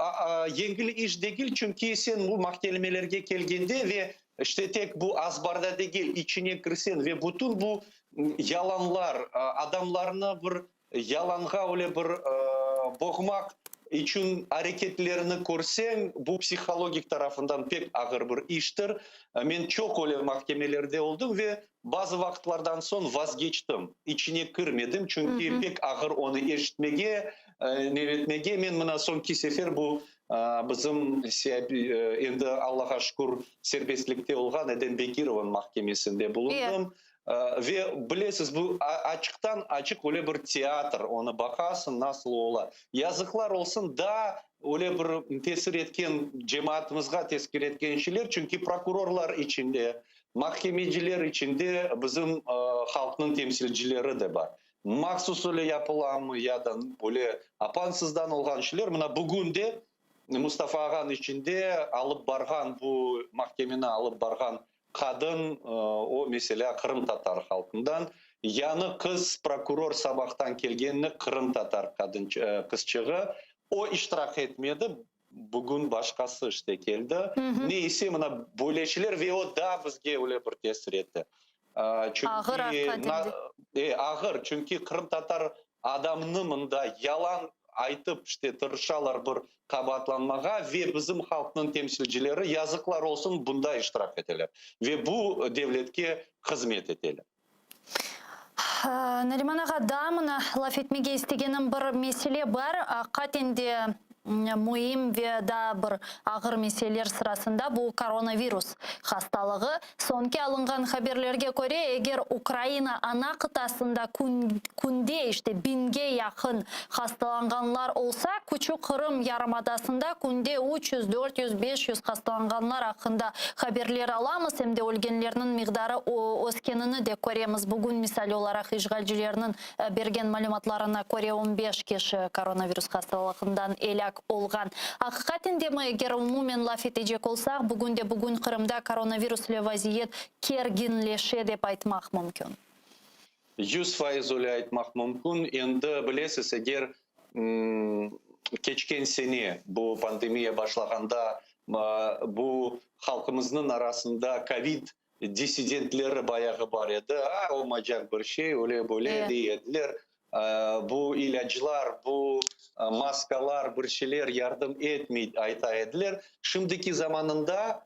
yengil iş degil, çünki sen bu mahkemelerge kelgende ve işte tek bu azbarda degil, içine kirseñ ve bütün bu yalanlar, adamlarnı bir Yalanğa öyle bir boğmaq içün areketlerini körseñ, bu psihologik tarafından pek ağır bir iştir. Men çoq öyle mahkemelerde oldım ve bazı vaqıtlardan soñ vazgeçtim, içine kirmedim, çünki pek ağır onı eşitmege, ne etmege. Men mına soñki sefer bu bizim endi Allağa şükür serbestlikte olğan Edem Bekirovnıñ mahkemesinde bulundım. Ve bilesiz, bu açıqtan-açıq öyle bir teatr, onı baqasıñ, nasıl ola. Yazıqlar olsun, daa öyle bir tesir etken, cemaatımızğa tesir etken şeyler, çünki prokurorlar içinde, mahkemeciler içinde bizim halqnıñ temsilcileri de bar. Mahsus öyle yapılamı ya da öyle apansızdan olğan şeyler, mına bugün de Mustafa ağanıñ içinde alıp barğan, bu mahkemeni alıp barğan Qadın, o, meselâ, qırımtatar halqından. Yañı qız prokuror sabahtan kelgenini qırımtatar qadın, qızçığı, o iştirak etmedi, bugün başqası işte keldi. Ne ise, mına böyle şeyler ve o daa bizge öyle bir tesir etti. Çünki, Ağır aqiqaten de. E, ağır, çünki qırımtatar adamnı mında yalan aytıp, işte, tırışalar bir qabaatlanmağa ve bizim halqnıñ temsilcileri, yazıqlar olsun, bunda iştirak eteler ve bu devletke hızmet eteler. Nariman ağa, daa mına laf etmege istegenim bir mesele bar. Aqiqaten de müim ve daa bir ağır meseleler sırasında bu koronavirus hastalığı. Soñki alınğan haberlerge köre, eger Ukraina ana qıtasında künde işte biñge yaqın hastalanğanlar olsa, küçük Qırım yarımadasında künde 300, 400, 500 hastalanğanlar aqqında haberler alamız, em de ölgenlerniñ miqdarı öskenini de köremiz. Bugün, misal olaraq, işğalcilerniñ bergen malümatlarına köre, on beş kişi koronavirus hastalığından elâk olğan. Aqiqaten demi, eger umumen laf etecek olsaq, bugün de bugün Qırımda koronavirus ile vaziyet kerginleşe dep aytmaq mümkün. 100% öyle aytmaq mümkün. Endi bilesiz, eger keçken sene bu pandemiya başlağanda bu halqımıznıñ arasında kovid. dissidentleri bayağı bar edi, a, olmaycaq bir şey, öyle böyle dey ediler, bu ilâclar, bu maskalar, bir şeyler yardım etmey, ayta ediler. Şimdiki zamanında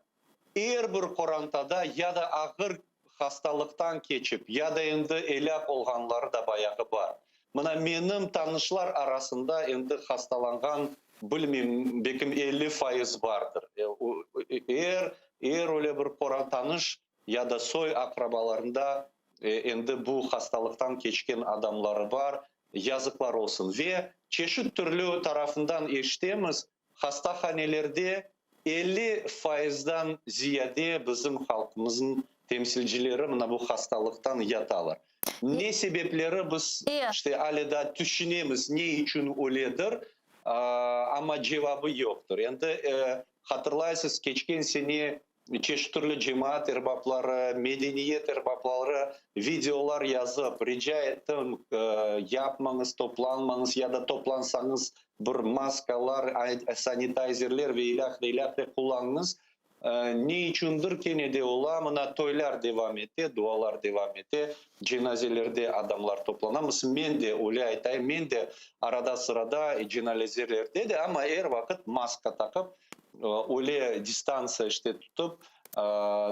er bir qorantada ya da ağır hastalıqtan keçip, ya da endi elâk olğanları da bayağı bar. Mına menim tanışlar arasında endi hastalanğan, bilmeyim, belkim 50% bardır. Er, er öyle bir qoran tanış ya da soy aqrabalarında endi bu hastalıqtan keçken adamları bar, yazıqlar olsun. Ve çeşit türlü tarafından eşitemiz, hastahanelerde 50 fayızdan ziyade bizim halqımıznıñ temsilcileri mına bu hastalıqtan yatalar. Ne sebepleri biz işte ale daa tüşünemiz, ne içün öyledir, amma cevabı yoqtır. Endi hatırlaysız, keçken sene çeşit türlü cemaat erbapları, medeniyet erbapları videolar yazıp, rica ettim, yapmañız, toplanmañız ya da toplansañız bir maskalar, sanitayzerler ve ilâhre, ilâhre qullanıñız. Ne içündir kene de ola, mına toylar devam ete, dualar devam ete, cenazelerde adamlar toplana. Mısın, men de öyle aytayım, men de arada-sırada cenalezelerde de, amma er vaqıt maska taqıp, öyle distantsiya işte tutıp,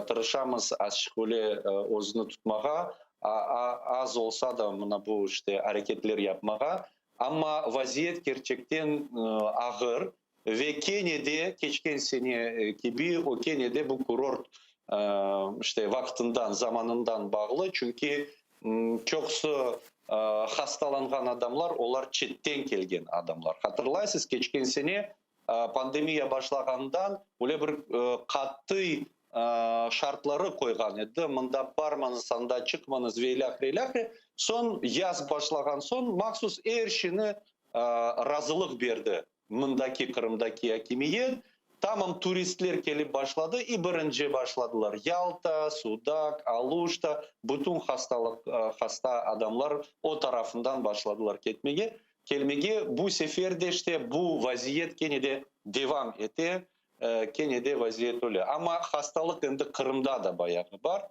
tırışamız azçıq öyle özüni tutmağa, az olsa da mına bu işte areketler yapmağa. Amma vaziyet kerçekten ağır. Ve kene de, keçken sene kibi, o kene de bu kurort, işte, vaqtından, zamanından bağlı, çünki çoqusı hastalanğan adamlar, olar çetten kelgen adamlar. Hatırlaysız, keçken sene pandemiya başlağandan öyle bir qattıy şartları qoyğan edi, mında barmañız, anda çıqmañız ve ilâhre, ilâhre. Soñ, yaz başlağan soñ, mahsus er şeyni razılıq berdi mındaki Qırımdaki akimiyet. Tamam turistler kelip başladı, i birinci başladılar Yalta, Sudaq, Aluşta, bütün hastalıq hasta adamlar o tarafından başladılar ketmege, kelmege. Bu sefer de işte bu vaziyet kene de devam ete, kene de vaziyet öyle. Amma hastalıq endi Qırımda da bayağı bar.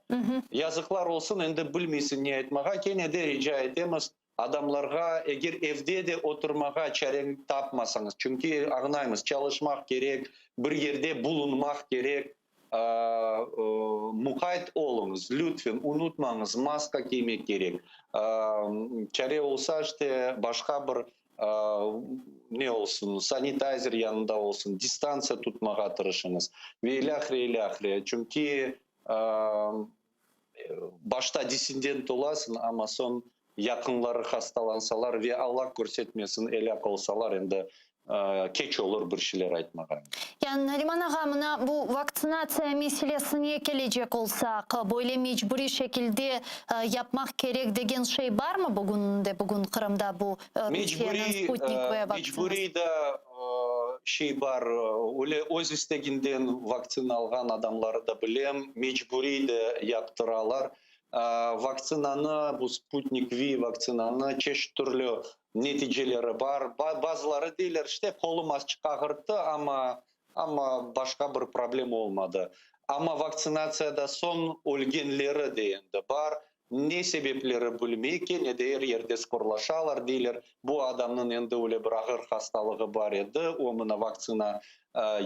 Yazıqlar olsun, endi bilmeysiñ ne aytmağa, kene de rica etemiz, Adamlarğa, eger evde de oturmağa çare tapmasañız, çünki añlaymız, çalışmaq kerek, bir yerde bulunmaq kerek, muqayt oluñız, lütfen, unutmañız, maska kiymek kerek. Çare olsa, işte, başqa bir ne olsun, sanitayzer yanında olsun, distantsiya tutmağa tırışıñız ve ilâhre, ilâhre. Çünki Başta dissident olasıñ, amma soñ yaqınları hastalansalar ve Alla körsetmesin elâk olsalar, endi keç olur bir şeyler aytmağa. Yani, Nariman ağa, mına bu vaktsinatsiya meselesine kelecek olsaq, böyle mecburiy şekilde yapmaq kerek degen şey barmı bugün de bugün Qırımda bu Rusiyeniñ Sputnik V vaksinası? Mecburiy da şey bar, öyle öz isteginden vaktsina alğan adamları da bilem, mecburiy de yaptıralar. Vaktsinanı, bu Sputnik V vaktsinanı çeşit türlü neticeleri bar. Bazıları deyler, işte, qolum azçıq ağırttı, amma, amma başqa bir problem olmadı. Amma vaktsinatsiyada soñ ölgenleri de endi bar. Ne sebepleri bilmey, kene de er yerde sporlaşalar, deyler, bu adamnıñ endi öyle bir ağır hastalığı bar edi, o mına vaktsina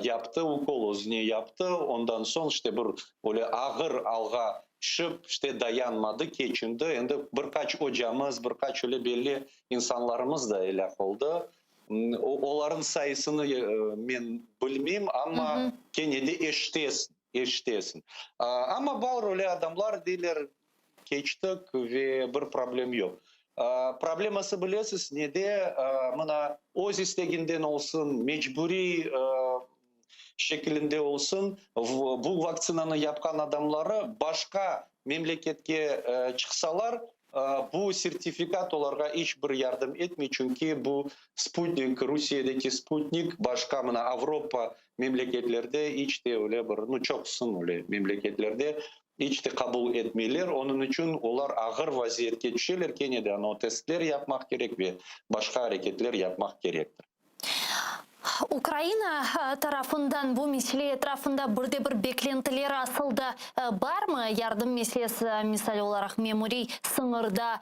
yaptı, ukol özüne yaptı, ondan soñ işte bir öyle ağır alğa tüşip, işte dayanmadı, keçindi. Endi bir qaç ocamız, bir qaç öyle belli insanlarımız da elâk oldı. Olarnıñ sayısını men bilmeyim, amma kene de eşitesiñ. Eşitesiñ. Amma bar öyle adamlar, deyler, keçtik ve bir problem yoq. Probleması bilesiz nede, mına, öz isteginden olsun, mecburiy şekilinde olsun, bu vaktsinanı yapqan adamları başqa memleketke çıqsalar, Bu sertifikat olarğa iç bir yardım etmey, çünki bu sputnik, Rusiyedeki sputnik, başqa mına Avropa memleketlerde iç de öyle bir, nu, çoqusın öyle memleketlerde iç de qabul etmeyler. Onıñ içün olar ağır vaziyetke tüşeler, kene de anau testler yapmaq kerek ve başqa areketler yapmaq kerektir. Ukraina tarafından bu mesele etrafında bir de bir beklentiler asıl da barmı? Yardım meselesi, misal olaraq, memuriy sıñırda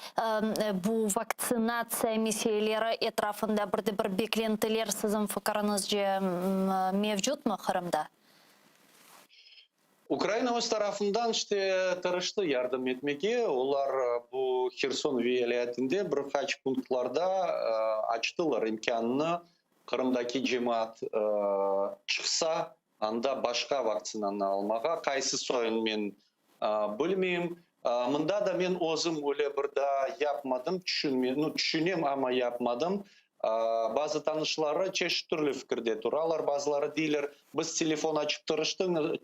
bu vaktsinatsiya meseleleri etrafında bir de bir beklentiler siziñ fikiriñizce mevcutmı Qırımda? Ukraina öz tarafından işte tırıştı yardım etmege. Olar bu Herson vilâyetinde bir qaç punktlarda açtılar imkânnı, Qırımdaki cemaat çıqsa, anda başqa vaktsinanı almağa. Qaysı soyun men bilmeyim. Mında da men özüm öyle bir daa yapmadım, tüşünme, nu, tüşünem, amma yapmadım. Bazı tanışları çeşit türlü fikirde turalar, bazıları deyler, biz telefon açıp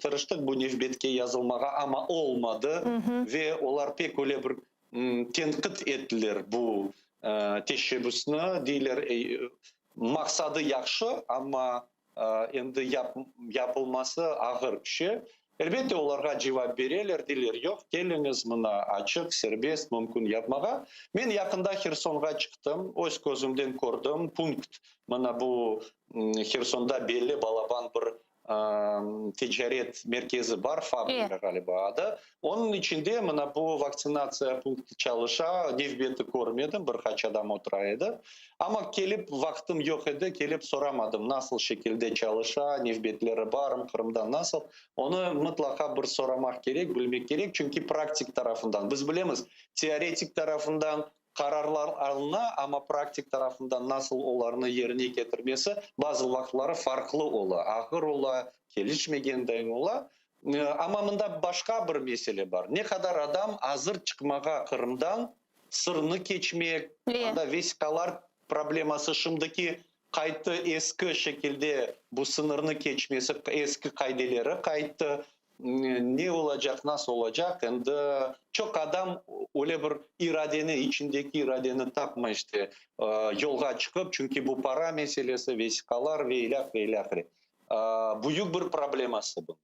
tırıştıq bu nevbetke yazılmağa, amma olmadı ve olar pek öyle bir tenqit ettiler bu teşebbüsni, deyler, maqsadı yahşı, amma Endi yapılması ağır şey. Elbette, olarğa cevap bereler, deyler, yoq, keliñiz, mına açıq, serbest, mümkün yapmağa. Men yaqında Hersonğa çıqtım, öz közümden kördim, punkt, mına bu Hersonda belli balaban bir ticaret merkezi bar, Fabrika ğaliba adı. Onıñ içinde mına bu vaktsinatsiya punktı çalışa, nevbeti körmedim, bir qaç adam otura edi. Amma kelip vaqtım yoq edi, kelip soramadım, nasıl şekilde çalışa, nevbetleri barmı, Qırımda nasıl. Onı mıtlaqa bir soramaq kerek, bilmek kerek, çünki praktik tarafından, biz bilemiz, teoretik tarafından qararlar alına, amma praktik tarafından nasıl olarnı yerine ketirmesi bazı vaqıtları farqlı ola, ağır ola, kelişmegenday ola. Amma mında başqa bir mesele bar, ne qadar adam azır çıqmağa Qırımdan, sırnı keçmek, anda vesiqalar probleması, şimdiki qayttı eski şekilde bu sıñırnı keçmesi, eski qaideleri qayttı, ne olacaq, nasıl olacaq, endi çoq adam öyle bir iradeni, içindeki iradeni tapmay işte, yolğa çıqıp, çünki bu para meselesi, vesiqalar ve ilâhre, ilâhre. Büyük bir probleması bu.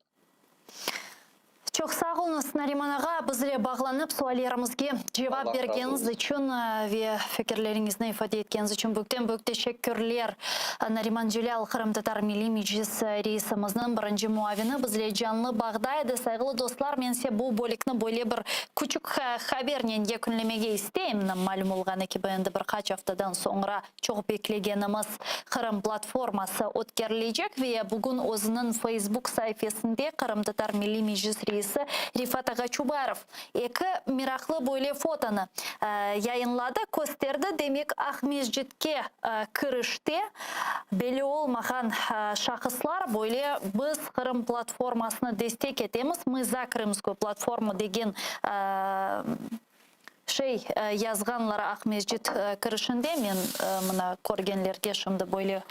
Çoq sağ oluñız, Nariman ağa, bizle bağlanıp suallerimizge cevap bergeniñiz içün ve fikirleriñizni ifade etkeniñiz içün büyükten-büyük teşekkürler. Nariman Celâl, Qırımtatar Milliy Meclis reisimizniñ birinci muavini bizle canlı bağda edi. Sayğılı dostlar, men ise bu bölükni böyle bir küçük habernen yekünlemege isteyim. Malüm olğanı kibi, endi bir qaç aftadan soñra Çoq beklegenimiz Qırım platforması ötkerilecek ve bugün özüniñ Feysbuk saifesinde Qırımtatar Milliy Meclis reisi Refat ağa Çubarov eki meraqlı böyle fotonı yayınladı, kösterdi. Demek, Aqmescitke kirişte belli olmağan şahıslar böyle Biz Qırım platformasını destek etemiz, Mı za Krımskuyu platformu degen Şey, yazğanlar Aqmescit kirişinde, men mına körgenlerge şimdi böyle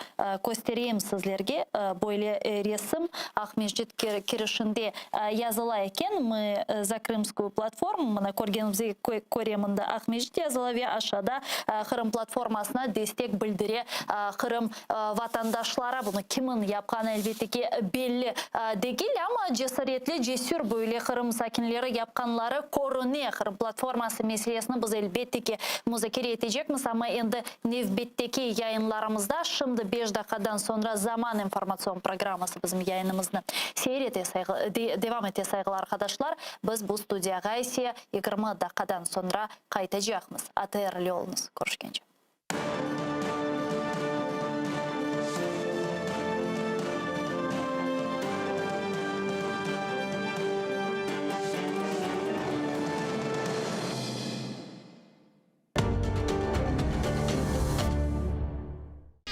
köstereyim sizlerge, böyle resim Aqmescit kirişinde yazıla eken, Mı za Krımskuyu platformu, mına körgenimizge köre mında Aqmescit yazıla ve aşağıda Qırım platformasına destek bildire Qırım vatandaşları. Bunı kimin yapqanı, elbette ki, belli degil, amma cesaretli, cesür böyle Qırım sakinleri yapqanları körüne. Qırım platforması meselesini biz, elbette ki, muzakere etecekmiz, amma endi nevbetteki yayınlarımızda. Şimdi beş daqqadan soñra Zaman informatsion programması bizim yayınımıznı seyir ete, devam ete, sayğılı arqadaşlar. Biz bu studiyağa ise 20 daqqadan soñra qaytacaqmız. ATR ile oluñız. Körüşkence.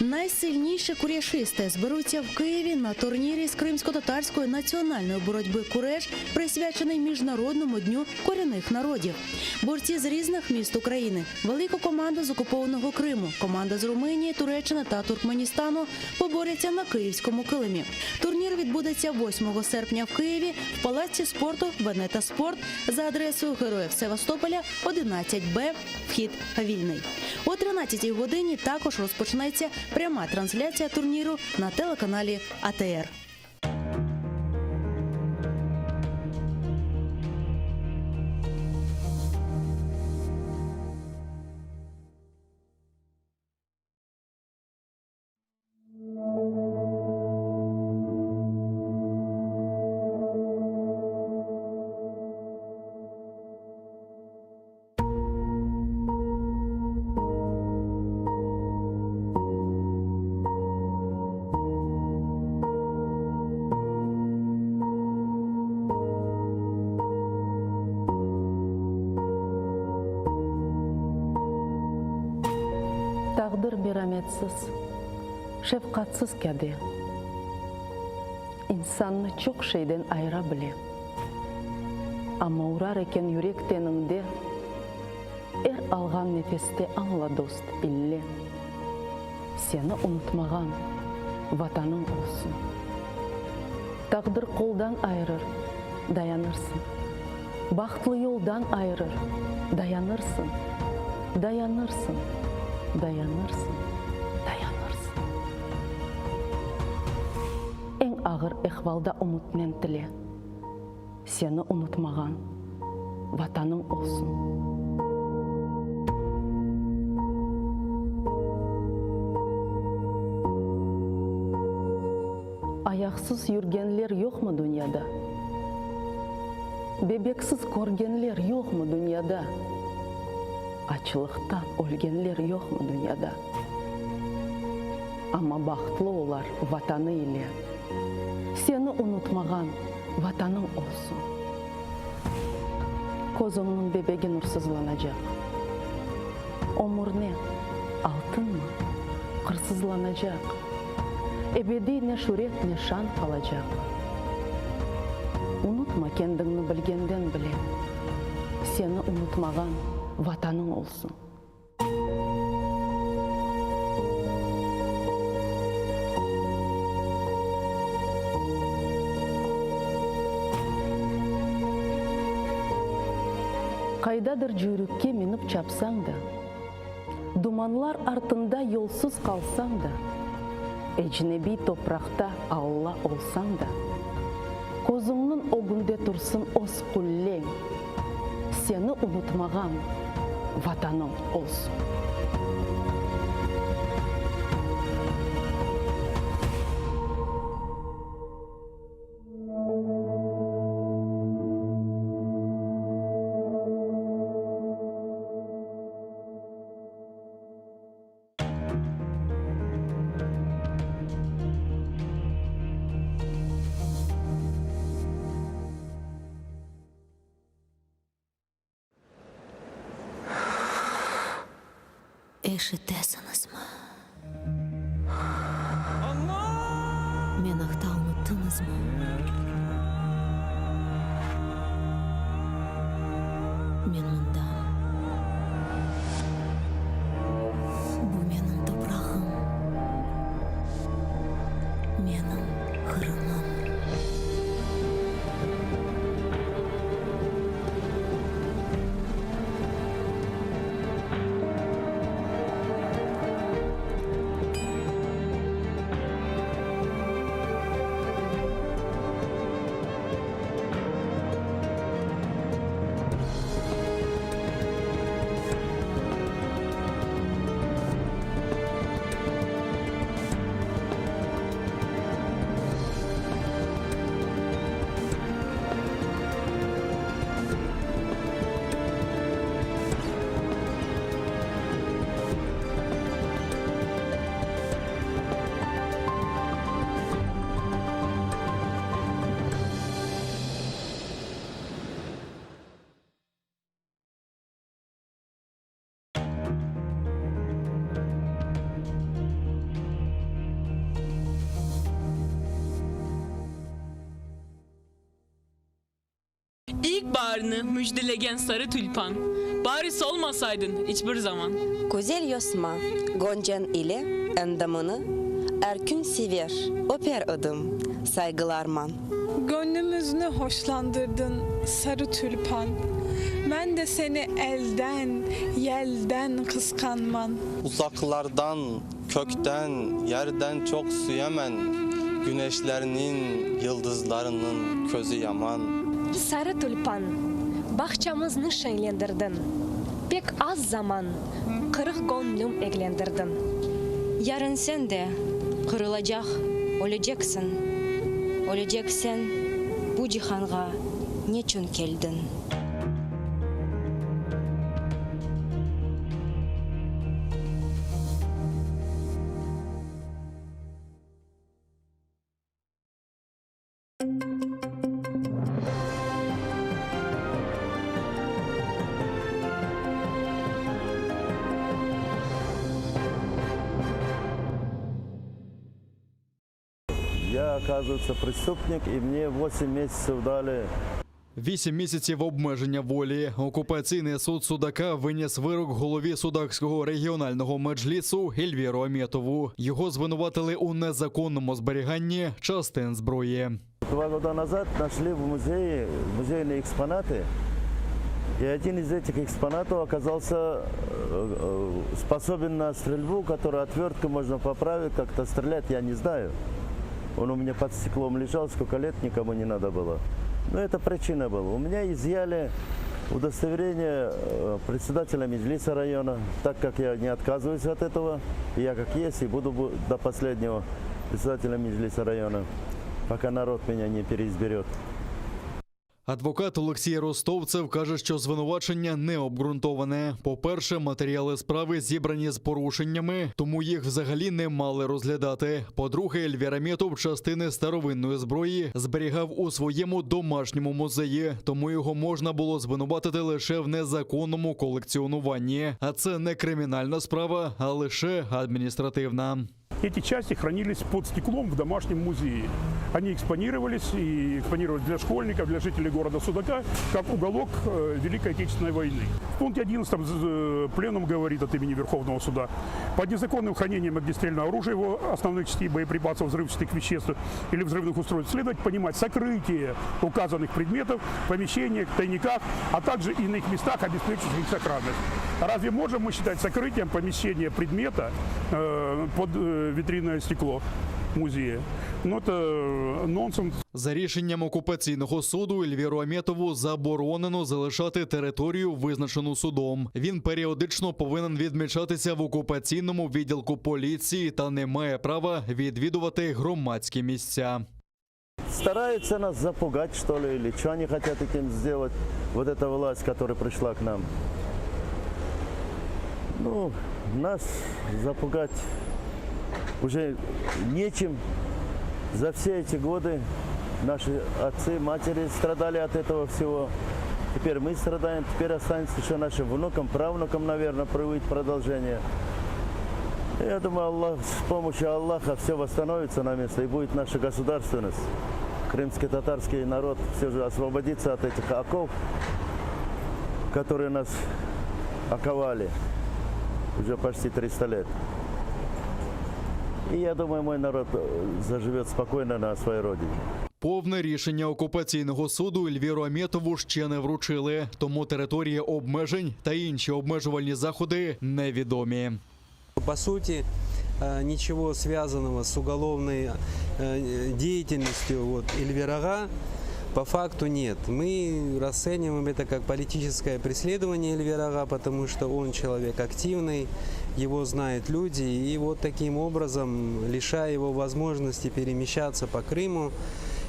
Найсильніші курешисти зберуться в Києві на турнірі з кримськотатарської національної боротьби «Куреш», присвячений Міжнародному дню корінних народів. Борці з різних міст України, велика команда з окупованого Криму, команда з Румунії, Туреччини та Туркменістану поборються на київському килимі. Турнір відбудеться 8 серпня в Києві в Палаці спорту «Венета Спорт» за адресою Героїв Севастополя, 11Б, вхід вільний. О 13-й годині також розпочнеться пряма трансляція турніру на телеканалі АТР. Merhametsiz, şefqatsız kâde. İnsannı çoq şeyden ayıra bile. Amma urar eken yürek teniñde, Er alğan nefeste añla, dost, ille, Seni unutmağan Vatanıñ olsun. Taqdir qoldan ayırır, dayanırsıñ. Bahtlı yoldan ayırır, dayanırsıñ, Dayanırsıñ, dayanırsıñ, dayanırsıñ. Eñ ağır ehvalda ümütnen tile, Seni unutmağan Vatanıñ olsun. Ayaqsız yürgenler yoqmı dünyada? Bebeksiz körgenler yoqmı dünyada? Açlıqtan ölgenler yoqmı dünyada? Amma bahtlı olar Vatanı ile. Seni unutmağan Vatanıñ olsun. Közüñniñ bebegi nursızlanacaq. Ömür ne, altınmı, qırsızlanacaq. Ebediy ne şüret, ne şan qalacaq. Unutma kendiñni bilgenden bile, Seni unutmağan Vatanıñ olsun. Qaydadır cüyrükke minip çapsañ da, Dumanlar artında yolsuz qalsañ da, Ecnebiy topraqta Alla olsañ da, Közüñniñ ögünde tursın öz qulleñ. Seni unutmağan Vatanıñ olsun. Eşitesiñizmi? Men aqta unuttıñızmı? Men mındam. Bu menim toprağım, menim Qırımım. İlk baarni müjdelegen sarı tülpan, Bari solmasaydın iç bir zaman. Güzel yosma, goncañ ile endamını Er kün sever, öper edim, saygılarman. Göñlümizni hoşlandırdıñ, sarı tülpan, Men de seni elden, yelden qısqanman. Uzaqlardan, kökten, yerden çoq süyemen, Güneşlerniñ, yıldızlarnıñ közü yaman. Sarı tülpan, bağçamıznı şeñlendirdiñ, Pek az zaman qırıq göñlüm eglendirdiñ. Yarın sen de qırılacaq, öleceksiñ, Öleceksen, bu cihanğa neçün keldiñ? Я, оказывается, преступник, и мне 8 месяцев дали. Вісім місяців обмеження волі. Окупаційний суд Судака виніс вирок голові Судакського регіонального меджлісу Ельвіру Аметову. Його звинуватили у незаконному зберіганні частин зброї. Два года назад нашли в музее музейные экспонаты. И один из этих экспонатов оказался э, э, способен на стрельбу, которую отвертку можно поправить, как-то стрелять, я не знаю. Он у меня под стеклом лежал, сколько лет никому не надо было. Но это причина была. У меня изъяли удостоверение э, председателя Меджлиса района, так как я не отказываюсь от этого, и я как есть и буду бу- до последнего председателя Меджлиса района, пока народ меня не переизберет. Адвокат Олексій Ростовцев каже, що звинувачення не обґрунтоване. По-перше, матеріали справи зібрані з порушеннями, тому їх взагалі не мали розглядати. По-друге, Ельвір Аметов частини старовинної зброї зберігав у своєму домашньому музеї, тому його можна було звинуватити лише в незаконному колекціонуванні. А це не кримінальна справа, а лише адміністративна. Эти части хранились под стеклом в домашнем музее. Они экспонировались и экспонировались для школьников, для жителей города Судака, как уголок э, Великой Отечественной войны. В пункте 11 э, пленум говорит от имени Верховного суда. Под незаконным хранением огнестрельного оружия, его основных частей, боеприпасов, взрывчатых веществ или взрывных устройств следует понимать сокрытие указанных предметов в помещениях, тайниках, а также иных местах, обеспечивающих их сохранность. Разве можем мы считать сокрытием помещения предмета э, под э, витринное стекло музея? Ну, это э, нонсенс. За рішенням окупаційного суду Ельвіру Аметову заборонено залишати територію, визначену судом. Він періодично повинен відмічатися в окупаційному відділку поліції та не має права відвідувати громадські місця. Стараются нас запугать, что ли, или что они хотят этим сделать, вот эта власть, которая пришла к нам. Ну, нас запугать уже нечем. За все эти годы наши отцы, матери страдали от этого всего. Теперь мы страдаем, теперь останется еще нашим внукам, правнукам, наверное, будет продолжение. Я думаю, Аллах, с помощью Аллаха все восстановится на место и будет наша государственность. Крымский татарский народ все же освободится от этих оков, которые нас оковали уже почти 300 лет. И я думаю, мой народ э, заживет спокойно на своей родине. Повне рішення окупаційного суду Ельвіру Аметову ще не вручили, тому територія обмежень та інші обмежувальні заходи невідомі. По сути, э, ничего связанного с уголовной э, деятельностью вот, Эльвир-ага по факту нет. Мы расцениваем это как политическое преследование Эльвир-ага, потому что он человек активный, его знают люди, и вот таким образом, лишая его возможности перемещаться по Крыму,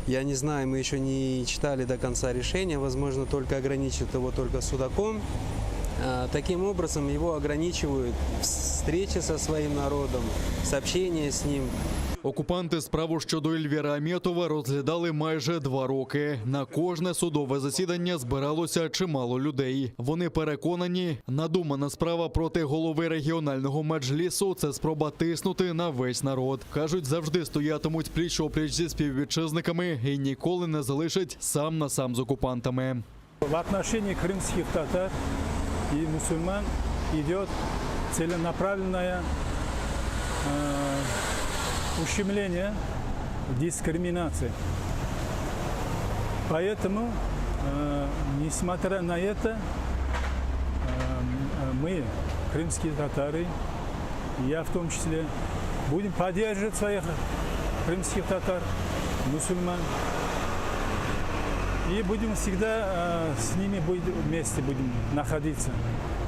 я не знаю, мы еще не читали до конца решения, возможно, только ограничат его только Судаком. А, Таким образом, его ограничивают в встрече со своим народом, сообщение с ним. Окупанти справу щодо Ельвіра Аметова розглядали майже два роки. На кожне судове засідання збиралося чимало людей. Вони переконані, надумана справа проти голови регіонального меджлісу – це спроба тиснути на весь народ. Кажуть, завжди стоятимуть пліч-опліч зі співвітчизниками і ніколи не залишать сам на сам з окупантами. В отношении крымских татар и мусульман идет целенаправленное э, ущемление, дискриминация. Поэтому, э, несмотря на это, э, мы, крымские татары, и я в том числе, будем поддерживать своих крымских татар, мусульман. И будем всегда э, с ними будем, вместе будем находиться.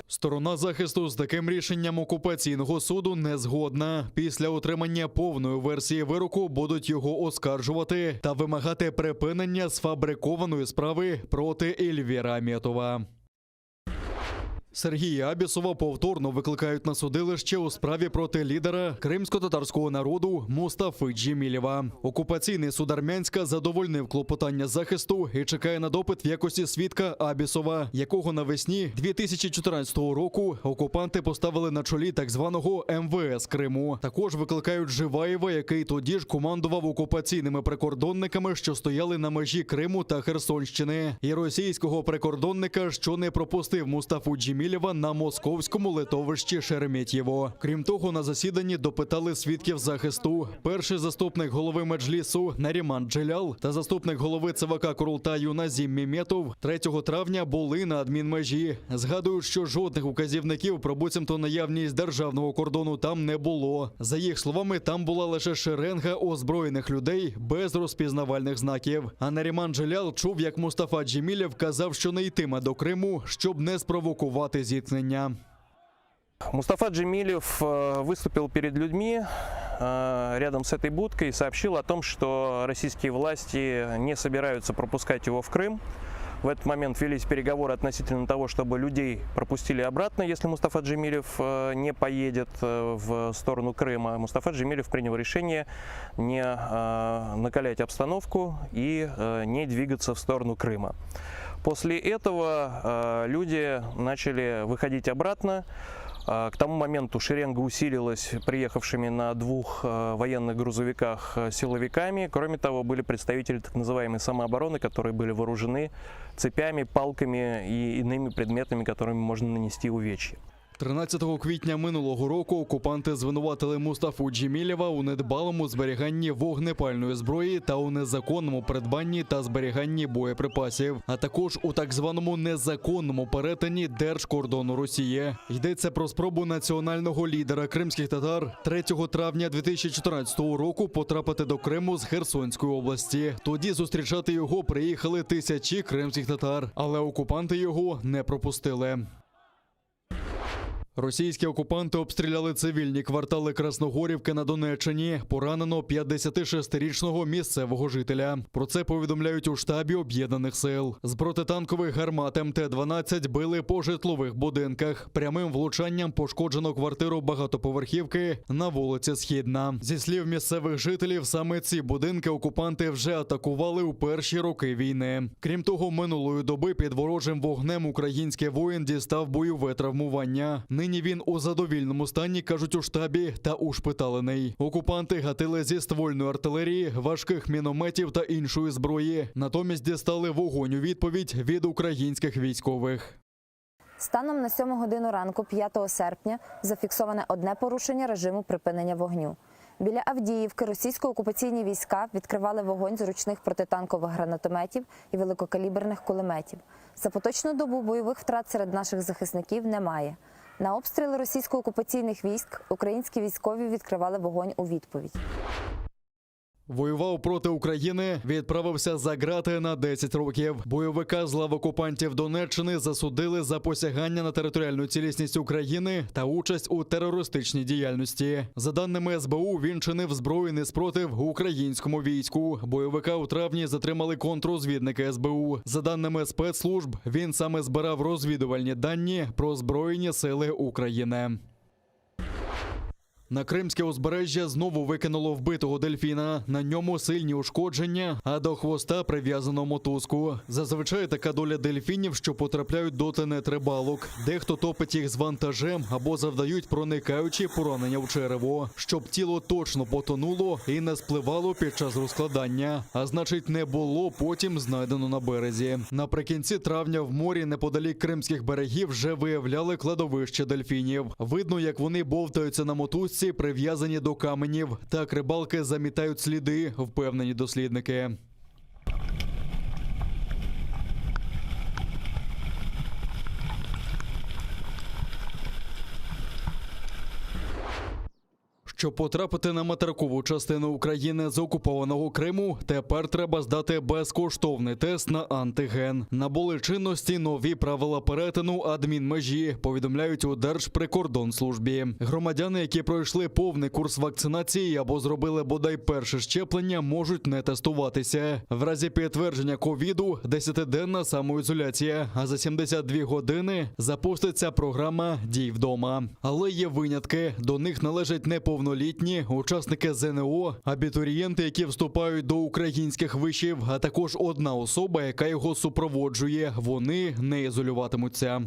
Сторона захисту з таким рішенням окупаційного суду не згодна. Після отримання повної версії вироку будуть його оскаржувати та вимагати припинення сфабрикованої справи проти Ельвіра Аметова. Сергія Абісова повторно викликають на судилище у справі проти лідера кримсько-татарського народу Мустафи Джемілєва. Окупаційний суд Армянська задовольнив клопотання захисту і чекає на допит в якості свідка Абісова, якого навесні 2014 року окупанти поставили на чолі так званого МВС Криму. Також викликають Живаєва, який тоді ж командував окупаційними прикордонниками, що стояли на межі Криму та Херсонщини, і російського прикордонника, що не пропустив Мустафу Джемілєва на московському летовищі Шереметьєво. Крім того, на засіданні допитали свідків захисту. Перший заступник голови Меджлісу Наріман Джелял та заступник голови ЦВК Курултаю Назім Міметов 3 травня були на адмінмежі. Згадують, що жодних указівників про буцімто наявність державного кордону там не було. За їх словами, там була лише шеренга озброєних людей без розпізнавальних знаків. А Наріман Джелял чув, як Мустафа Джемілєв казав, що не йтиме до Криму, щоб не спровокувати зіткнення. Мустафа Джемилев э, выступил перед людьми э, рядом с этой будкой и сообщил о том, что российские власти не собираются пропускать его в Крым. В этот момент велись переговоры относительно того, чтобы людей пропустили обратно, если Мустафа Джемилев э, не поедет э, в сторону Крыма. Мустафа Джемилев принял решение не э, накалять обстановку и э, не двигаться в сторону Крыма. После этого э, люди начали выходить обратно. Э, К тому моменту шеренга усилилась приехавшими на двух э, военных грузовиках э, силовиками. Кроме того, были представители так называемой самообороны, которые были вооружены цепями, палками и иными предметами, которыми можно нанести увечья. 13 квітня минулого року окупанти звинуватили Мустафу Джемілєва у недбалому зберіганні вогнепальної зброї та у незаконному придбанні та зберіганні боєприпасів, а також у так званому незаконному перетині держкордону Росії. Йдеться про спробу національного лідера кримських татар 3 травня 2014 року потрапити до Криму з Херсонської області. Тоді зустрічати його приїхали тисячі кримських татар, але окупанти його не пропустили. Російські окупанти обстріляли цивільні квартали Красногорівки на Донеччині. Поранено 56-річного місцевого жителя. Про це повідомляють у штабі об'єднаних сил. З протитанкових гармат МТ-12 били по житлових будинках. Прямим влучанням пошкоджено квартиру багатоповерхівки на вулиці Східна. Зі слів місцевих жителів, саме ці будинки окупанти вже атакували у перші роки війни. Крім того, минулої доби під ворожим вогнем український воїн дістав бойове травмування. Нині він у задовільному стані, кажуть у штабі, та ушпиталений. Окупанти гатили зі ствольної артилерії, важких мінометів та іншої зброї. Натомість дістали вогонь у відповідь від українських військових. Станом на 7 годину ранку, 5 серпня, зафіксоване одне порушення режиму припинення вогню. Біля Авдіївки російсько-окупаційні війська відкривали вогонь з ручних протитанкових гранатометів і великокаліберних кулеметів. За поточну добу бойових втрат серед наших захисників немає. На обстріли російсько-окупаційних військ українські військові відкривали вогонь у відповідь. Воював проти України, відправився за грати на 10 років. Бойовика з лав окупантів Донеччини засудили за посягання на територіальну цілісність України та участь у терористичній діяльності. За даними СБУ, він чинив збройний спротив українському війську. Бойовика у травні затримали контррозвідники СБУ. За даними спецслужб, він саме збирав розвідувальні дані про збройні сили України. На кримське узбережжя знову викинуло вбитого дельфіна. На ньому сильні ушкодження, а до хвоста прив'язано мотузку. Зазвичай така доля дельфінів, що потрапляють до тенет рибалок. Дехто топить їх з вантажем або завдають проникаючі поранення в черево, щоб тіло точно потонуло і не спливало під час розкладання, а значить, не було потім знайдено на березі. Наприкінці травня в морі неподалік кримських берегів вже виявляли кладовище дельфінів. Видно, як вони бовтаються на мотузці, прив'язані до каменів. Так рибалки замітають сліди, впевнені дослідники. Щоб потрапити на материкову частину України з окупованого Криму, тепер треба здати безкоштовний тест на антиген. Набули чинності нові правила перетину адмінмежі, повідомляють у Держприкордонслужбі. Громадяни, які пройшли повний курс вакцинації або зробили бодай перше щеплення, можуть не тестуватися. В разі підтвердження ковіду десятиденна самоізоляція, а за 72 години запуститься програма Дій вдома. Але є винятки. До них належать неповнолітні, учасники ЗНО, абітурієнти, які вступають до українських вишів, а також одна особа, яка його супроводжує. Вони не ізолюватимуться.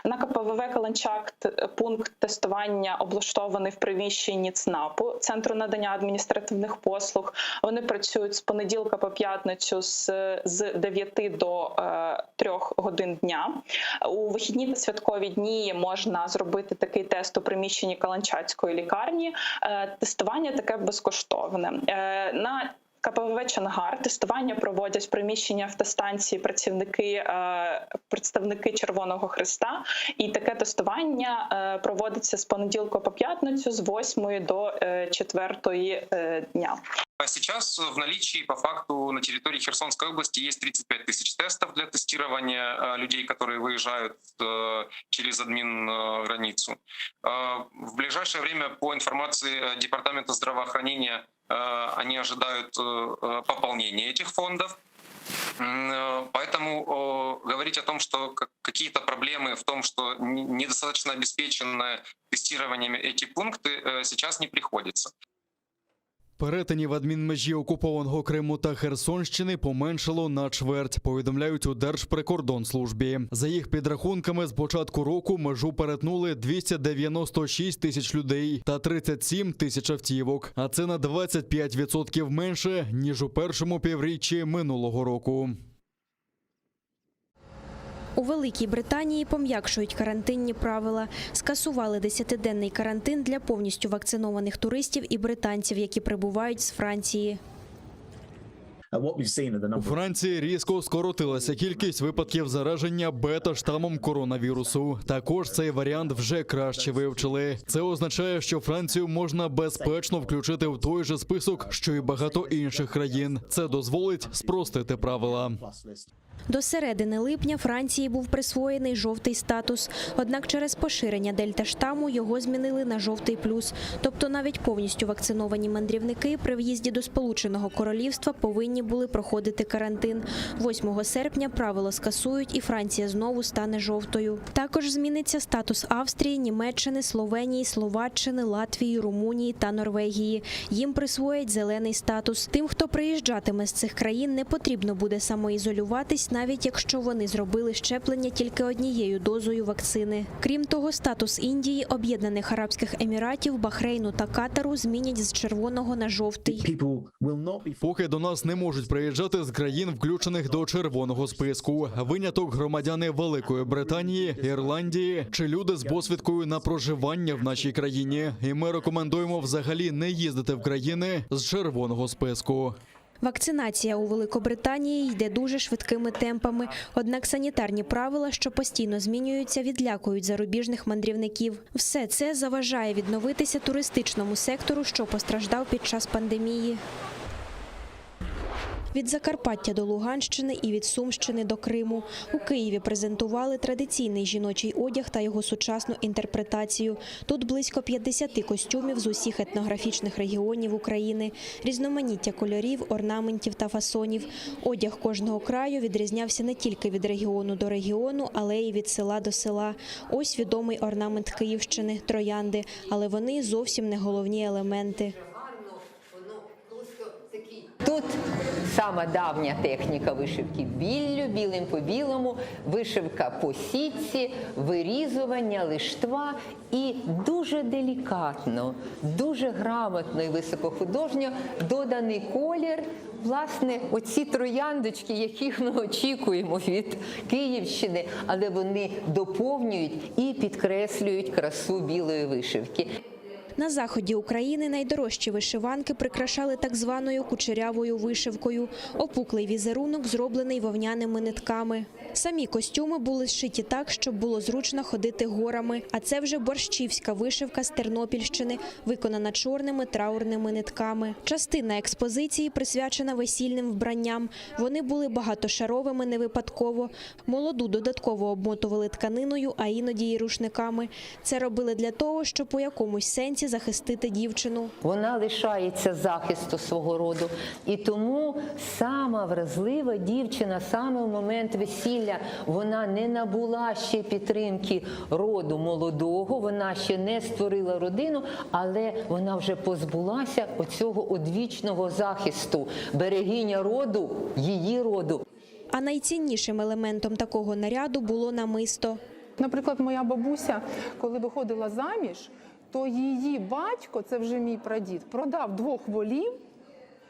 На КПВВ Каланчак т- пункт тестування облаштований в приміщенні ЦНАПу Центру надання адміністративних послуг. Вони працюють з понеділка по п'ятницю з, з 9 до е, 3 годин дня. У вихідні та святкові дні можна зробити такий тест у приміщенні Каланчацької лікарні. Е, Тестування таке безкоштовне. Е, На КПВВ Чонгар тестування проводять в приміщенні автостанції працівники е, представники Червоного Христа. І таке тестування е, проводиться з понеділка по п'ятницю з 8 до 4 дня. А Сейчас в наличии по факту на территории Херсонской области есть 35 тысяч тестов для тестирования э, людей, которые выезжают э, через админ э, границу. Э, В ближайшее время, по информации э, Департамента здравоохранения, э, они ожидают э, э, пополнения этих фондов. М, э, Поэтому э, говорить о том, что как- какие-то проблемы в том, что н- недостаточно обеспечены тестированиями эти пункты, э, сейчас не приходится. Перетинів адмінмежі окупованого Криму та Херсонщини поменшало на чверть, повідомляють у Держприкордонслужбі. За їх підрахунками, з початку року межу перетнули 296 тисяч людей та 37 тисяч автівок. А це на 25% менше, ніж у першому півріччі минулого року. У Великій Британії пом'якшують карантинні правила. Скасували десятиденний карантин для повністю вакцинованих туристів і британців, які прибувають з Франції. У Франції різко скоротилася кількість випадків зараження бета-штамом коронавірусу. Також цей варіант вже краще вивчили. Це означає, що Францію можна безпечно включити в той же список, що й багато інших країн. Це дозволить спростити правила. До середини липня Франції був присвоєний жовтий статус. Однак через поширення дельта-штаму його змінили на жовтий плюс. Тобто навіть повністю вакциновані мандрівники при в'їзді до Сполученого Королівства повинні були проходити карантин. 8 серпня правило скасують і Франція знову стане жовтою. Також зміниться статус Австрії, Німеччини, Словенії, Словаччини, Латвії, Румунії та Норвегії. Їм присвоять зелений статус. Тим, хто приїжджатиме з цих країн, не потрібно буде самоізолюватись, навіть якщо вони зробили щеплення тільки однією дозою вакцини. Крім того, статус Індії, Об'єднаних Арабських Еміратів, Бахрейну та Катару змінять з червоного на жовтий. Поки до нас не можуть приїжджати з країн, включених до червоного списку. Виняток громадяни Великої Британії, Ірландії чи люди з посвідкою на проживання в нашій країні. І ми рекомендуємо взагалі не їздити в країни з червоного списку. Вакцинація у Великобританії йде дуже швидкими темпами. Однак санітарні правила, що постійно змінюються, відлякують зарубіжних мандрівників. Все це заважає відновитися туристичному сектору, що постраждав під час пандемії. Від Закарпаття до Луганщини і від Сумщини до Криму. У Києві презентували традиційний жіночий одяг та його сучасну інтерпретацію. Тут близько 50 костюмів з усіх етнографічних регіонів України, різноманіття кольорів, орнаментів та фасонів. Одяг кожного краю відрізнявся не тільки від регіону до регіону, але й від села до села. Ось відомий орнамент Київщини – троянди, але вони зовсім не головні елементи. Тут сама давня техніка вишивки біллю, білим по білому, вишивка по сітці, вирізування, лиштва і дуже делікатно, дуже грамотно і високохудожньо доданий колір. Власне, оці трояндочки, яких ми очікуємо від Київщини, але вони доповнюють і підкреслюють красу білої вишивки. На заході України найдорожчі вишиванки прикрашали так званою кучерявою вишивкою. Опуклий візерунок зроблений вовняними нитками. Самі костюми були зшиті так, щоб було зручно ходити горами. А це вже борщівська вишивка з Тернопільщини, виконана чорними траурними нитками. Частина експозиції присвячена весільним вбранням. Вони були багатошаровими не випадково. Молоду додатково обмотували тканиною, а іноді й рушниками. Це робили для того, щоб у якомусь сенсі захистити дівчину. Вона лишається захисту свого роду. І тому сама вразлива дівчина, саме в момент весілля, вона не набула ще підтримки роду молодого, вона ще не створила родину, але вона вже позбулася оцього одвічного захисту, берегиня роду, її роду. А найціннішим елементом такого наряду було намисто. Наприклад, моя бабуся, коли виходила заміж, то її батько, це вже мій прадід, продав двох волів,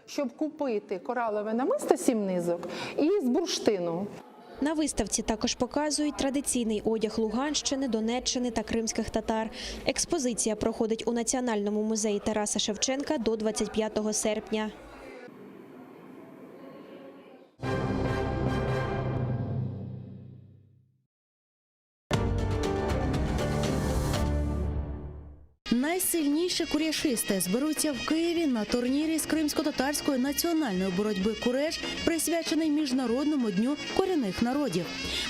щоб купити коралове намисто сім низок і з бурштину. На виставці також показують традиційний одяг Луганщини, Донеччини та кримських татар. Експозиція проходить у Національному музеї Тараса Шевченка до 25 серпня. Найсильніші куряшисти зберуться в Києві на турнірі з кримсько-татарської національної боротьби куреш, присвячений Міжнародному дню корінних народів.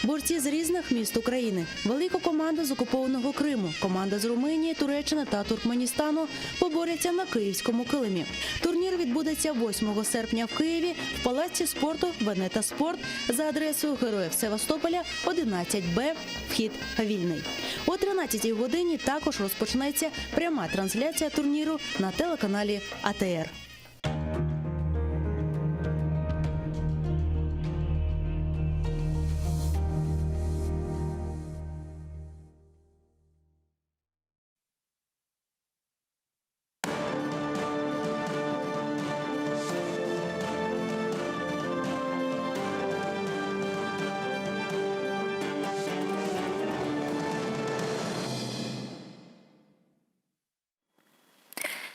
Борці з різних міст України, велика команда з окупованого Криму, команда з Румунії, Туреччини та Туркменістану поборються на київському килимі. Турнір відбудеться 8 серпня в Києві в палаці спорту Венета Спорт за адресою Героїв Севастополя 11Б. Вхід вільний. О 13 годині також розпочнеться пряма трансляція турніру на телеканалі АТР.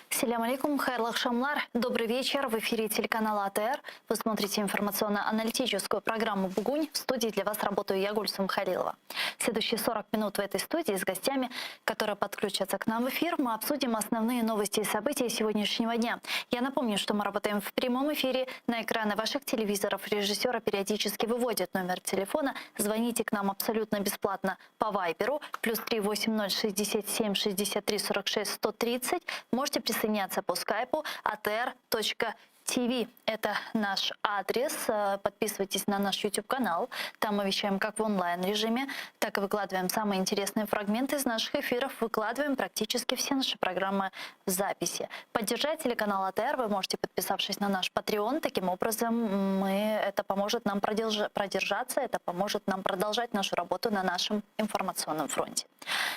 Селям алейкум, Хайрлах Шамлар. Добрый вечер. В эфире телеканала АТР. Вы смотрите информационно-аналитическую программу «Бугунь». В студии для вас работаю я, Гульсум Халилова. Следующие 40 минут в этой студии с гостями, которые подключатся к нам в эфир, мы обсудим основные новости и события сегодняшнего дня. Я напомню, что мы работаем в прямом эфире. На экраны ваших телевизоров режиссера периодически выводят номер телефона. Звоните к нам абсолютно бесплатно по Вайберу. Плюс 380 67 63 46 130. Можете присоединяться по скайпу atr.tv. Это наш адрес. Э, Подписывайтесь на наш YouTube-канал. Там мы вещаем как в онлайн-режиме, так и выкладываем самые интересные фрагменты из наших эфиров. Выкладываем практически все наши программы в записи. Поддержать телеканал АТР вы можете, подписавшись на наш Patreon. Таким образом, мы, это поможет нам продержа- продержаться, это поможет нам продолжать нашу работу на нашем информационном фронте.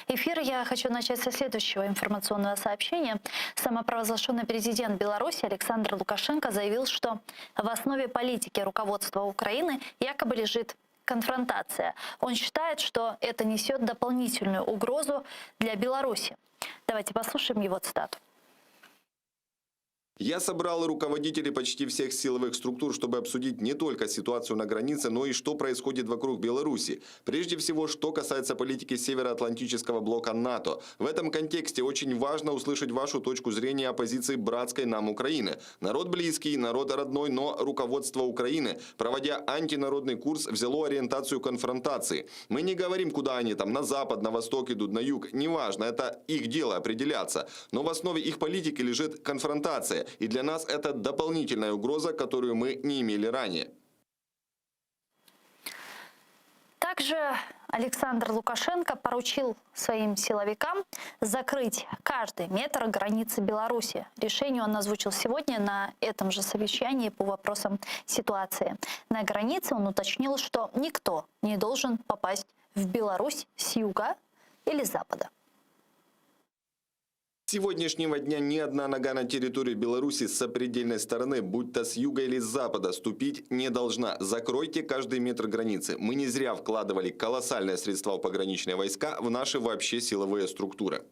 Эфир я хочу начать со следующего информационного сообщения. Самопровозглашенный президент Беларуси Александр Лукашенко заявил, что в основе политики руководства Украины якобы лежит конфронтация. Он считает, что это несет дополнительную угрозу для Беларуси. Давайте послушаем его цитату. Я собрал руководителей почти всех силовых структур, чтобы обсудить не только ситуацию на границе, но и что происходит вокруг Беларуси. Прежде всего, что касается политики Североатлантического блока НАТО. В этом контексте очень важно услышать вашу точку зрения о позиции братской нам Украины. Народ близкий, народ родной, но руководство Украины, проводя антинародный курс, взяло ориентацию конфронтации. Мы не говорим, куда они там, на запад, на восток идут, на юг. Неважно, это их дело определяться. Но в основе их политики лежит конфронтация. И для нас это дополнительная угроза, которую мы не имели ранее. Также Александр Лукашенко поручил своим силовикам закрыть каждый метр границы Беларуси. Решение он озвучил сегодня на этом же совещании по вопросам ситуации. На границе он уточнил, что никто не должен попасть в Беларусь с юга или запада. С сегодняшнего дня ни одна нога на территорию Беларуси с сопредельной стороны, будь то с юга или с запада, ступить не должна. Закройте каждый метр границы. Мы не зря вкладывали колоссальные средства в пограничные войска в наши вообще силовые структуры.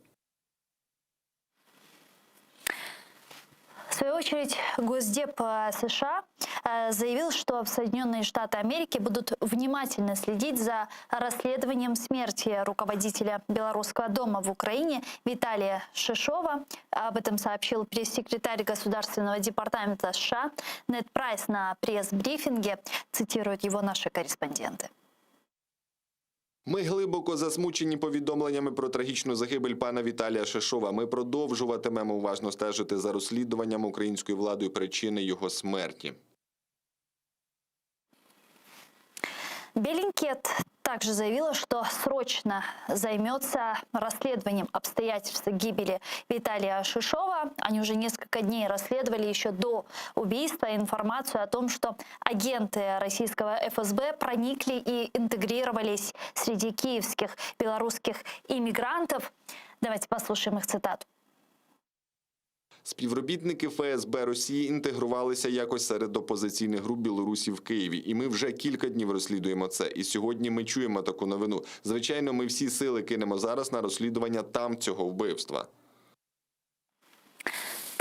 В свою очередь, Госдеп э, США э, заявил, что Соединенные Штаты Америки будут внимательно следить за расследованием смерти руководителя Белорусского дома в Украине Виталия Шишова. Об этом сообщил пресс-секретарь Государственного департамента США Нед Прайс на пресс-брифинге, цитируют его наши корреспонденты. Ми глибоко засмучені повідомленнями про трагічну загибель пана Віталія Шишова. Ми продовжуватимемо уважно стежити за розслідуванням українською владою причини його смерті. Беллингкэт также заявила, что срочно займется расследованием обстоятельств гибели Виталия Шишова. Они уже несколько дней расследовали еще до убийства информацию о том, что агенты российского ФСБ проникли и интегрировались среди киевских белорусских иммигрантов. Давайте послушаем их цитату. Співробітники ФСБ Росії інтегрувалися якось серед опозиційних груп Білорусі в Києві, і ми вже кілька днів розслідуємо це. І сьогодні ми чуємо таку новину. Звичайно, ми всі сили кинемо зараз на розслідування там цього вбивства.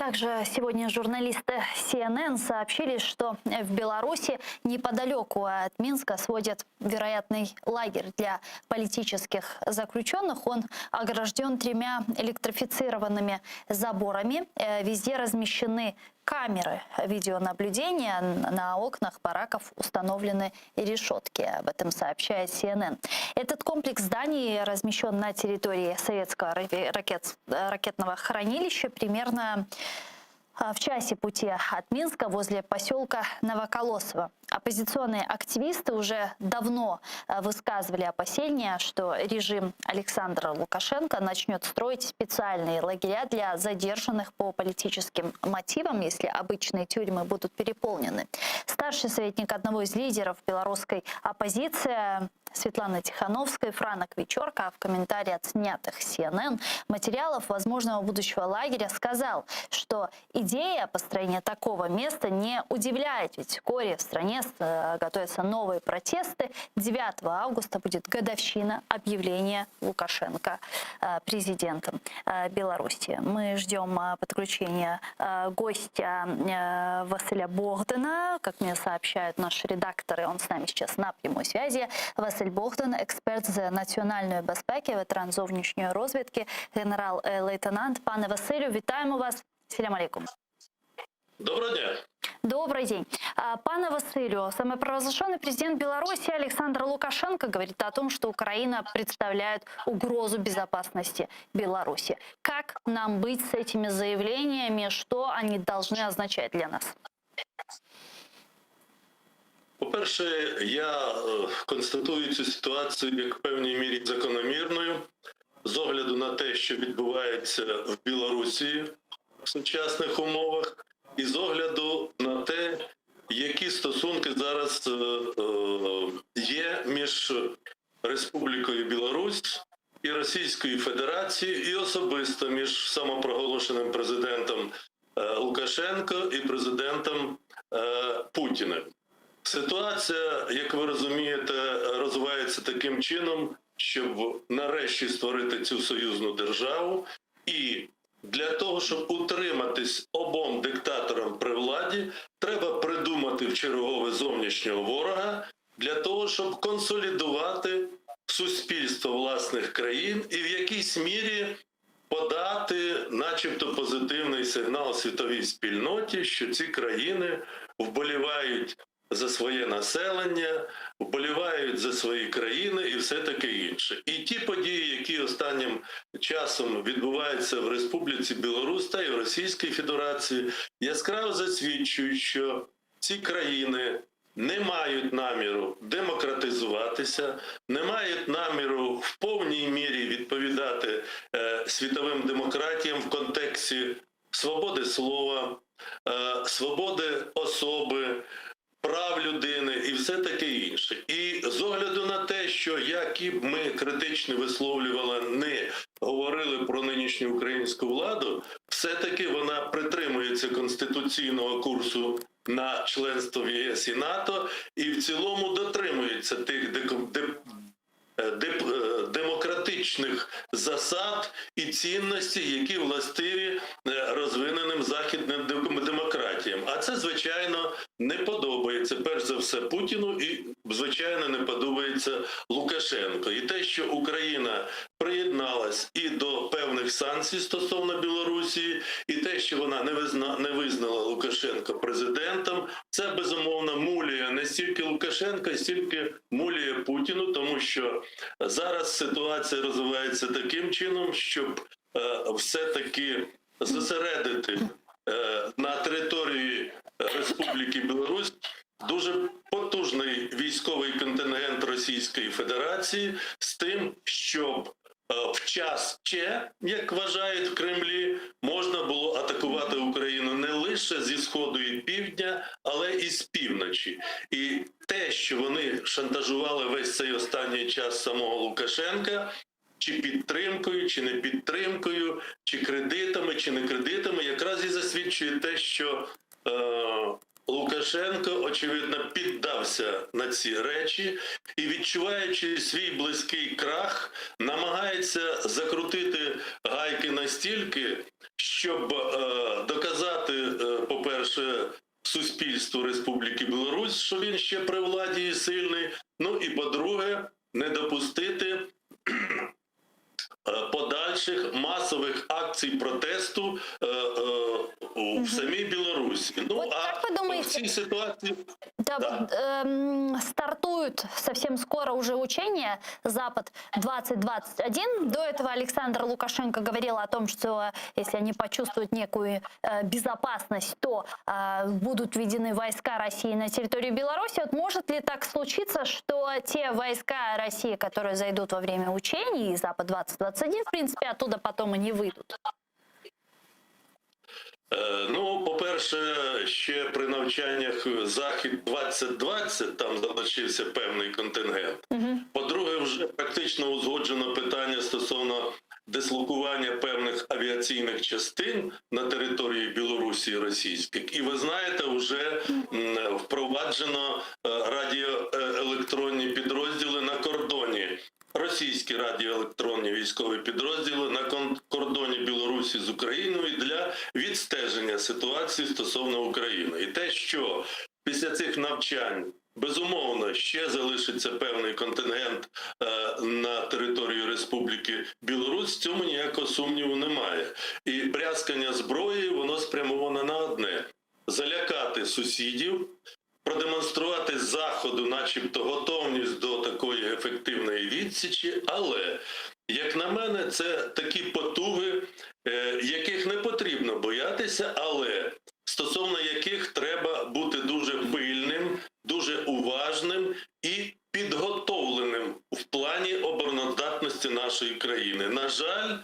Также сегодня журналисты CNN сообщили, что в Беларуси неподалеку от Минска сводят вероятный лагерь для политических заключенных. Он огражден тремя электрифицированными заборами. Э, Везде размещены камеры видеонаблюдения. На окнах бараков установлены решетки. Об этом сообщает CNN. Этот комплекс зданий размещен на территории советского ракет, ракетного хранилища примерно а, в часе пути от Минска возле поселка Новоколосово. Оппозиционные активисты уже давно а, высказывали опасения, что режим Александра Лукашенко начнет строить специальные лагеря для задержанных по политическим мотивам, если обычные тюрьмы будут переполнены. Старший советник одного из лидеров белорусской оппозиции Светлана Тихановская, Франак Вечерка в комментарии от снятых CNN материалов возможного будущего лагеря сказал, что идея построения такого места не удивляет, ведь вскоре в стране э, готовятся новые протесты. 9 августа будет годовщина объявления Лукашенко э, президентом э, Беларуси. Мы ждем подключения гостя Василя Богдана. Как мне сообщают наши редакторы, он с нами сейчас на прямой связи. Василь Богдан, експерт з національної безпеки, ветеран зовнішньої розвідки, генерал-лейтенант. Пане Василю, вітаємо вас. Селям алейкум. Доброго дня. Добрый день. А, Пане Василю, самопровозглашенный президент Беларуси Александр Лукашенко говорит о том, что Украина представляет угрозу безопасности Беларуси. Как нам быть с этими заявлениями? Что они должны означать для нас? По-перше, я е, констатую цю ситуацію як в певній мірі закономірною з огляду на те, що відбувається в Білорусі в сучасних умовах, і з огляду на те, які стосунки зараз е, е, є між Республікою Білорусь і Російською Федерацією, і особисто між самопроголошеним президентом е, Лукашенко і президентом Путіним. Ситуація, як ви розумієте, розвивається таким чином, щоб нарешті створити цю союзну державу, і для того, щоб утриматись обом диктаторам при владі, треба придумати в чергове зовнішнього ворога для того, щоб консолідувати суспільство власних країн і в якійсь мірі подати, начебто, позитивний сигнал світовій спільноті, що ці країни вболівають за своє населення, вболівають за свої країни і все таке інше. І ті події, які останнім часом відбуваються в Республіці Білорусь та і в Російській Федерації, яскраво засвідчують, що ці країни не мають наміру демократизуватися, не мають наміру в повній мірі відповідати е, світовим демократіям в контексті свободи слова, е, свободи особи, прав людини і все таке інше. І з огляду на те, що які б ми критично висловлювали, не говорили про нинішню українську владу, все-таки вона притримується конституційного курсу на членство в ЄС і НАТО, і в цілому дотримується тих. демократичних засад і цінностей, які властиві розвиненим західним демократіям. А це, звичайно, не подобається перш за все Путіну і, звичайно, не подобається Лукашенко. І те, що Україна приєдналась і до певних санкцій стосовно Білорусі, і те, що вона не визна не визнала Лукашенка президентом, це безумовно муляє не стільки Лукашенка, стільки муляє Путіну, тому що зараз ситуація розвивається таким чином, щоб е, все-таки зосередити е, на території Республіки Білорусь дуже потужний військовий контингент Російської Федерації з тим, щоб е, в час Че, як вважають в Кремлі, можна було атакувати Україну не лише зі сходу і півдня, але і з півночі. І те, що вони шантажували весь цей останній час самого Лукашенка, чи підтримкою, чи не підтримкою, чи кредитами, чи не кредитами, якраз і засвідчує те, що е, Лукашенко, очевидно, піддався на ці речі і, відчуваючи свій близький крах, намагається закрутити гайки настільки, щоб е, доказати, е, по-перше, суспільству Республіки Білорусь, що він ще при владі і сильний. Ну і по-друге, не допустити е, подальших масових акцій протесту е, е, в самій Білорусі. Ну Вот а как вы думаете- в цій ситуації Да, вот, эм, стартуют совсем скоро уже учения Запад-2021. До этого Александр Лукашенко говорил о том, что если они почувствуют некую э, безопасность, то э, будут введены войска России на территорию Беларуси. Вот может ли так случиться, что те войска России, которые зайдут во время учений Запад-2021, в принципе, оттуда потом и не выйдут? Е, Ну, по-перше, ще при навчаннях Захід 2020 там залишився певний контингент. По-друге, вже практично узгоджено питання стосовно дислокування певних авіаційних частин на території Білорусі російських. І ви знаєте, вже м, впроваджено е, радіоелектронні підрозділи на кордоні. Російські радіоелектронні військові підрозділи на кон- кордоні Білорусі з Україною для відстеження ситуації стосовно України. І те, що після цих навчань безумовно ще залишиться певний контингент е, на території Республіки Білорусь, в цьому ніякого сумніву немає. І брязкання зброї воно спрямовано на одне: залякати сусідів. Продемонструвати заходу, начебто, готовність до такої ефективної відсічі, але як на мене, це такі потуги, е, яких не потрібно боятися, але стосовно яких треба бути дуже пильним, дуже уважним і підготовленим в плані обороноздатності нашої країни. На жаль,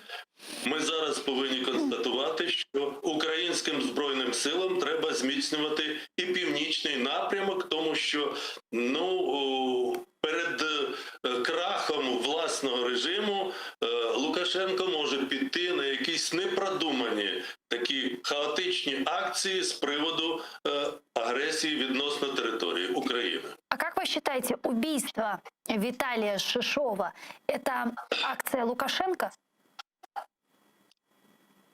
ми зараз повинні констатувати, що українським збройним силам треба зміцнювати і північний напрямок, тому що ну о, перед е, крахом власного режиму е, Лукашенко може піти на якісь непродумані такі хаотичні акції з приводу е, агресії відносно території України. А как вы считаете, убийство Виталия Шишова – это акция Лукашенко?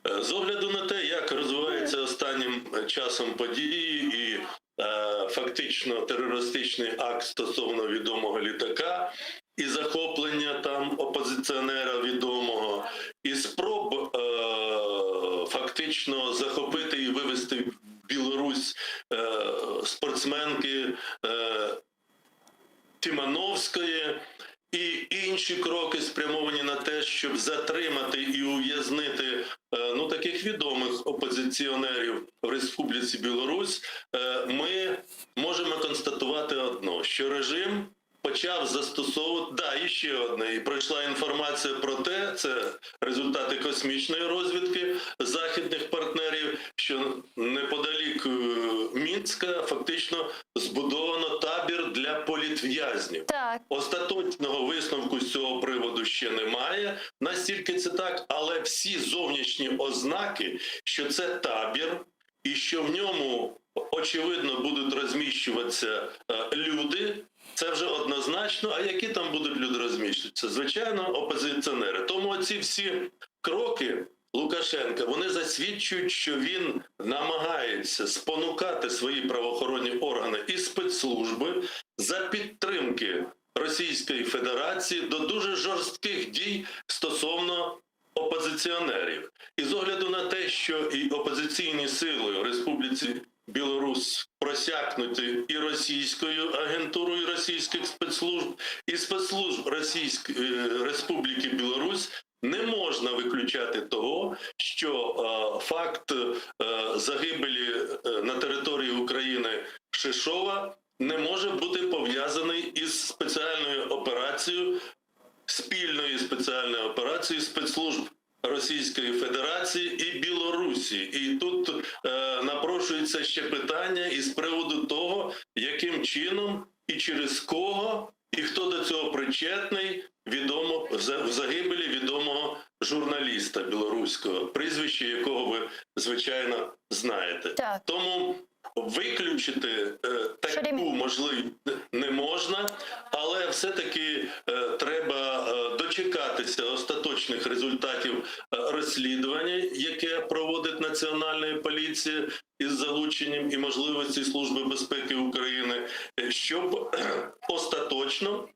Е, З огляду на те, як розвиваються останнім часом події і е, фактично терористичний акт стосовно відомого літака, і захоплення там опозиціонера відомого, і спроб е, фактично захопити і вивести в Білорусь е, спортсменки е, Тимановської. І інші кроки спрямовані на те, щоб затримати і ув'язнити е, ну таких відомих опозиціонерів в Республіці Білорусь, е, ми можемо констатувати одно, що режим почав застосовувати да, і ще одне. І пройшла інформація про те, це результати космічної розвідки західних партнерів, що неподалік е, Мінська фактично збудовано табір для політв'язнів. Так. Остаточного висновку з цього приводу ще немає. Настільки це так, але всі зовнішні ознаки, що це табір, і що в ньому очевидно будуть розміщуватися е, люди. Це вже однозначно. А які там будуть люди розміщуватися? Звичайно, опозиціонери. Тому ці всі кроки Лукашенка вони засвідчують, що він намагається спонукати свої правоохоронні органи і спецслужби за підтримки Російської Федерації до дуже жорстких дій стосовно опозиціонерів. І з огляду на те, що і опозиційні сили в Республіці Білорусь просякнуті і російською агентурою російських спецслужб, і спецслужб Російської е, Республіки Білорусь, не можна виключати того, що е, факт е, загибелі е, на території України Шишова не може бути пов'язаний із спеціальною операцією спільної спеціальної операції спецслужб Російської Федерації і Білорусі. І тут е, напрошується ще питання із приводу того, яким чином і через кого, і хто до цього причетний, відомо в за- в загибелі відомого журналіста білоруського, прізвище якого ви звичайно знаєте. Так. Тому виключити е, таку можливість не можна, але все-таки е, треба е, дочекатися остаточних результатів е, розслідування, яке проводить Національна поліція із залученням і можливості Служби безпеки України, е, щоб кхе, остаточно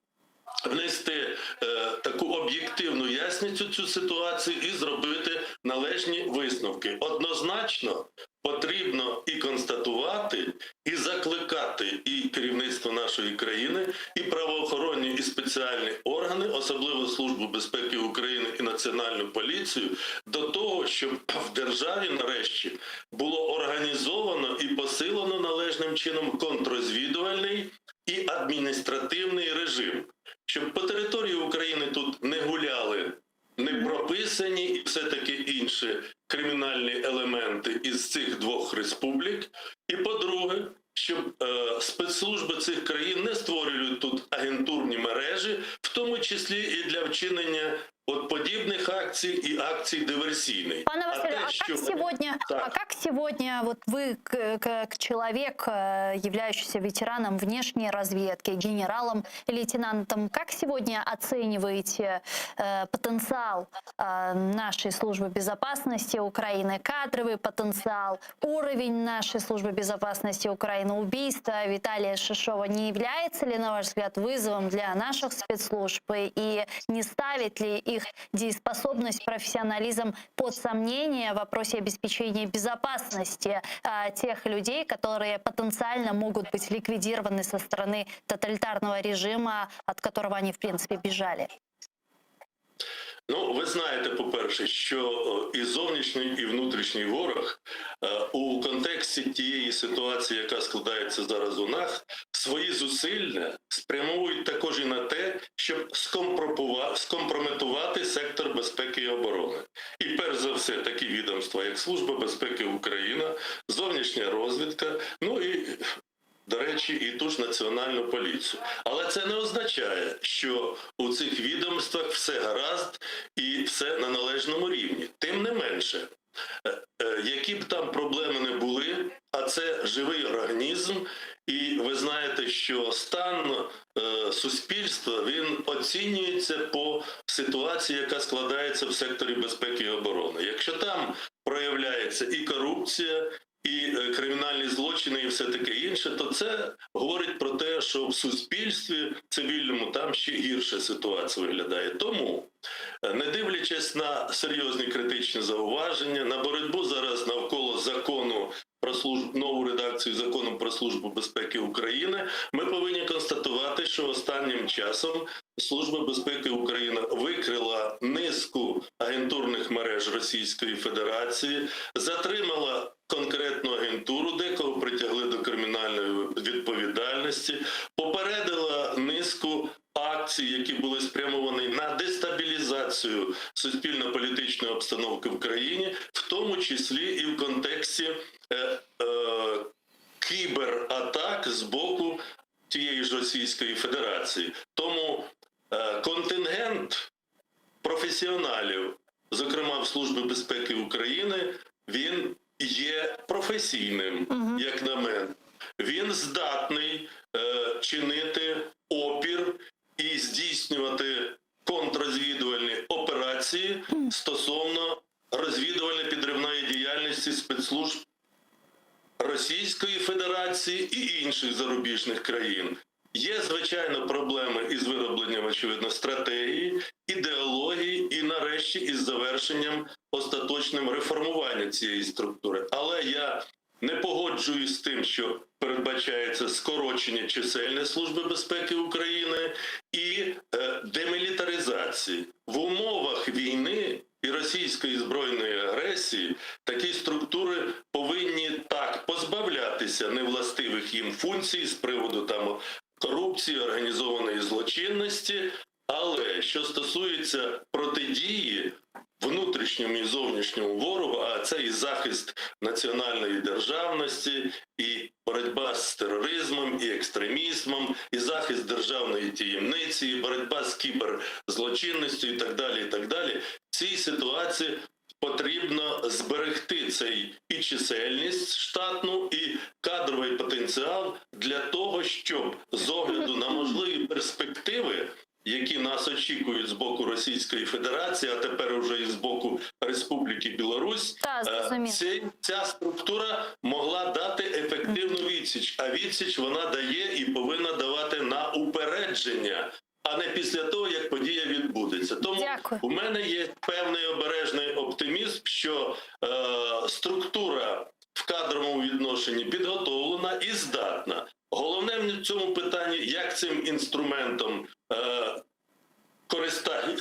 внести е, таку об'єктивну ясність у цю ситуацію і зробити належні висновки. Однозначно потрібно і констатувати, і закликати і керівництво нашої країни, і правоохоронні, і спеціальні органи, особливо Службу безпеки України і Національну поліцію, до того, щоб в державі нарешті було організовано і посилено належним чином контррозвідувальний і адміністративний режим, щоб по території України тут не гуляли не прописані і все таки інші кримінальні елементи із цих двох республік. І по-друге, щоб е, спецслужби цих країн не створювали тут агентурні мережі, в тому числі і для вчинення от подібних акцій і акцій диверсійних. Пане Василю, те, а що- как сегодня, Так. а как сегодня вот вы, к- как человек, э, являющийся ветераном внешней разведки, генералом, лейтенантом, как сегодня оцениваете э, потенциал э, нашей службы безопасности Украины, кадровый потенциал, уровень нашей службы безопасности Украины, убийство Виталия Шишова не является ли, на ваш взгляд, вызовом для наших спецслужб и не ставит ли их дееспособность, профессионализм под сомнение в вопросе обеспечения безопасности а, тех людей, которые потенциально могут быть ликвидированы со стороны тоталитарного режима, от которого они, в принципе, бежали? Ну, ви знаєте, по-перше, що е, і зовнішній, і внутрішній ворог е, у контексті тієї ситуації, яка складається зараз у нас, свої зусилля спрямовують також і на те, щоб скомпропува- скомпрометувати сектор безпеки і оборони. І перш за все, такі відомства, як Служба безпеки України, зовнішня розвідка, ну і до речі, і ту ж національну поліцію. Але це не означає, що у цих відомствах все гаразд і все на належному рівні. Тим не менше, е, е, які б там проблеми не були, а це живий організм, і ви знаєте, що стан е, суспільства він оцінюється по ситуації, яка складається в секторі безпеки і оборони. Якщо там проявляється і корупція, і е, кримінальні злочини, і все таке інше, то це говорить про те, що в суспільстві цивільному там ще гірша ситуація виглядає. Тому, е, не дивлячись на серйозні критичні зауваження, на боротьбу зараз навколо закону про службу нову редакцію закону про службу безпеки України, ми повинні констатувати, що останнім часом Служба безпеки України викрила низку агентурних мереж Російської Федерації, затримала конкретну агентуру, декого притягли до кримінальної відповідальності, попередила низку акцій, які були спрямовані на дестабілізацію суспільно-політичної обстановки в країні, в тому числі і в контексті е, е, кібератак з боку тієї ж Російської Федерації. Тому е, контингент професіоналів, зокрема в Службі безпеки України, він є професійним, як на мене. Він здатний е, чинити опір. Федерації і інших зарубіжних країн. Є звичайно проблеми із виробленням очевидно стратегії, ідеології і нарешті із завершенням остаточним реформування цієї структури. Але я не погоджуюсь з тим, що передбачається скорочення чисельної служби безпеки України і е, демілітаризації в умовах війни і російської збройної агресії. Такі структури повинні так позбавлятися невластивих їм функцій з приводу там корупції, організованої злочинності. Але що стосується протидії внутрішньому і зовнішньому ворогу, а це і захист національної державності, і боротьба з тероризмом, і екстремізмом, і захист державної таємниці, і боротьба з кіберзлочинністю, і так далі. І так далі. В цій ситуації потрібно зберегти цей і чисельність штатну, і кадровий потенціал для того, щоб з огляду на можливі перспективи, які нас очікують з боку Російської Федерації, а тепер уже і з боку Республіки Білорусь, Та, е, зрозуміло. цей- ця структура могла дати ефективну відсіч. А відсіч вона дає і повинна давати на упередження, а не після того, як подія відбудеться. Тому Дякую. у мене є певний обережний оптимізм, що е, структура в кадровому відношенні підготовлена і здатна. Головне в цьому питанні, як цим інструментом е, користає,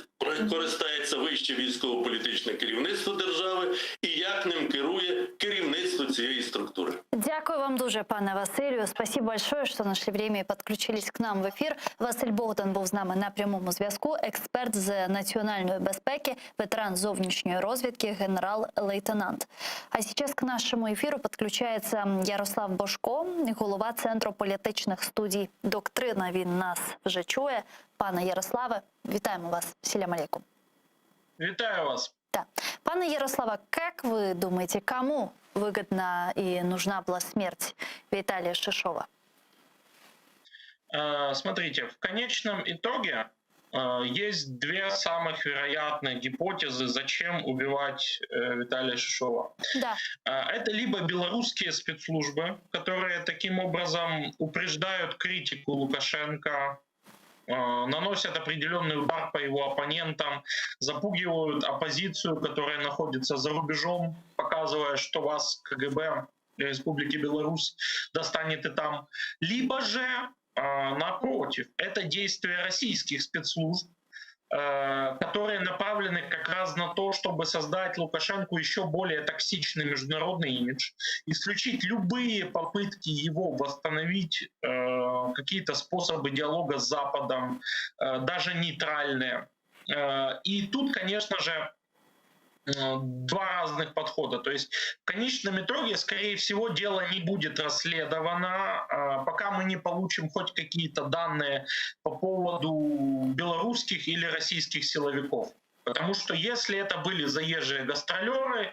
користається вище військово-політичне керівництво держави і як ним керує керівництво цієї структури. Дякую вам дуже, пане Василю. Спасибо большое, что нашли время и подключились к нам в эфир. Василь Богдан був з нами на прямому зв'язку. Експерт з національної безпеки, ветеран зовнішньої розвідки, генерал-лейтенант. А сейчас к нашему эфиру подключается Ярослав Божко, голова Центру політичних студій «Доктрина». Він нас вже чує. Пане Ярославе, вітаємо вас. Селям алейкум. Вітаю вас. Да. Пане Ярославе, как вы думаете, кому выгодна и нужна была смерть Виталия Шишова? Э, Смотрите, в конечном итоге э, есть две самых вероятных гипотезы, зачем убивать э, Виталия Шишова. Да. Э, Это либо белорусские спецслужбы, которые таким образом упреждают критику Лукашенко, э, наносят определенный удар по его оппонентам, запугивают оппозицию, которая находится за рубежом, показывая, что вас КГБ Республики Беларусь достанет и там. Либо же, э, напротив, это действия российских спецслужб, э, которые направлены как раз на то, чтобы создать Лукашенку еще более токсичный международный имидж, исключить любые попытки его восстановить э, какие-то способы диалога с Западом, э, даже нейтральные. Э, И тут, конечно же, э, два разных подхода. То есть в конечном итоге, скорее всего, дело не будет расследовано, э, пока мы не получим хоть какие-то данные по поводу белорусских или российских силовиков. Потому что если это были заезжие гастролеры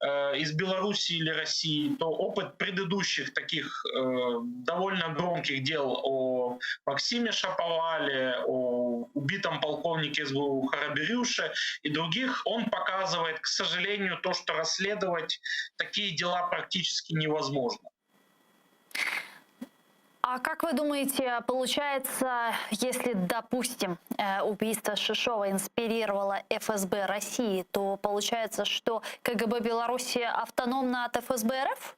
э, из Беларуси или России, то опыт предыдущих таких э, довольно громких дел о Максиме Шаповале, о убитом полковнике СБУ Хараберюше и других, он показывает, к сожалению, то, что расследовать такие дела практически невозможно. А как вы думаете, получается, если, допустим, э, убийство Шишова инспирировало ФСБ России, то получается, что КГБ Беларуси автономно от ФСБ РФ?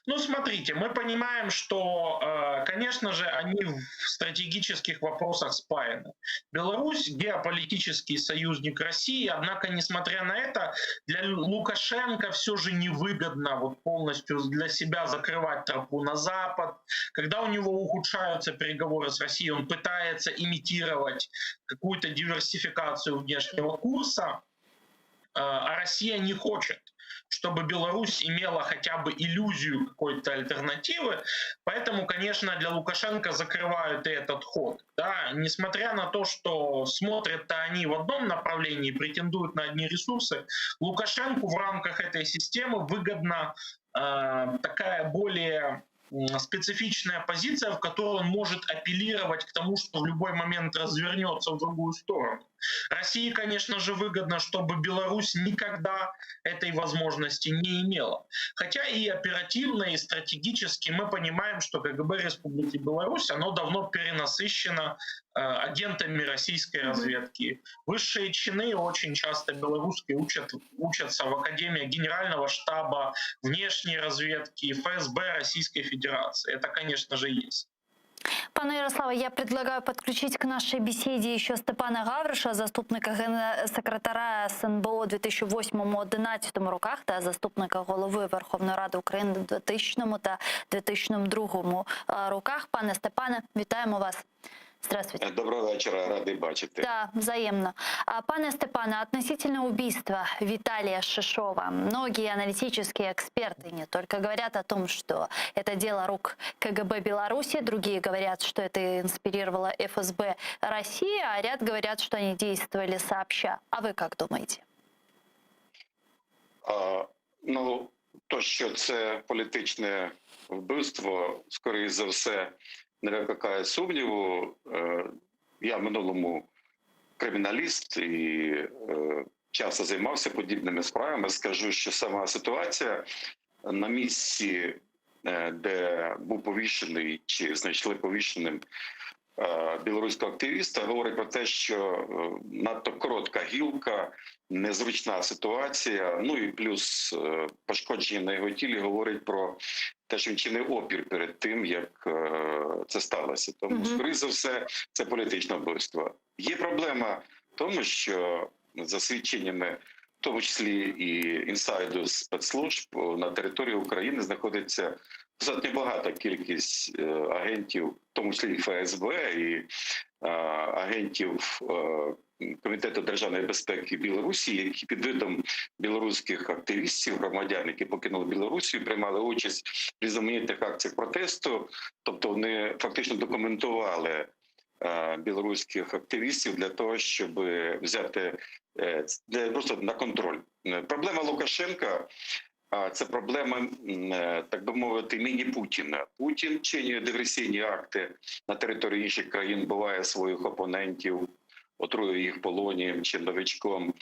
Ну, смотрите, мы понимаем, что, э, конечно же, они в стратегических вопросах спаяны. Беларусь геополитический союзник России, однако, несмотря на это, для Лукашенко все же невыгодно вот полностью для себя закрывать тропу на Запад. Когда у него ухудшаются переговоры с Россией, он пытается имитировать какую-то диверсификацию внешнего курса, э, а Россия не хочет чтобы Беларусь имела хотя бы иллюзию какой-то альтернативы. Поэтому, конечно, для Лукашенко закрывают и этот ход. Да? Несмотря на то, что смотрят-то они в одном направлении, претендуют на одни ресурсы, Лукашенку в рамках этой системы выгодна э, такая более м, специфичная позиция, в которой он может апеллировать к тому, что в любой момент развернется в другую сторону. России, конечно же, выгодно, чтобы Беларусь никогда этой возможности не имела. Хотя и оперативно, и стратегически мы понимаем, что КГБ Республики Беларусь, оно давно перенасыщено э, агентами российской разведки. Высшие чины очень часто белорусские учат, учатся в Академии Генерального штаба, внешней разведки, ФСБ Российской Федерации. Это, конечно же, есть. Пане Ярославе, я предлагаю подключить к нашей беседе еще Степана Гавриша, заступника генсекретаря СНБО 2008-2011 роках та заступника голови Верховної Ради України у 2000 та 2002 роках. Пане Степане, вітаємо вас. Здравствуйте. Доброго вечора, радий бачити. Да, взаимно. А, Пане Степане, относительно убийства Виталия Шишова, многие аналитические эксперты не только говорят о том, что это дело рук КГБ Беларуси, другие говорят, что это инспирировало ФСБ России, а ряд говорят, что они действовали сообща. А вы как думаете? А, ну, то, що це політичне вбивство, скоріше за все, не викликає сумніву. Е, Я в минулому криміналіст і е, часто займався подібними справами. Скажу, що сама ситуація на місці, е, де був повішений чи знайшли повішеним е, білоруського активіста, говорить про те, що е, надто коротка гілка, незручна ситуація. Ну і плюс е, пошкодження на його тілі говорить про те, що він чинив опір перед тим, як е, це сталося. Тому, Мгм. скоріш за все, це політичне вбивство. Є проблема в тому, що за свідченнями, в тому числі і інсайду спецслужб, на території України знаходиться достатньо багата кількість е, агентів, в тому числі і ФСБ, і е, агентів е, Комітету державної безпеки Білорусі, які під видом білоруських активістів, громадян, які покинули Білорусію, приймали участь в різноманітних акціях протесту, тобто вони фактично документували е, білоруських активістів для того, щоб взяти е, це просто на контроль. Е, Проблема Лукашенка. А це проблема, м, е, так би мовити, міні-Путіна. Путін чинює диверсійні акти на території інших країн, вбиває своїх опонентів, отруює їх полонієм чи новичком.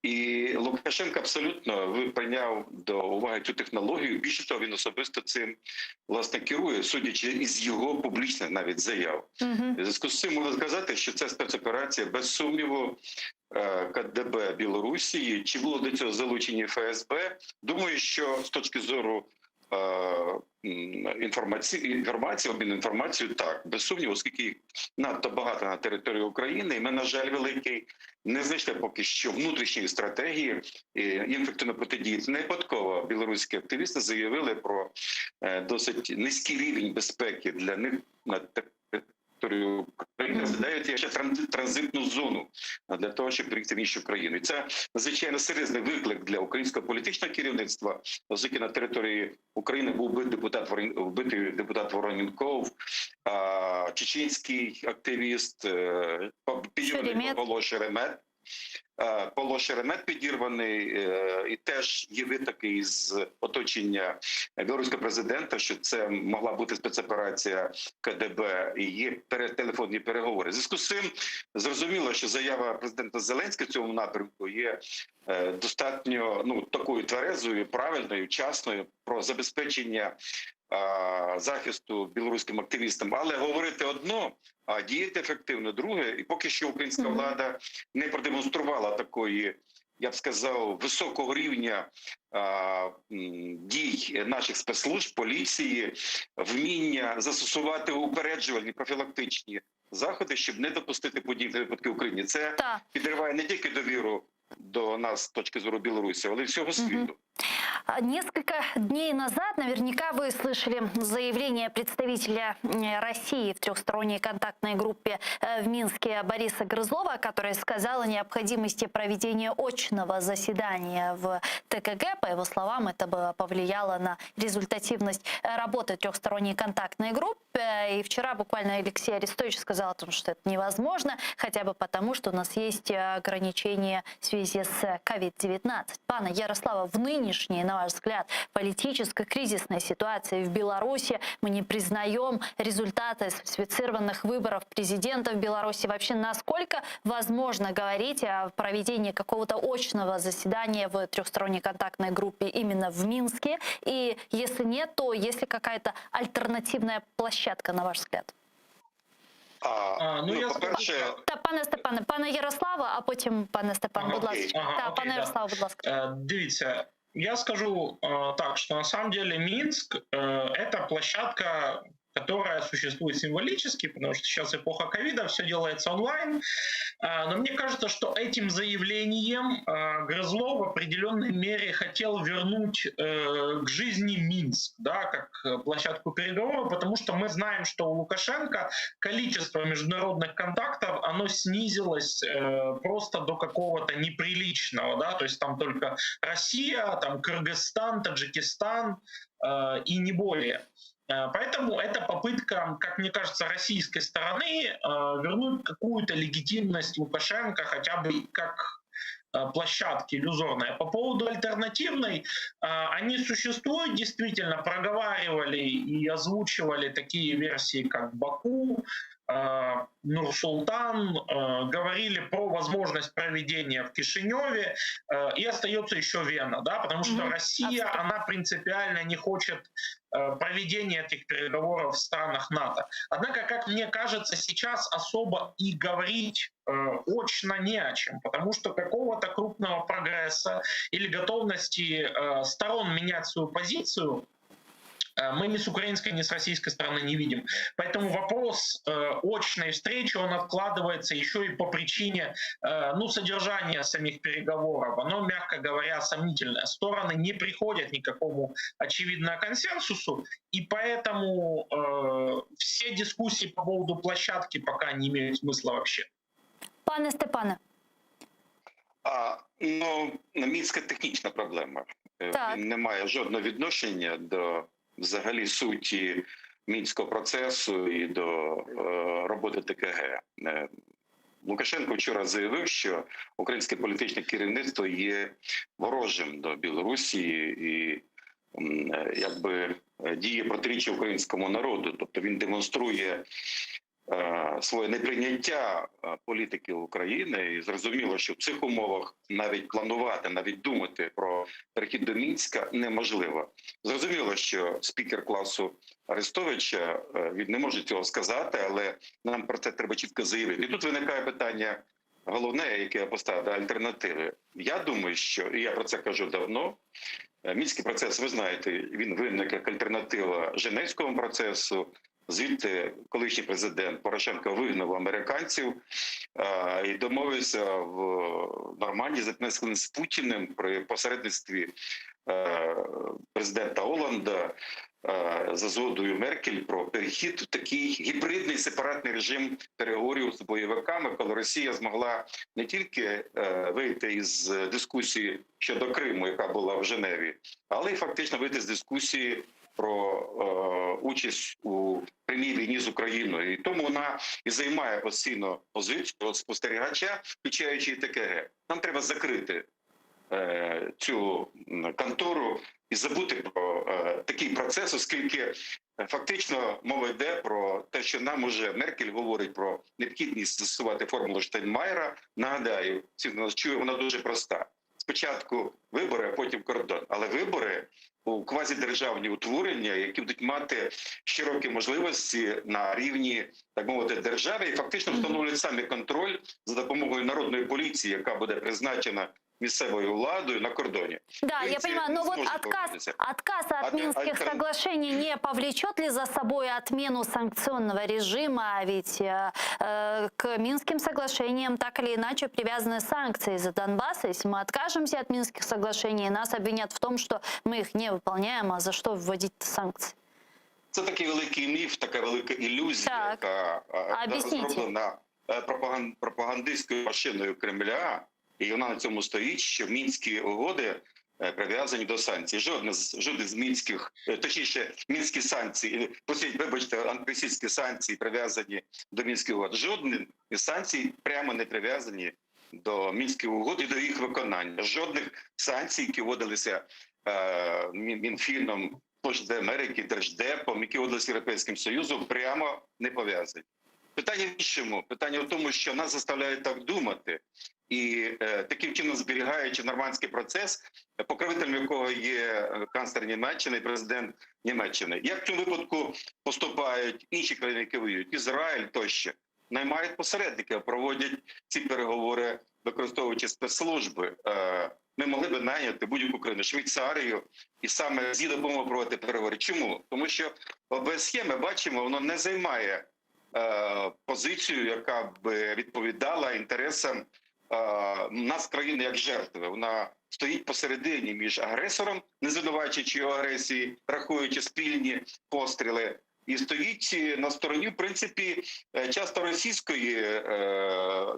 І Лукашенко абсолютно ви- прийняв до уваги цю технологію. Більше того, він особисто цим власне керує, судячи із його публічних навіть заяв. В зв'язку з цим можна сказати, що це спецоперація без сумніву е, КДБ Білорусі. Чи було до цього залучені ФСБ? Думаю, що з точки зору е, м, інформації, інформації, обміну інформацією, так, без сумніву, оскільки їх надто багато на території України, і ми, на жаль, великий не знайшли поки що внутрішньої стратегії е, їм ефективно протидіяти. Не випадково білоруські активісти заявили про е, досить низький рівень безпеки для них на території України, розглядають ще транзит- транзитну зону для того, щоб приїхати в іншу країну. І це надзвичайно серйозний виклик для українського політичного керівництва, оскільки на території України був вбитий депутат Ворон- вбитий депутат Вороненков, а, чеченський активіст, е, підірваний Шеремет. Павло Шеремет. Е, Павло Шеремет підірваний, е, і теж є витоки із оточення білоруського президента, що це могла бути спецоперація КДБ, і є пере- телефонні переговори. В зв'язку з цим зрозуміло, що заява президента Зеленського в цьому напрямку є е, достатньо ну такою тверезою, правильною, вчасною про забезпечення е, захисту білоруським активістам, але говорити одно, а діяти ефективно друге. І поки що українська влада не продемонструвала такої, я б сказав, високого рівня а, м, дій наших спецслужб, поліції, вміння застосувати упереджувальні профілактичні заходи, щоб не допустити подібних випадків в Україні. Це підриває не тільки довіру до нас з точки зору Білорусі, але й всього світу. А, Несколько дней назад наверняка вы слышали заявление представителя м, России в трехсторонней контактной группе э, в Минске Бориса Грызлова, который сказал о необходимости проведения очного заседания в ТКГ. По его словам, это бы повлияло на результативность э, работы трехсторонней контактной группы. И вчера буквально Алексей Арестович сказал о том, что это невозможно, хотя бы потому, что у нас есть э, ограничения в связи с COVID-19. Пане Ярославе, в нынешней нынешней. на ваш взгляд, политической кризисной ситуации в Беларуси? Мы не признаем результаты сфальсифицированных выборов президента в Беларуси. Вообще, насколько возможно говорить о проведении какого-то очного заседания в трехсторонней контактной группе именно в Минске? И если нет, то есть ли какая-то альтернативная площадка, на ваш взгляд? А, ну, ну, я по-перше, Та пане Степане, пане Ярославе, а потім пане Степан, будь Окей, ласка. ага, Та, окей, пане да. Ярославе, будь ласка. Е, Дивіться, я скажу э, так, что на самом деле Минск э, это площадка, которая существует символически, потому что сейчас эпоха ковида, все делается онлайн. Э, Но мне кажется, что этим заявлением э, Грызлов в определенной мере хотел вернуть э, к жизни Минск, да, как э, площадку переговоров, потому что мы знаем, что у Лукашенко количество международных контактов, оно снизилось э, просто до какого-то неприличного, да, то есть там только Россия, там Кыргызстан, Таджикистан э, и не более. Э, Поэтому это попытка, как мне кажется, российской стороны э, вернуть какую-то легитимность Лукашенко хотя бы как э, площадки иллюзорной. По поводу альтернативной, э, они существуют, действительно, проговаривали и озвучивали такие версии, как Баку, э, Нур-Султан, э, говорили про возможность проведения в Кишиневе, э, и остается еще Вена, да, потому что Россия, она принципиально не хочет э, проведения этих переговоров в странах НАТО. Однако, как мне кажется, сейчас особо и говорить э, очно не о чем, потому что какого-то крупного прогресса или готовности э, сторон менять свою позицию э, мы ни с украинской, ни с российской стороны не видим. Поэтому вопрос э, очной встречи, он откладывается еще и по причине э, ну, содержания самих переговоров. Оно, мягко говоря, сомнительное. Стороны не приходят ни к какому, очевидно, консенсусу, и поэтому э, все дискуссии по поводу площадки пока не имеют смысла вообще. Пане Степане, А, ну, Мінська технічна проблема. Е, Так. Він не має жодного відношення до взагалі суті мінського процесу і до е, роботи ТКГ. Е, Лукашенко вчора заявив, що українське політичне керівництво є ворожим до Білорусі і м, е, якби е, діє протиріччя українському народу. Тобто він демонструє е, своє неприйняття е, політики України, і зрозуміло, що в цих умовах навіть планувати, навіть думати про перехід до Мінська неможливо. Зрозуміло, що спікер класу Арестовича е, він не може цього сказати, але нам про це треба чітко заявити. І тут виникає питання. Головне, яке я поставив, альтернативи. Я думаю, що і я про це кажу давно. Е, Мінський процес, ви знаєте, він виник як альтернатива Женевському процесу. Звідти колишній президент Порошенко вигнав американців е, і домовився в Нормандії за 15 хвилин з Путіним при посередництві е, президента Оланда е, за згодою Меркель про перехід в такий гібридний сепаратний режим переговорів з бойовиками, коли Росія змогла не тільки е, вийти із дискусії щодо Криму, яка була в Женеві, але й фактично вийти з дискусії про е, участь у прямій війні з Україною, і тому вона і займає постійно позицію спостерігача, включаючи і ТКГ. Нам треба закрити е, цю м, контору і забути про е, такий процес, оскільки е, фактично мова йде про те, що нам уже Меркель говорить про необхідність застосувати формулу Штайнмаєра. Нагадаю, всі хто нас чує, вона дуже проста. Спочатку вибори, а потім кордон. Але вибори у квазідержавні утворення, які будуть мати широкі можливості на рівні, так мовити, держави, і фактично встановлюють самі контроль за допомогою народної поліції, яка буде призначена місцевою владою на кордоні. Да, я Українці понимаю, но не вот зможуть отказ, повернутися. отказ от Альтер- Минских альтер- соглашений не повлечет ли за собой отмену санкционного режима? Ведь э, э, к Минским соглашениям так или иначе привязаны санкции за Донбасс. Если мы откажемся от Минских соглашений, нас обвинят в том, что мы их не выполняем, а за что вводить санкции? Це такий великий міф, така велика ілюзія, яка е, Об'ясніть. розроблена е, пропаган- пропагандистською машиною Кремля, і вона на цьому стоїть, що мінські угоди е, прив'язані до санкцій. Жодне з жодне з мінських, е, точніше, мінські санкції, е, простіть, вибачте, антиросійські санкції прив'язані до мінських угод. Жодні із санкцій прямо не прив'язані до мінських угод і до їх виконання. Жодних санкцій, які вводилися. Мінфіном, Сполучених Америки, Держдепом, які угодили з Європейським Союзом, прямо не пов'язані. Питання в іншому. Питання в тому, що нас заставляють так думати, і е, таким чином зберігаючи нормандський процес, покровителем якого є канцлер Німеччини і президент Німеччини. Як в цьому випадку поступають інші країни, які воюють, Ізраїль тощо, наймають посередників, проводять ці переговори, використовуючи спецслужби. Е, ми могли би найняти будь-яку країну, Швейцарію, і саме з її допомогою проводити переговори. Чому? Тому що ОБСЄ, ми бачимо, воно не займає е, позицію, яка б відповідала інтересам е, нас, країни, як жертви. Вона стоїть посередині між агресором, не звинувачуючи його агресії, рахуючи спільні постріли, і стоїть на стороні, в принципі, е, часто російської е,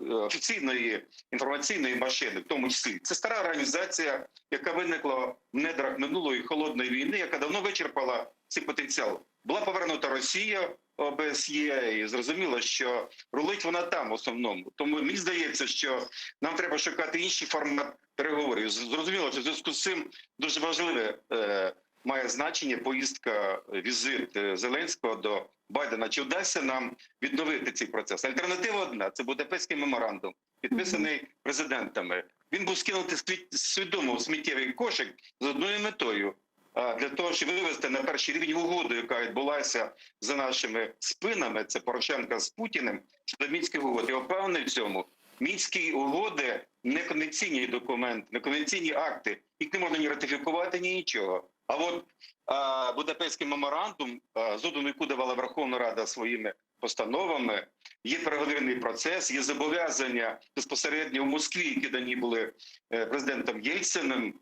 офіційної інформаційної машини, в тому числі. Це стара організація, яка виникла в недрах минулої холодної війни, яка давно вичерпала цей потенціал. Була повернута Росія ОБСЄ, і зрозуміло, що рулить вона там в основному. Тому мені здається, що нам треба шукати інший формат переговорів. Зрозуміло, що в зв'язку з цим дуже важливе е, має значення поїздка, візит е, Зеленського до Байдена. Чи вдасться нам відновити цей процес? Альтернатива одна це Будапештський меморандум, підписаний президентами. Він був скинутий свідомо в сміттєвий кошик з одною метою. Для того, щоб вивести на перший рівень угоду, яка відбулася за нашими спинами, це Порошенка з Путіним, щодо мінських угод. Я впевнений в цьому. Мінські угоди не конвенційні документи, не конвенційні акти. Їх не можна ні ратифікувати, ні нічого. А от а, Будапештський меморандум, згоду на яку давала Верховна Рада своїми постановами, є переговірний процес, є зобов'язання безпосередньо в Москві, які дані були е, президентом Єльциним.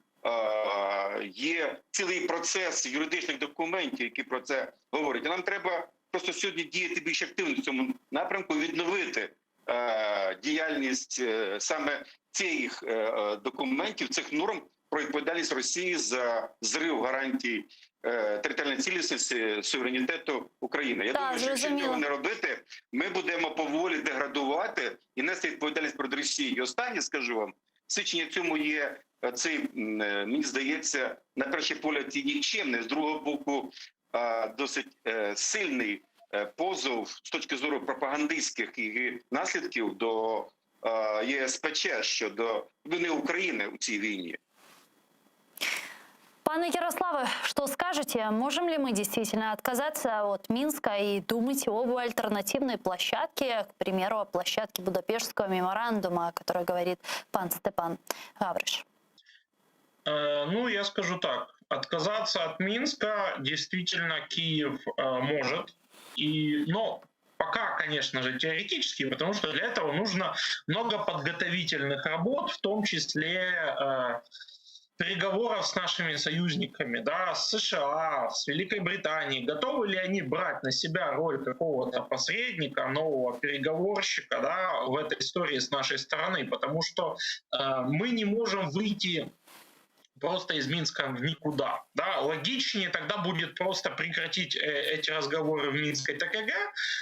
Є цілий процес юридичних документів, які про це говорять. І нам треба просто сьогодні діяти більш активно в цьому напрямку, відновити е, діяльність е, саме цих документів, цих норм про відповідальність Росії за зрив гарантій е, територіальної цілісності суверенітету України. Я Так, думаю, що якщо цього не робити, ми будемо поволі деградувати і нести відповідальність перед Росією. І останнє скажу вам, свідчення цьому є е, цей, е, мені здається, на перший погляд і нікчемний, з другого боку, досить сильний позов з точки зору пропагандистських її наслідків до ЄСПЧ щодо вини України у цій війні. Пане Ярославе, что скажете? Можем ли мы действительно отказаться от Минска и думать об альтернативной площадке, к примеру, о площадке Будапештского меморандума, о которой говорит пан Степан Гавриш? Э, Ну, я скажу так. Отказаться от Минска действительно Киев э, может. И, но пока, конечно же, теоретически, потому что для этого нужно много подготовительных работ, в том числе э, переговоров с нашими союзниками, да, с США, с Великой Британией. Готовы ли они брать на себя роль какого-то посредника, нового переговорщика да, в этой истории с нашей стороны? Потому что э, мы не можем выйти просто из Минска в никуда. Да? Логичнее тогда будет просто прекратить э, эти разговоры в Минской ТКГ,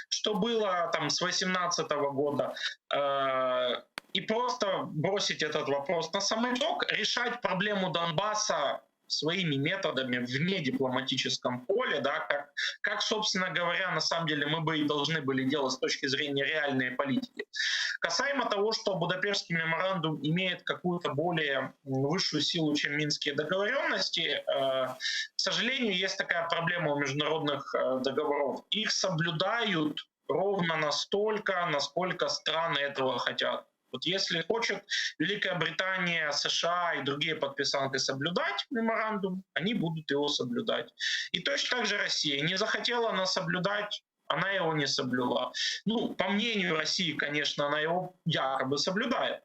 что было там с 2018 года, э, и просто бросить этот вопрос на самотек, решать проблему Донбасса своими методами вне дипломатическом поле, да, как, как, собственно говоря, на самом деле мы бы и должны были делать с точки зрения реальной политики. Касаемо того, что Будапештский меморандум имеет какую-то более высшую силу, чем Минские договоренности, э, к сожалению, есть такая проблема у международных э, договоров. Их соблюдают ровно настолько, насколько страны этого хотят. Вот если хочет Великая Британия, США и другие подписанты соблюдать меморандум, они будут его соблюдать. И точно так же Россия. Не захотела она соблюдать, она его не соблюла. Ну, по мнению России, конечно, она его якобы соблюдает.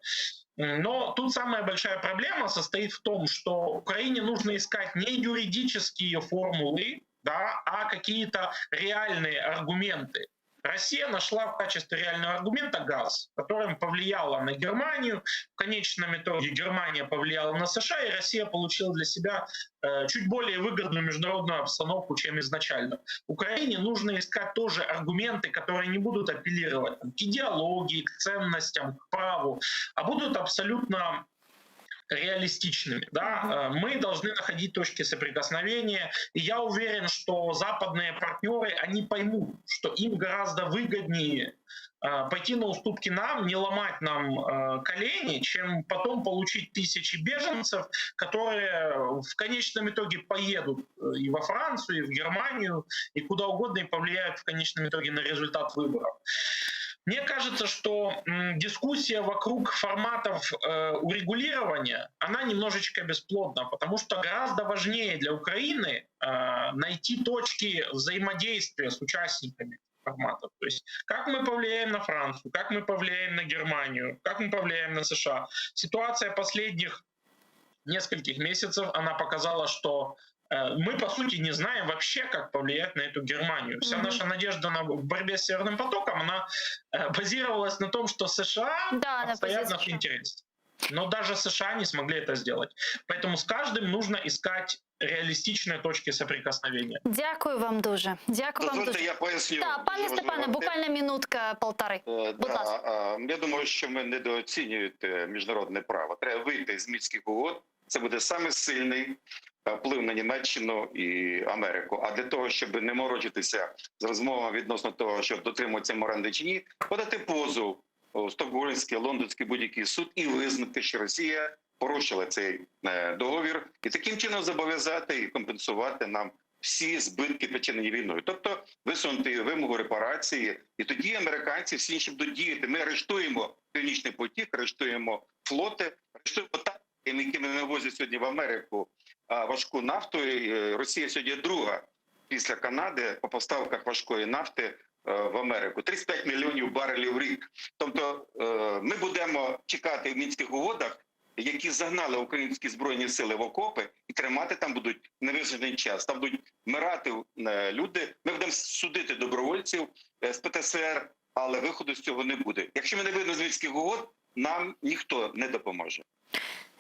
Но тут самая большая проблема состоит в том, что Украине нужно искать не юридические формулы, да, а какие-то реальные аргументы. Россия нашла в качестве реального аргумента газ, которым повлияла на Германию. В конечном итоге Германия повлияла на США, и Россия получила для себя э, чуть более выгодную международную обстановку, чем изначально. Украине нужно искать тоже аргументы, которые не будут апеллировать там, к идеологии, к ценностям, к праву, а будут абсолютно. реалистичными. Да? Э, мы должны находить точки соприкосновения. И я уверен, что западные партнеры, они поймут, что им гораздо выгоднее э, пойти на уступки нам, не ломать нам э, колени, чем потом получить тысячи беженцев, которые в конечном итоге поедут и во Францию, и в Германию, и куда угодно, и повлияют в конечном итоге на результат выборов. Мне кажется, что дискуссия вокруг форматов э, урегулирования, она немножечко бесплодна, потому что гораздо важнее для Украины э, найти точки взаимодействия с участниками форматов. То есть как мы повлияем на Францию, как мы повлияем на Германию, как мы повлияем на США. Ситуация последних нескольких месяцев, она показала, что Э, мы, по сути, не знаем вообще, как повлиять на эту Германию. Вся mm-hmm. наша надежда на, в борьбе с Северным потоком, она э, базировалась на том, что США да, отстоят наши интересы. Но даже США не смогли это сделать. Поэтому с каждым нужно искать реалистичные точки соприкосновения. Дякую вам дуже. Дякую вам Дозвольте, дуже. я поясню. Так, пане Дуже Степане, важливо. буквально минутка полтори. Е, Будь да, ласка. е, Я думаю, що ми недооцінюєте міжнародне право. Треба вийти з Мінських угод. Це буде саме сильний е, вплив на Німеччину і Америку. А для того, щоб не морочитися з розмовами відносно того, що дотримуються меморандум чи ні, подати позов у Стокгольмський, Лондонський будь-який суд і визнати, що Росія порушила цей е, договір, і таким чином зобов'язати і компенсувати нам всі збитки, причинені війною, тобто висунути вимогу репарації, і тоді американці всі інші будуть діяти. Ми арештуємо північний потік, арештуємо флоти, арештуємо танки, якими не возять сьогодні в Америку а, важку нафту. І, е, Росія сьогодні друга після Канади по поставках важкої нафти е, в Америку. 35 мільйонів барелів в рік. Тобто е, ми будемо чекати в мінських угодах, які загнали українські збройні сили в окопи, і тримати там будуть невизначений час. Там будуть вмирати е, люди. Ми будемо судити добровольців е, з ПТСР, але виходу з цього не буде. Якщо ми не вийдемо з мінських угод, нам ніхто не допоможе.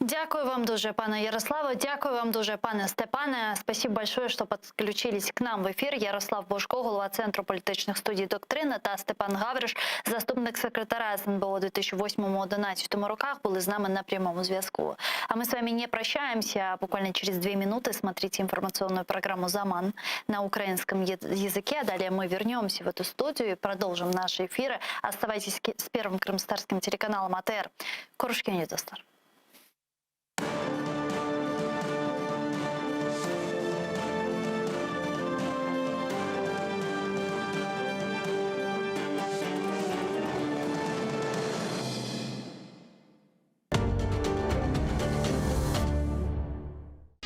Дякую вам дуже, пане Ярославе. Дякую вам дуже, пане Степане. Спасибо большое, что подключились к нам в эфир. Ярослав Божко, голова Центру політичних студій «Доктрина» та Степан Гавриш, заступник секретаря СНБО у 2008-2011 роках, були з нами на прямому зв'язку. А мы с вами не прощаемся. Буквально через две минуты смотрите информационную программу «Заман» на украинском е- языке. А далее мы вернемся в эту студию и продолжим наши эфиры. Оставайтесь с первым крымстарским телеканалом АТР. Körüşkence, dostlar.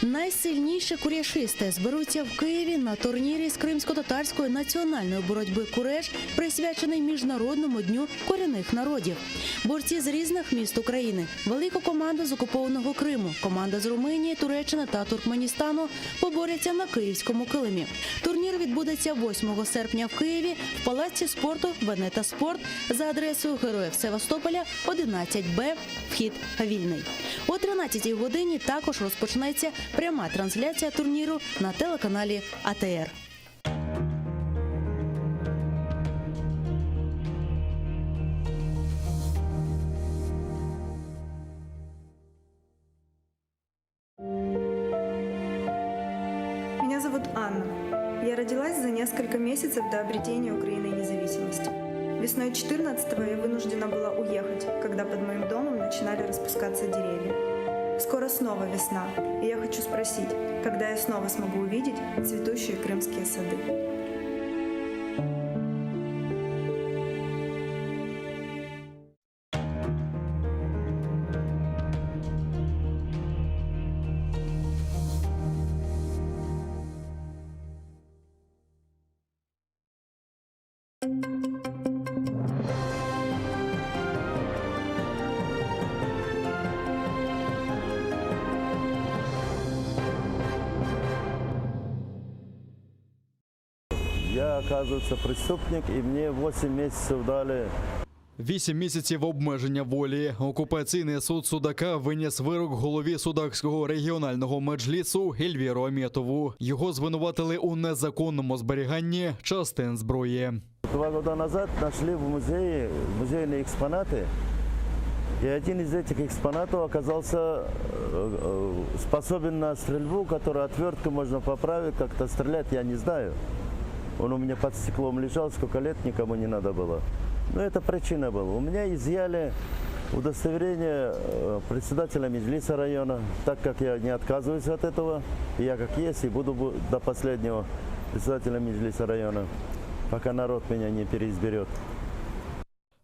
Найсильніші куряшисти зберуться в Києві на турнірі з кримсько-татарської національної боротьби куреш, присвячений Міжнародному дню корінних народів. Борці з різних міст України, велику команду з окупованого Криму, команда з Румунії, Туреччини та Туркменістану поборються на київському килимі. Турнір відбудеться 8 серпня в Києві в палаці спорту Венета Спорт за адресою Героїв Севастополя 11Б. Вхід вільний. О 13 годині також розпочнеться пряма трансляція турніру на телеканалі АТР. Меня зовут Анна. Я родилась за несколько месяцев до обретения Украиной независимости. Весной 14-го я вынуждена была уехать, когда под моим домом начинали распускаться деревья. Скоро снова весна, и я хочу спросить, когда я снова смогу увидеть цветущие крымские сады. Я, оказывается, преступник, и мне 8 месяцев дали Вісім місяців обмеження волі. Окупаційний суд Судака виніс вирок голові Судакського регіонального меджлісу Ельвіру Аметову. Його звинуватили у незаконному зберіганні частин зброї. Два года назад нашли в музее музейные экспонаты. И один из этих экспонатов оказался э, э, способен на стрельбу, которую отвертку можно поправить, как-то стрелять, я не знаю. Он у меня под стеклом лежал, сколько лет никому не надо было. Но это причина была. У меня изъяли удостоверение э, председателя Меджлиса района, так как я не отказываюсь от этого, и я как есть и буду бу- до последнего председателя Меджлиса района, пока народ меня не переизберет.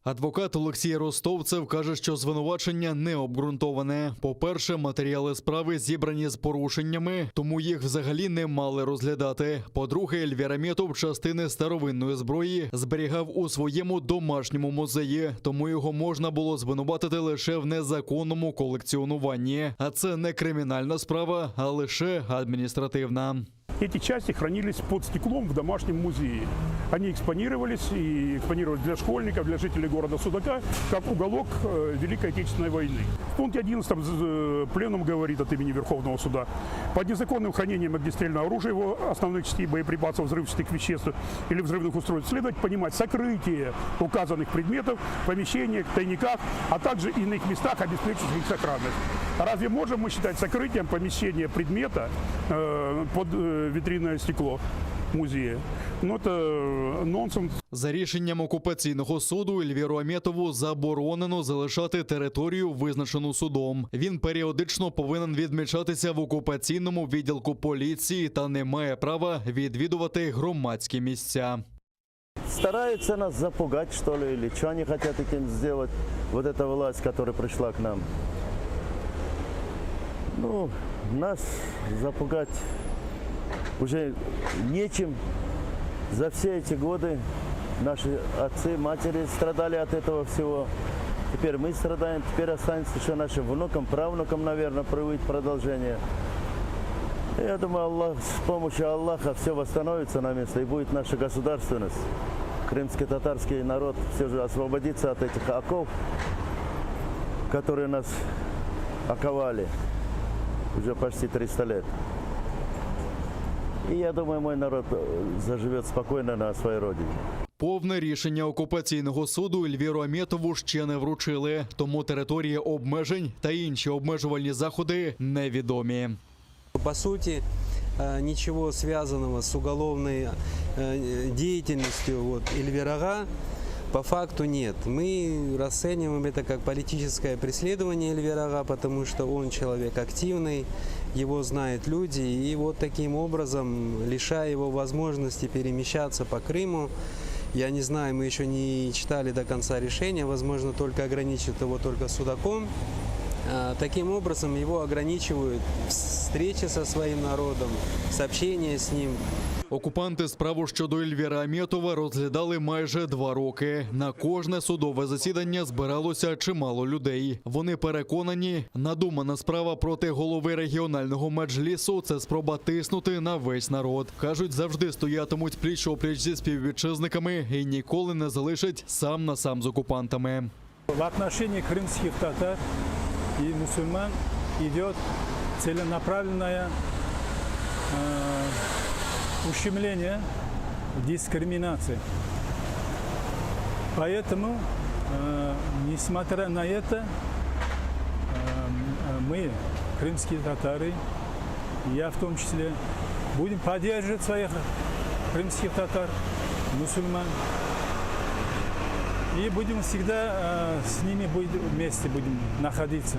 Адвокат Олексій Ростовцев каже, що звинувачення не обґрунтоване. По-перше, матеріали справи зібрані з порушеннями, тому їх взагалі не мали розглядати. По-друге, Ельвір Аметов частини старовинної зброї зберігав у своєму домашньому музеї, тому його можна було звинуватити лише в незаконному колекціонуванні. А це не кримінальна справа, а лише адміністративна. Эти части хранились под стеклом в домашнем музее. Они экспонировались и экспонировались для школьников, для жителей города Судака, как уголок э, Великой Отечественной войны. В пункте 11 э, пленум говорит от имени Верховного суда. Под незаконным хранением огнестрельного оружия, его основных частей, боеприпасов, взрывчатых веществ или взрывных устройств следует понимать сокрытие указанных предметов в помещениях, тайниках, а также иных местах, обеспечивающих их сохранность. Разве можем мы считать сокрытием помещения предмета э, под э, витринное стекло музея? Ну, это э, нонсенс. За рішенням окупаційного суду Ельвіру Аметову заборонено залишати територію, визначену судом. Він періодично повинен відмічатися в окупаційному відділку поліції та не має права відвідувати громадські місця. Стараются нас запугать, что ли, или что они хотят этим сделать, вот эта власть, которая пришла к нам. Ну, нас запугать уже нечем. За все эти годы наши отцы, матери страдали от этого всего. Теперь мы страдаем, теперь останется еще нашим внукам, правнукам, наверное, будет продолжение. Я думаю, Аллах, с помощью Аллаха все восстановится на место и будет наша государственность. Крымско-татарский народ все же освободится от этих оков, которые нас оковали уже почти 300 лет. И я думаю, мой народ э, заживет спокойно на своей родине. Повне рішення окупаційного суду Ельвіру Аметову ще не вручили, тому територія обмежень та інші обмежувальні заходи невідомі. По сути, э, ничего связанного с уголовной э, деятельностью вот, Эльвир-ага по факту нет. Мы расцениваем это как политическое преследование Эльвир-ага, потому что он человек активный, его знают люди, и вот таким образом, лишая его возможности перемещаться по Крыму, я не знаю, мы еще не читали до конца решения, возможно, только ограничат его только Судаком. А, Таким образом, его ограничивают в встрече со своим народом, сообщение с ним. Окупанти справу щодо Ельвіра Аметова розглядали майже два роки. На кожне судове засідання збиралося чимало людей. Вони переконані, надумана справа проти голови регіонального меджлісу – це спроба тиснути на весь народ. Кажуть, завжди стоятимуть пліч-опліч зі співвітчизниками і ніколи не залишать сам на сам з окупантами. В отношении крымских татар и мусульман идет целенаправленное э, ущемление, дискриминация. Поэтому, э, несмотря на это, э, мы, крымские татары, я в том числе, будем поддерживать своих крымских татар, мусульман. И будем всегда э, с ними будем, вместе будем находиться.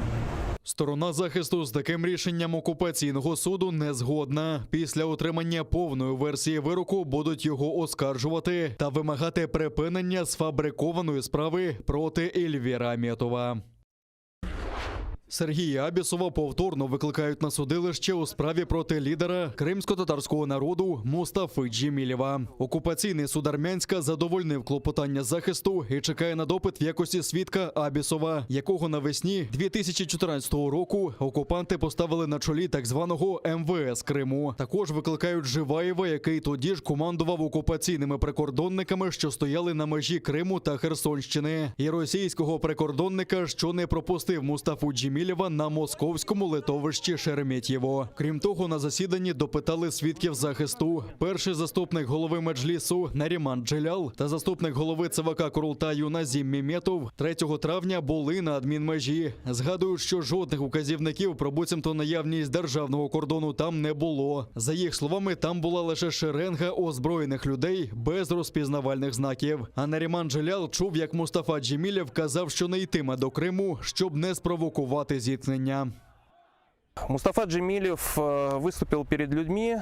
Сторона захисту з таким рішенням окупаційного суду не згодна. Після отримання повної версії вироку будуть його оскаржувати та вимагати припинення сфабрикованої справи проти Ельвіра Аметова. Сергія Абісова повторно викликають на судилище у справі проти лідера кримсько-татарського народу Мустафи Джемілєва. Окупаційний суд Армянська задовольнив клопотання захисту і чекає на допит в якості свідка Абісова, якого навесні 2014 року окупанти поставили на чолі так званого МВС Криму. Також викликають Живаєва, який тоді ж командував окупаційними прикордонниками, що стояли на межі Криму та Херсонщини, і російського прикордонника, що не пропустив Мустафу Джемілєва. Джемілєва на московському летовищі Шереметьєво. Крім того, на засіданні допитали свідків захисту. Перший заступник голови Меджлісу Наріман Джелял та заступник голови ЦВК Курултаю Назім Міметов 3 травня були на адмінмежі. Згадують, що жодних указівників про буцімто наявність державного кордону там не було. За їх словами, там була лише шеренга озброєних людей без розпізнавальних знаків. А Наріман Джелял чув, як Мустафа Джемілєв казав, що не йтиме до Криму, щоб не спровокувати зіткнення. Мустафа Джемилев э, выступил перед людьми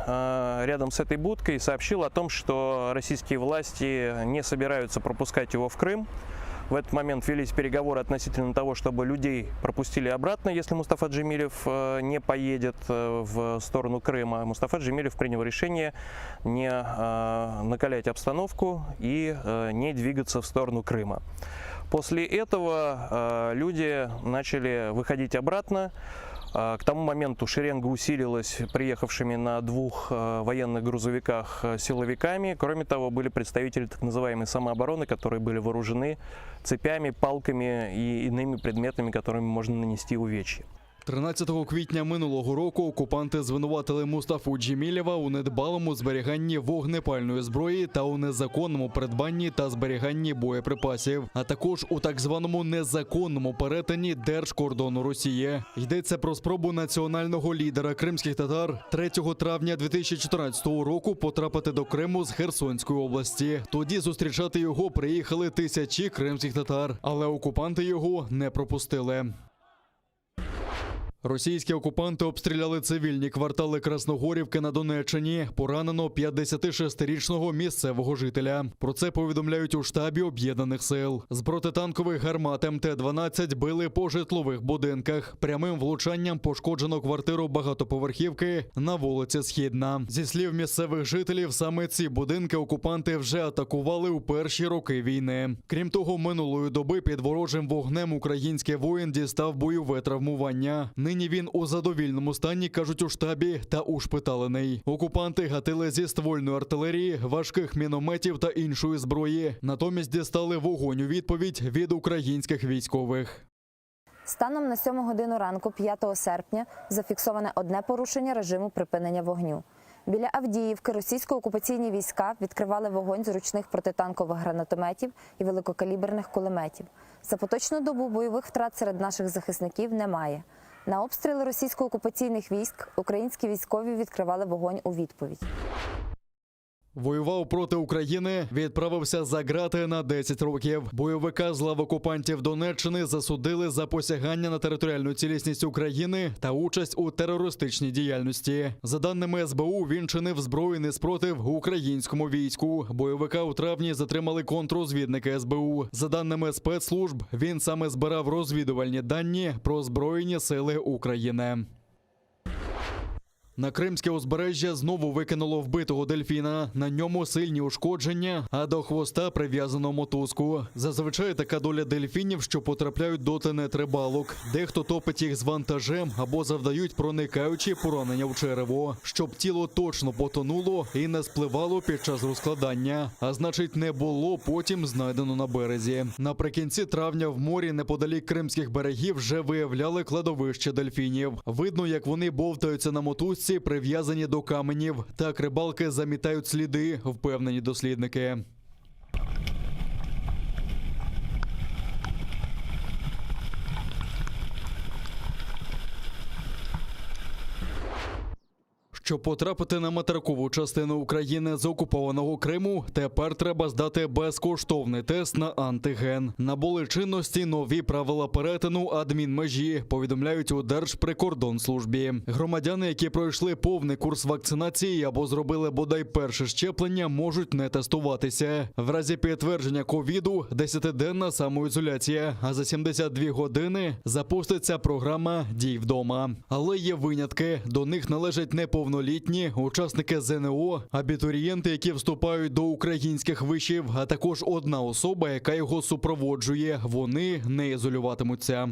э, рядом с этой будкой и сообщил о том, что российские власти не собираются пропускать его в Крым. В этот момент велись переговоры относительно того, чтобы людей пропустили обратно, если Мустафа Джемилев э, не поедет э, в сторону Крыма. Мустафа Джемилев принял решение не э, накалять обстановку и э, не двигаться в сторону Крыма. После этого э, люди начали выходить обратно. Э, К тому моменту шеренга усилилась приехавшими на двух э, военных грузовиках э, силовиками. Кроме того, были представители так называемой самообороны, которые были вооружены цепями, палками и иными предметами, которыми можно нанести увечья. 13 квітня минулого року окупанти звинуватили Мустафу Джемілєва у недбалому зберіганні вогнепальної зброї та у незаконному придбанні та зберіганні боєприпасів, а також у так званому незаконному перетині держкордону Росії. Йдеться про спробу національного лідера кримських татар 3 травня 2014 року потрапити до Криму з Херсонської області. Тоді зустрічати його приїхали тисячі кримських татар, але окупанти його не пропустили. Російські окупанти обстріляли цивільні квартали Красногорівки на Донеччині. Поранено 56-річного місцевого жителя. Про це повідомляють у штабі об'єднаних сил. З протитанкових гармат МТ-12 били по житлових будинках. Прямим влучанням пошкоджено квартиру багатоповерхівки на вулиці Східна. Зі слів місцевих жителів, саме ці будинки окупанти вже атакували у перші роки війни. Крім того, минулої доби під ворожим вогнем український воїн дістав бойове травмування. Нині він у задовільному стані, кажуть у штабі, та ушпиталений. Окупанти гатили зі ствольної артилерії, важких мінометів та іншої зброї. Натомість дістали вогонь у відповідь від українських військових. Станом на 7 годину ранку 5 серпня зафіксоване одне порушення режиму припинення вогню. Біля Авдіївки російсько-окупаційні війська відкривали вогонь з ручних протитанкових гранатометів і великокаліберних кулеметів. За поточну добу бойових втрат серед наших захисників немає. На обстріли російсько-окупаційних військ українські військові відкривали вогонь у відповідь. Воював проти України, відправився за грати на 10 років. Бойовика з лав окупантів Донеччини засудили за посягання на територіальну цілісність України та участь у терористичній діяльності. За даними СБУ, він чинив збройний спротив українському війську. Бойовика у травні затримали контррозвідники СБУ. За даними спецслужб, він саме збирав розвідувальні дані про збройні сили України. На кримське узбережжя знову викинуло вбитого дельфіна. На ньому сильні ушкодження, а до хвоста прив'язано мотузку. Зазвичай така доля дельфінів, що потрапляють до тенет рибалок. Дехто топить їх з вантажем або завдають проникаючі поранення в черево, щоб тіло точно потонуло і не спливало під час розкладання, а значить, не було потім знайдено на березі. Наприкінці травня в морі неподалік кримських берегів вже виявляли кладовище дельфінів. Видно, як вони бовтаються на мотузці, прив'язані до каменів. Так рибалки замітають сліди, впевнені дослідники. Щоб потрапити на материкову частину України з окупованого Криму, тепер треба здати безкоштовний тест на антиген. Набули чинності нові правила перетину адмінмежі, повідомляють у Держприкордонслужбі. Громадяни, які пройшли повний курс вакцинації або зробили бодай перше щеплення, можуть не тестуватися. В разі підтвердження ковіду 10-денна самоізоляція, а за 72 години запуститься програма Дій вдома. Але є винятки. До них належать неповнолітні, учасники ЗНО, абітурієнти, які вступають до українських вишів, а також одна особа, яка його супроводжує. Вони не ізолюватимуться.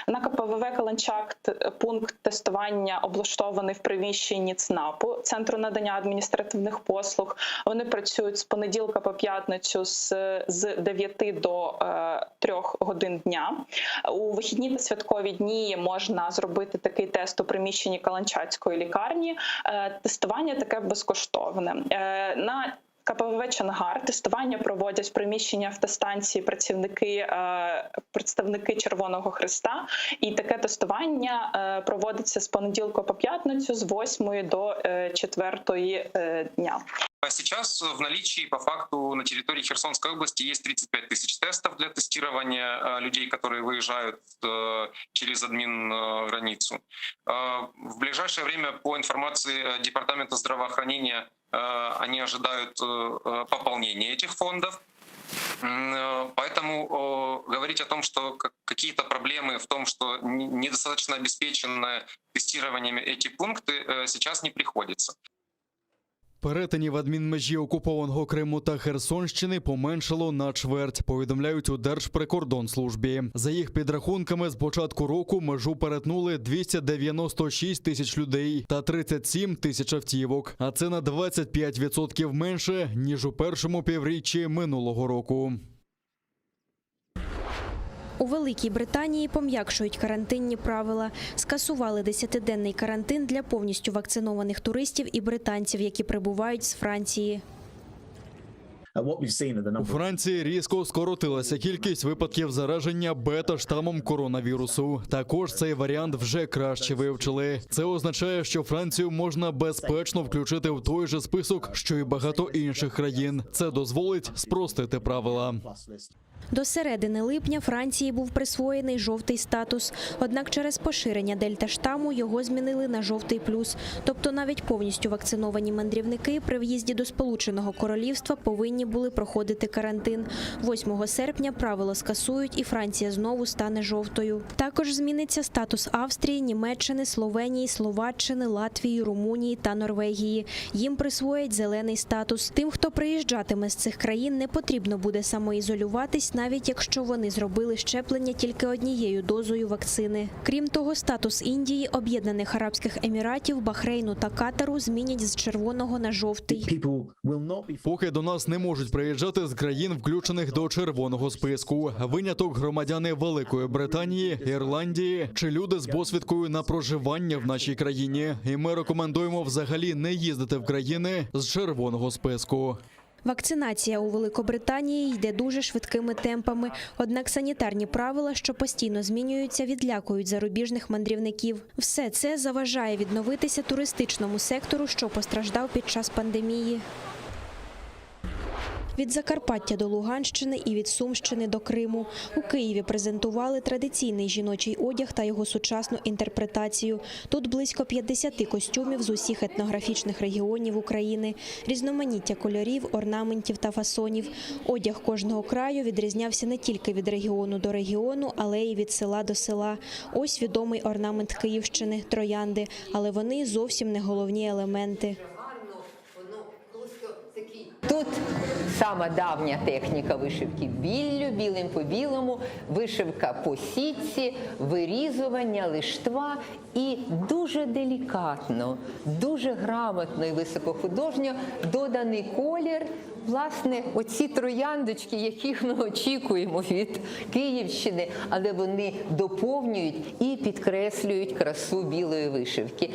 На КПВВ Каланчак пункт тестування облаштований в приміщенні ЦНАПу Центру надання адміністративних послуг. Вони працюють з понеділка по п'ятницю з, з 9 до е, 3 годин дня. У вихідні та святкові дні можна зробити такий тест у приміщенні Каланчацької лікарні. Е, Тестування таке безкоштовне. Е, На КПВВ Чонгар тестування проводять в приміщенні автостанції працівники, е, представники Червоного Хреста. І таке тестування е, проводиться з понеділка по п'ятницю з 8 до 4 дня. А сейчас в наличии по факту на территории Херсонской области есть 35 тысяч тестов для тестирования э, людей, которые выезжают э, через админ э, границу. В ближайшее время, по информации э, Департамента здравоохранения, э, они ожидают э, э, пополнения этих фондов. М, э, Поэтому э, говорить о том, что как- какие-то проблемы в том, что не- недостаточно обеспечены тестированиями эти пункты, э, сейчас не приходится. Перетинів адмінмежі окупованого Криму та Херсонщини поменшало на чверть, повідомляють у Держприкордонслужбі. За їх підрахунками, з початку року межу перетнули 296 тисяч людей та 37 тисяч автівок. А це на 25% менше, ніж у першому півріччі минулого року. У Великій Британії пом'якшують карантинні правила. Скасували десятиденний карантин для повністю вакцинованих туристів і британців, які прибувають з Франції. У Франції різко скоротилася кількість випадків зараження бета-штамом коронавірусу. Також цей варіант вже краще вивчили. Це означає, що Францію можна безпечно включити в той же список, що й багато інших країн. Це дозволить спростити правила. До середини липня Франції був присвоєний жовтий статус. Однак через поширення дельта-штаму його змінили на жовтий плюс. Тобто навіть повністю вакциновані мандрівники при в'їзді до Сполученого Королівства повинні були проходити карантин. 8 серпня правило скасують і Франція знову стане жовтою. Також зміниться статус Австрії, Німеччини, Словенії, Словаччини, Латвії, Румунії та Норвегії. Їм присвоять зелений статус. Тим, хто приїжджатиме з цих країн, не потрібно буде самоізолюватись, навіть якщо вони зробили щеплення тільки однією дозою вакцини. Крім того, статус Індії, Об'єднаних Арабських Еміратів, Бахрейну та Катару змінять з червоного на жовтий. Поки до нас не можуть приїжджати з країн, включених до червоного списку. Виняток громадяни Великої Британії, Ірландії чи люди з посвідкою на проживання в нашій країні. І ми рекомендуємо взагалі не їздити в країни з червоного списку. Вакцинація у Великобританії йде дуже швидкими темпами. Однак санітарні правила, що постійно змінюються, відлякують зарубіжних мандрівників. Все це заважає відновитися туристичному сектору, що постраждав під час пандемії. Від Закарпаття до Луганщини і від Сумщини до Криму. У Києві презентували традиційний жіночий одяг та його сучасну інтерпретацію. Тут близько 50 костюмів з усіх етнографічних регіонів України, різноманіття кольорів, орнаментів та фасонів. Одяг кожного краю відрізнявся не тільки від регіону до регіону, але й від села до села. Ось відомий орнамент Київщини – троянди, але вони зовсім не головні елементи. Тут сама давня техніка вишивки біллю, білим по білому, вишивка по сітці, вирізування, лиштва і дуже делікатно, дуже грамотно і високохудожньо доданий колір. Власне, оці трояндочки, яких ми очікуємо від Київщини, але вони доповнюють і підкреслюють красу білої вишивки.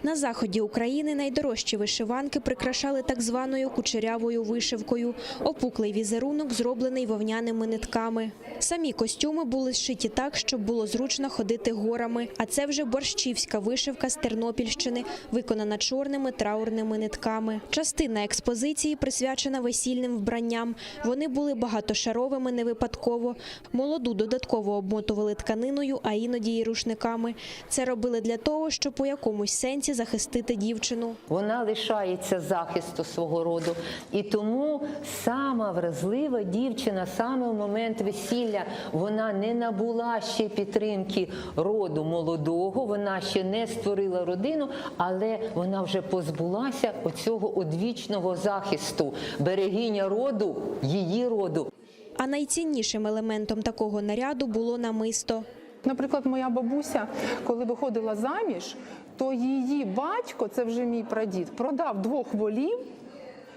На заході України найдорожчі вишиванки прикрашали так званою кучерявою вишивкою. Опуклий візерунок зроблений вовняними нитками. Самі костюми були зшиті так, щоб було зручно ходити горами. А це вже борщівська вишивка з Тернопільщини, виконана чорними траурними нитками. Частина експозиції присвячена весільним вбранням. Вони були багатошаровими не випадково. Молоду додатково обмотували тканиною, а іноді й рушниками. Це робили для того, щоб у якомусь сенсі захистити дівчину. Вона лишається захисту свого роду. І тому сама вразлива дівчина, саме в момент весілля, вона не набула ще підтримки роду молодого, вона ще не створила родину, але вона вже позбулася оцього одвічного захисту, берегиня роду, її роду. А найціннішим елементом такого наряду було намисто. Наприклад, моя бабуся, коли виходила заміж, то її батько, це вже мій прадід, продав двох волів,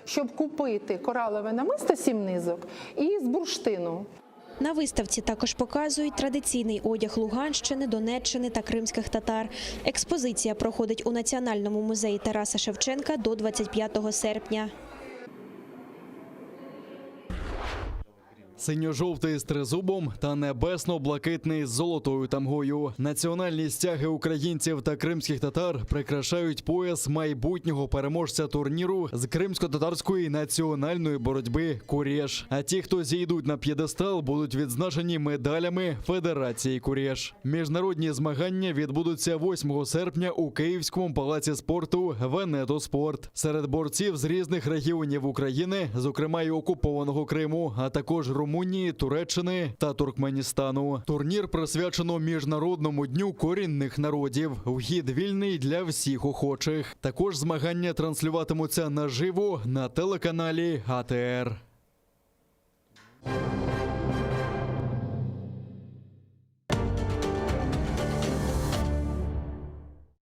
щоб купити коралове намисто сім низок і з бурштину. На виставці також показують традиційний одяг Луганщини, Донеччини та кримських татар. Експозиція проходить у Національному музеї Тараса Шевченка до 25 серпня. Синьо-жовтий з тризубом та небесно-блакитний з золотою тамгою. Національні стяги українців та кримських татар прикрашають пояс майбутнього переможця турніру з кримсько-татарської національної боротьби Куреш. А ті, хто зійдуть на п'єдестал, будуть відзначені медалями Федерації Куреш. Міжнародні змагання відбудуться 8 серпня у Київському палаці спорту Венето Спорт. Серед борців з різних регіонів України, зокрема й окупованого Криму, а також Румунії, Туреччини та Туркменістану. Турнір присвячено міжнародному дню корінних народів. Вхід вільний для всіх охочих. Також змагання транслюватимуться наживо на телеканалі АТР.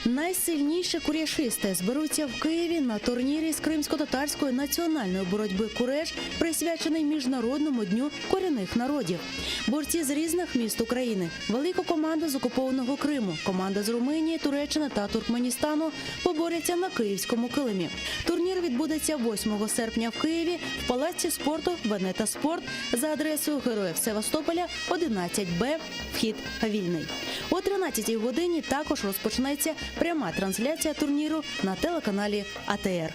Найсильніші куряшисти зберуться в Києві на турнірі з кримсько-татарської національної боротьби куреш, присвячений Міжнародному дню корінних народів. Борці з різних міст України, велику команду з окупованого Криму, команда з Румунії, Туреччини та Туркменістану поборються на київському килимі. Турнір відбудеться 8 серпня в Києві в палаці спорту Венета Спорт за адресою Героїв Севастополя 11Б. Вхід вільний. О 13-й годині також розпочнеться пряма трансляція турніру на телеканалі АТР.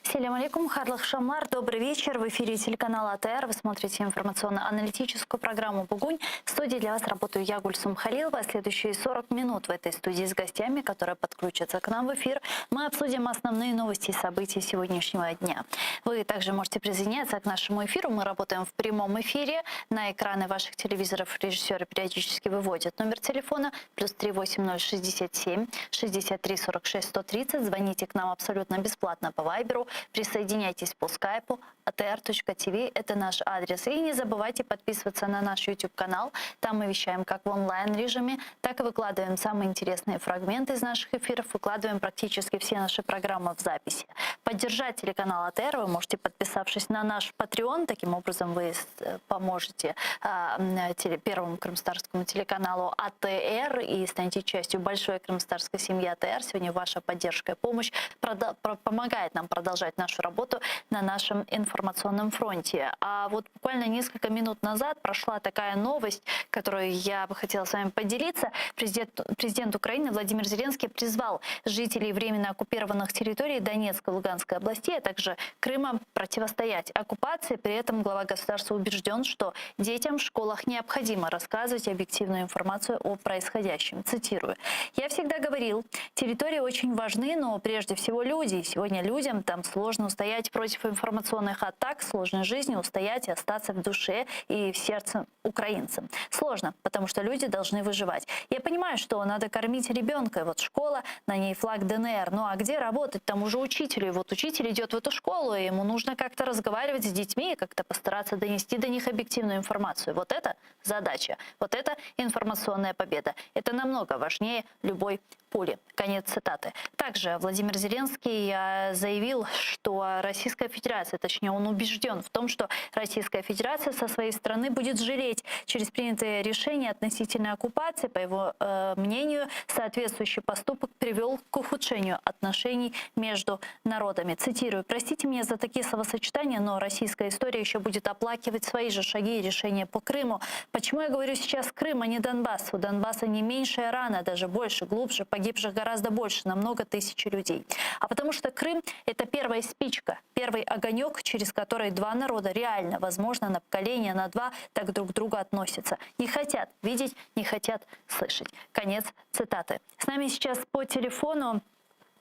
Селям алейкум, Харлах Шамар. Добрый вечер. В эфире телеканала АТР. Вы смотрите информационно-аналитическую программу «Бугунь». В студии для вас работаю я, Гульсум Халилова. Следующие 40 минут в этой студии с гостями, которые подключатся к нам в эфир, мы обсудим основные новости и события сегодняшнего дня. Вы также можете присоединяться к нашему эфиру. Мы работаем в прямом эфире. На экраны ваших телевизоров режиссеры периодически выводят номер телефона плюс 38067 63 46 130. Звоните к нам абсолютно бесплатно по Вайберу. Присоединяйтесь по скайпу atr.tv, это наш адрес. И не забывайте подписываться на наш YouTube-канал. Там мы вещаем как в онлайн-режиме, так и выкладываем самые интересные фрагменты из наших эфиров, выкладываем практически все наши программы в записи. Поддержать телеканал АТР вы можете, подписавшись на наш Patreon. Таким образом вы э, поможете а, м, теле- первому крымстарскому телеканалу АТР и станете частью большой крымстарской семьи АТР. Сегодня ваша поддержка и помощь прода- про- помогает нам продолжать нашу работу на нашем информационном фронте. А вот буквально несколько минут назад прошла такая новость, которую я бы хотела с вами поделиться. Президент, президент Украины Владимир Зеленский призвал жителей временно оккупированных территорий Донецкой и Луганской областей, а также Крыма противостоять оккупации. При этом глава государства убежден, что детям в школах необходимо рассказывать объективную информацию о происходящем. Цитирую. «Я всегда говорил, территории очень важны, но прежде всего люди. И Сегодня людям там сложно устоять против информационных атак, сложной жизни устоять и остаться в душе и в сердце украинцам. Сложно, потому что люди должны выживать. Я понимаю, что надо кормить ребенка. И вот школа, на ней флаг ДНР. Ну а где работать там уже учителю? И вот учитель идет в эту школу, и ему нужно как-то разговаривать с детьми, и как-то постараться донести до них объективную информацию. Вот это задача. Вот это информационная победа. Это намного важнее любой пули. Конец цитаты. Также Владимир Зеленский э, заявил, что Российская Федерация, точнее он убежден в том, что Российская Федерация со своей стороны будет жалеть через принятые решения относительно оккупации. По его э, мнению, соответствующий поступок привел к ухудшению отношений между народами. Цитирую, «Простите меня за такие словосочетания, но российская история еще будет оплакивать свои же шаги и решения по Крыму. Почему я говорю сейчас Крым, а не Донбасс? У Донбасса не меньшая рана, даже больше, глубже, погибших гораздо больше, на много тысяч людей. А потому что Крым – это первая спичка, первый огонек, через который два народа реально, возможно, на поколение, на два, так друг к другу относятся. Не хотят видеть, не хотят слышать. Конец цитаты. С нами сейчас по телефону.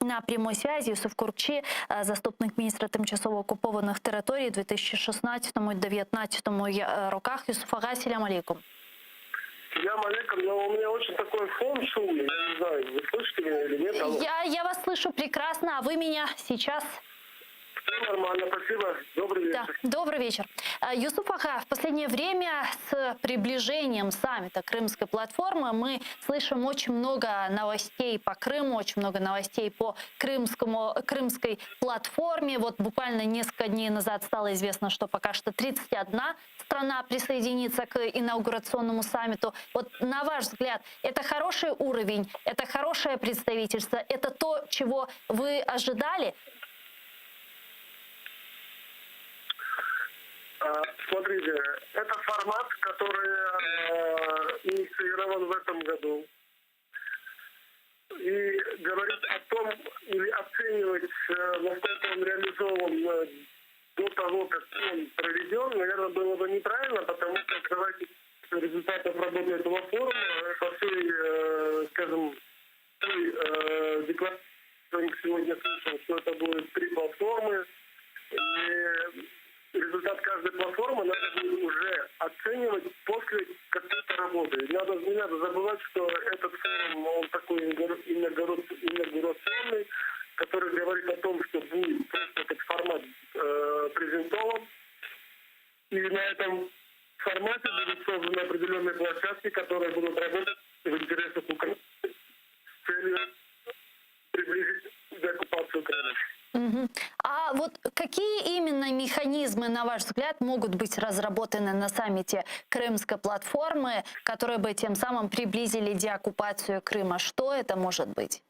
На прямой связи Юсуф Куркчи, э, заступник міністра тимчасово окупованих територій у 2016-2019 е, роках. Юсуф Ага, селям алейкум. Селям алейкум, но у меня очень такой фон шумный, я не знаю, вы слышите меня или нет? Алло. Я, я вас слышу прекрасно, а вы меня сейчас? Все нормально, спасибо. Добрый вечер. Да, добрый вечер. Э, Юсуф Аха, в последнее время с приближением саммита Крымской платформы мы слышим очень много новостей по Крыму, очень много новостей по крымскому, крымской платформе. Вот буквально несколько дней назад стало известно, что пока что 31 страна присоединится к инаугурационному саммиту. Вот на ваш взгляд, это хороший уровень, это хорошее представительство, это то, чего вы ожидали? А, смотрите, это формат, который э, инициирован в этом году. И говорить о том или оценивать, э, насколько он реализован э, до того, как он проведен, наверное, было бы неправильно, потому что давайте результатов работы этого форума по всей, скажем, той декларации, сегодня слышал, что это будет три платформы. И результат каждой платформы надо будет уже оценивать после какой-то работы. Надо, не надо забывать, что этот форум, он такой инаугурационный, который говорит о том, что будет просто этот формат э, презентован. И на этом формате будут созданы определенные площадки, которые будут работать в интересах Украины с целью приблизить деоккупацию Крыма. Угу. А вот какие именно механизмы, на ваш взгляд, могут быть разработаны на саммите Крымской платформы, которые бы тем самым приблизили деоккупацию Крыма? Что это может быть?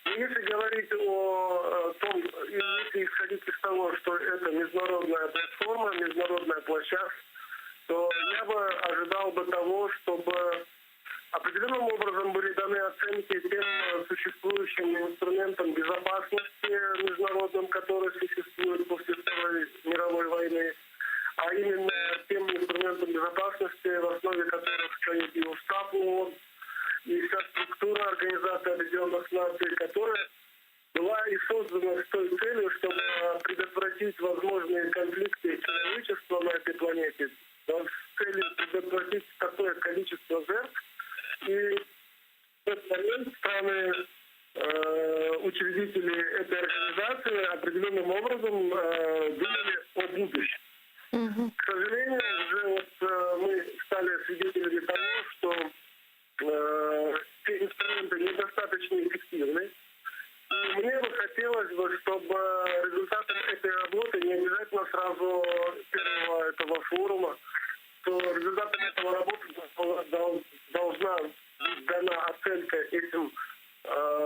Ну, если говорить о том, если исходить из того, что это международная платформа, международная площадка, то я бы ожидал бы того, чтобы определенным образом были даны оценки тем э, существующим инструментам безопасности международным, которые существуют после Второй мировой войны, а именно тем инструментам безопасности, в основе которых стоит и устав ООН, и вся структура Организации Объединенных Наций, которая была и создана с той целью, чтобы предотвратить возможные конфликты человечества на этой планете, с целью предотвратить такое количество жертв. И в тот момент страны э, учредители этой организации определенным образом э, думали о будущем. Угу. К сожалению, уже вот э, мы стали свидетелями того, что э, те инструменты недостаточно эффективны. И мне бы хотелось бы, чтобы результатом этой работы не обязательно сразу первого этого форума, то результатом этого работы должна быть дана оценка этим э,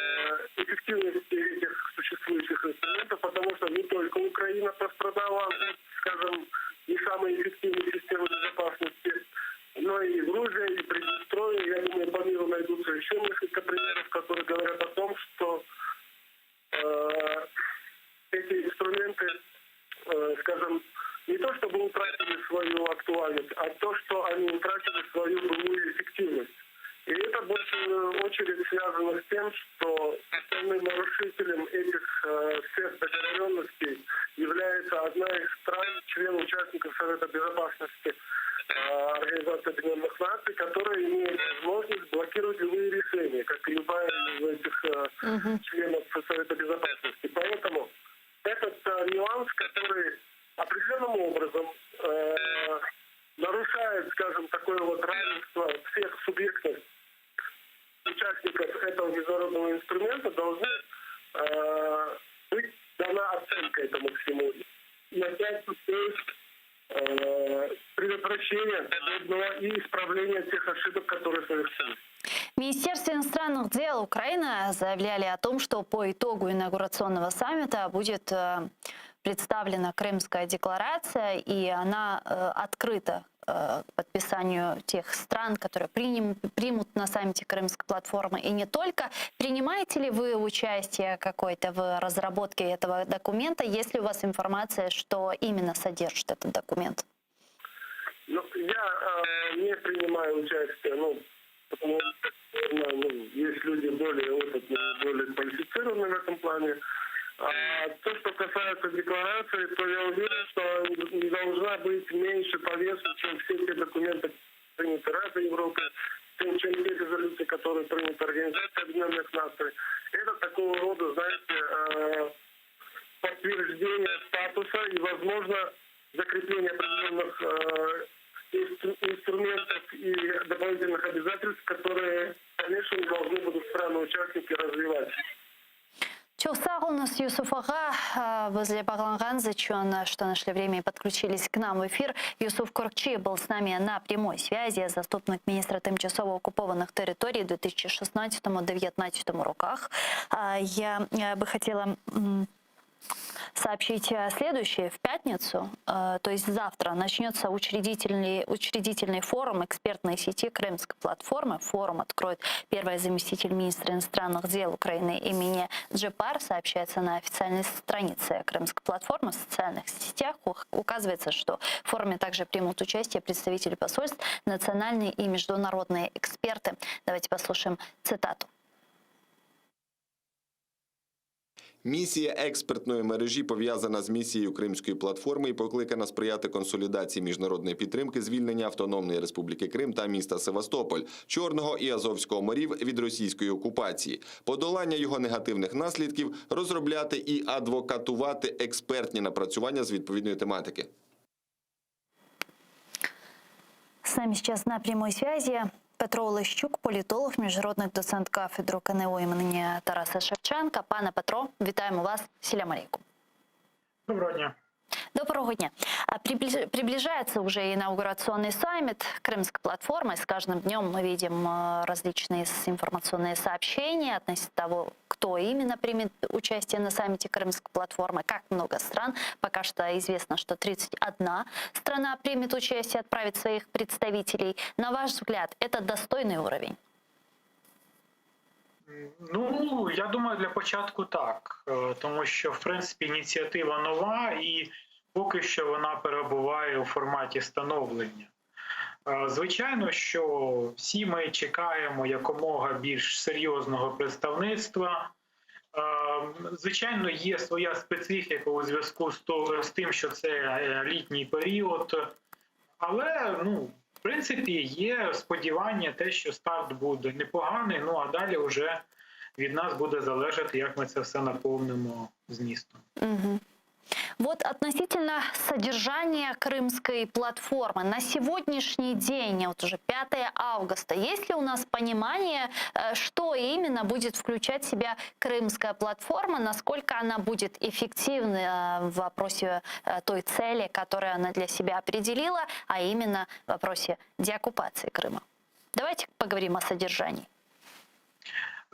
эффективности этих существующих инструментов, потому что не только Украина пострадала от, скажем, не самой эффективной системы безопасности, но и Грузия, и Приднестровье. Я думаю, по миру найдутся еще несколько примеров, которые говорят о том, что э, эти инструменты, э, скажем, не то чтобы утратили свою актуальность, а то, что они утратили свою былую эффективность. И это больше очередь связано с тем, что основным нарушителем этих э, всех договоренностей является одна из стран, член-участников Совета Безопасности э, Организации Объединенных Наций, которая имеет возможность блокировать любые решения, как и любая из этих э, угу. членов Совета Безопасности. Поэтому этот э, нюанс, который определенным образом э, нарушает, скажем, такое вот равенство всех субъектов, участников этого международного инструмента, должны э, быть дана оценка этому всему. И опять поиск э, предотвращения подобного и исправления тех ошибок, которые совершены. Министерство иностранных дел Украины заявляли о том, что по итогу инаугурационного саммита будет э, представлена Крымская декларация, и она э, открыта э, к подписанию тех стран, которые приним, примут на саммите Крымской платформы, и не только. Принимаете ли вы участие какое-то в разработке этого документа? Есть ли у вас информация, что именно содержит этот документ? Ну, я э, не принимаю участие, ну, потому что ну, есть люди более опытные, более квалифицированные. информированы в этом плане. А то, что касается декларации, то я уверен, что она не должна быть меньше по весу, чем все те документы, приняты Радой Европы, чем, чем те резолюции, которые приняты Организацией Объединенных Наций. Это такого рода, знаете, э, подтверждение статуса и, возможно, закрепление определенных э, инструментов и дополнительных обязательств, которые, конечно, должны будут страны-участники развивать. Çoq sağ oluñız, Yusuf ağa, bizle bağlanğanıñız içün, что нашли время и подключились к нам в эфир. Юсуф Куркчи был с нами на прямой связи, заступник міністра тимчасово окупованих територій у 2016-2019 роках. Я бы хотела сообщить э, следующее. В пятницу, э, то есть завтра, начнется учредительный, учредительный форум экспертной сети Крымской платформы. Форум откроет первый заместитель министра иностранных дел Украины Эмине Джеппар. Сообщается на официальной странице Крымской платформы в социальных сетях. Указывается, что в форуме также примут участие представители посольств, национальные и международные эксперты. Давайте послушаем цитату. Місія експертної мережі пов'язана з місією Кримської платформи і покликана сприяти консолідації міжнародної підтримки звільнення Автономної Республіки Крим та міста Севастополь, Чорного і Азовського морів від російської окупації, подолання його негативних наслідків, розробляти і адвокатувати експертні напрацювання з відповідної тематики. С нами сейчас на прямой связи Петро Олещук, політолог, міжнародник, доцент кафедри КНУ імені Тараса Шевченка. Пане Петро, вітаємо вас. Селям алейкум. Доброго дня. Доброго дня. Приближается уже инаугурационный саммит Крымской платформы. С каждым днем мы видим э, различные информационные сообщения относительно того, кто именно примет участие на саммите Крымской платформы, как много стран. Пока что известно, что 31 страна примет участие, отправит своих представителей. На ваш взгляд, это достойный уровень? Ну, я думаю, для початку так, е, тому що в принципі ініціатива нова і поки що вона перебуває у форматі становлення. Е, звичайно, що всі ми чекаємо якомога більш серйозного представництва. Е, звичайно, є своя специфіка у зв'язку з тим, що це літній період, але ну, в принципі є сподівання, те, що старт буде непоганий. Ну а далі вже від нас буде залежати, як ми це все наповнимо змістом. Угу. Вот относительно содержания крымской платформы. На сегодняшний день, вот уже 5 августа, есть ли у нас понимание, э, что именно будет включать в себя крымская платформа, насколько она будет эффективна э, в вопросе э, той цели, которую она для себя определила, а именно в вопросе деоккупации Крыма? Давайте поговорим о содержании.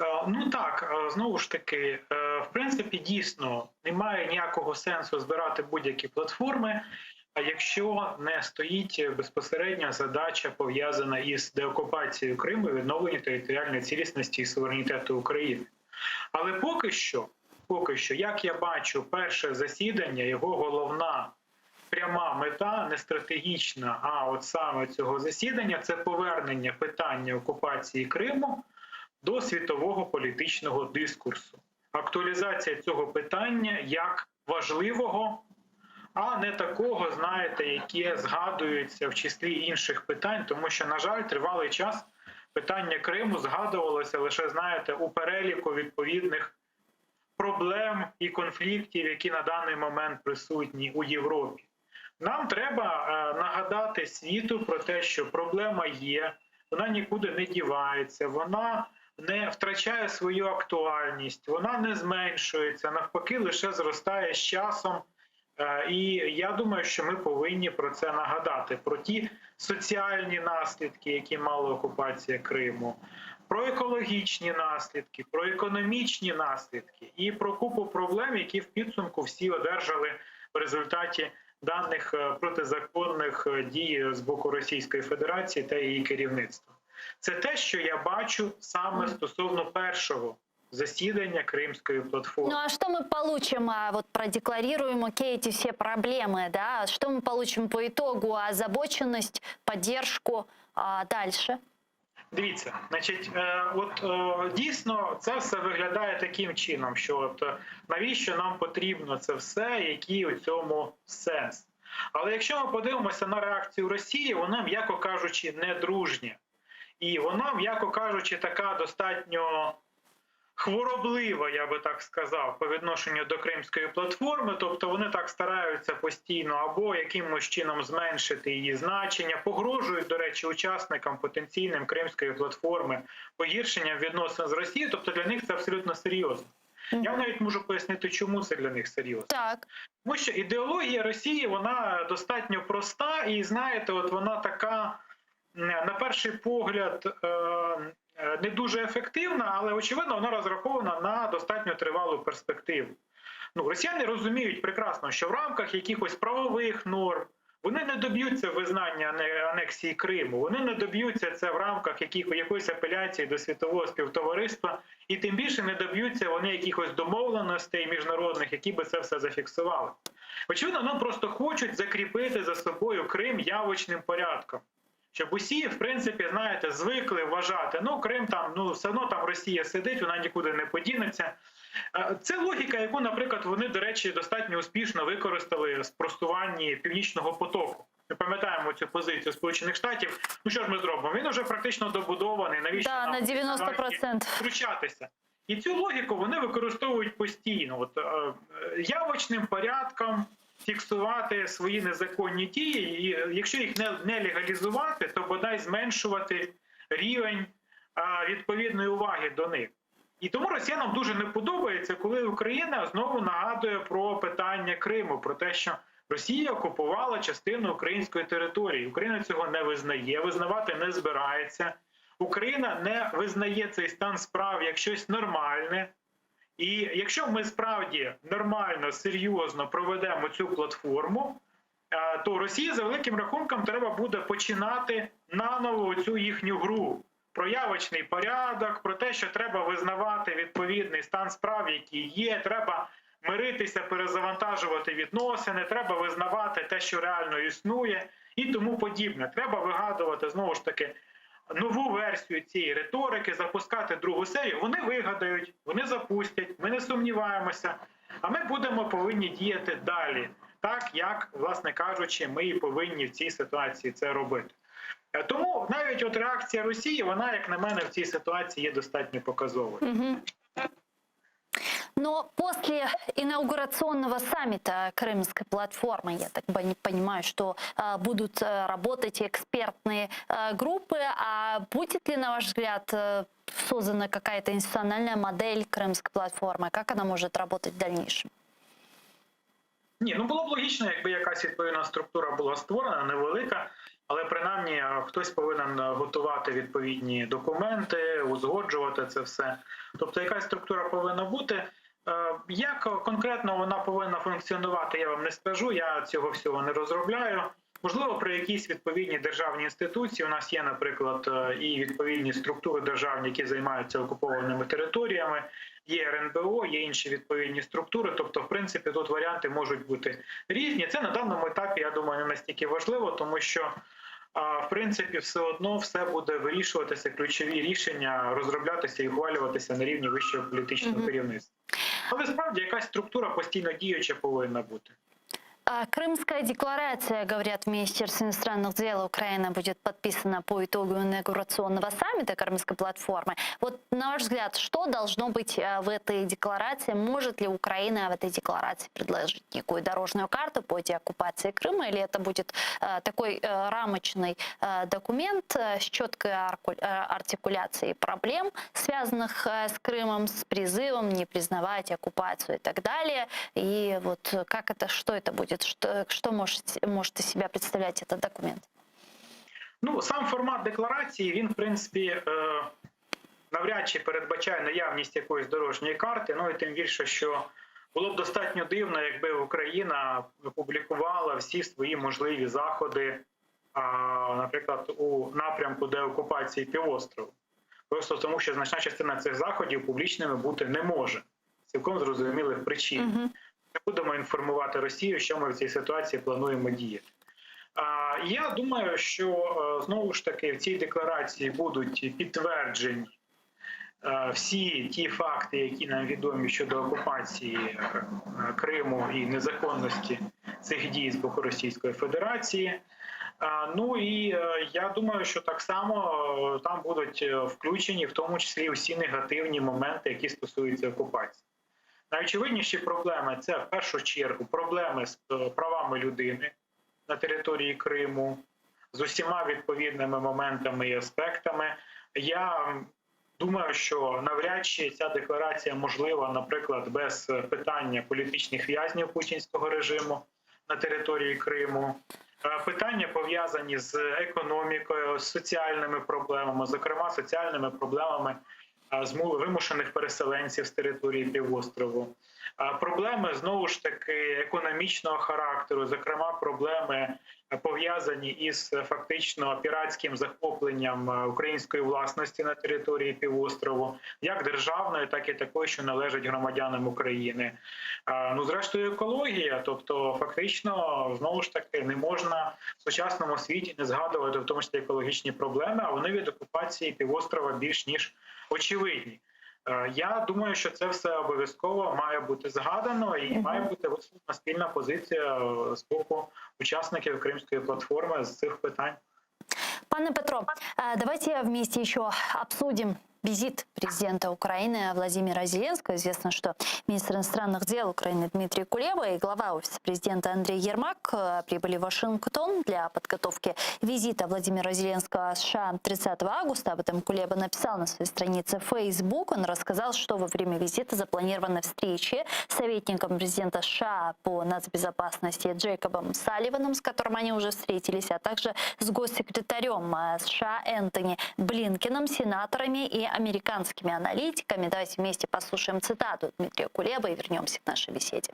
Е, ну так, е, знову ж таки, е, в принципі, дійсно немає ніякого сенсу збирати будь-які платформи, якщо не стоїть безпосередня задача пов'язана із деокупацією Криму і відновленням територіальної цілісності і суверенітету України. Але поки що, поки що, як я бачу, перше засідання, його головна пряма мета, не стратегічна, а от саме цього засідання це повернення питання окупації Криму до світового політичного дискурсу. Актуалізація цього питання як важливого, а не такого, знаєте, яке згадується в числі інших питань, тому що, на жаль, тривалий час питання Криму згадувалося лише, знаєте, у переліку відповідних проблем і конфліктів, які на даний момент присутні у Європі. Нам треба е, нагадати світу про те, що проблема є, вона нікуди не дівається, вона не втрачає свою актуальність, вона не зменшується, навпаки, лише зростає з часом. Е, і я думаю, що ми повинні про це нагадати: про ті соціальні наслідки, які мала окупація Криму, про екологічні наслідки, про економічні наслідки і про купу проблем, які в підсумку всі одержали в результаті даних е, протизаконних е, дій з боку Російської Федерації та її керівництва. Це те, що я бачу саме стосовно першого засідання Кримської платформи. Ну а что мы получим, а, вот продекларируем, окей, эти все проблемы, да? Что мы получим по итогу? Озабоченность, поддержку, а дальше? Дивіться, значить, е, от е, дійсно це все виглядає таким чином, що от е, навіщо нам потрібно це все, який у цьому сенс. Але якщо ми подивимося на реакцію Росії, вона, м'яко кажучи, не дружня. І вона, м'яко кажучи, така достатньо хвороблива, я би так сказав, по відношенню до кримської платформи. Тобто вони так стараються постійно або якимось чином зменшити її значення, погрожують, до речі, учасникам потенційним кримської платформи погіршенням відносин з Росією. Тобто для них це абсолютно серйозно. Я навіть можу пояснити, чому це для них серйозно. Так. Тому що ідеологія Росії вона достатньо проста, і знаєте, от вона така, на перший погляд, е, е, не дуже ефективна, але очевидно, вона розрахована на достатньо тривалу перспективу. Ну, росіяни розуміють прекрасно, що в рамках якихось правових норм вони не доб'ються визнання анексії Криму, вони не доб'ються це в рамках яких, якоїсь апеляції до світового співтовариства, і тим більше не доб'ються вони якихось домовленостей міжнародних, які би це все зафіксували. Очевидно, нам просто хочуть закріпити за собою Крим явочним порядком. Щоб усі, в принципі, знаєте, звикли вважати, ну Крим там, ну все одно там Росія сидить, вона нікуди не подінеться. Е, Це логіка, яку, наприклад, вони, до речі, достатньо успішно використали в спростуванні Північного потоку. Ми пам'ятаємо цю позицію Сполучених Штатів. Ну що ж ми зробимо? Він вже практично добудований. Навіщо Да, нам на 90%. втручатися? І цю логіку вони використовують постійно. От е, е, явочним порядком фіксувати свої незаконні дії, і е, якщо їх не, не легалізувати, то бодай зменшувати рівень а, відповідної уваги до них. І тому росіянам дуже не подобається, коли Україна знову нагадує про питання Криму, про те, що Росія окупувала частину української території. Україна цього не визнає, визнавати не збирається. Україна не визнає цей стан справ як щось нормальне. І якщо ми справді нормально, серйозно проведемо цю платформу, е, то Росії за великим рахунком треба буде починати наново цю їхню гру про явочний порядок, про те, що треба визнавати відповідний стан справ, який є, треба миритися, перезавантажувати відносини, треба визнавати те, що реально існує, і тому подібне. Треба вигадувати знову ж таки нову версію цієї риторики, запускати другу серію. Вони вигадають, вони запустять, ми не сумніваємося. А ми будемо повинні діяти далі, так як, власне кажучи, ми і повинні в цій ситуації це робити. Е, Тому навіть от реакція Росії, вона, як на мене, в цій ситуації є достатньо показовою. Мгм. Но после инаугурационного саммита Крымской платформы, я так пони- понимаю, что э, будут э, работать экспертные э, группы, а будет ли, на ваш взгляд, э, создана какая-то институциональная модель Крымской платформы? Как она может работать в дальнейшем? Ні, ну було б логічно, якби якась відповідна структура була створена, невелика, але принаймні е, хтось повинен е, готувати відповідні документи, узгоджувати це все. Тобто якась структура повинна бути. Е, Як конкретно вона повинна функціонувати, я вам не скажу. Я цього всього не розробляю. Можливо, при якійсь відповідній державній інституції у нас є, наприклад, е, і відповідні структури державні, які займаються окупованими територіями, є РНБО, є інші відповідні структури. Тобто, в принципі, тут варіанти можуть бути різні. Це на даному етапі, я думаю, не настільки важливо, тому що а, в принципі все одно все буде вирішуватися, ключові рішення розроблятися і ухвалюватися на рівні вищого політичного Мгм. керівництва. Але справді якась структура постійно діюча повинна бути. А, Крымская декларация, говорят в Министерстве иностранных дел Украины, будет подписана по итогу инаугурационного саммита Крымской платформы. Вот, на ваш взгляд, что должно быть э, в этой декларации? Может ли Украина в этой декларации предложить некую дорожную карту по деоккупации Крыма? Или это будет э, такой э, рамочный э, документ э, с четкой арку- э, артикуляцией проблем, связанных э, с Крымом, с призывом не признавать оккупацию и так далее? И вот э, как это, что это будет, что, что может, может из себя представлять этот документ? Ну, сам формат декларації, він, в принципі, е, навряд чи передбачає наявність якоїсь дорожньої карти. Ну і тим більше, що було б достатньо дивно, якби Україна опублікувала всі свої можливі заходи, а, наприклад, у напрямку деокупації півострову. Просто тому, що значна частина цих заходів публічними бути не може з цілком зрозумілих причин. Ми будемо інформувати Росію, що ми в цій ситуації плануємо діяти. Я думаю, що е, знову ж таки в цій декларації будуть підтверджені е, всі ті факти, які нам відомі щодо окупації е, Криму і незаконності цих дій з боку Російської Федерації. Ну і я думаю, що так само там будуть включені, в тому числі всі негативні моменти, які стосуються окупації. Найочевидніші проблеми це в першу чергу проблеми з правами людини на території Криму, з усіма відповідними моментами і аспектами. Я думаю, що навряд чи ця декларація можлива, наприклад, без питання політичних в'язнів путінського режиму на території Криму. Е, Питання пов'язані з економікою, з соціальними проблемами, зокрема соціальними проблемами е, вимушених переселенців з території півострову. Е, Проблеми знову ж таки економічного характеру, зокрема проблеми е, пов'язані із е, фактично піратським захопленням української власності на території півострову, як державної, так і такої, що належить громадянам України. Ну, зрештою, екологія, тобто, фактично, знову ж таки, не можна в сучасному світі не згадувати в тому числі екологічні проблеми, а вони від окупації півострова більш ніж очевидні. Е, Я думаю, що це все обов'язково має бути згадано і має бути висловлена спільна позиція е, з боку учасників Кримської платформи з цих питань. Пане Петро, э, давайте вместе еще обсудим визит президента Украины Владимира Зеленского. Известно, что министр иностранных дел Украины Дмитрий Кулеба и глава офиса президента Андрей Ермак э, прибыли в Вашингтон для подготовки визита Владимира Зеленского в США 30 августа. Об этом Кулеба написал на своей странице Facebook. Он рассказал, что во время визита запланированы встречи с советником президента США по нацбезопасности Джейкобом Салливаном, с которым они уже встретились, а также с госсекретарем э, США Энтони Блинкеном, сенаторами и американскими аналитиками. Давайте вместе послушаем цитату Дмитрия Кулебы и вернемся к нашей беседе.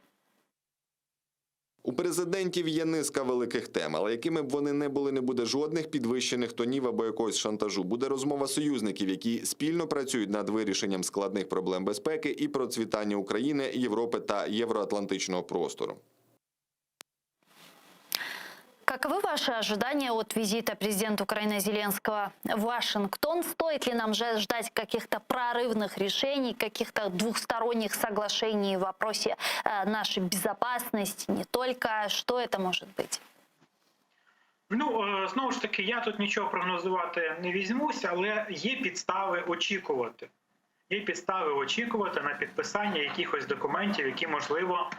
У президентів є низка великих тем, але якими б вони не були, не буде жодних підвищених тонів або якогось шантажу. Буде розмова союзників, які спільно працюють над вирішенням складних проблем безпеки і процвітання України, Європи та євроатлантичного простору. Каковы ваши ожидания от визита президента Украины Зеленского в Вашингтон? Стоит ли нам же ждать каких-то прорывных решений, каких-то двухсторонних соглашений в вопросе э, нашей безопасности? Не только. Что это может быть? Ну е, знову ж таки, я тут нічого прогнозувати не візьмуся, але є підстави очікувати. Є підстави очікувати на підписання якихось документів, які можливо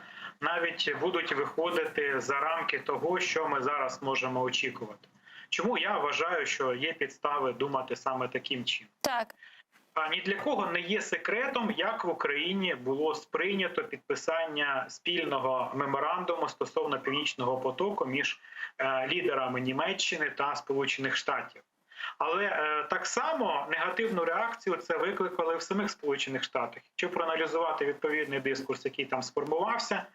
навіть будуть виходити за рамки того, що ми зараз можемо очікувати. Чому я вважаю, що є підстави думати саме таким чином? Так. А ні для кого не є секретом, як в Україні було сприйнято підписання спільного меморандуму стосовно північного потоку між е, лідерами Німеччини та Сполучених Штатів. Але е, так само негативну реакцію це викликали в самих Сполучених Штатах. Якщо проаналізувати відповідний дискурс, який там сформувався,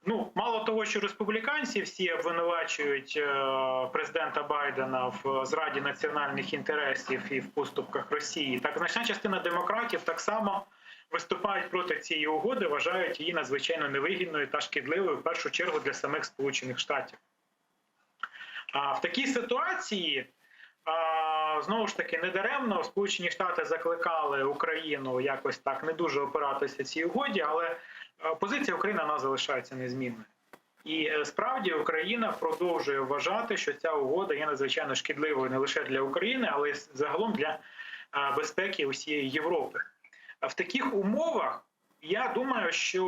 ну мало того, що республіканці всі обвинувачують е, президента Байдена в зраді національних інтересів і в поступках Росії, так значна частина демократів так само виступають проти цієї угоди, вважають її надзвичайно невигідною та шкідливою в першу чергу для самих Сполучених Штатів. А в такій ситуації. Знову ж таки, недаремно Сполучені Штати закликали Україну якось так не дуже опиратися цій угоді, але позиція України вона залишається незмінною. І е, справді Україна продовжує вважати, що ця угода є надзвичайно шкідливою не лише для України, але й загалом для е, безпеки усієї Європи. В таких умовах я думаю, що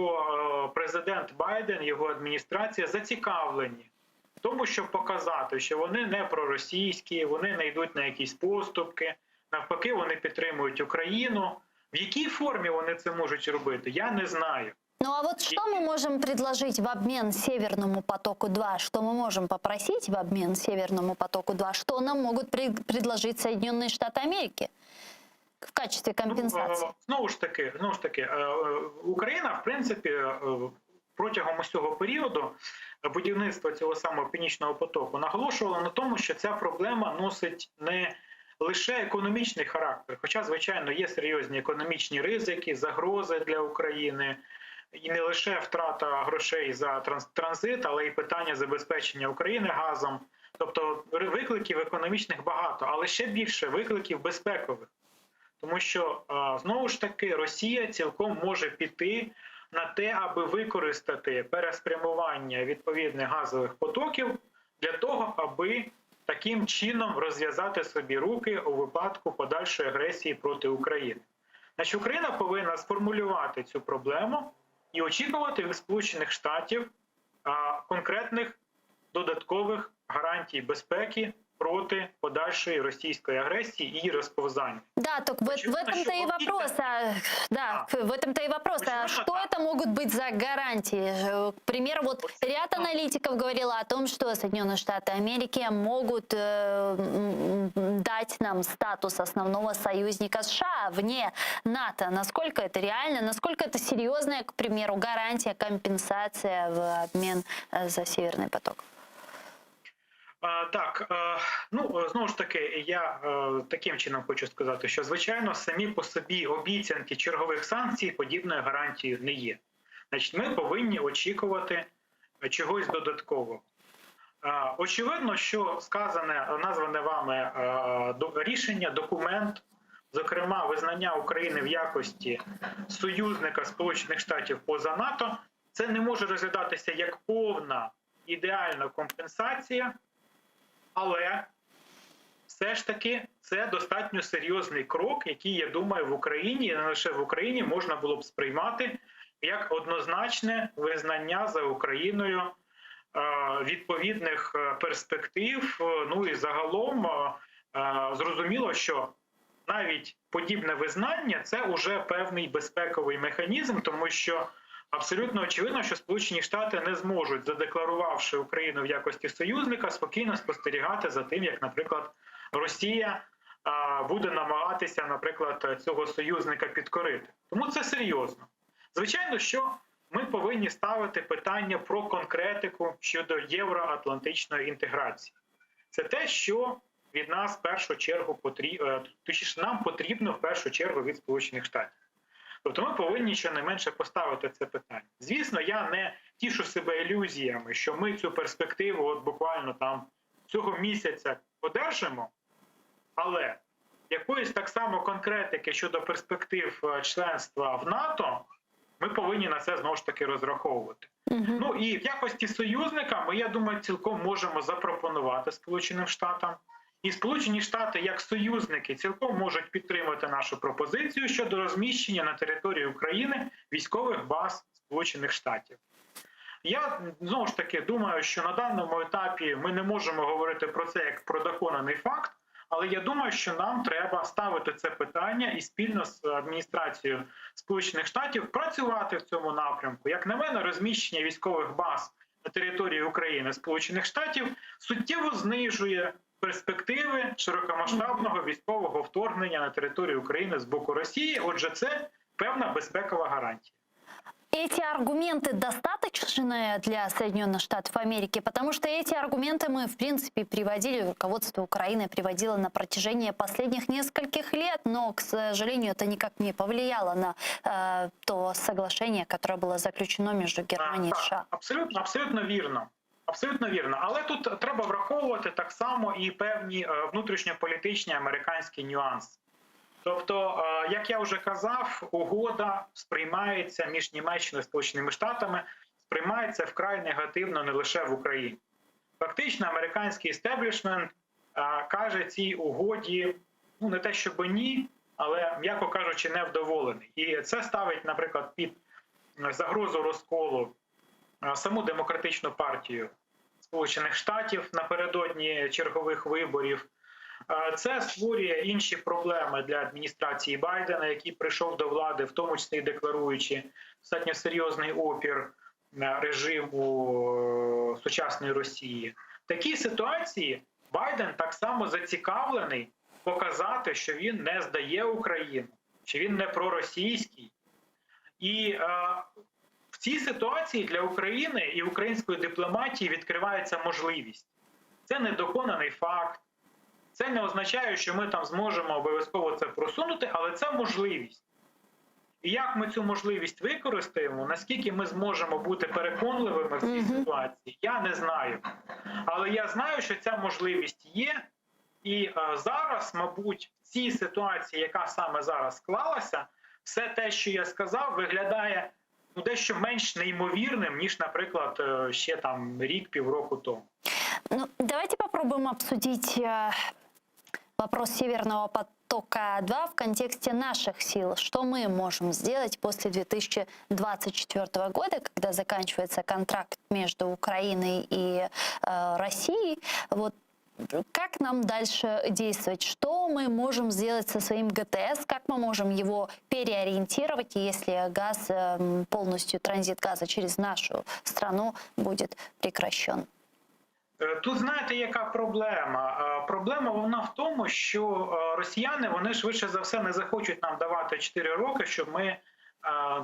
е, президент Байден, його адміністрація зацікавлені в тому, щоб показати, що вони не проросійські, вони не йдуть на якісь поступки, навпаки, вони підтримують Україну. В якій формі вони це можуть робити, я не знаю. Ну а вот что мы можем предложить в обмен Северному потоку-2? Что мы можем попросить в обмен Северному потоку-2? Что нам могут предложить Соединенные Штаты Америки в качестве компенсации? Ну, знову ж таки, знову ж таки, е, е, Україна, в принципі, е, протягом усього періоду будівництва цього самого північного потоку наголошувала на тому, що ця проблема носить не лише економічний характер, хоча, звичайно, є серйозні економічні ризики, загрози для України. І не лише втрата грошей за транзит, але й питання забезпечення України газом. Тобто викликів економічних багато, але ще більше викликів безпекових. Тому що знову ж таки Росія цілком може піти на те, аби використати переспрямування відповідних газових потоків для того, аби таким чином розв'язати собі руки у випадку подальшої агресії проти України. Значить, Україна повинна сформулювати цю проблему і очікувати від Сполучених Штатів конкретних додаткових гарантій безпеки проти подальшої російської агресії і її розповзання. Да, так в, в этом-то и вопрос. А, да, в этом-то и вопрос. А что это могут быть за гарантии? Э, К примеру, вот ряд аналитиков говорила о том, что Соединенные Штаты Америки могут э, м, м, дать нам статус основного союзника США вне НАТО. Насколько это реально? Насколько это серьезная, к примеру, гарантия, компенсация в обмен э, за Северный поток? А, Так, е, ну е, знову ж таки, я е, таким чином хочу сказати, що звичайно самі по собі обіцянки чергових санкцій подібною гарантією не є. Значить, ми повинні очікувати чогось додаткового. Е, Очевидно, що сказане, назване вами е, до- рішення, документ, зокрема визнання України в якості союзника Сполучених Штатів поза НАТО, це не може розглядатися як повна ідеальна компенсація, але все ж таки це достатньо серйозний крок, який, я думаю, в Україні і не лише в Україні можна було б сприймати як однозначне визнання за Україною е, відповідних е, перспектив. Е, Ну і загалом е, е, зрозуміло, що навіть подібне визнання це уже певний безпековий механізм, тому що абсолютно очевидно, що Сполучені Штати не зможуть, задекларувавши Україну в якості союзника, спокійно спостерігати за тим, як, наприклад, Росія а, буде намагатися, наприклад, цього союзника підкорити. Тому це серйозно. Звичайно, що ми повинні ставити питання про конкретику щодо євроатлантичної інтеграції. Це те, що від нас в першу чергу потрібно, точніше, нам потрібно в першу чергу від Сполучених Штатів. Тобто ми повинні щонайменше поставити це питання. Звісно, я не тішу себе ілюзіями, що ми цю перспективу от буквально там цього місяця одержимо, але якоїсь так само конкретики щодо перспектив е, членства в НАТО, ми повинні на це знову ж таки розраховувати. Ну і в якості союзника ми, я думаю, цілком можемо запропонувати Сполученим Штатам. І Сполучені Штати, як союзники, цілком можуть підтримати нашу пропозицію щодо розміщення на території України військових баз Сполучених Штатів. Я знову ж таки думаю, що на даному етапі ми не можемо говорити про це як про доконаний факт, але я думаю, що нам треба ставити це питання і спільно з адміністрацією Сполучених Штатів працювати в цьому напрямку. Як на мене, розміщення військових баз на території України Сполучених Штатів суттєво знижує перспективи широкомасштабного військового вторгнення на територію України з боку Росії. Отже, це певна безпекова гарантія. Эти аргументы достаточны для Соединенных Штатов Америки, потому что эти аргументы мы, в принципе, приводили, руководство Украины приводило на протяжении последних нескольких лет, но, к сожалению, это никак не повлияло на э, то соглашение, которое было заключено между Германией и США. Абсолютно, абсолютно вірно. Абсолютно вірно. Але тут треба враховувати так само і певні е, внутрішньополітичні американські нюанси. Тобто, е, як я вже казав, угода сприймається між Німеччиною і Сполученими Штатами, сприймається вкрай негативно не лише в Україні. Фактично, американський істеблішмент е, каже цій угоді, ну не те, щоб ні, але м'яко кажучи, невдоволений. І це ставить, наприклад, під загрозу розколу е, саму демократичну партію Сполучених Штатів напередодні чергових виборів. Е, Це створює інші проблеми для адміністрації Байдена, який прийшов до влади, в тому числі декларуючи достатньо серйозний опір е, режиму е, сучасної Росії. В такій ситуації Байден так само зацікавлений показати, що він не здає Україну, що він не проросійський. І е, в цій ситуації для України і української дипломатії відкривається можливість. Це не доконаний факт, це не означає, що ми там зможемо обов'язково це просунути, але це можливість. І як ми цю можливість використаємо, наскільки ми зможемо бути переконливими в цій ситуації, я не знаю. Але я знаю, що ця можливість є, і е, зараз, мабуть, в цій ситуації, яка саме зараз склалася, все те, що я сказав, виглядає ну, дещо менш неймовірним, ніж, наприклад, е, ще там рік, півроку тому. Ну, давайте попробуем обсудить э, вопрос Северного потока-2 в контексте наших сил. Что мы можем сделать после 2024 года, когда заканчивается контракт между Украиной и э, Россией? Вот как нам дальше действовать? Что мы можем сделать со своим ГТС? Как мы можем его переориентировать, если газ, эм, полностью транзит газа через нашу страну будет прекращен? Е, Тут знаєте, яка проблема? Е, Проблема вона в тому, що е, росіяни вони швидше за все не захочуть нам давати 4 роки, щоб ми е,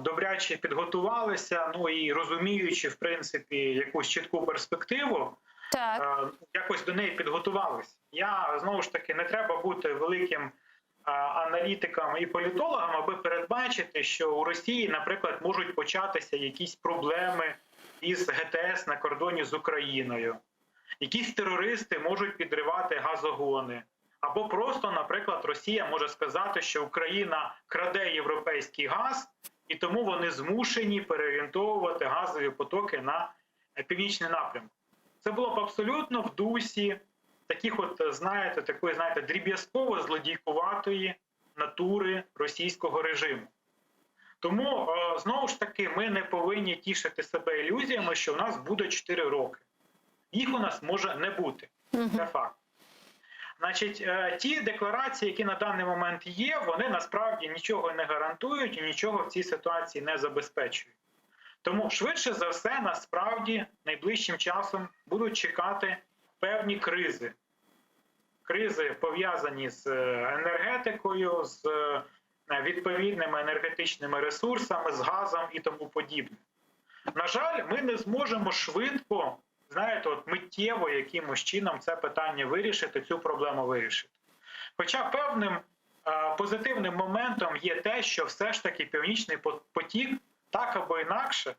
добряче підготувалися, ну і розуміючи, в принципі, якусь чітку перспективу, так. якось до неї підготувалися. Я знову ж таки не треба бути великим е, аналітиком і політологом, аби передбачити, що у Росії, наприклад, можуть початися якісь проблеми із ГТС на кордоні з Україною. Якісь терористи можуть підривати газогони. Або просто, наприклад, Росія може сказати, що Україна краде європейський газ, і тому вони змушені переорієнтовувати газові потоки на північний напрямок. Це було б абсолютно в дусі таких, от, знаєте, такої, знаєте, дріб'язково злодійкуватої натури російського режиму. Тому, е, знову ж таки, ми не повинні тішити себе ілюзіями, що в нас буде 4 роки. Їх у нас може не бути. Це факт. Значить, е, ті декларації, які на даний момент є, вони насправді нічого не гарантують і нічого в цій ситуації не забезпечують. Тому швидше за все, насправді, найближчим часом будуть чекати певні кризи. Кризи пов'язані з е, енергетикою, з е, відповідними енергетичними ресурсами, з газом і тому подібне. На жаль, ми не зможемо швидко, знаєте, от миттєво якимось чином це питання вирішити, цю проблему вирішити. Хоча певним е, позитивним моментом є те, що все ж таки північний потік так або інакше,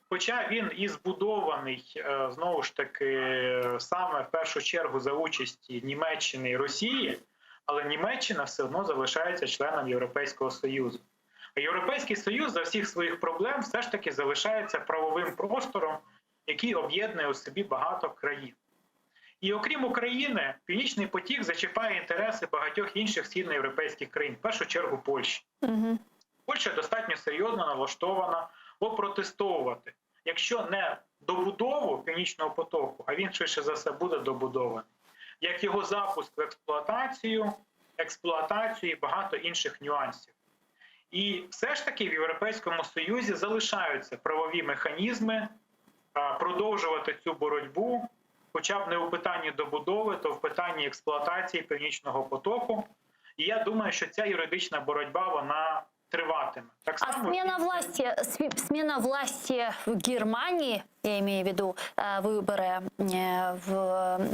хоча він і збудований е, знову ж таки саме в першу чергу за участі Німеччини і Росії, але Німеччина все одно залишається членом Європейського Союзу. А Європейський Союз за всіх своїх проблем все ж таки залишається правовим простором, який об'єднує у собі багато країн. І окрім України, Північний потік зачіпає інтереси багатьох інших східноєвропейських країн, в першу чергу Польщі. Угу. Польща достатньо серйозно налаштована опротестовувати. Якщо не добудову Північного потоку, а він швидше за все буде добудований, як його запуск в експлуатацію, експлуатацію і багато інших нюансів. І все ж таки в Європейському Союзі залишаються правові механізми продовжувати цю боротьбу, хоча б не у питанні добудови, то в питанні експлуатації Північного потоку. І я думаю, що ця юридична боротьба вона триватиме. Так А само смена власти, сме- смена власти в Германии, я имею в виду э, выборы э, в,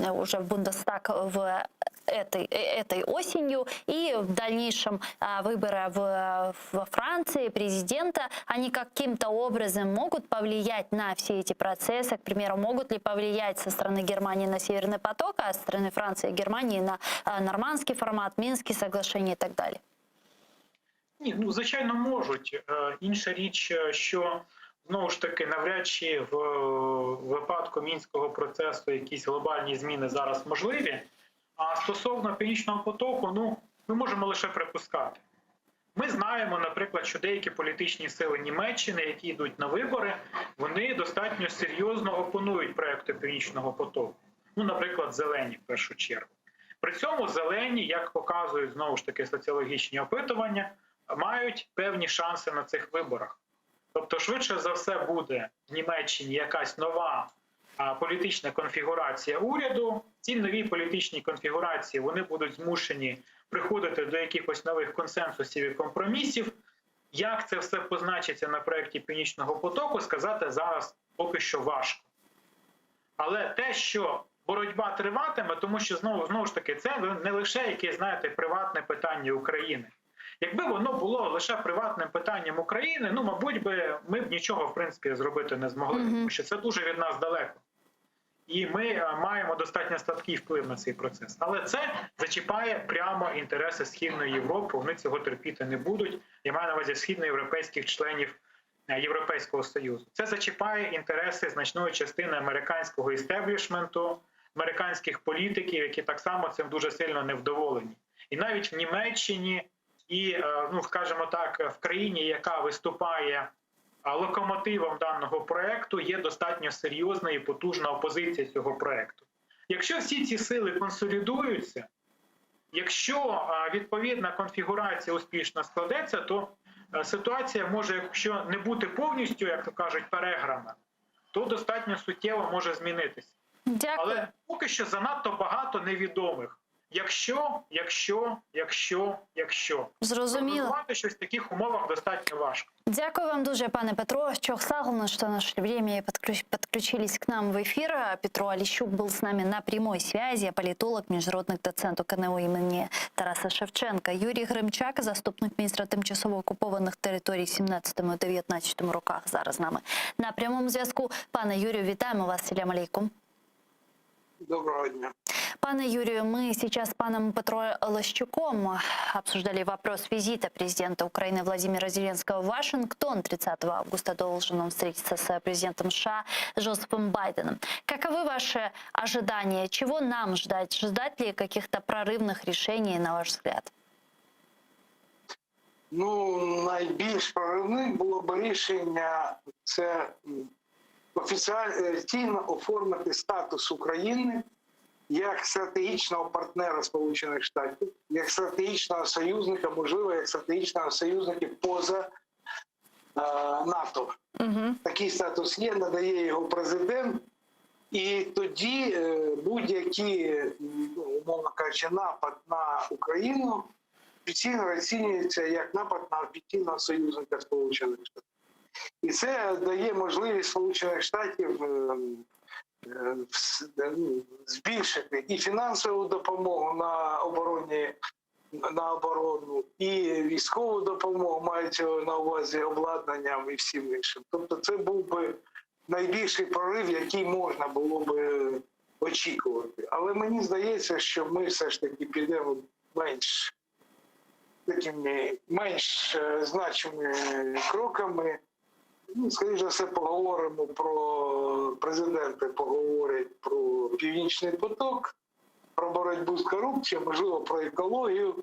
э, уже в Бундестаг в этой, э, этой осенью и в дальнейшем э, выборы в, во Франции президента, они каким-то образом могут повлиять на все эти процессы? К примеру, могут ли повлиять со стороны Германии на Северный поток, а со стороны Франции и Германии на э, нормандский формат, Минские соглашения и так далее? Ні, ну звичайно можуть. Е, Інша річ, е, що знову ж таки навряд чи в е, випадку мінського процесу якісь глобальні зміни зараз можливі. А стосовно північного потоку, ну ми можемо лише припускати. Ми знаємо, наприклад, що деякі політичні сили Німеччини, які йдуть на вибори, вони достатньо серйозно опонують проекту Північного потоку. Ну, наприклад, зелені в першу чергу. При цьому зелені, як показують знову ж таки соціологічні опитування, мають певні шанси на цих виборах. Тобто, швидше за все, буде в Німеччині якась нова політична конфігурація уряду. В цій новій політичній конфігурації вони будуть змушені приходити до якихось нових консенсусів і компромісів. Як це все позначиться на проєкті Північного потоку, сказати зараз поки що важко. Але те, що боротьба триватиме, тому що знову, знову ж таки, це не лише якесь, знаєте, приватне питання України. Якби воно було лише приватним питанням України, ну мабуть би ми б нічого в принципі зробити не змогли, тому що це дуже від нас далеко. І ми е, маємо достатньо слабкий вплив на цей процес. Але це зачіпає прямо інтереси Східної Європи. Вони цього терпіти не будуть. Я маю на увазі східноєвропейських членів е, Європейського Союзу. Це зачіпає інтереси значної частини американського істеблішменту, американських політиків, які так само цим дуже сильно невдоволені. І навіть в Німеччині, і, е, ну скажімо так, в країні, яка виступає а локомотивом даного проекту є достатньо серйозна і потужна опозиція цього проекту. Якщо всі ці сили консолідуються, якщо а, відповідна конфігурація успішно складеться, то е, ситуація може, якщо не бути повністю, як то кажуть, переграна, то достатньо суттєво може змінитися. Дякую. Але поки що занадто багато невідомих. Якщо, якщо, якщо, якщо Зрозуміло. Прогнозувати щось в таких умовах достатньо важко. Дякую вам дуже, пане Петро. Çoq sağ oluñ, что нашли время и подключ- подключились к нам в эфир. Петро Олещук был с нами на прямой связи, политолог, міжнародник доцент КНУ імені Тараса Шевченка. Юрій Гримчак, заступник міністра тимчасово окупованих територій в 17-19 роках, зараз з нами на прямому зв'язку. Пане Юрію, вітаємо вас. Селям алейкум. Доброго дня. Пане Юрию, мы сейчас с паном Петро Олещуком обсуждали вопрос визита президента Украины Владимира Зеленского в Вашингтон. 30 августа должен он встретиться с президентом США Джозефом Байденом. Каковы ваши ожидания? Чего нам ждать? Ждать ли каких-то прорывных решений, на ваш взгляд? Ну, найбільш проривним було б рішення це м, офіційно оформити статус України як стратегічного партнера Сполучених Штатів, як стратегічного союзника, можливо, як стратегічного союзника поза е, НАТО. Такий статус є, надає його президент. І тоді е, будь-які, м, ну, умовно кажучи, напад на Україну офіційно розцінюється як напад на офіційного союзника Сполучених Штатів. І це дає можливість Сполучених Штатів е, е, вс- е, ну, збільшити і фінансову допомогу на обороні на оборону, і військову допомогу мається на увазі обладнанням і всім іншим. Тобто, це був би найбільший прорив, який можна було би очікувати. Але мені здається, що ми все ж таки підемо менш такими менш е, значимими кроками. Ну, скоріше за все, поговоримо про президенти, поговорять про Північний поток, про боротьбу з корупцією, можливо, про екологію.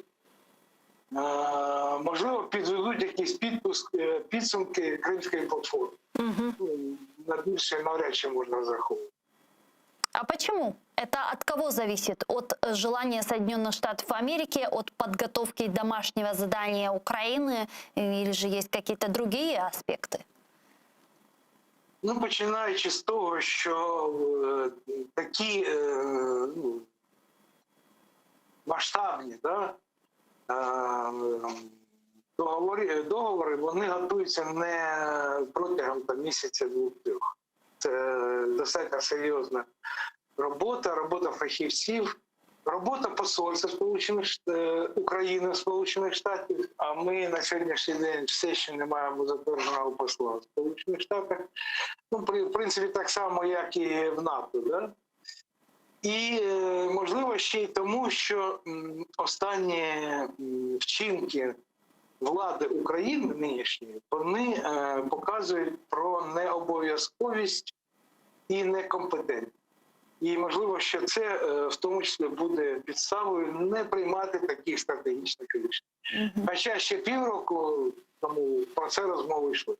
Е, Можливо, підведуть якісь підпуск, е, підсумки Кримської платформи. Ну, На більше навряд чи можна розраховувати. А почему? Это от кого зависит? От э, желания Соединенных Штатов Америки, от подготовки домашнего задания Украины или же есть какие-то другие аспекты? Ну, починаючи з того, що е, такі е, ну, масштабні да, е, договори, договори вони готуються не протягом там, місяця двох-трьох. Це достатньо серйозна робота, робота фахівців, робота посольства Сполучених Шт- е, України в Сполучених Штатів. А ми на сьогоднішній день все ще не маємо затвердженого посла в Сполучених Штатах. Ну, при, в принципі, так само, як і в НАТО. Да? І е, можливо ще й тому, що м, останні м, вчинки влади України нинішньої, вони е, показують про необов'язковість і некомпетентність. І можливо, що це е, в тому числі буде підставою не приймати таких стратегічних рішень. Хоча ще півроку тому про це розмови йшли.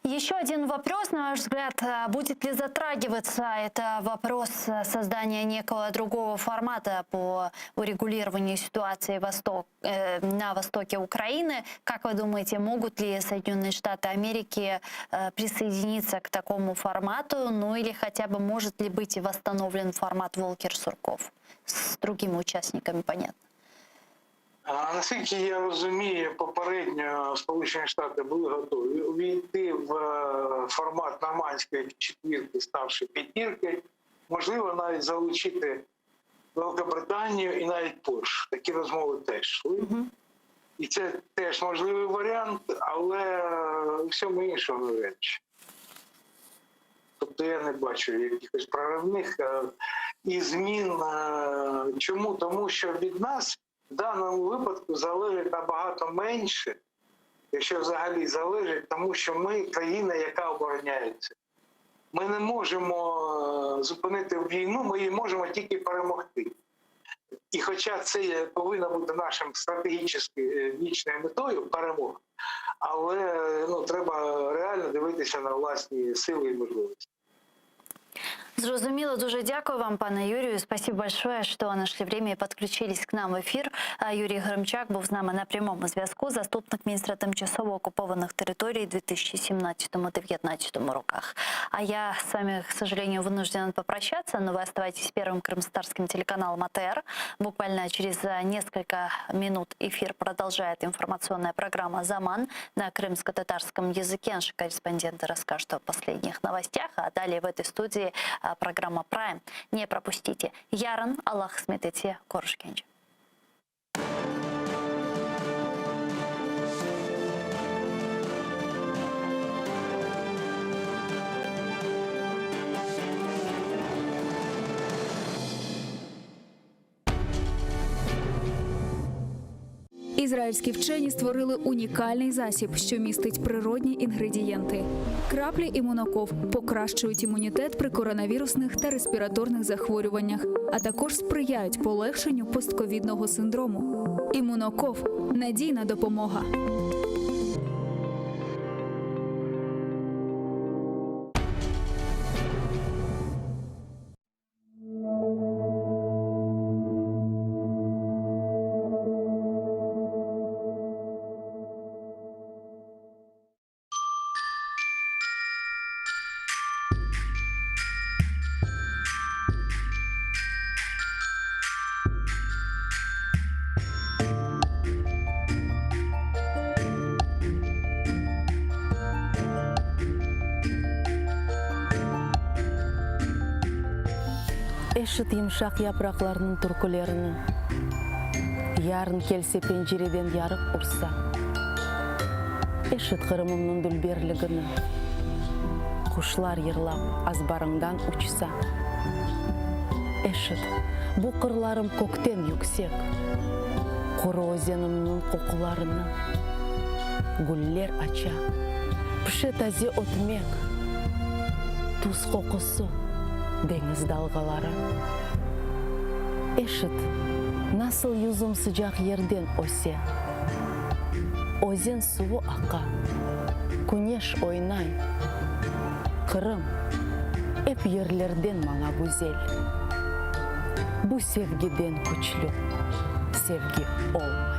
Еще один вопрос, на ваш взгляд, а будет ли затрагиваться это вопрос э, создания некого другого формата по урегулированию ситуации восток, э, на востоке Украины? Как вы думаете, могут ли Соединенные Штаты Америки э, присоединиться к такому формату? Ну или хотя бы может ли быть восстановлен формат Волкер-Сурков с другими участниками, понятно? А наскільки я розумію, попередньо Сполучені Штати були готові увійти в е, формат нормандської четвірки, ставши п'ятіркою, можливо, навіть залучити Великобританію і навіть Польщу. Такі розмови теж йшли. І це теж можливий варіант, але у всьому іншому навряд чи. Тобто я не бачу якихось проривних е, і змін. Е, Чому? Тому що від нас в даному випадку залежить набагато менше, якщо взагалі залежить, тому що ми країна, яка обороняється. Ми не можемо е, зупинити війну, ми її можемо тільки перемогти. І хоча це є- повинно бути нашим стратегічною метою перемога, але ну, треба реально дивитися на власні сили і можливості. Зрозуміло, дуже дякую вам, пане Юрію. Спасибо большое, что нашли время и подключились к нам в эфир. А Юрій Гримчак був з нами на прямому зв'язку, заступник міністра тимчасово окупованих територій 2017-2019 роках. А я с вами, к сожалению, вынуждена попрощаться, но вы оставайтесь с первым крымскотатарским телеканалом АТР. Буквально через э, несколько минут эфир продолжает информационная программа «Заман» на крымско-татарском языке. Наши корреспонденты расскажут о последних новостях, а далее в этой студии а, программа «Прайм». Не пропустите. Yarın Allah qısmet etse körüşkence. Ізраїльські вчені створили унікальний засіб, що містить природні інгредієнти. Краплі імуноков покращують імунітет при коронавірусних та респіраторних захворюваннях, а також сприяють полегшенню постковідного синдрому. Імуноков надійна допомога. Eşit yımşaq yapraqlarnıñ türkülerini, Yarın kelse pencereden yarıq ursa. Eşit Qırımımnıñ dülberligini, Quşlar yırlap azbarıñdan uçsa. Eşit, bu qırlarım kökten yüksek, Quru özenimniñ qoqularını. Güller aça, pişe taze ötmek, Tuz qoqusı, deñiz dalğaları. Eşit, nasıl yüzüm sıcaq yerden öse, Özen suvu aqa, küneş oynay. Qırım, ep yerlerden maña güzel. Bu sevgiden küçlü sevgi olmay.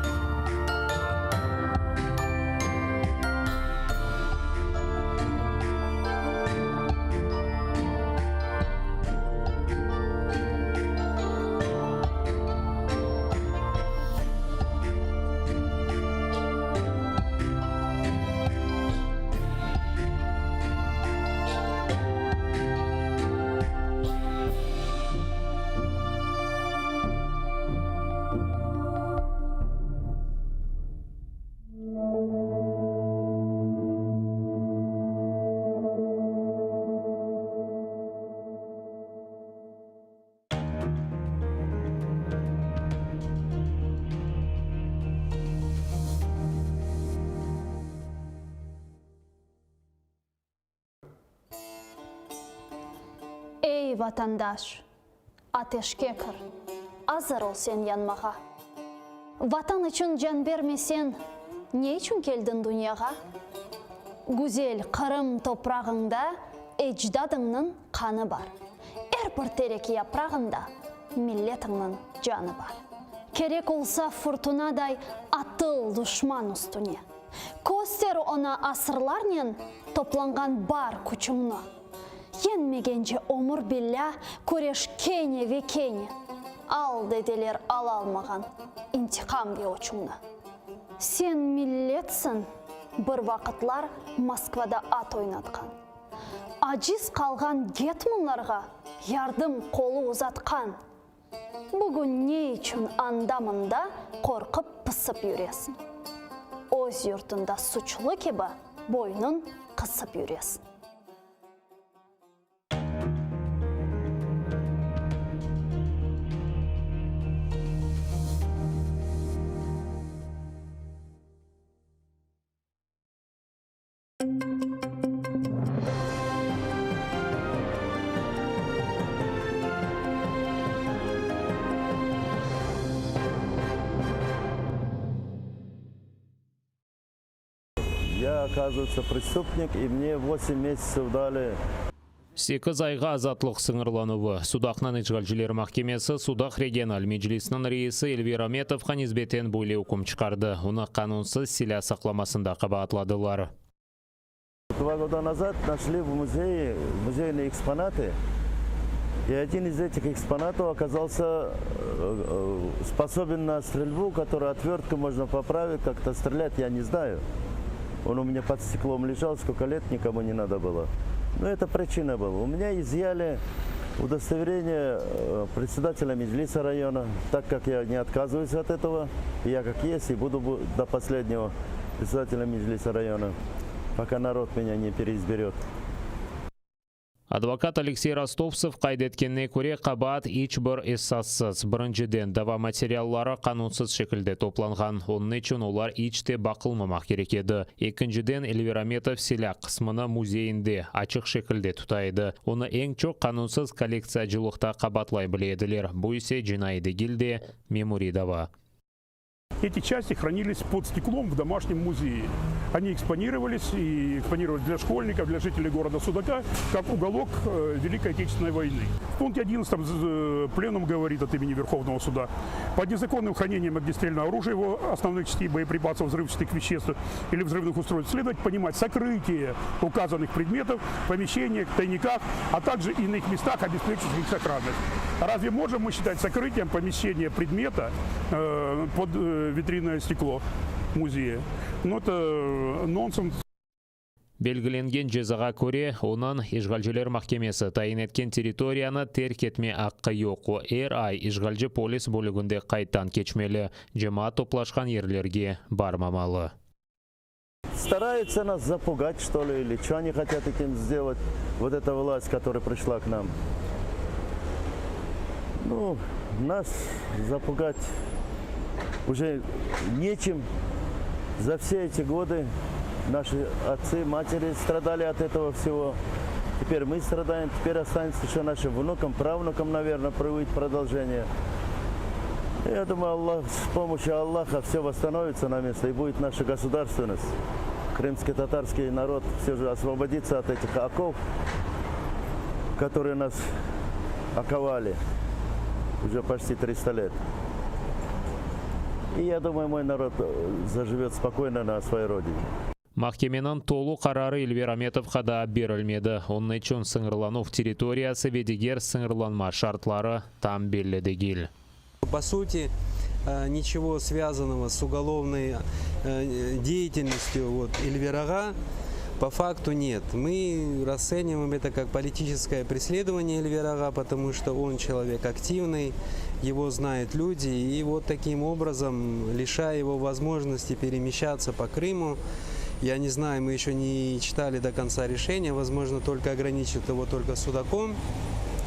Ey, vatandaş, ateşke kir, azır ol sen yanmağa. Vatan içün can bermesen, ne içün keldiñ dünyağa? Güzel Qırım toprağıñda ecdadıñnıñ qanı bar. Er bir terek yaprağında milletiñniñ canı bar. Kerek olsa furtunaday atıl duşman üstüne. Köster oña asırlarnen toplanğan bar küçüñni. Yeñmegence ömür billâ küreş kene ve kene. Al, dedeler alalmağan intiqam ve öçüñni. Sen milletsiñ, bir vaqıtlar Moskvada at oynatqan. Aciz qalğan getmanlarğa yardım qolu uzatqan. Bugün ne içün anda-mında qorqıp-pısıp yüresiñ? Öz yurtunda suçlı kibi boynun qısıp yüresin. Я, оказывается, преступник, и мне 8 месяцев дали. Sekiz ayğa azatlıq sıñırlanuvı, Sudaqnıñ işğalciler mahkemesi Sudaq regional meclisiniñ reisi Elver Ametovğa nisbeten böyle üküm çıqardı, onı qanunsız silâ saqlamasında qabaatladılar. Dva года назад нашли в музее музейные экспонаты, и один из этих экспонатов оказался способен на стрельбу, которую отвертку можно поправить, как-то стрелять, я не знаю. Он у меня под стеклом лежал, сколько лет никому не надо было. Но это причина была. У меня изъяли удостоверение председателя Меджлиса района, так как я не отказываюсь от этого, я как есть и буду до последнего председателя Меджлиса района, пока народ меня не переизберет. Advokat Aleksey Rostovtsev qayd etkenine köre, qabaat iç bir esassız. Birinciden, dava materialları qanunsız şekilde toplanğan, onıñ içün olar iç te baqılmamaq kerek edi. Ekinciden, Elver Ametov silâ qısmını müzeyinde açıq şekilde tuta edi. Onı eñ çoq qanunsız kollektsiyacılıqta qabaatlay bile ediler, bu ise cinaiy degil de, memuriy dava. Эти части хранились под стеклом в домашнем музее. Они экспонировались и экспонировались для школьников, для жителей города Судака, как уголок э, Великой Отечественной войны. В пункте 11 э, пленум говорит от имени Верховного суда. Под незаконным хранением огнестрельного оружия, его основных частей боеприпасов, взрывчатых веществ или взрывных устройств следует понимать сокрытие указанных предметов в помещениях, тайниках, а также иных местах, обеспечивающих их сохранность. Разве можем мы считать сокрытием помещения предмета э, под э, витринное стекло музея? Ну, это э, нонсенс. Belgilengen cezağa köre, onıñ işğalciler mahkemesi tayin etken territoriyanı terk etme aqqı yoq. O, er ay işğalci polis bölüginde qayddan keçmeli, cemaat toplaşqan yerlerge barmamalı. Стараются нас запугать, что ли, или что они хотят этим сделать, вот эта власть, которая пришла к нам. Ну, нас запугать уже нечем. За все эти годы наши отцы, матери страдали от этого всего. Теперь мы страдаем, теперь останется еще нашим внукам, правнукам, наверное, будет продолжение. Я думаю, Аллах, с помощью Аллаха все восстановится на место и будет наша государственность. Крымский татарский народ все же освободится от этих оков, которые нас оковали уже почти 300 лет. И я думаю, мой народ э, заживет спокойно на своей родине. Mahkemeniñ tolu qararı Elver Ametovğa daa berilmedi. Onıñ içün sıñırlanuv territoriyası ve diger sıñırlanma şartları tam belli degil. По сути, э, ничего связанного с уголовной э, деятельностью вот, Эльвер ağa по факту нет. Мы расцениваем это как политическое преследование Эльвер ağa, потому что он человек активный, его знают люди, и вот таким образом, лишая его возможности перемещаться по Крыму, я не знаю, мы еще не читали до конца решения, возможно, только ограничат его только Судаком.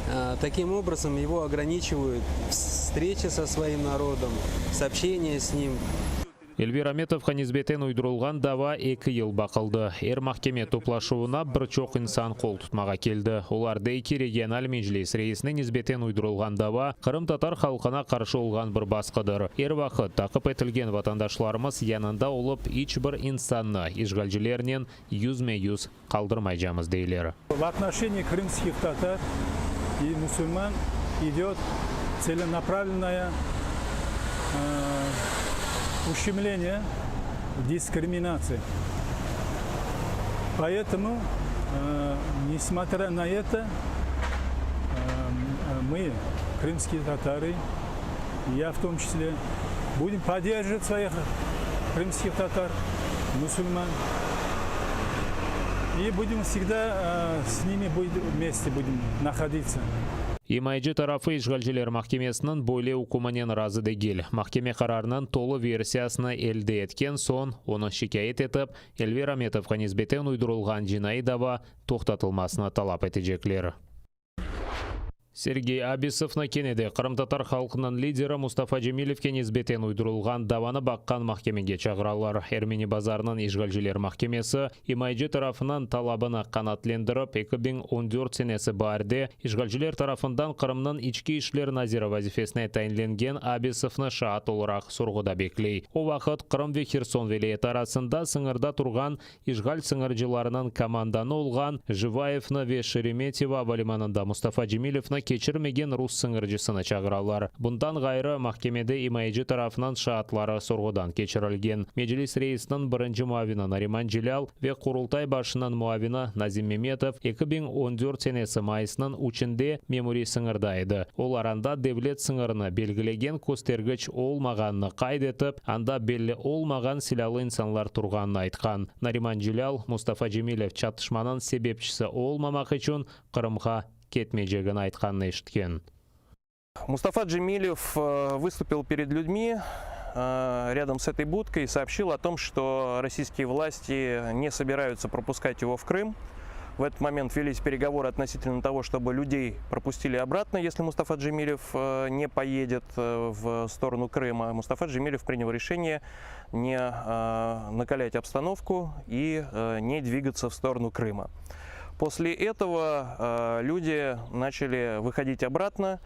А, Таким образом, его ограничивают в встрече со своим народом, сообщение с ним. Elver Ametovğa nisbeten uydurılğan dava eki yıl baqıldı. Er mahkeme toplaşuvına bir çoq insan qol tutmağa keldi. Olar dey ki, regional meclis reisine nisbeten uydurılğan dava qırımtatar halqına qarşı olğan bir basqıdır. Er vaqıt taqip etilgen vatandaşlarımız yanında olıp, iç bir insannı işğalcilernen yüzme-yüz qaldırmaycaqmız, deyler. В отношении крымских татар и мусульман идет целенаправленное э, ущемление, дискриминация. Поэтому, э, несмотря на это, э, мы, крымские татары, и я в том числе, будем поддерживать своих крымских татар, мусульман. И будем всегда э, с ними будем, вместе будем находиться. İmayeci tarafı işğalciler mahkemesiniñ böyle ükmünen razı degil. Mahkeme qararınıñ tolu versiyasını elde etken soñ, onı şikâyet etip, Elver Ametovğa nisbeten uydurılğan cinaiy dava toqtatılmasını talap etecekler. Sergey Abisovnı kene de qırımtatar halqınıñ lideri Mustafa Cemilevge nisbeten uydurılğan davanı baqqan mahkemege çağıralar. Ermeni Bazarnıñ işğalciler mahkemesi imayeci tarafınıñ talabını qanaatlendirip, 2014 senesi baarde işğalciler tarafından Qırımnıñ içki işler naziri vazifesine tayinlengen Abisovnı şaat olaraq sorğuda bekley. O vaqıt Qırım ve Herson vilâyeti arasında sıñırda turğan İşğal sıñırcılarınıñ komandanı olğan Jivayevni ve Şeremetyevo avalimanında Mustafa Cemilevni keçirmegen rus sıñırcısını çağıralar. Bundan ğayrı, mahkemede imayeci tarafınıñ şaatları sorğudan keçirilgen. Meclis reisiniñ birinci muavini Nariman Celâl ve Qurultay başınıñ muavini Nazim Memetov 2014 senesi mayısnıñ üçünde memuriy sıñırda edi. Olar anda devlet sıñırını belgilegen köstergiç olmağanını qayd etip, anda belli olmağan silâlı insanlar turğanını aytqan. Nariman Celâl, Mustafa Cemilev çatışmanıñ sebepçisi olmamaq içün Qırımğa ketmeycegini aytqanını eşitken. Mustafa Cemilev выступил перед людьми рядом с этой будкой и сообщил о том, что российские власти не собираются пропускать его в Крым. В этот момент велись переговоры относительно того, чтобы людей пропустили обратно, если Мустафа Джемилев не поедет в сторону Крыма. Мустафа Джемилев принял решение не накалять обстановку и не двигаться в сторону Крыма. После этого люди начали выходить обратно.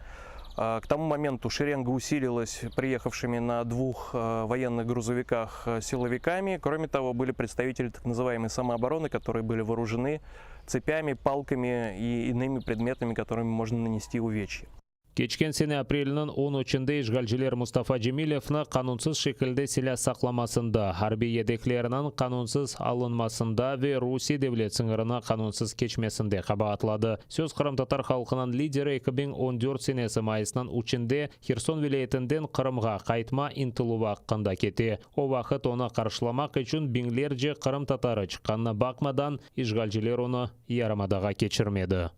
К тому моменту шеренга усилилась приехавшими на двух военных грузовиках силовиками. Кроме того, были представители так называемой самообороны, которые были вооружены цепями, палками и иными предметами, которыми можно нанести увечья. Keçken sene aprelniñ 13-nde işğalciler Mustafa Cemilevni qanunsız şekilde silâ saqlamasında, arbiy yedekleriniñ qanunsız alınmasında ve Rusiye devlet sıñırını qanunsız keçmesinde qabaatladı. Söz qırımtatar halqınıñ lideri 2014 senesi mayısnıñ üçünde Herson vilâyetinden Qırımğa qaytma ıntıluvı aqqında kete. O vaqıt onı qarşılamaq içün biñlerce qırımtatarı çıqqanına baqmadan, işğalciler onı yarımadağa keçirmedi.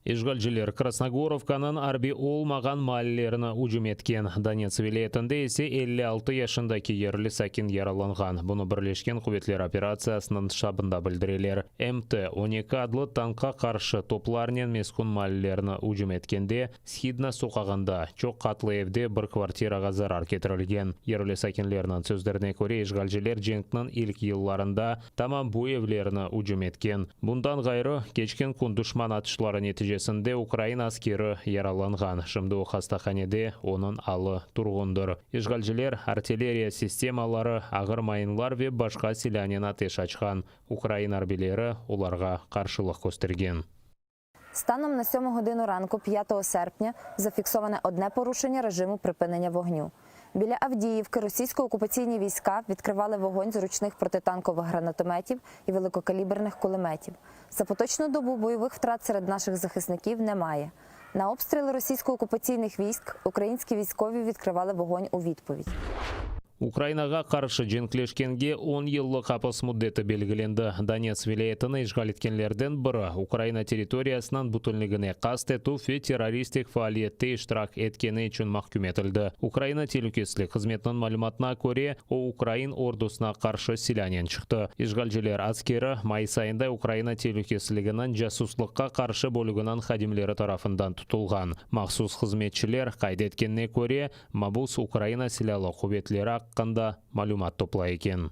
İşğalciler Krasnogorovkanıñ arbiy olmağan maallerini ücüm etken. Donetsk vilâyetinde ise 56 yaşındaki yerli sakin yaralanğan. Bunı Birleşken quvetler operatsiyasınıñ ştabında bildireler. MT 12 adlı tankqa qarşı toplarnen meskün maallerini ücüm etkende, Shidna soqağında, çoq qatlı evde bir kvartirağa zarar ketirilgen. Yerli sakinlerniñ sözlerine köre, işğalciler cenkniñ ilk yıllarında tamam bu evlerni ücüm etken. Bundan ğayrı, keçken kün duşman atışları neticesinde ukrain askeri yaralanğan. Şimdi o hastahanede, onıñ alı turğundır. İşğalciler artilleriya sistemaları, ağır mayınlar ve başqa silânen ateş açqan. Ukrain arbiyleri olarğa qarşılıq köstergen. Станом на 7 годину ранку 5 серпня зафіксоване одне порушення режиму припинення вогню. Біля Авдіївки російсько-окупаційні війська відкривали вогонь з ручних протитанкових гранатометів і великокаліберних кулеметів. За поточну добу бойових втрат серед наших захисників немає. На обстріли російсько-окупаційних військ українські військові відкривали вогонь у відповідь. Ukrainağa qarşı cenkleşkenge 10 yıllıq apis müddeti belgilendi. Donetsk vilâyetini işğal etkenlerden biri Ukraina territoriyasınıñ bütünligine qast etüv ve terroristik faaliyette iştirak etkeni içün mahküm etildi. Ukraina telükesizlik hızmetiniñ malümatına köre, o ukrain ordusına qarşı silânen çıqtı. İşğalciler askeri mayıs ayında Ukraina telükesizliginiñ casuslıqqa qarşı bölüginiñ hadimleri tarafından tutulğan. Mahsus hızmetçiler qayd etkenine köre, mabus Ukraina Silâlı quvetleri aqqında malümat toplay eken.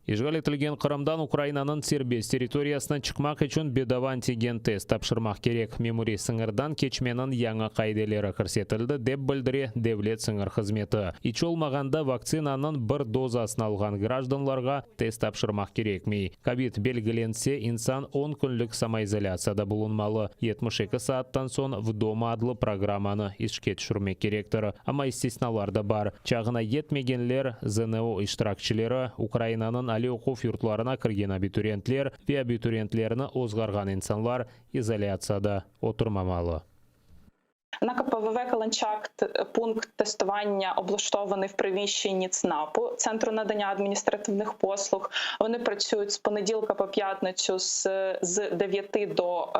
İşğal etilgen Qırımdan Ukrainanıñ serbest territoriyasına çıqmaq içün bedava antigen test tapşırmaq kerek. Memuriy sıñırdan keçmeniñ yañı qaideleri kirsetildi, dep bildire Devlet sıñır hızmeti. İç olmağanda vaktsinanıñ bir dozasını alğan grajdanlarğa test tapşırmaq kerekmey. Kovid belgilense, insan on künlük samoizolâtsiyada bulunmalı, 72 saattan soñ Vdoma adlı programmanı işke tüşürmek kerektir. Amma istisnalar da bar. Çağına yetmegenler, ZNO iştirakçileri, Ukrainanıñ aliy oquv yurtlarına kirgen abituriyentler ve abituriyentlerni ozğarğan insanlar izolâtsiyada oturmamalı. На КПВВ Каланчак пункт тестування облаштований в приміщенні ЦНАПу Центру надання адміністративних послуг. Вони працюють з понеділка по п'ятницю з, з 9 до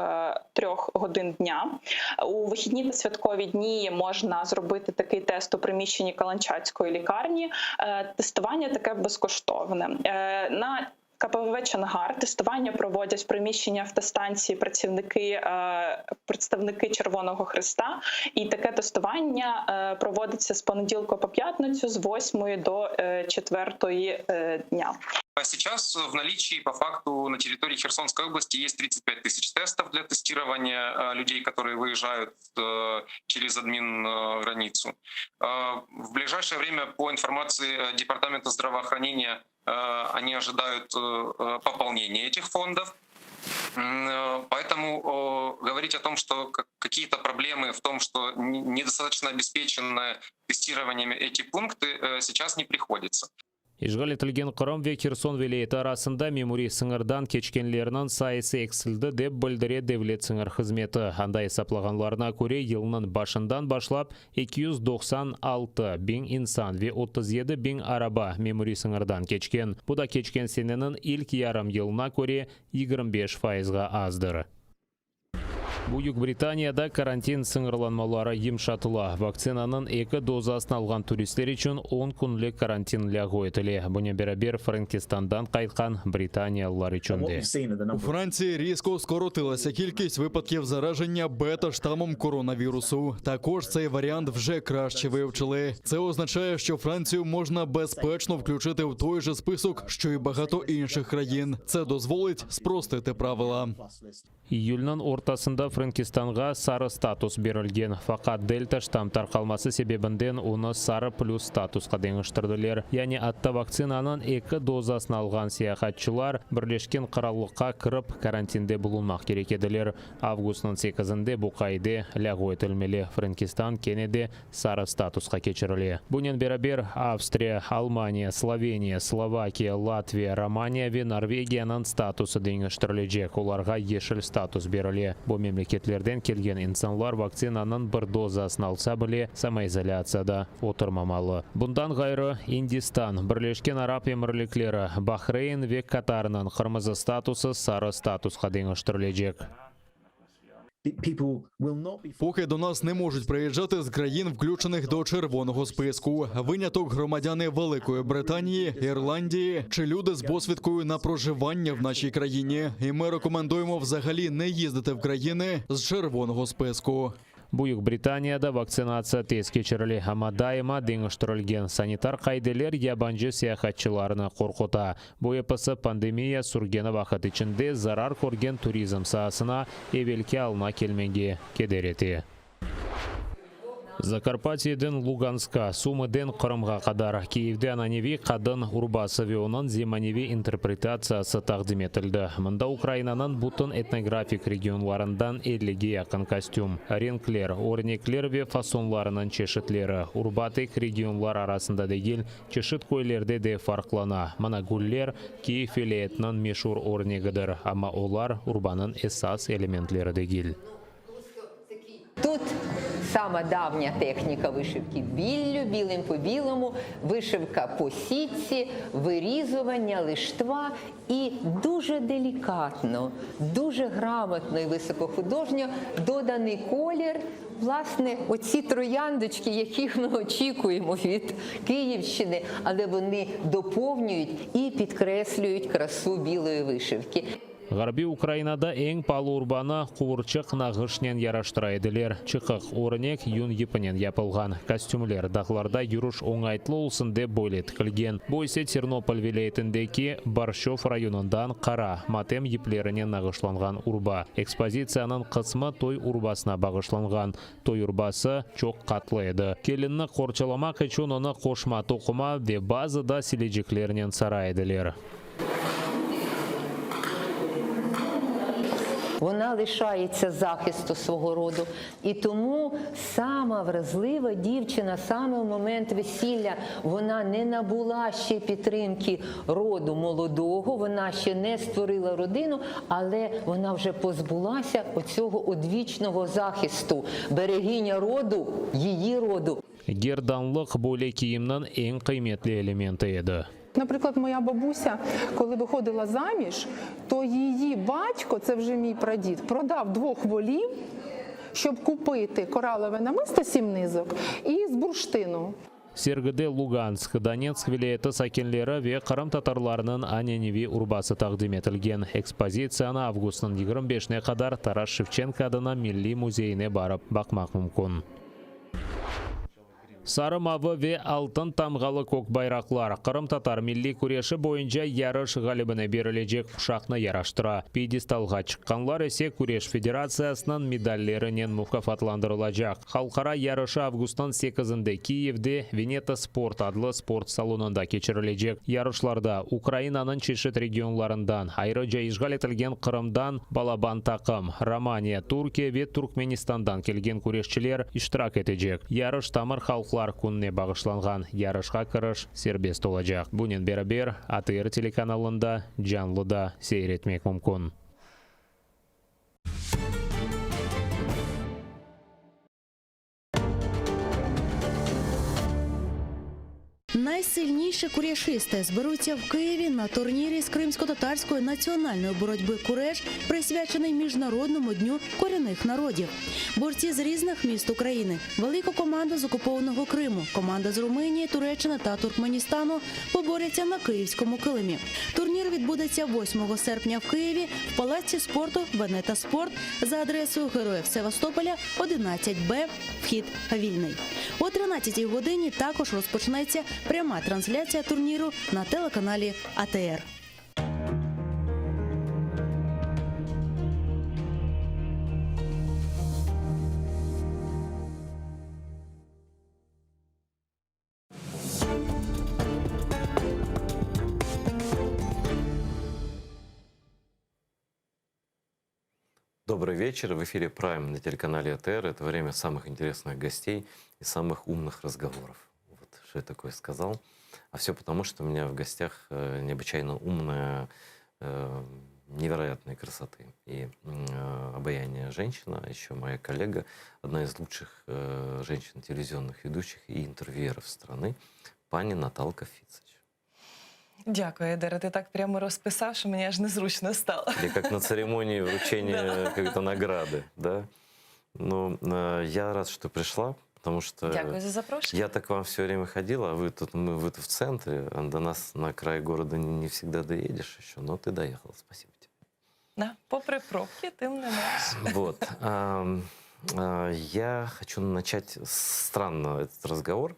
3 годин дня. У вихідні та святкові дні можна зробити такий тест у приміщенні Каланчацької лікарні. Е, Тестування таке безкоштовне. Е, На КПВВ Чонгар тестування проводять в приміщенні автостанції працівники, е, представники Червоного Хреста. І таке тестування е, проводиться з понеділка по п'ятницю з 8 до 4 дня. А сейчас в наличии по факту на территории Херсонской области есть 35 тысяч тестов для тестирования э, людей, которые выезжают э, через админ э, границу. В ближайшее время, по информации Департамента здравоохранения, они ожидают пополнения этих фондов. Поэтому говорить о том, что какие-то проблемы в том, что недостаточно обеспечены тестированиями эти пункты, сейчас не приходится. İşğal etilgen Qırım ve Herson vilâyeti arasında memuriy sıñırdan keçkenlerniñ sayısı eksildi, dep bildire Devlet sıñır hızmeti. Anda esaplağanlarına köre, yılnıñ başından başlap 296 biñ insan ve 37 biñ araba memuriy sıñırdan keçken. Bu da keçken seneniñ ilk yarım yılına köre 25 fayızğa azdır. Büyük Britaniyada karantin sıñırlanmaları yımşatıla. Vaktsinanıñ eki dozasını alğan turistler içün 10 künlik karantin lâğu etile. Bunen beraber Frenkistandan qaytqan britaniyalılar içün de. У Франції різко скоротилася кількість випадків зараження бета-штамом коронавірусу. Також цей варіант вже краще вивчили. Це означає, що Францію можна безпечно включити в той же список, що й багато інших країн. Це дозволить спростити правила. İyülniñ ortasında Frenkistanğa sarı status berilgen, faqat delta ştamm tarqalması sebebinden onı sarı plüs statusqa deñiştirdiler. Yani atta vaktsinanıñ eki dozasını alğan seyahatçılar Birleşken Qırallıqqa kirip karantinde bulunmaq kerek ediler. Avgustnıñ sekizinde bu qaide lâğu etilmeli, Frenkistan kene de sarı statusqa keçirile. Bunen beraber, Avstriya, Almaniya, Sloveniya, Slovakiya, Latviya, Romaniya ve Norvegiyanıñ statusı deñiştirilecek, olarğa yeşil status berile. Bu memleketlerden kelgen insanlar vaktsinanıñ bir dozasını alsa bile, samoizolâtsiyada oturmamalı. Bundan ğayrı, İndistan, Birleşken Arap Emirlikleri, Bahreyn ve Katarnıñ qırmızı statusı sarı statusqa deñiştirilecek. Поки до нас не можуть приїжджати з країн, включених до червоного списку. Виняток громадяни Великої Британії, Ірландії чи люди з посвідкою на проживання в нашій країні. І ми рекомендуємо взагалі не їздити в країни з червоного списку. Büyük Britaniyada vaktsinatsiya tez keçirile, amma daima deñiştirilgen sanitar qaideler yabancı seyahatçılarnı qorquta. Bu episi pandemiya sürgeni vaqıt içinde zarar körgen turizm saasına evelki alına kelmege keder ete. Zakarpatyeden Luganskqa, Sumıden Qırımğa qadar Kiyevde ananeviy qadın urbası ve onıñ zemaneviy interpretatsiyası taqdim etildi. Mında Ukrainanıñ bütün etnografik regionlarından ellige yaqın kostüm, renkler, örnekler ve fasonlarınıñ çeşitleri. Urba tek regionlar arasında degil, çeşit köylerde de farqlana. Mına güller, Kiyev vilâyetiniñ meşur örnegidir, amma olar urbanıñ esas elementleri degil. Тут сама давня техніка вишивки біллю, білим по білому, вишивка по сітці, вирізування, лиштва і дуже делікатно, дуже грамотно і високохудожньо доданий колір. Власне, оці трояндочки, яких ми очікуємо від Київщини, але вони доповнюють і підкреслюють красу білої вишивки. Ğarbiy Ukrainada eñ paalı urbanı quvurçıq nağışnen yaraştıra ediler. Çıqıq örnek yün yipinen yapılğan. Kostümler dağlarda yürüş oñaytlı olsun dep böyle tikilgen. Bu ise Ternopol vilâyetindeki Borşçov rayonından qara matem yiplerinen nağışlanğan urba. Ekspozitsiyanıñ qısmı toy urbasına bağışlanğan. Toy urbası çoq qatlı edi. Kelinni qorçalamaq içün onı qoşma toquma ve bazıda sileceklernen sara ediler. Вона лишається захисту свого роду. І тому сама вразлива дівчина, саме в момент весілля, вона не набула ще підтримки роду молодого, вона ще не створила родину, але вона вже позбулася оцього одвічного захисту, берегиня роду, її роду. Gerdanlıq böyle kiyimniñ eñ qıymetli elementi edi. Наприклад, моя бабуся, коли виходила заміж, то її батько, це вже мій прадід, продав двох волів, щоб купити коралове намисто сім низок і з бурштину. Sergide Lugansk, Donetsk vilâyeti sakinleri ve qırımtatarlarınıñ ananeviy urbası taqdim etilgen. Ekspozitsiyanı avgustnıñ 25-ne qadar Taras Şevçenko adına Milliy müzeyine barıp baqmaq mümkün. Sarı-mavı ve altın tamğalı kök bayraqlar, qırımtatar milliy küreşi boyunca yarış ğalibine berilecek quşaqnı yaraştıra. Pyedestalğa çıqqanlar ise Küreş federatsiyasınıñ medallerinen mukâfatlandırılacaq. Halqara yarışı avgustnıñ sekizinde Kiyevde Veneta Sport adlı sport salonında keçirilecek. Yarışlarda Ukrainanıñ çeşit regionlarından, ayrıca işğal etilgen Qırımdan balaban taqım, Romaniya, Türkiye ve Turkmenistandan kelgen küreşçiler iştirak etecek. Yarış tamır halqlar kününe bağışlanğan. Yarışqa kiriş serbest olacaq. Bunen beraber, ATR telekanalında canlı da seyir etmek mümkün. Найсильніші куряшисти зберуться в Києві на турнірі з кримськотатарської національної боротьби «Куреш», присвячений Міжнародному дню корінних народів. Борці з різних міст України, велика команда з окупованого Криму, команда з Румунії, Туреччини та Туркменістану поборються на київському килимі. Турнір відбудеться 8 серпня в Києві в Палаці спорту «Венета Спорт» за адресою Героїв Севастополя, 11Б, вхід вільний. О 13-й годині також розпочнеться пряма трансляція турніру на телеканалі АТР. Добрый вечер. В эфире Prime на телеканале АТР. Это время самых интересных гостей и самых умных разговоров. Вот что я такое сказал. А все потому, что у меня в гостях э, необычайно умная, э, невероятной красоты и э, обаяния женщина, а еще моя коллега, одна из лучших женщин телевизионных ведущих и интервьюеров страны, пани Наталка Фицич. Дякую, Айдере. Ти так прямо розписав, що мені аж незручно стало. Или как на церемонии вручения какой-то награды, да? Ну, э, я рад, что пришла, потому что... Дякую за запрошення. Я так к вам все время ходил, а вы тут, мы, вы тут в центре, а до нас на край города не, не всегда доедешь еще, но ты доехал, спасибо тебе. Да, попри пробки, тим не менш. Вот. ам, а, Я хочу начать странно этот разговор.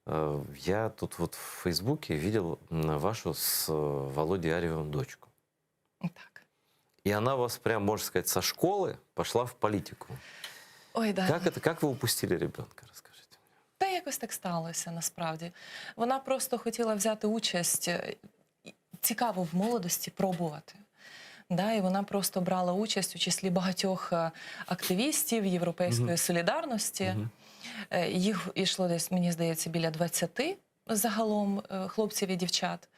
Э, Я тут вот в Фейсбуке видел м, вашу с э, Володей Арьевым дочку. Так. И она у вас прям, можно сказать, со школы пошла в политику. Ой, да. Как это, как вы упустили ребенка? Расскажите. Та якось так сталося насправді. Вона просто хотіла взяти участь. е, і Цікаво в молодості пробувати. Да, і вона просто брала участь у числі багатьох е, активістів Європейської Мгм. солідарності. Е, Їх йшло десь, мені здається, біля 20 загалом е, хлопців і дівчат.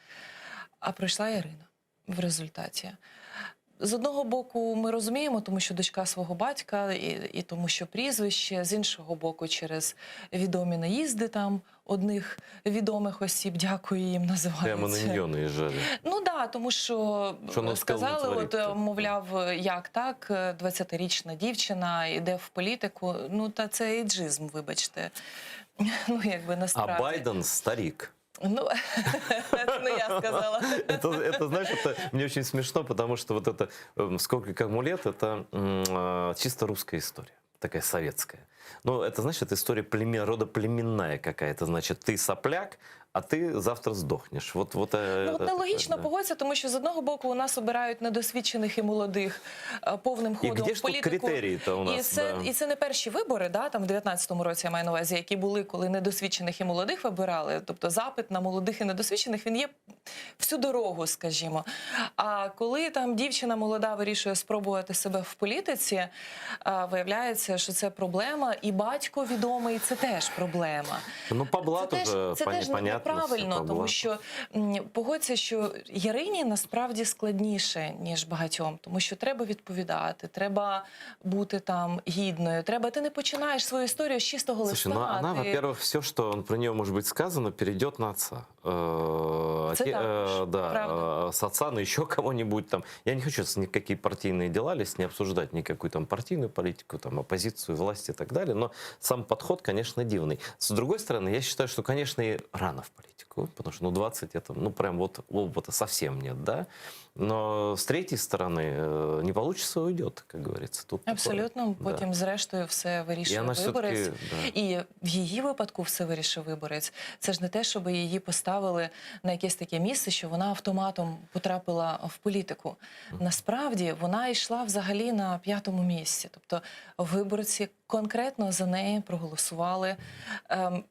А прийшла Ірина в результаті. З одного боку, ми розуміємо, тому що дочка свого батька, і, і тому, що прізвище, з іншого боку, через відомі наїзди там одних відомих осіб, дякую їм, називаються. Прямо на нее наезжали. Ну да, тому що Що вона сказала, сказали, от творить-то? е, мовляв, як так, е, 20-річна дівчина йде в політику. Ну та це ейджизм, вибачте. Ну якби А насправді. Байден старик. Ну це не я сказала. Это, это, знаешь, это мне очень смешно, потому что вот это эм, сколько кому лет, это м, а, чисто русская история, такая советская. Но это, знаешь, это история племен, рода племенная какая-то. Значит, ты сопляк, а ты завтра сдохнешь. Вот, вот, э, Ну, от это такое, нелогічно да. погодься, тому що з одного боку у нас обирають недосвідчених і молодих е, повним І ходом де в ж тут політику. критерії-то у нас, І це, да. і це не перші вибори, да, там в 19-му році я маю на увазі, які були, коли недосвідчених і молодих вибирали. Тобто запит на молодих і недосвідчених він є всю дорогу, скажімо. А коли там дівчина молода вирішує спробувати себе в політиці, е, виявляється, що це проблема, і батько відомий це теж проблема. Ну, по блату Це теж, же це пон- теж понятно. всё неправильно, по тому блату. що м, погодься, що Ярині насправді складніше, ніж багатьом, тому що треба відповідати, треба бути там гідною. Треба ти не починаєш свою історію з чистого Слушай, листа. ну она, ти- во-первых, все, что про нее может быть сказано, перейдет на отца. Э, Это оте- також, э, да, правда. э, с отца на еще кого-нибудь там. Я не хочу сейчас никакие партийные дела лезть, не обсуждать никакую там партийную политику, там оппозицию, власть и так далее, но сам подход, конечно, дивный. С другой стороны, я считаю, что, конечно, и рано в политику, потому что, ну, 20 это, ну, прям вот опыта совсем нет, да? Но с третьей стороны, э, не получится, уйдет, как говорится. Тут такое. Абсолютно, Да. потім зрештою все вирішує І вона виборець. все-таки, да. І в її випадку все вирішив виборець. Це ж не те, щоб її поставили на якесь таке місце, що вона автоматом потрапила в політику. Насправді вона йшла взагалі на п'ятому місці. Тобто виборці конкретно за неї проголосували ем,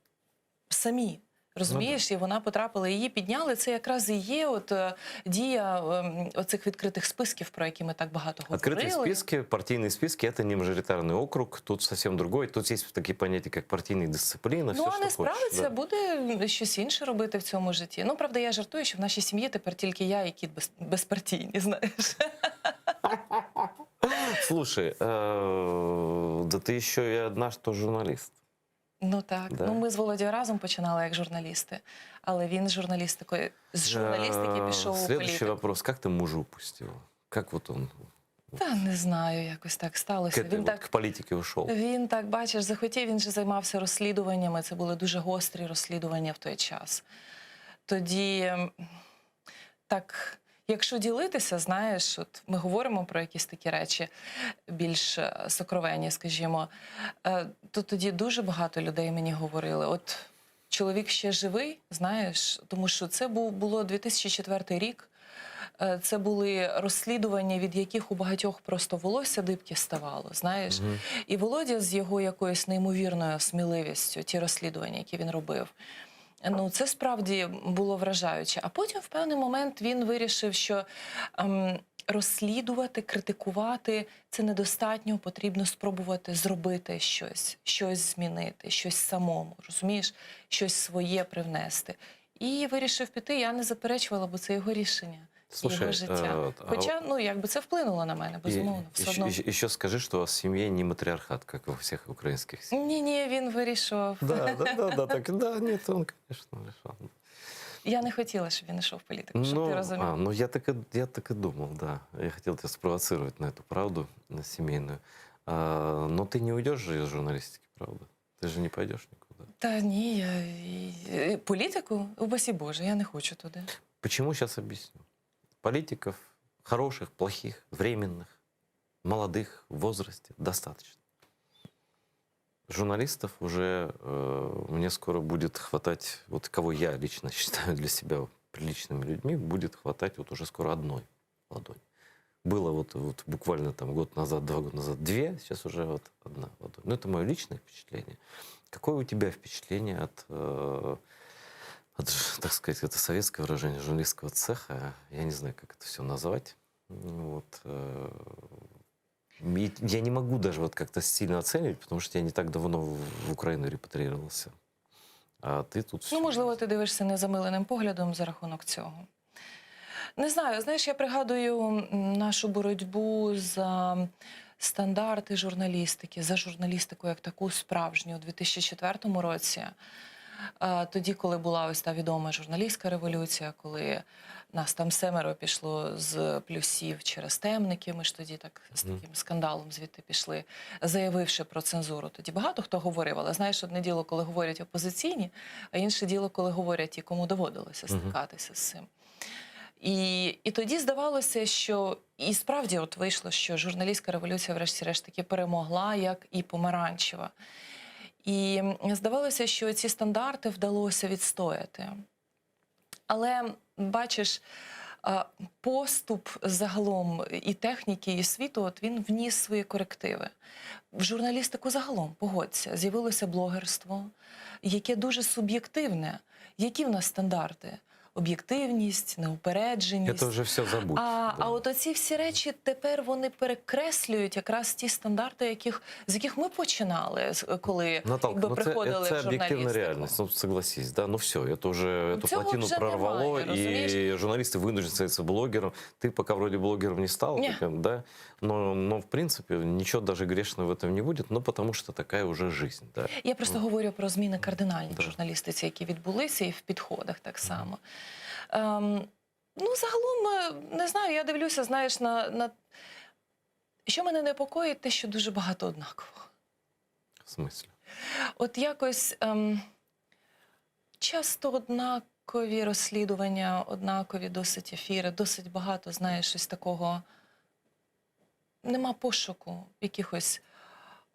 самі. Розумієш, і вона потрапила, її підняли. Це якраз і є от е, дія ем, оцих відкритих списків, про які ми так багато говорили. Открытые списки, партийные списки – это не мажоритарный округ, тут совсем другой. Тут есть такие понятия, как партийная дисциплина, Ну, все, а что не хочешь. справиться, да. буде щось інше робити в цьому житті. Ну, правда, я жартую, що в нашій сім'ї тепер тільки я і кіт без, безпартійні, знаєш. Слушай, э, да ты еще и одна, что журналист. Ну так. Да. Ну, ми з Володією разом починали як журналісти, але він з журналістикою, з журналістики Э, пішов у Следующий політику. вопрос. Как ты мужа упустила? Как вот он Та не знаю, якось так к, сталося. этой Він вот, так к политике ушел? Він так, бачиш, захотів, він же займався розслідуваннями. Це були дуже гострі розслідування в той час. Тоді м, так, якщо ділитися, знаєш, от ми говоримо про якісь такі речі більш е, сокровенні, скажімо, е, то тоді дуже багато людей мені говорили: от чоловік ще живий, знаєш, тому що це був було 2004 рік. Е, Це були розслідування, від яких у багатьох просто волосся дибки ставало, знаєш. І Володя з його якоюсь неймовірною сміливістю, ті розслідування, які він робив. Ну, це справді було вражаюче. А потім, в певний момент, він вирішив, що ем, розслідувати, критикувати це недостатньо, потрібно спробувати зробити щось, щось змінити, щось самому, розумієш, щось своє привнести. І вирішив піти. Я не заперечувала, бо це його рішення, Слушай, його життя. е, а Хоча, ну якби це вплинуло на мене, И безумовно, все еще, одно. еще- еще скажи, что у вас в семье не матриархат, как во всех украинских семьях. Ні, ні, він вирішував. Да, да, да, да, так, да, нет, он, конечно, решал. Я не хотіла, щоб він йшов в політику, щоб Ну, ти розумів. а, ну я так, и, я так и думал, да. Я хотел тебя спровоцировать на эту правду, на семейную. А, но ты не уйдешь же из журналистики, правда? Ты же не пойдешь никуда. Та ні, я і- і- політику, упасі Боже, я не хочу туди. Почему сейчас объясню? Политиков хороших, плохих, временных, молодых в возрасте достаточно. Журналистов уже э, мне скоро будет хватать, вот кого я лично считаю для себя приличными людьми, будет хватать вот уже скоро одной ладони. Было вот, вот буквально там год назад, два года назад две, сейчас уже вот одна ладонь. Ну, это мое личное впечатление. Какое у тебя впечатление от, э, от, ж- так сказать, это советское выражение журналистского цеха? Я не знаю, как это все назвать. Ну, Вот, э, и я не могу даже вот как-то сильно оценивать, потому что я не так давно в в Украину репатриировался. А ты тут Ну, можливо, ти дивишся незамиленим поглядом за рахунок цього. Не знаю, знаєш, я пригадую м, нашу боротьбу за стандарти журналістики, за журналістику як таку справжню у 2004 році. Е, Тоді, коли була ось та відома журналістська революція, коли нас там семеро пішло з плюсів через темники, ми ж тоді так з Мгм. таким скандалом звідти пішли, заявивши про цензуру. Тоді багато хто говорив, але знаєш, одне діло, коли говорять опозиційні, а інше діло, коли говорять ті, кому доводилося Мгм. стикатися з цим. І, і тоді здавалося, що і справді от вийшло, що журналістська революція, врешті-решт, таки перемогла, як і помаранчева. І м, здавалося, що ці стандарти вдалося відстояти. Але бачиш, е, поступ загалом і техніки, і світу, от він вніс свої корективи. В журналістику загалом, погодься, з'явилося блогерство, яке дуже суб'єктивне. Які в нас стандарти? Об'єктивність, неупередженість. Это уже все забудь. А, да. а от оці всі речі тепер вони перекреслюють якраз ті стандарти, яких, з яких ми починали, з- коли Наталка, якби, ну це, приходили це в об'єктивна журналістику. реальность, ну согласись, да, ну все, это уже эту Цього плотину вже прорвало, немає, розумієш? и журналисты вынуждены становиться блогером. Ты пока вроде блогером не стал, Не. ты, да, но, но в принципе ничего даже грешного в этом не будет, ну потому что такая уже жизнь, да. Я просто говорю про зміни кардинальні в Да. журналістиці, які відбулися, і в підходах так само. Ем, ну, загалом, е, не знаю, я дивлюся, знаєш, на, на... що мене непокоїть, те, що дуже багато однакового. В смысле? От якось ем, часто однакові розслідування, однакові досить ефіри, досить багато, знаєш, щось такого. Нема пошуку якихось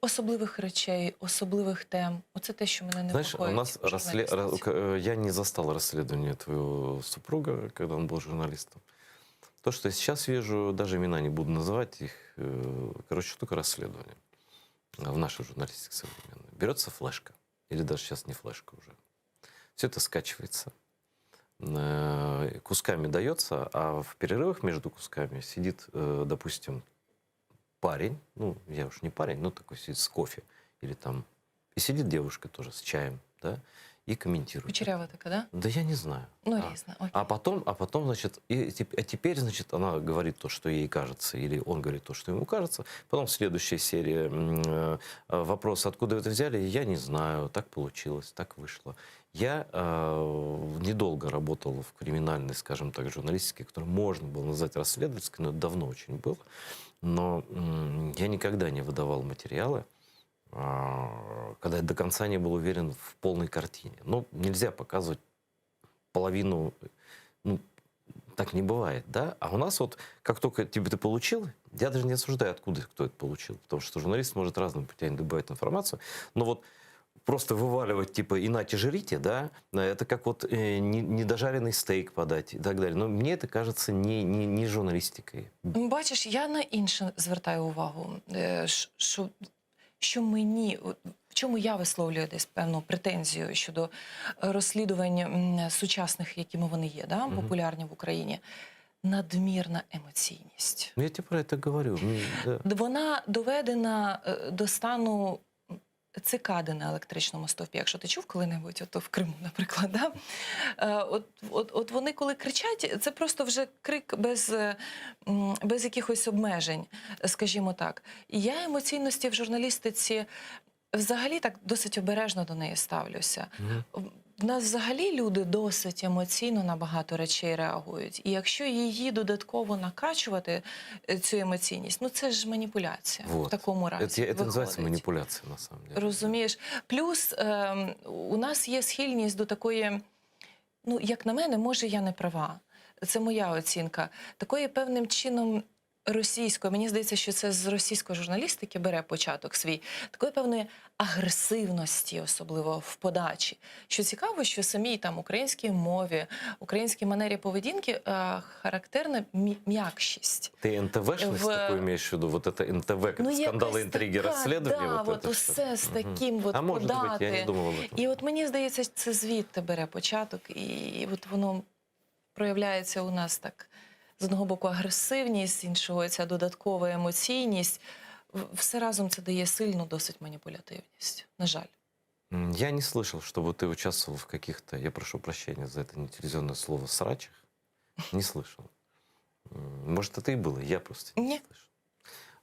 особливих речей, особливих тем. Оце те, що мене Знаешь, непокоїть. у нас в рассле... журналістиці. ра- э, я не застал расследование твоего супруга, когда он был журналистом. То, что я сейчас вижу, даже имена не буду называть их, э, короче, что такое расследование в нашей журналистике современной? Берется флешка, или даже сейчас не флешка уже. Все это скачивается, э, кусками дается, а в перерывах между кусками сидит, э, допустим, парень, ну, я уж не парень, но такой сидит с кофе, или там, и сидит девушка тоже с чаем, да, и комментирует. Кучерява така, да? Да я не знаю. Ну, А. різна. Окей. А потом, а потом, значит, и, теп- а теперь, значит, она говорит то, что ей кажется, или он говорит то, что ему кажется. Потом следующая серия м, э, вопрос, откуда вы это взяли, я не знаю, так получилось, так вышло. Я э, недолго работал в криминальной, скажем так, журналистике, которую можно было назвать расследовательской, но это давно очень было. Но м, я никогда не выдавал материалы, а, когда я до конца не был уверен в полной картине. Ну, нельзя показывать половину, ну, так не бывает, да? А у нас вот, как только тебе ты получил, я даже не осуждаю, откуда кто это получил, потому что журналист может разными путями добывать информацию, но вот просто вываливать, типа, и нате, жрите, да, это как вот э, не- недожаренный стейк подать и так далее. Но мне это кажется не, не, не журналистикой. Бачиш, я на інше звертаю увагу, е, ш- що, що мені, от в чому я висловлюю десь певну претензію щодо е, розслідувань м, сучасних, якими вони є, да, Мгм. популярні в Україні. Надмірна емоційність. Ну, я тебе про это говорю. М, да. Вона доведена е, до стану цикади на електричному стовпі. Якщо ти чув коли-небудь, ото в Криму, наприклад, да? Е, от, от, от вони коли кричать, це просто вже крик без, е, м, без якихось обмежень, скажімо так. І я емоційності в журналістиці взагалі так досить обережно до неї ставлюся. Мгм. В нас взагалі люди досить емоційно на багато речей реагують. І якщо її додатково накачувати, е, цю емоційність, ну це ж маніпуляція Вот. в такому разі. Это, это называется виходить. манипуляция, на самом деле. Розумієш? Плюс ем, у нас є схильність до такої, ну, як на мене, може, я не права. Це моя оцінка. Такої певним чином російської, мені здається, що це з російської журналістики бере початок свій, такої певної агресивності, особливо в подачі. Що цікаво, що самій там українській мові, українській манері поведінки е, характерна мі- м'якшість. Ты НТВшность В- такую имеешь в виду? Вот это НТВ, как Ну, скандалы, якась интриги, така, расследования? Да, вот вот это всё? усе з Мгм. таким вот А может быть, я не подати. думал об этом. І от мені здається, це звідти бере початок, і от воно проявляється у нас так. З одного боку агресивність, з іншого ця додаткова емоційність. В- Все разом це дає сильну досить маніпулятивність. На жаль. М, Я не слышал, чтобы ты участвовал в каких-то, я прошу прощения за это нетелевизионное слово, срачах. Не слышал. М, Может, это и было, я просто не Ні. слышал.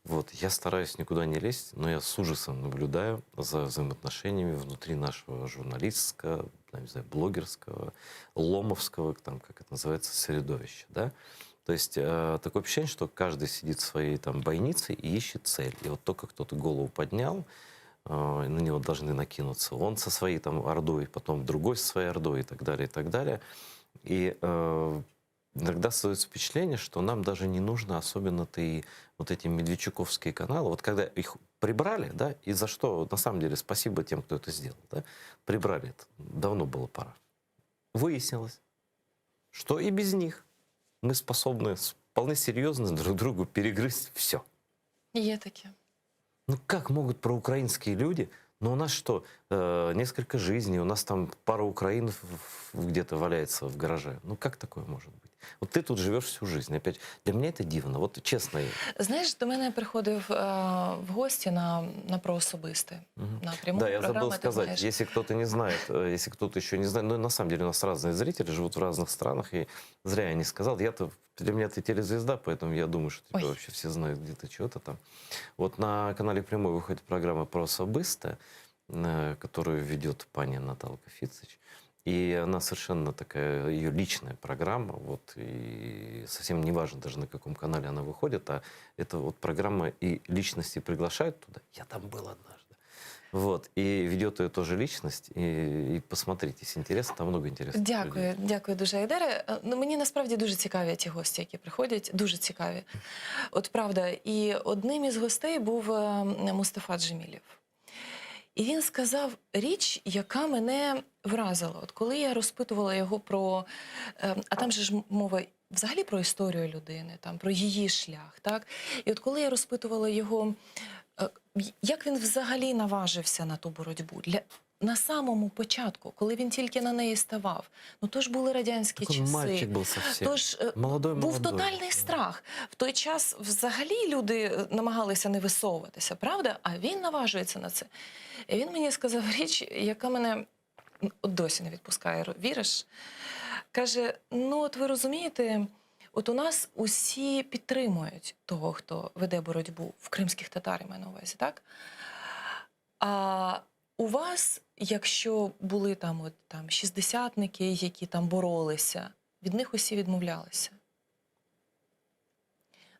Вот, я стараюсь никуда не лезть, но я с ужасом наблюдаю за взаимоотношениями внутри нашего журналистского, там, не знаю, блогерского, ломовского, там, как это называется, средовища, да? То есть э, такое ощущение, что каждый сидит в своей там бойнице и ищет цель. И вот только кто-то голову поднял, э, на него должны накинуться. Он со своей там ордой, потом другой со своей ордой и так далее, и так далее. И э, иногда создается впечатление, что нам даже не нужно особенно-то и вот эти медведчуковские каналы. Вот когда их прибрали, да, и за что, на самом деле, спасибо тем, кто это сделал, да, прибрали это, давно было пора. Выяснилось, что Что и без них мы способны вполне серьезно друг другу перегрызть все. Є таке. Ну как могут проукраинские люди? Ну у нас что, э, несколько жизней, у нас там пара Украин где-то валяется в гараже. Ну как такое может быть? Вот ты тут живешь всю жизнь. Опять, для меня это дивно. Вот честно. Знаєш, до мене приходив е, в гості на, на про особисте. На пряму Да, я забыл програму, ти сказать, знаєш. если кто-то не знает, э, если кто-то еще не знает, ну на самом деле у нас разные зрители живут в разных странах, и зря я не сказал. Я-то, для меня ты телезвезда, поэтому я думаю, что тебя Ой. вообще все знают где-то чего-то там. Вот на канале Прямой выходит программа про особисте, э, которую ведет пани Наталка Фицич. И она совершенно такая, ее личная программа, вот, и совсем не важно даже на каком канале она выходит, а это вот программа и личности приглашают туда. Я там был однажды. Вот, и ведет ее тоже личность, и, и посмотрите, если интересно, там много интересных людей. Дякую, дякую дуже, Айдере. Е, Ну, мені насправді дуже цікаві ті гості, які приходять, дуже цікаві. От правда, і одним із гостей був е, Мустафа Джемілєв. І він сказав річ, яка мене вразила. От коли я розпитувала його про. е, А там же ж мова взагалі про історію людини, там, про її шлях. Так? І от коли я розпитувала його, е, як він взагалі наважився на ту боротьбу? Для, на самому початку, коли він тільки на неї ставав, ну то ж були радянські Так он часи. мальчик был совсем. Тож е, Молодой, був молодой. тотальний страх. В той час взагалі люди е, намагалися не висовуватися, правда? А він наважується на це. І він мені сказав річ, яка мене м, от досі не відпускає. Ро- Віриш? Каже: ну от ви розумієте, от у нас усі підтримують того, хто веде боротьбу в кримських татар, я маю на увазі, так? А у вас, якщо були там, от, там шістдесятники, які там боролися, від них усі відмовлялися.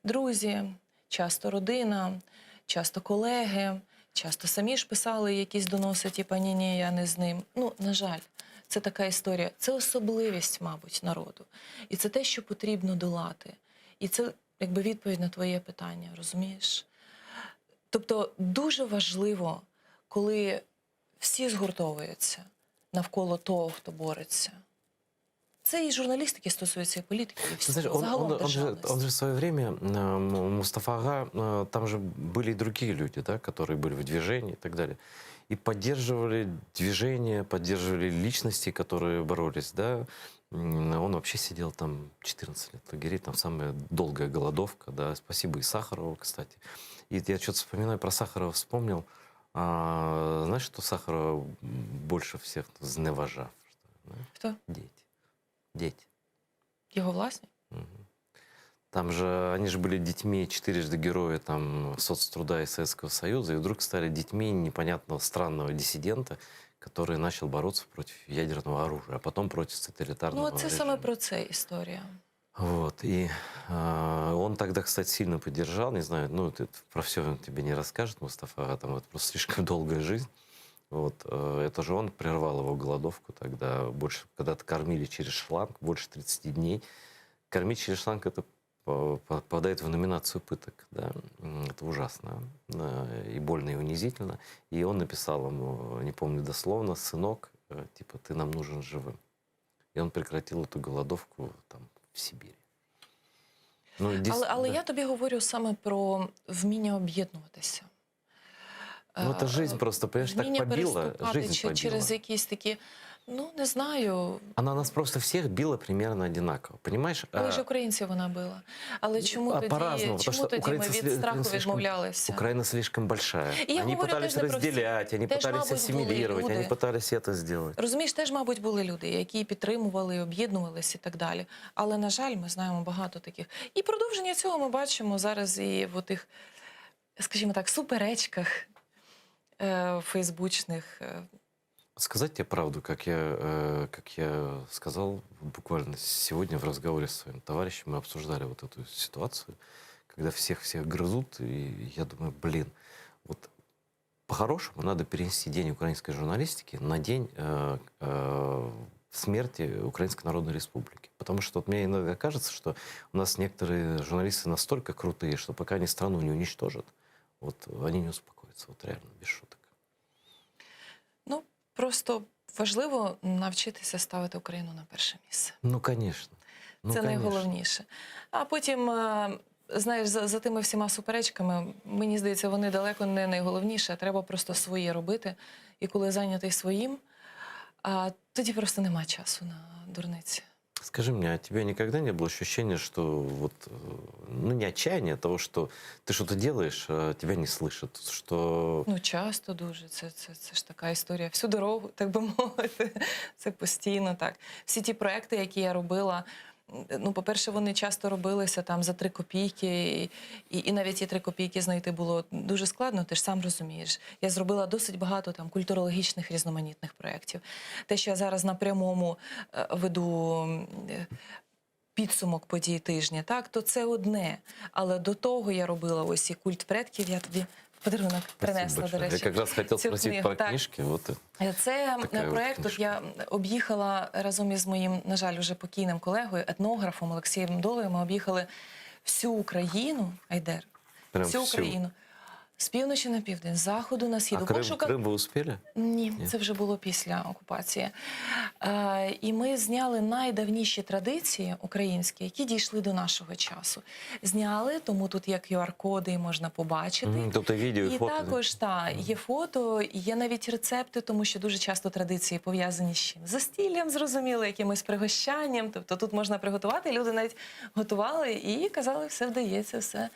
Друзі, часто родина, часто колеги, часто самі ж писали якісь доноси, типу ні, ні, я не з ним. Ну, на жаль, це така історія. Це особливість, мабуть, народу. І це те, що потрібно долати. І це якби відповідь на твоє питання, розумієш? Тобто дуже важливо, коли всі згуртовуються навколо того, хто бореться. Це і журналістики стосується, і політики, і Ты всього, знаешь, он, загалом он- он же, державності. он же в свое время, э, М- Мустафа Ага, э, там же были и другие люди, да, которые были в движении и так далее. И поддерживали движение, поддерживали личности, которые боролись, да. М, Он вообще сидел там 14 лет в лагере, там самая долгая голодовка, да. Спасибо и Сахарову, кстати. И я что-то вспоминаю про Сахарова, вспомнил. А, знаешь, что Сахарова больше всех зневажав? Хто? Дети. Дети. Його власні? Там же они же были детьми четырежды героя там соцтруда и Советского Союза, и вдруг стали детьми непонятного странного диссидента, который начал бороться против ядерного оружия, а потом против тоталитарного Ну, це режима. саме про це історія. Вот, и э, он тогда, кстати, сильно поддержал, не знаю, ну, это про все он тебе не расскажет, Мустафа, ага, там это просто слишком долгая жизнь. Вот, э, это же он прервал его голодовку тогда, больше, когда-то кормили через шланг, больше 30 дней. Кормить через шланг это по- попадает в номинацию пыток, да, М, это ужасно, э, и больно, и унизительно. И он написал ему, не помню дословно, сынок, э, типа, ты нам нужен живым. И он прекратил эту голодовку там в Сибири. Ну, Але, дес- але да. я тобі говорю саме про вміння об'єднуватися. Ну, это жизнь просто, понимаешь, так Вміння побила, переступати жизнь чи- побила. через якісь такі, ну не знаю, Она нас просто всех била примерно одинаково, понимаешь? але ж А, українців вона била. Але чому а тоді, по-разному, потому чому что тоді ми украинцы від сли- страху Украина слишком, відмовлялися? Украина слишком большая. І я они говорю пытались теж не про всіх. разделять, они Теж, пытались мабуть, були ассимилировать, они люди. пытались это сделать. Розумієш, теж, мабуть, були люди, які підтримували, об'єднувалися і так далі. Але, на жаль, ми знаємо багато таких. І продовження цього ми бачимо зараз і в отих, скажімо так, суперечках е, фейсбучних. е, Сказать тебе правду, как я, э, как я сказал буквально сегодня в разговоре с своим товарищем, мы обсуждали вот эту ситуацию, когда всех-всех грызут, и я думаю, блин, вот по-хорошему надо перенести День украинской журналистики на день э, э, смерти Украинской Народной Республики. Потому что вот мне иногда кажется, что у нас некоторые журналисты настолько крутые, что пока они страну не уничтожат, вот они не успокоятся, вот реально, без шуток. Ну, просто важливо навчитися ставити Україну на перше місце. Ну, конечно. Ну, Це конечно. найголовніше. А потім, е, знаєш, за, за тими всіма суперечками, мені здається, вони далеко не найголовніше, а треба просто своє робити. І коли зайнятий своїм, а, тоді просто нема часу на дурниці. Скажи мне, а тебе никогда не было ощущения, что вот, э, ну не отчаяние, а того, что ты что-то делаешь, а тебя не слышат, что Ну, часто дуже. Це, це, це ж така історія. Всю дорогу, так би мовити. Це постійно так. Всі ті проекти, які я робила, м, ну, по-перше, вони часто робилися там за три копійки, і, і, і навіть ті три копійки знайти було дуже складно, ти ж сам розумієш. Я зробила досить багато там культурологічних різноманітних проєктів. Те, що я зараз на прямому е, веду. м, е, Підсумок подій тижня, так то це одне. Але до того я робила ось і культ предків. Я тобі в подарунок принесла, большое. до речі. Я как раз хотел цю спросить книгу. про Так. книжки. Вот Е, Це Така от проект. От книжка. я об'їхала разом із моїм, на жаль, уже покійним колегою, етнографом Олексієм Долею. Ми об'їхали всю Україну, Айдер, Прям всю всю. Україну. З півночі на південь, з заходу на схід. А У Крым, пошуках Крым вы успели? ні, Ні? це вже було після окупації. Е, і ми зняли найдавніші традиції українські, які дійшли до нашого часу. Зняли, тому тут є QR-коди, і можна побачити. Мгм, тобто відео і і фото, да? також та, є фото, і є навіть рецепти, тому що дуже часто традиції пов'язані з чим? Застіллям, зрозуміло, якимось пригощанням. Тобто тут можна приготувати. Люди навіть готували і казали, все вдається, все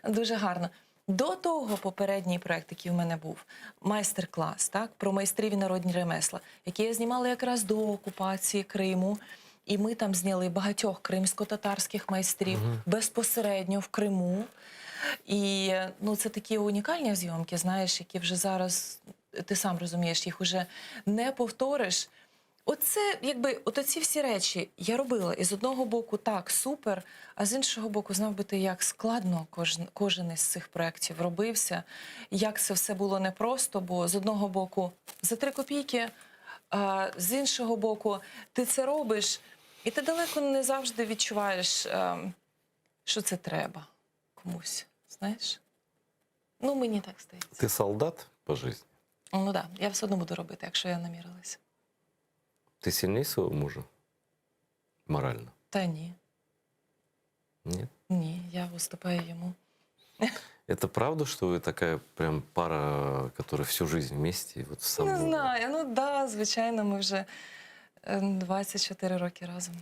дуже гарно. До того попередній проект, який в мене був, майстер-клас, так, про майстрів і народні ремесла, який я знімала якраз до окупації Криму. І ми там зняли багатьох кримсько-татарських майстрів безпосередньо в Криму. І ну, це такі унікальні зйомки, знаєш, які вже зараз, ти сам розумієш, їх уже не повториш. Оце, якби, от оці всі речі я робила. І з одного боку, так, супер, а з іншого боку, знав би ти, як складно кожен, кожен із цих проєктів робився, як це все було непросто, бо з одного боку за три копійки, а з іншого боку, ти це робиш, і ти далеко не завжди відчуваєш, ем, що це треба комусь. Знаєш? Ну, мені так здається. Ты солдат по жизни? Ну так, да, я все одно буду робити, якщо я намірилася. Ты сильнее своего мужа? Морально? Та ні. Нет? Ні, я виступаю йому. Это правда, что вы такая прям пара, которая всю жизнь вместе? и Вот с Не самого- знаю. Ну да, звичайно, ми вже е, 24 роки разом.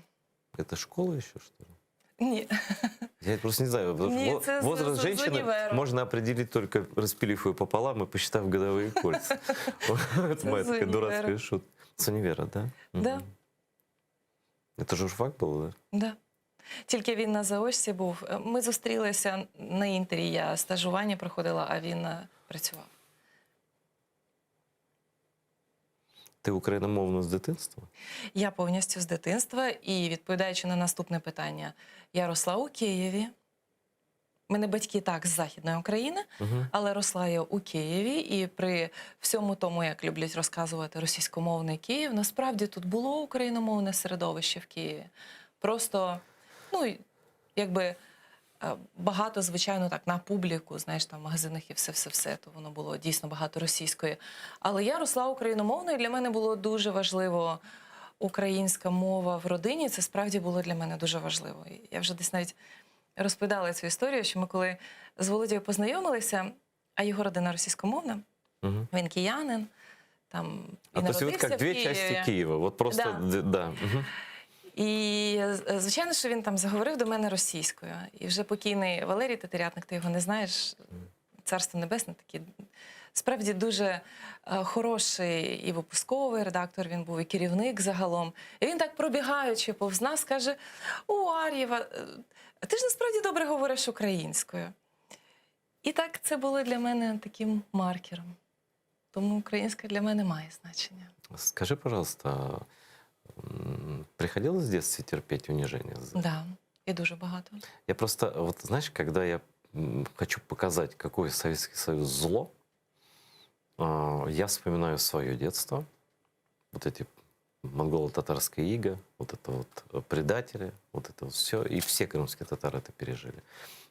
Это школа еще, что ли? Ні. Я просто не знаю. потому что Не, во- це з- Возраст з- з женщины універу. можно определить только распилив ее пополам и посчитав годовые кольца. Это Це моя з такая універа. дурацкая шутка. С универа, да? Да. Мгм. Это журфак был, да? Да. Тільки він на заочці був. Е, Ми зустрілися на інтері, я стажування проходила, а він е, працював. Ти україномовна з дитинства? Я повністю з дитинства і відповідаючи на наступне питання, я росла у Києві. Мене батьки так з Західної України, Мгм. але росла я у Києві, і при всьому тому, як люблять розказувати російськомовний Київ, насправді тут було україномовне середовище в Києві. Просто, ну, якби е, багато, звичайно, так на публіку, знаєш, там в магазинах і все-все-все, то воно було дійсно багато російської. Але я росла україномовною, і для мене було дуже важливо українська мова в родині. Це справді було для мене дуже важливо. І Я вже десь навіть розповідала цю історію, що ми коли з Володією познайомилися, а його родина російськомовна, Мгм. він киянин, там і А то есть вот народився как в две Києві. части Киева. Вот просто, Да. д- да. Мгм. І е, звичайно, що він там заговорив до мене російською. І вже покійний Валерій Тетерятник, ти його не знаєш, царство небесне, такий справді дуже е, хороший і випусковий редактор він був, і керівник загалом. І він так пробігаючи повз нас, каже: О, Ар'єва, е, ти ж насправді добре говориш українською. І так це було для мене таким маркером. Тому українська для мене має значення. Скажи, пожалуйста, м, приходилось в детстве терпеть унижение? Да, і дуже багато. Я просто, вот знаешь, когда я м, хочу показать, какой Советский Союз зло, а, я вспоминаю свое детство, вот эти монголо-татарская ига, вот это вот э, предатели, вот это вот все, и все крымские татары это пережили.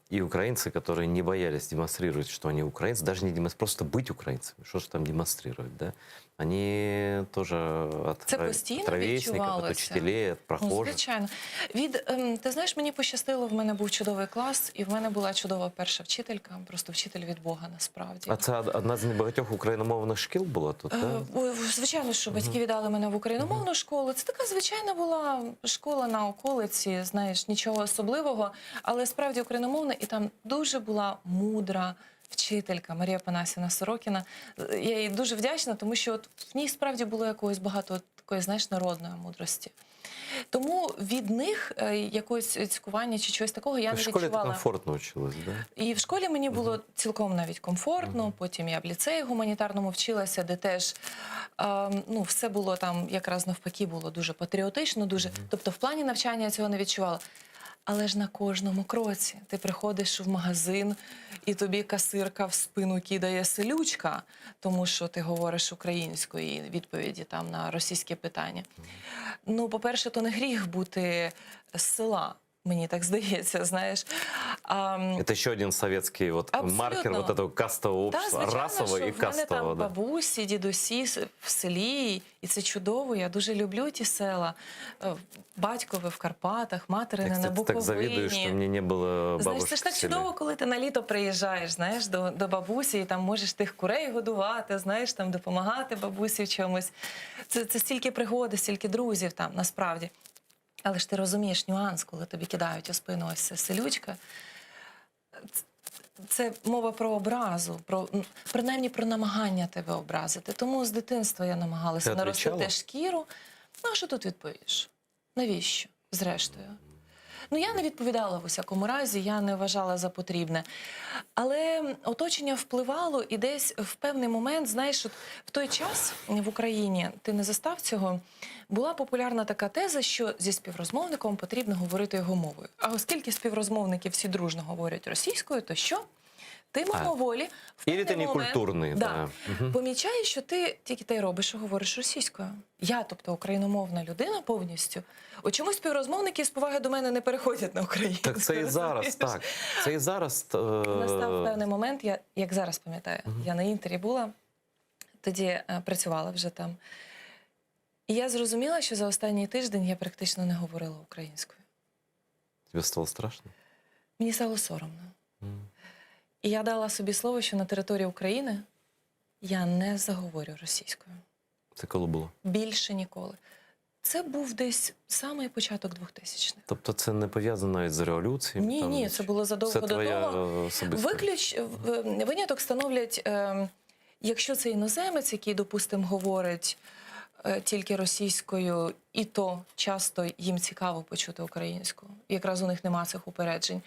И украинцы, которые не боялись демонстрировать, что они украинцы, даже не демонстрировать, просто быть украинцами, что же там демонстрировать, да? Они тоже от, Це ро- постійно от ровесников, от відчувалося. учителей, от Ну, прохожих. звичайно. Від, ем, ти знаєш, мені пощастило, в мене був чудовий клас, і в мене була чудова перша вчителька, просто вчитель від Бога насправді. А це одна з небагатьох україномовних шкіл була тут, Е, да? ой, Звичайно, що батьки віддали мене в україномовну школу. Це така звичайна була школа на околиці, знаєш, нічого особливого, але справді україномовна, і там дуже була мудра вчителька Марія Панасіна Сорокіна. Е, Я їй дуже вдячна, тому що от в ній справді було якогось багато такої, знаєш, народної мудрості. Тому від них е, якогось цькування чи чогось такого я В не школі ти відчувала. комфортно училась, да? І в школі мені було цілком навіть комфортно. Потім я в ліцеї гуманітарному вчилася, де теж ем, ну, все було там якраз навпаки було дуже патріотично, дуже. Тобто в плані навчання я цього не відчувала. Але ж на кожному кроці ти приходиш в магазин, і тобі касирка в спину кидає селючка, тому що ти говориш українською і відповіді там на російські питання. Ну, по-перше, то не гріх бути з села, мені так здається, знаєш. А, м, Это еще один советский вот Абсолютно. маркер вот этого кастового та, общества, звичайно, расового що и в мене кастового. там Да. бабусі, дідусі с- в селі, і це чудово. Я дуже люблю ті села. Е, Батькове в Карпатах, материне Я, на кстати, Буковині. так завидую, что мне не было Знаєш, бабушек це ж так в селе. чудово, коли ти на літо приїжджаєш, знаєш, до, до бабусі, і там можеш тих курей годувати, знаєш, там допомагати бабусі в чомусь. Це, це стільки пригоди, стільки друзів там насправді. Але ж ти розумієш нюанс, коли тобі кидають у спину ось ця селючка. Це- Це мова про образу, про м, принаймні про намагання тебе образити. Тому з дитинства я намагалася Ти наростити відвічала? шкіру. Ну а що тут відповіш? Навіщо? Зрештою. Ну, я не відповідала в усякому разі, я не вважала за потрібне. Але оточення впливало і десь в певний момент, знаєш, от в той час в Україні ти не застав цього, була популярна така теза, що зі співрозмовником потрібно говорити його мовою. А оскільки співрозмовники всі дружно говорять російською, то що? Ти мимоволі в Или ты певний момент- некультурный, да. Мгм. помічаєш, що ти тільки те й робиш, що говориш російською. Я, тобто україномовна людина повністю. От чому співрозмовники з поваги до мене не переходять на українську? Так це і зараз, так. Це і зараз. е, Настав певний момент, я як зараз пам'ятаю, я на інтері була, тоді е, працювала вже там. І я зрозуміла, що за останній тиждень я практично не говорила українською. Тебе стало страшно? Мені стало соромно. І я дала собі слово, що на території України я не заговорю російською. Це коли було? Більше ніколи. Це був десь самий початок 2000-х. Тобто це не пов'язано навіть з революцією? Ні, там, ні, це було задовго це до твоя того. е, особиста. Виключ в- виняток становлять, е, якщо це іноземець, який, допустимо, говорить е, тільки російською, і то часто їм цікаво почути українську. Якраз у них нема цих упереджень.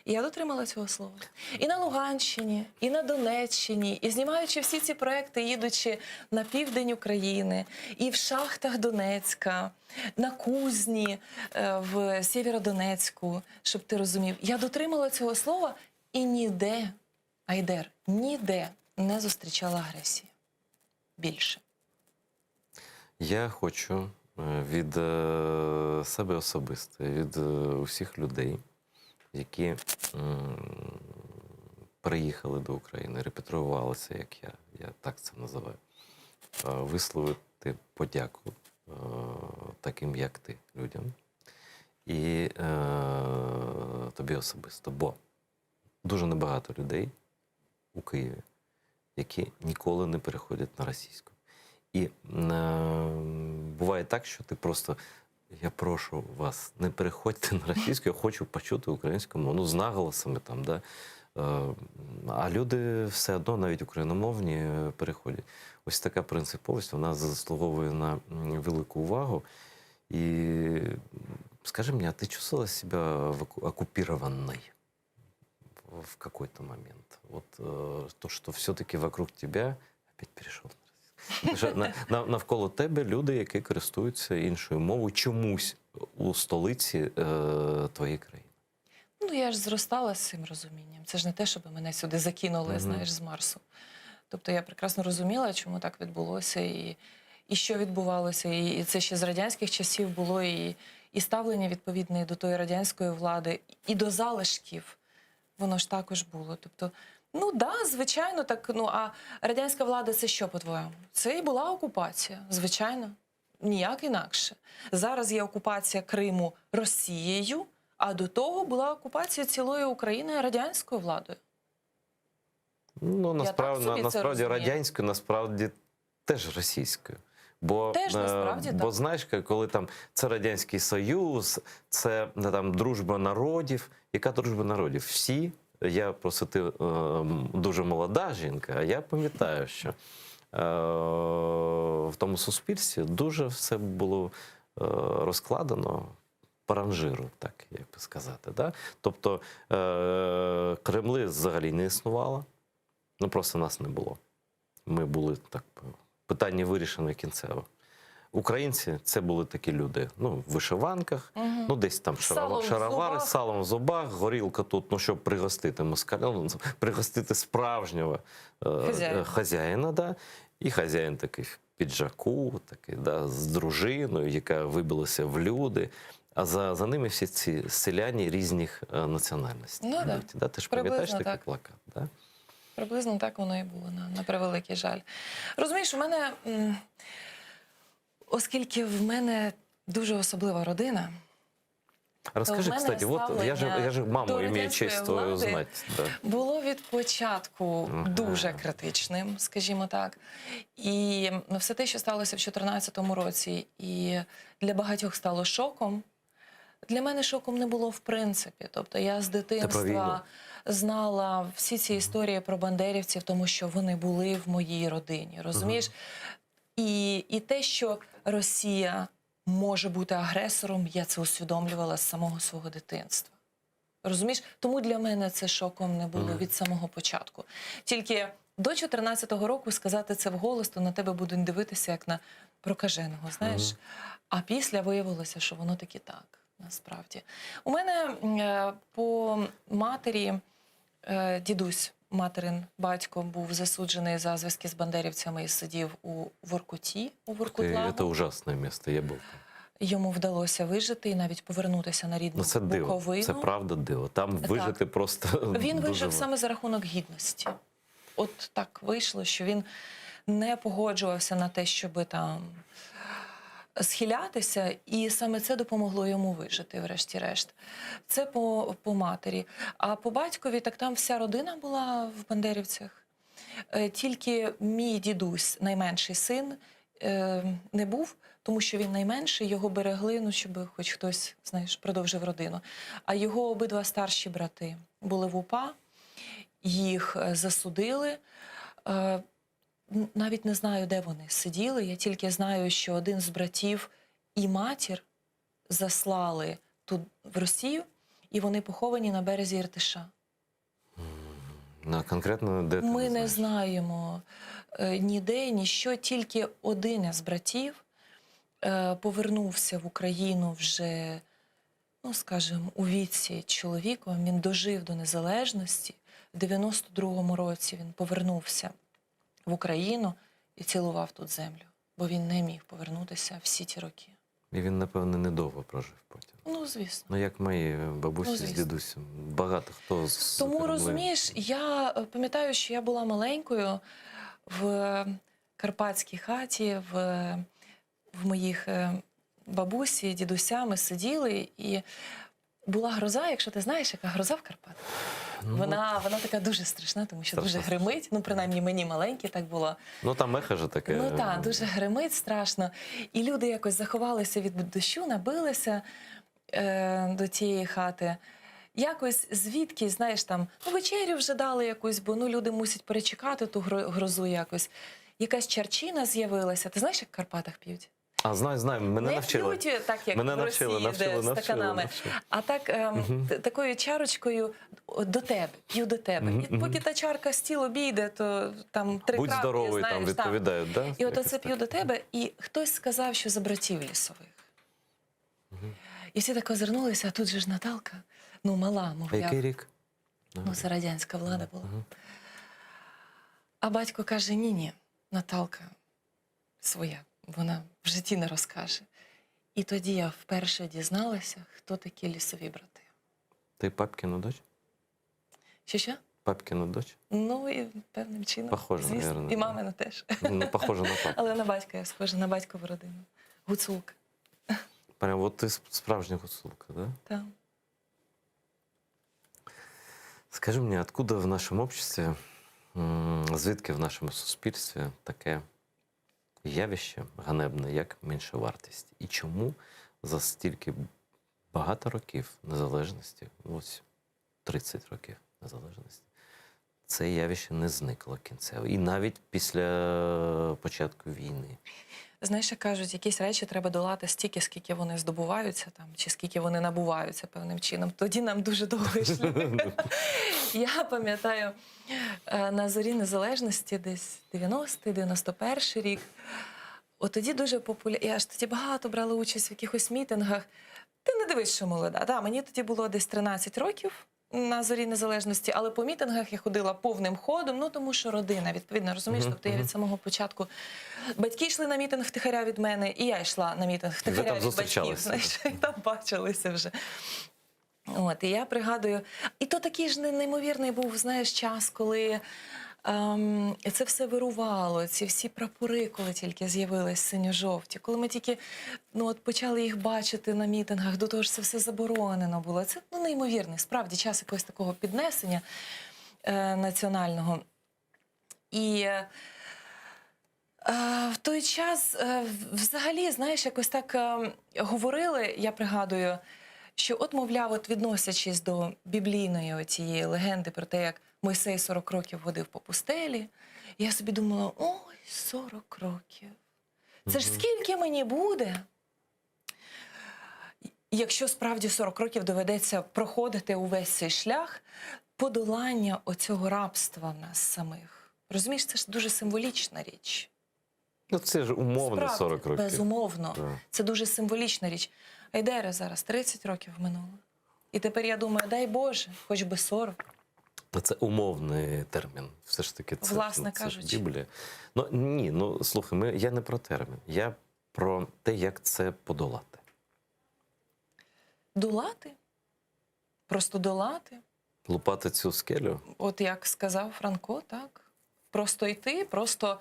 І я дотримала цього слова. І на Луганщині, і на Донеччині, і знімаючи всі ці проекти, їдучи на південь України, і в шахтах Донецька, на Кузні, е, в Сєвєродонецьку, щоб ти розумів, я дотримала цього слова і ніде, Айдер, ніде не зустрічала агресії. Більше. Я хочу е, від е, себе особисто, від е, усіх людей, які м, приїхали до України, репатріювалися, як я, я так це називаю, е, висловити подяку е, таким, як ти, людям, і е, тобі особисто. Бо дуже небагато людей у Києві, які ніколи не переходять на російську. І е, буває так, що ти просто. Я прошу вас, не переходьте на російську, я хочу почути українську мову, ну, з наголосами там, да. Е, А люди все одно, навіть україномовні, е, переходять. Ось така принциповість, вона заслуговує на м, велику увагу. І скажи мені, а ти чувствовала себе в оку- оккупированной в какой-то момент? Вот э, то, что все-таки вокруг тебя опять перейшов на російську. Що на- на- Навколо тебе люди, які користуються іншою мовою чомусь у столиці е, твоєї країни. Ну, я ж зростала з цим розумінням. Це ж не те, щоб мене сюди закинули, Мгм. знаєш, з Марсу. Тобто я прекрасно розуміла, чому так відбулося, і, і що відбувалося. І, і це ще з радянських часів було, і, і ставлення відповідне і до тої радянської влади, і до залишків. Воно ж також було. Тобто, ну да, звичайно, так. Ну а радянська влада це що, по-твоєму? Це і була окупація, звичайно. Ніяк інакше. Зараз є окупація Криму Росією, а до того була окупація цілої України радянською владою. Ну, Я так насправді, собі це насправді розумію. радянською, насправді теж російською. Бо, Теж е, насправді, бо так. знаєш, коли там це Радянський Союз, це е, там дружба народів. Яка дружба народів? Всі, я просто ти е, м, дуже молода жінка, а я пам'ятаю, що е, в тому суспільстві дуже все було е, розкладено по ранжиру, так як би сказати. Да? Тобто е, Кремли взагалі не існувало, ну просто нас не було. Ми були так, питання вирішено кінцево. Українці це були такі люди, ну, в вишиванках, Мгм. ну десь там З салом шарова- в шаровари, зубах. з салом в зубах, горілка тут, ну щоб пригостити москаля, ну, пригостити справжнього е, Хазяїна. е, хазяїна, да. І хазяїн такий в піджаку, такий, да, з дружиною, яка вибилася в люди. А за, за ними всі ці селяні різних е, національностей. Ну, да. йдуть, да. Ти ж Приблизно пам'ятаєш такий так. плакат? Да? Приблизно так воно і було, на, на превеликий жаль. Розумієш, у мене, м, оскільки в мене дуже особлива родина, Расскажи, в мене кстати, вот я же, я же маму до имею радянської честь твою влади знать. Да. було від початку Ага. дуже критичним, скажімо так. І ну, все те, що сталося в 2014 році, і для багатьох стало шоком. Для мене шоком не було в принципі. Тобто я з війну. дитинства знала всі ці історії про бандерівців, тому що вони були в моїй родині. Розумієш? І, і те, що Росія може бути агресором, я це усвідомлювала з самого свого дитинства. Розумієш? Тому для мене це шоком не було Мгм. від самого початку. Тільки до 14-го року сказати це вголос, то на тебе будуть дивитися як на прокаженого, знаєш. Мгм. А після виявилося, що воно таки так, насправді. У мене м, е, по матері е, дідусь, материн батько був засуджений за зв'язки з бандерівцями і сидів у Воркуті, у Ты- Воркутлагу. Это ужасное место, я был там. Йому вдалося вижити і навіть повернутися на рідну Ну це диво, Буковину. це правда диво. Там Так. вижити просто Він дуже вижив саме за рахунок гідності. От так вийшло, що він не погоджувався на те, щоб там схилятися, і саме це допомогло йому вижити, врешті-решт. Це по, по матері. А по батькові, так там вся родина була в Бандерівцях. Е, Тільки мій дідусь, найменший син, е, не був, тому що він найменший, його берегли, ну, щоб хоч хтось, знаєш, продовжив родину. А його обидва старші брати були в УПА, їх е, засудили. Е, н- Навіть не знаю, де вони сиділи. Я тільки знаю, що один з братів і матір заслали тут в Росію, і вони поховані на березі Іртиша. Ну, конкретно де ти Ми не не знаєш. знаємо е, ніде, ні що, тільки один із братів е, повернувся в Україну вже, ну скажімо, у віці чоловіком. Він дожив до незалежності. В 92-му році він повернувся в Україну і цілував тут землю, бо він не міг повернутися всі ті роки. І він, напевне, недовго прожив потім. Ну, звісно. Ну, як мої бабусі Ну, з звісно. дідусем. Багато хто з Тому Кремлем. розумієш, я е, пам'ятаю, що я була маленькою в карпатській хаті, в, в моїх е, бабусі, дідуся ми сиділи, і була гроза, якщо ти знаєш, яка гроза в Карпатах. Ну, Вона, вона така дуже страшна, тому що дуже Страшна, гримить. Ну, принаймні, мені маленькій так було. Ну там ехо же таке. Ну так, дуже гримить страшно. І люди якось заховалися від дощу, набилися е, до тієї хати. Якось звідки, знаєш, там ну, вечерю вже дали якусь, бо ну, люди мусять перечекати ту гро- грозу якось. Якась чарчина з'явилася. Ти знаєш, як в Карпатах п'ють? А знаю, знаю, мене не навчили. п'ють так, як Мене в навчили, Росії, навчили, де навчили, стаканами, навчили. а так ем, Мгм. т- такою чарочкою до тебе, п'ю до тебе. Мгм, І мгм. поки та чарка стіл обійде, то там три Будь краплі, здоровий, знаєш, там відповідають, да? І от Якось оце п'ю до тебе, і хтось сказав, що за братів лісових. І всі так озирнулися, а тут же ж Наталка, ну мала, А мовляв. який рік? Ну, це радянська влада була. А батько каже: ні, ні, Наталка своя, вона в житті не розкаже. І тоді я вперше дізналася, хто такі лісові брати. Ти папкину дочь? Що що? Папкина дочь? Ну, і певним чином. Похоже, звісно. наверное, І да. мамина теж. Ну, похоже на папу. Але на батька я схожа, на батькову родину. Гуцулка. Прям вот ты справжня гуцулка, да? Так. Скажи мне, откуда в нашем обществе, м, звідки в нашому суспільстві таке явище ганебне, як меншовартість? І чому за стільки багато років незалежності, ось 30 років незалежності, це явище не зникло кінцево? І навіть після початку війни. Знаєш, як кажуть, якісь речі треба долати стільки, скільки вони здобуваються там, чи скільки вони набуваються певним чином. Тоді нам дуже довгий шлях. Я пам'ятаю е, на зорі незалежності, десь 90-й, 91-й рік. От тоді дуже популярно. Я ж тоді багато брала участь в якихось мітингах. Ти не дивись, що молода. Да, мені тоді було десь 13 років на зорі незалежності, але по мітингах я ходила повним ходом, ну тому що родина, відповідно, розумієш, Мгм, тобто я мгм. від самого початку батьки йшли на мітинг втихаря від мене, і я йшла на мітинг Ви втихаря там від батьків. зустрічалися. Знаєш, і там бачилися вже. От, і я пригадую, і то такий ж не- неймовірний був, знаєш, час, коли ем, це все вирувало, ці всі прапори, коли тільки з'явились синьо-жовті, коли ми тільки ну, от почали їх бачити на мітингах, до того ж це все заборонено було. Це ну, неймовірний, справді, час якогось такого піднесення е, національного. І е, в той час е, взагалі, знаєш, якось так е, говорили, я пригадую, що от, мовляв, от відносячись до біблійної цієї легенди про те, як Мойсей 40 років водив по пустелі, я собі думала, ой, 40 років. Це ж скільки мені буде? Якщо справді 40 років доведеться проходити увесь цей шлях подолання оцього рабства в нас самих. Розумієш, це ж дуже символічна річ. Ну, це ж умовно Справді, 40 років. Безумовно. Да. Це дуже символічна річ. Айдера зараз 30 років минуло. І тепер я думаю, дай Боже, хоч би 40. Та це умовний термін. Все ж таки, це, Власне це ж кажучи. Біблія. Ну ні, ну слухай, ми, я не про термін, я про те, як це подолати. Долати. Просто долати. Лупати цю скелю. От як сказав Франко, так. Просто йти, просто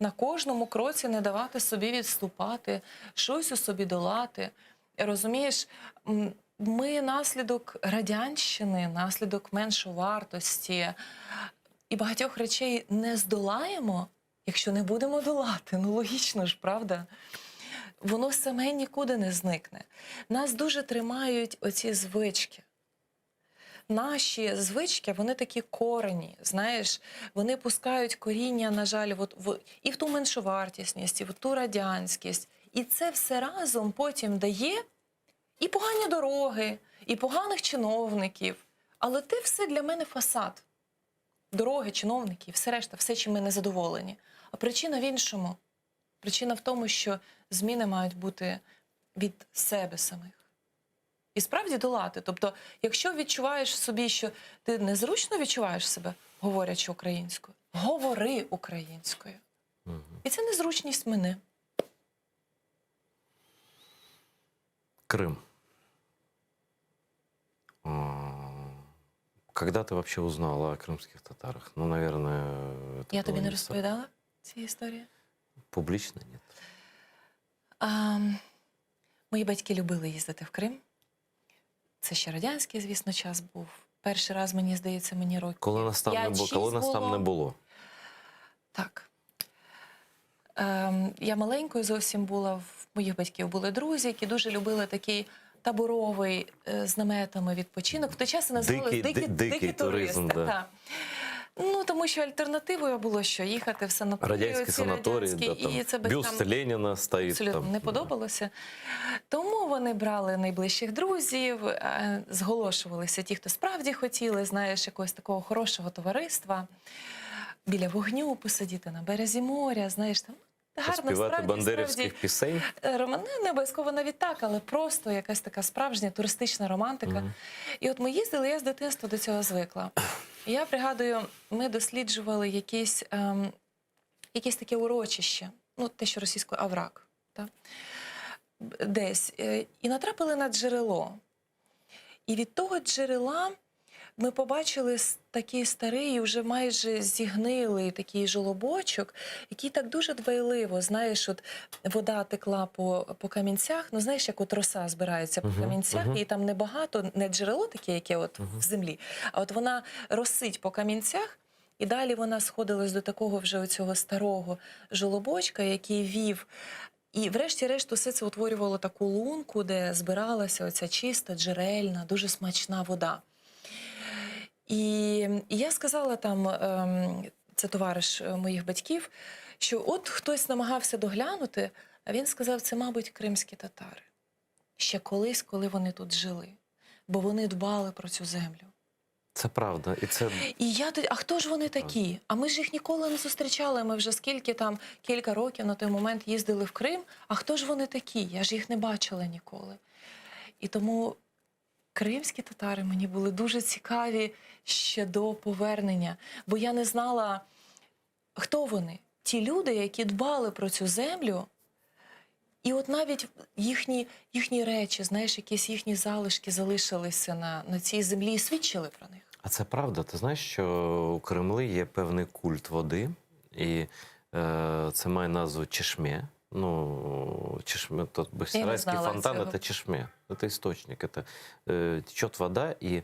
на кожному кроці не давати собі відступати, щось у собі долати. Розумієш, м, ми наслідок радянщини, наслідок меншовартості і багатьох речей не здолаємо, якщо не будемо долати. Ну логічно ж, правда? Воно саме нікуди не зникне. Нас дуже тримають оці звички наші звички, вони такі корені, знаєш, вони пускають коріння, на жаль, от, в, і в ту меншовартісність, і в ту радянськість. І це все разом потім дає і погані дороги, і поганих чиновників. Але те все для мене фасад. Дороги, чиновники, все решта, все, чим ми не задоволені. А причина в іншому. Причина в тому, що зміни мають бути від себе самих. І справді долати. Тобто, якщо відчуваєш в собі, що ти незручно відчуваєш себе, говорячи українською, говори українською. І це незручність мене. Крым. А, Когда ты вообще узнала о крымских татарах? Ну, наверное, это Я тобі было не не розповідала ці історії? Публично нет. А, мої батьки любили їздити в Крим. Це ще радянський, звісно, час був. Перший раз, мені здається, мені років. Коли нас там не було, п'ять-шість коли нас там було. не було. Так. Ем, я маленькою зовсім була, в моїх батьків були друзі, які дуже любили такий таборовий е, з наметами відпочинок. В той час це називалось Дикий- дикі, ди- дикий дикі туризм, туристи. да. та. Ну, тому що альтернативою було що їхати в санаторії, Радянський оці санаторій, радянські, да, там, і це батькам бюст Леніна стоїть абсолютно там. не подобалося. Тому вони брали найближчих друзів, е, зголошувалися ті, хто справді хотіли, знаєш, якогось такого хорошого товариства, біля вогню посидіти на березі моря, знаєш, там ну, гарно, Поспівати справді, бандерівських справді. пісень. Е, Роман, ну, не обов'язково навіть так, але просто якась така справжня туристична романтика. Мгм. І от ми їздили, я з дитинства до цього звикла. І Я пригадую, ми досліджували якісь, ем, якесь таке урочище, ну, те, що російською авраг, та? Б- десь. Е, І натрапили на джерело. І від того джерела. Ми побачили такий старий, вже майже зігнилий такий жолобочок, який так дуже дбайливо, знаєш, от вода текла по, по камінцях, ну знаєш, як от роса збирається по Мгм, камінцях, мгм. і там небагато, не джерело таке, яке от в землі, а от вона росить по камінцях, і далі вона сходилась до такого вже оцього старого жолобочка, який вів. І врешті-решт усе це утворювало таку лунку, де збиралася оця чиста, джерельна, дуже смачна вода. І, і я сказала там, ем, це товариш е, моїх батьків, що от хтось намагався доглянути, а він сказав, це, мабуть, кримські татари. Ще колись, коли вони тут жили, бо вони дбали про цю землю. Це правда. І це І я тоді, а хто ж вони такі? А ми ж їх ніколи не зустрічали. Ми вже скільки там кілька років на той момент їздили в Крим. А хто ж вони такі? Я ж їх не бачила ніколи. І тому кримські татари мені були дуже цікаві ще до повернення, бо я не знала, хто вони. Ті люди, які дбали про цю землю, і от навіть їхні, їхні речі, знаєш, якісь їхні залишки залишилися на, на цій землі і свідчили про них. А це правда. Ти знаєш, що у Кремли є певний культ води, і е, це має назву чешме. Ну, чешме, тот Бахчисарайский знала фонтан цього. это чешме, это источник, это э, течет вода, и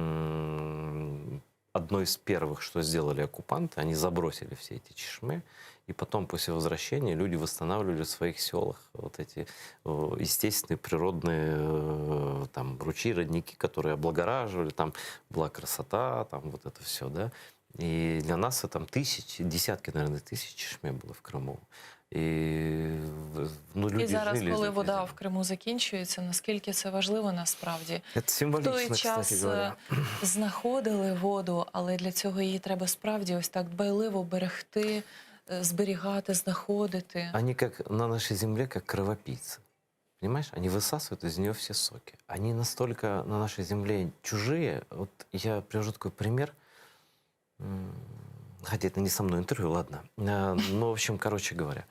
м, одно из первых, что сделали оккупанты, они забросили все эти чешмы, и потом после возвращения люди восстанавливали в своих селах вот эти э, естественные природные э, там ручьи, родники, которые облагораживали, там была красота, там вот это все, да. И для нас это там тысячи, десятки, наверное, тысяч чешме было в Крыму. И ну, люди І зараз, жили из коли этой вода земли. в Криму закінчується, наскільки це важливо насправді. Это символично, В той кстати час говоря. е, знаходили воду, але для цього її треба справді ось так дбайливо берегти, е, зберігати, знаходити. Они как на нашей земле, как кровопийцы. Понимаешь? Они высасывают из нее все соки. Они настолько на нашей земле чужие. Вот я привожу такой пример. М, Хотя это не со мной интервью, ладно. А, Ну, в общем, короче говоря.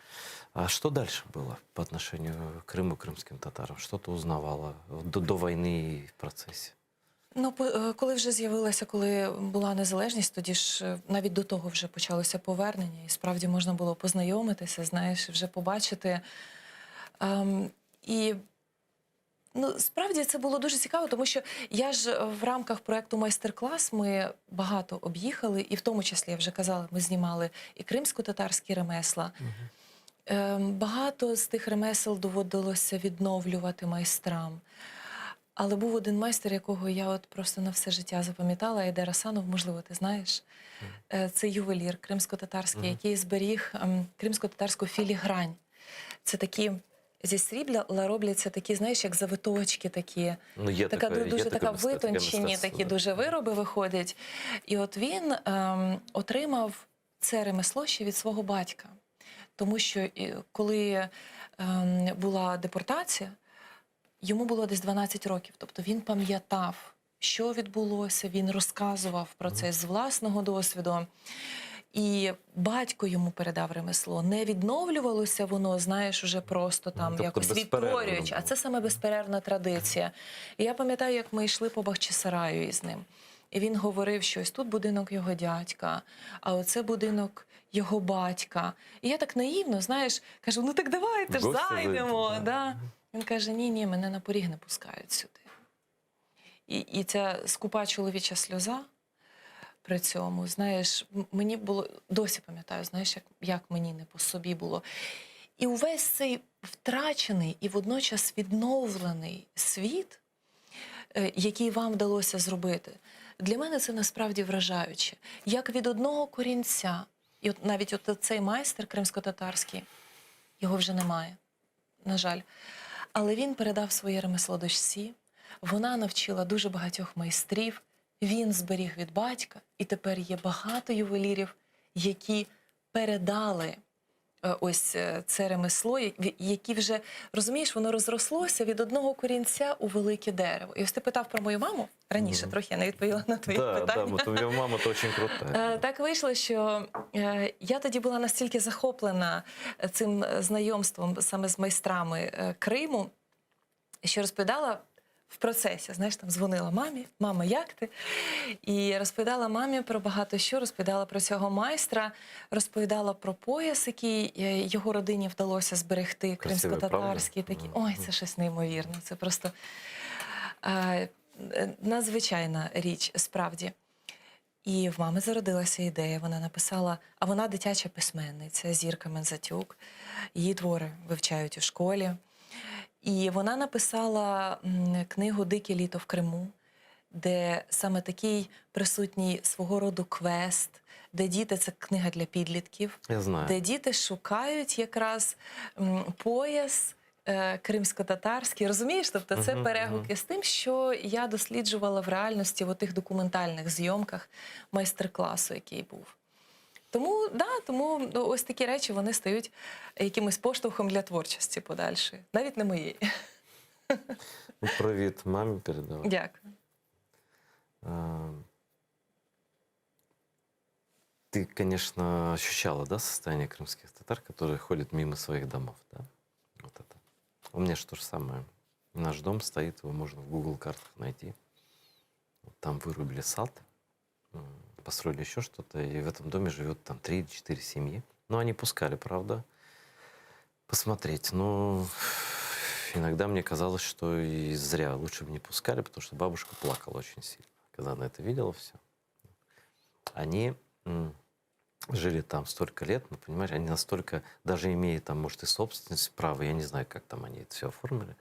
А что дальше было по отношению к Крыму, крымским татарам? Что ты узнавала до, до войны и в процессе? Ну, по- е, коли вже з'явилася, коли була незалежність, тоді ж е, навіть до того вже почалося повернення, і справді можна було познайомитися, знаєш, вже побачити. Ем, і ну, справді це було дуже цікаво, тому що я ж е, в рамках проекту майстер-клас ми багато об'їхали, і в тому числі я вже казала, ми знімали і кримсько-татарські ремесла. Ем, Багато з тих ремесел доводилося відновлювати майстрам. Але був один майстер, якого я от просто на все життя запам'ятала, Айдер Асанов, можливо, ти знаєш. Е, Це ювелір кримсько-татарський, Мгм. який зберіг ем, кримсько-татарську філігрань. Це такі зі срібла робляться такі, знаєш, як завиточки такі. Ну, є така таке- ду- дуже є таке така мистецтво, таке витончені мистецтво, такі да. дуже вироби виходять. І от він ем, отримав це ремесло ще від свого батька. Тому що е, коли ем, була депортація, йому було десь 12 років. Тобто він пам'ятав, що відбулося, він розказував про це з власного досвіду. І батько йому передав ремесло. Не відновлювалося воно, знаєш, уже просто там Тобто якось безперервно відтворюючи. А було. це саме безперервна традиція. І я пам'ятаю, як ми йшли по Бахчисараю із ним. І він говорив, що ось тут будинок його дядька, а оце будинок його батька. І я так наївно, знаєш, кажу: ну так давайте ж В гості зайдемо. зайдемо, Да. Він каже: ні, ні, мене на поріг не пускають сюди. І, і ця скупа чоловіча сльоза при цьому, знаєш, м- мені було досі пам'ятаю, знаєш, як, як мені не по собі було. І увесь цей втрачений і водночас відновлений світ, е, який вам вдалося зробити, для мене це насправді вражаюче. Як від одного корінця, і от навіть от цей майстер кримсько-татарський, його вже немає, на жаль. Але він передав своє ремесло дочці, вона навчила дуже багатьох майстрів, він зберіг від батька, і тепер є багато ювелірів, які передали е, ось е, це ремесло, я- в- які вже, розумієш, воно розрослося від одного корінця у велике дерево. І ось ти питав про мою маму раніше, трохи я не відповіла на твої Да, питання. да, вот у меня мама-то очень крутая. Е, Так вийшло, що е, я тоді була настільки захоплена цим е, знайомством саме з майстрами е, Криму, що розповідала. В процесі, знаєш, там дзвонила мамі, мама, як ти? І розповідала мамі про багато що, розповідала про цього майстра, розповідала про пояс, який е, його родині вдалося зберегти, Красивий, кримськотатарський такий. Ой, це щось неймовірне. Це просто е, е, надзвичайна річ, справді. І в мами зародилася ідея. Вона написала, а вона дитяча письменниця Зірка Мензатюк. Її твори вивчають у школі. І вона написала м, книгу Дике літо в Криму, де саме такий присутній свого роду квест, де діти це книга для підлітків, Я знаю. де діти шукають якраз м, пояс. е, Кримсько-татарський, розумієш? Тобто це Мгм, перегуки з тим, що я досліджувала в реальності в отих документальних зйомках майстер-класу, який був. Тому да, тому ну, ось такі речі вони стають якимось поштовхом для творчості подальшої, навіть не моєї. Ну, привіт мамі передавай. Дякую. А, Ты, конечно, ощущала, да, состояние крымских татар, которые ходят мимо своих домов, да? Вот это. У меня же то же самое. Наш дом стоит, его можно в Google картах найти. Вот Там вырубили сад, м, построили еще что-то, и в этом доме живет там три или четыре семьи. Но они пускали, правда, посмотреть. Но иногда мне казалось, что и зря лучше бы не пускали, потому что бабушка плакала очень сильно, когда она это видела все. Они м, жили там столько лет, ну, понимаешь, они настолько, даже имея там, может, и собственность, право, я не знаю, как там они это все оформили,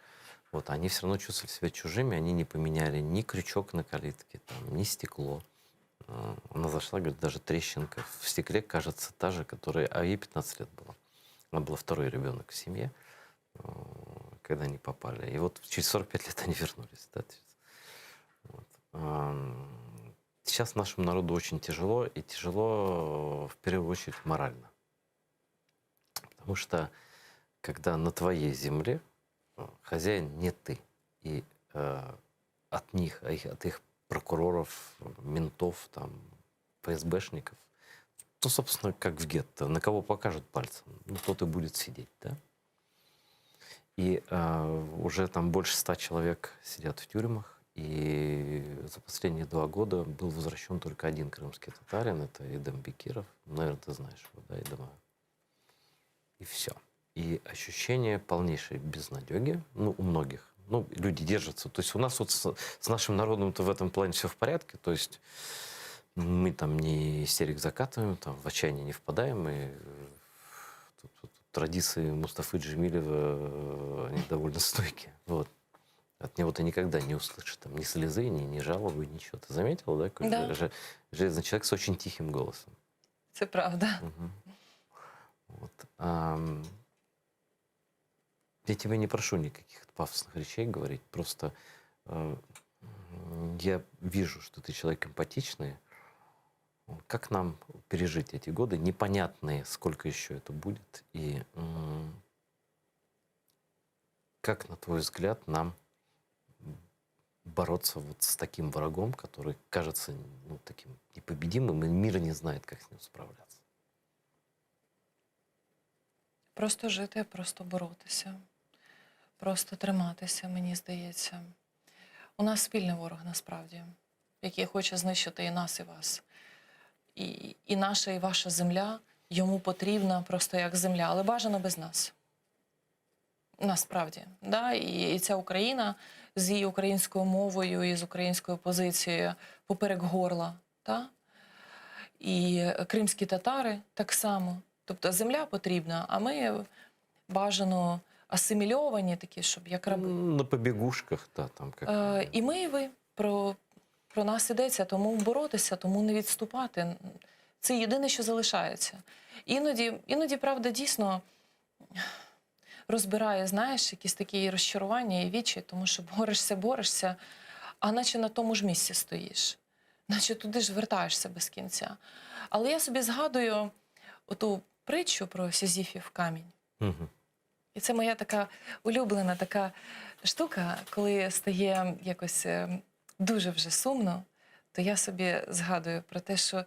вот, они все равно чувствовали себя чужими, они не поменяли ни крючок на калитке, там, ни стекло. Э, Она зашла, говорит, даже трещинка в стекле, кажется, та же, которая... А ей 15 лет было. Она была второй ребенок в семье, э, когда они попали. И вот через 45 лет они вернулись. Да, то есть, вот. Ам, Сейчас нашему народу очень тяжело, и тяжело э, в первую очередь морально. Потому что когда на твоей земле э, хозяин не ты, и э, от них, а их- от их прокуроров, ментов, там, ФСБшников, то, собственно, как в гетто, на кого покажут пальцем, ну, тот и будет сидеть, да? И э, уже там больше ста человек сидят в тюрьмах, и за последние два года был возвращен только один крымский татарин, это Эдем Бекиров, наверное, ты знаешь его, да, Эдема. И все. И ощущение полнейшей безнадеги, ну, у многих. Ну, люди держатся. То есть у нас вот с, с нашим народом-то в этом плане все в порядке. То есть мы там не истерик закатываем, там в отчаяние не впадаем. И э, тут, тут традиции Мустафы Джемилева, э, они довольно стойкие. Вот. От него ты никогда не услышишь там ни слезы, ни, ни жалобы, ничего. Ты заметила, да? Какой Да. же- железный человек с очень тихим голосом. Це правда. Мгм. Вот. ам, Я тебя не прошу никаких пафосных речей говорить, просто э, м, я вижу, что ты человек эмпатичный. Как нам пережить эти годы, непонятные, сколько еще это будет, и м, как, на твой взгляд, нам бороться вот с таким врагом, который кажется ну, таким непобедимым, и мир не знает, как с ним справляться? Просто жити, просто боротися, просто триматися, мені здається. У нас спільний ворог насправді, який хоче знищити і нас, і вас. І, і наша, і ваша земля йому потрібна просто як земля, але бажано без нас. Насправді, да? і, і ця Україна з її українською мовою і з українською позицією поперек горла. Та? І кримські татари так само. Тобто земля потрібна, а ми бажано асимільовані такі, щоб як раби. На побегушках, да, там как. Е, і ми, і ви про, про нас йдеться, тому боротися, тому не відступати. Це єдине, що залишається. Іноді, іноді, правда, дійсно розбирає, знаєш, якісь такі розчарування і відчай, тому що борешся, борешся, а наче на тому ж місці стоїш, наче туди ж вертаєшся без кінця. Але я собі згадую оту притчу про Сізіфів камінь. Мгм. І це моя така улюблена така штука, коли стає якось е, дуже вже сумно, то я собі згадую про те, що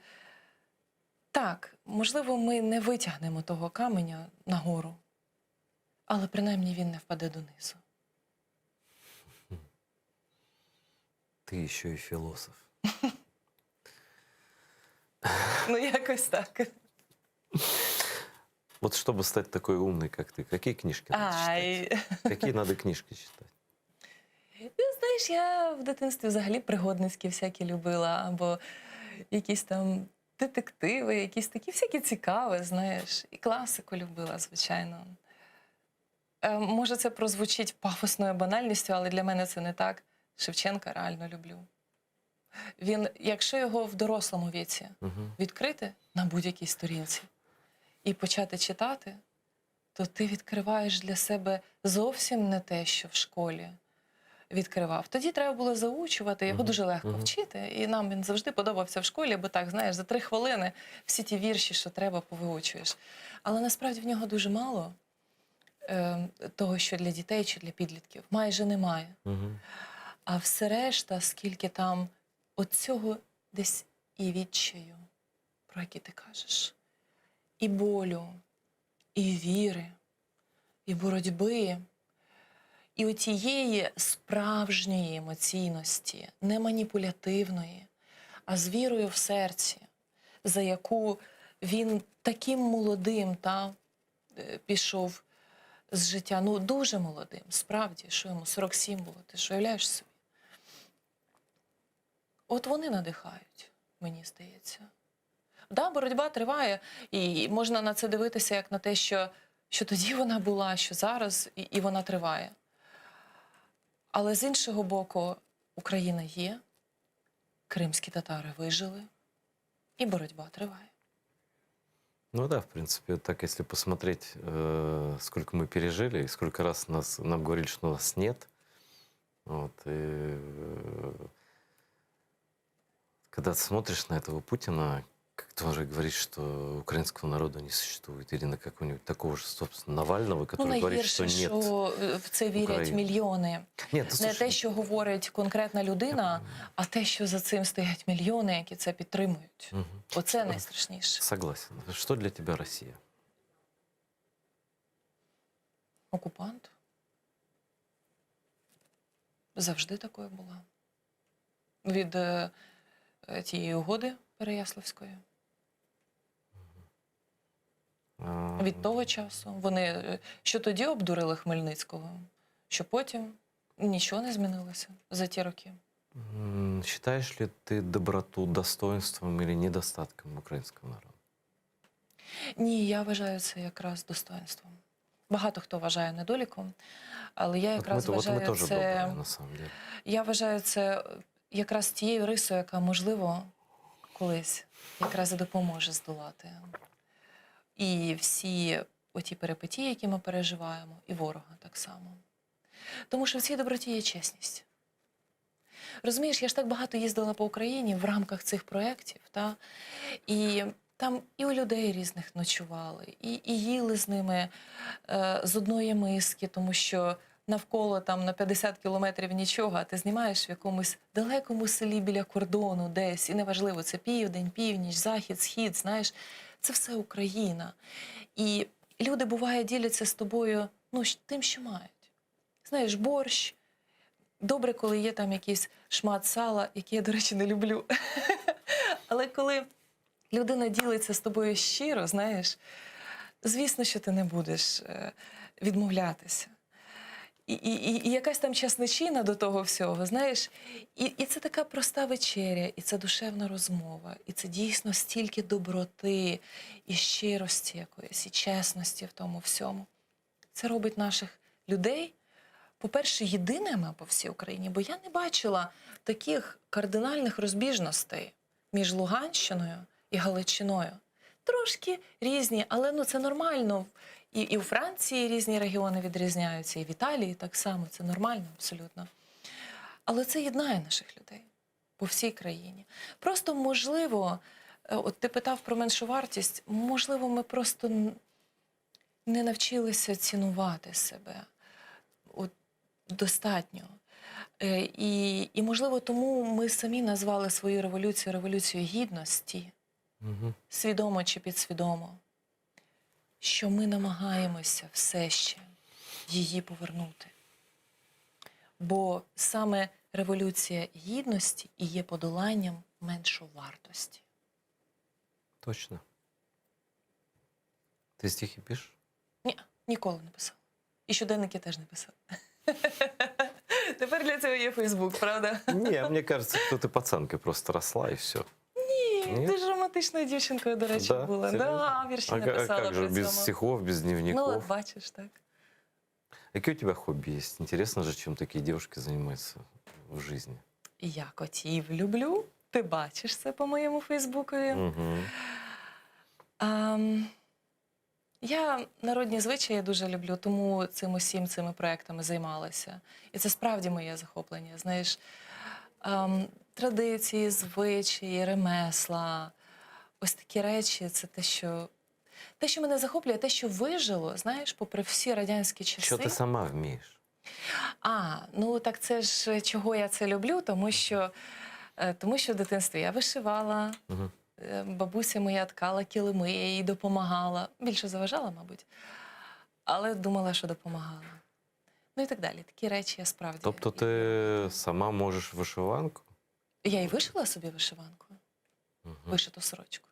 так, можливо, ми не витягнемо того каменя нагору, але принаймні він не впаде донизу. Ты еще и философ. Ну, якось так. Вот чтобы стать такой умной, как ты, какие книжки надо Ай. читать? Какие надо книжки читать? Ну, знаєш, я в дитинстві взагалі пригодницькі всякі любила, або якісь там детективи, якісь такі всякі цікаві, знаєш. І класику любила, звичайно. Е, може, це прозвучить пафосною банальністю, але для мене це не так. Шевченка реально люблю. Він, якщо його в дорослому віці Мгм. відкрити на будь-якій сторінці і почати читати, то ти відкриваєш для себе зовсім не те, що в школі відкривав. Тоді треба було заучувати, його Мгм, дуже легко мгм. вчити. І нам він завжди подобався в школі, бо так, знаєш, за три хвилини всі ті вірші, що треба, повиучуєш. Але насправді в нього дуже мало е, того, що для дітей чи для підлітків. Майже немає. Мгм. А все решта, скільки там оцього десь і відчаю, про який ти кажеш, і болю, і віри, і боротьби, і отієї справжньої емоційності, не маніпулятивної, а з вірою в серці, за яку він таким молодим та, е, пішов з життя. Ну, дуже молодим, справді, що йому 47 було, ти ж уявляєш собі? От вони надихають, мені здається. Да, боротьба триває, і можна на це дивитися як на те, що, що тоді вона була, що зараз, і, і вона триває. Але з іншого боку, Україна є, кримські татари вижили, і боротьба триває. Ну да, в принципе, так если посмотреть, э, сколько мы пережили, и сколько раз нас, нам говорили, что нас нет. Вот, и, э, когда ты смотришь на этого Путина, как тоже говорит, что украинского народа не существует, или на какого-нибудь такого же, собственно, Навального, который ну, говорит, что найгірше, нет. що е, в це вірять України. мільйони. Ні, ну, Не слушай, те, що говорить конкретна людина, а те, що за цим стоять мільйони, які це підтримують. Мгм. Оце найстрашніше. Согласен. Что для тебя Россия? Окупант. Завжди такою була. Від е, е, тієї угоди Переяславської. А, Від того часу. Вони е, що тоді обдурили Хмельницького, що потім нічого не змінилося за ті роки. м, Считаешь ли ты доброту достоинством или недостатком украинского народа? Ні, я вважаю це якраз достоинством. Багато хто вважає недоліком, але я Вот якраз мы, вот мы вважаю тоже це. добрые, на самом деле. Я вважаю це якраз тією рисою, яка, можливо, колись якраз і допоможе здолати. І всі оті перипетії, які ми переживаємо, і ворога так само. Тому що в цій доброті є чесність. Розумієш, я ж так багато їздила по Україні в рамках цих проєктів, та? і там і у людей різних ночували, і, і їли з ними е, з одної миски, тому що навколо там на 50 кілометрів нічого, а ти знімаєш в якомусь далекому селі біля кордону десь, і неважливо, це південь, північ, захід, схід, знаєш, це все Україна. І люди, буває, діляться з тобою ну, щ- тим, що мають. Знаєш, борщ. Добре, коли є там якийсь шмат сала, який я, до речі, не люблю. Але коли людина ділиться з тобою щиро, знаєш, звісно, що ти не будеш е, відмовлятися. І, і, і, і якась там часничина до того всього, знаєш, і, і це така проста вечеря, і це душевна розмова, і це дійсно стільки доброти, і щирості якоїсь, і чесності в тому всьому. Це робить наших людей, по-перше, єдиними по всій Україні, бо я не бачила таких кардинальних розбіжностей між Луганщиною і Галичиною. Трошки різні, але ну це нормально. І, і у Франції різні регіони відрізняються, і в Італії так само, це нормально абсолютно. Але це єднає наших людей по всій країні. Просто, можливо, е, от ти питав про меншу вартість, можливо, ми просто н- не навчилися цінувати себе от, достатньо. Е, І, і, можливо, тому ми самі назвали свою революцію революцією гідності, Мгм. свідомо чи підсвідомо, що ми намагаємося все ще її повернути. Бо саме. Революція гідності і є подоланням меншовартості. Точно. Ты стихи пишешь? Ні, ніколи не писала. І щоденники теж не писала. Тепер для цього є Фейсбук, правда? Не, мне кажется, что ты пацанкой просто росла и все. Ні, Ні? дуже романтичною дівчинкою, до речі, Да? була. Серйозно? Да, вірші А, ка- а написала как же при без цьому. стихов, без дневников? Ну, от бачиш, так. Какие у тебя хобби есть? Интересно же, чем такие девушки занимаются в жизни. Я котів люблю. Ти бачиш це по моєму Фейсбукові. Мгм. Ам, я народні звичаї дуже люблю, тому цим усім цими проектами займалася. І це справді моє захоплення. Знаєш, ам, традиції, звичаї, ремесла. Ось такі речі це те, що, те, що мене захоплює, те, що вижило, знаєш, попри всі радянські часи. Что ты сама вмієш? А, ну так це ж е, чого я це люблю, тому що, е, тому що в дитинстві я вишивала, Мгм. е, бабуся моя ткала килими, я їй допомагала. Більше заважала, мабуть, але думала, що допомагала. Ну і так далі. Такі речі я справді. Тобто ти сама можеш вишиванку? Я і вишила собі вишиванку, Мгм. вишиту сорочку.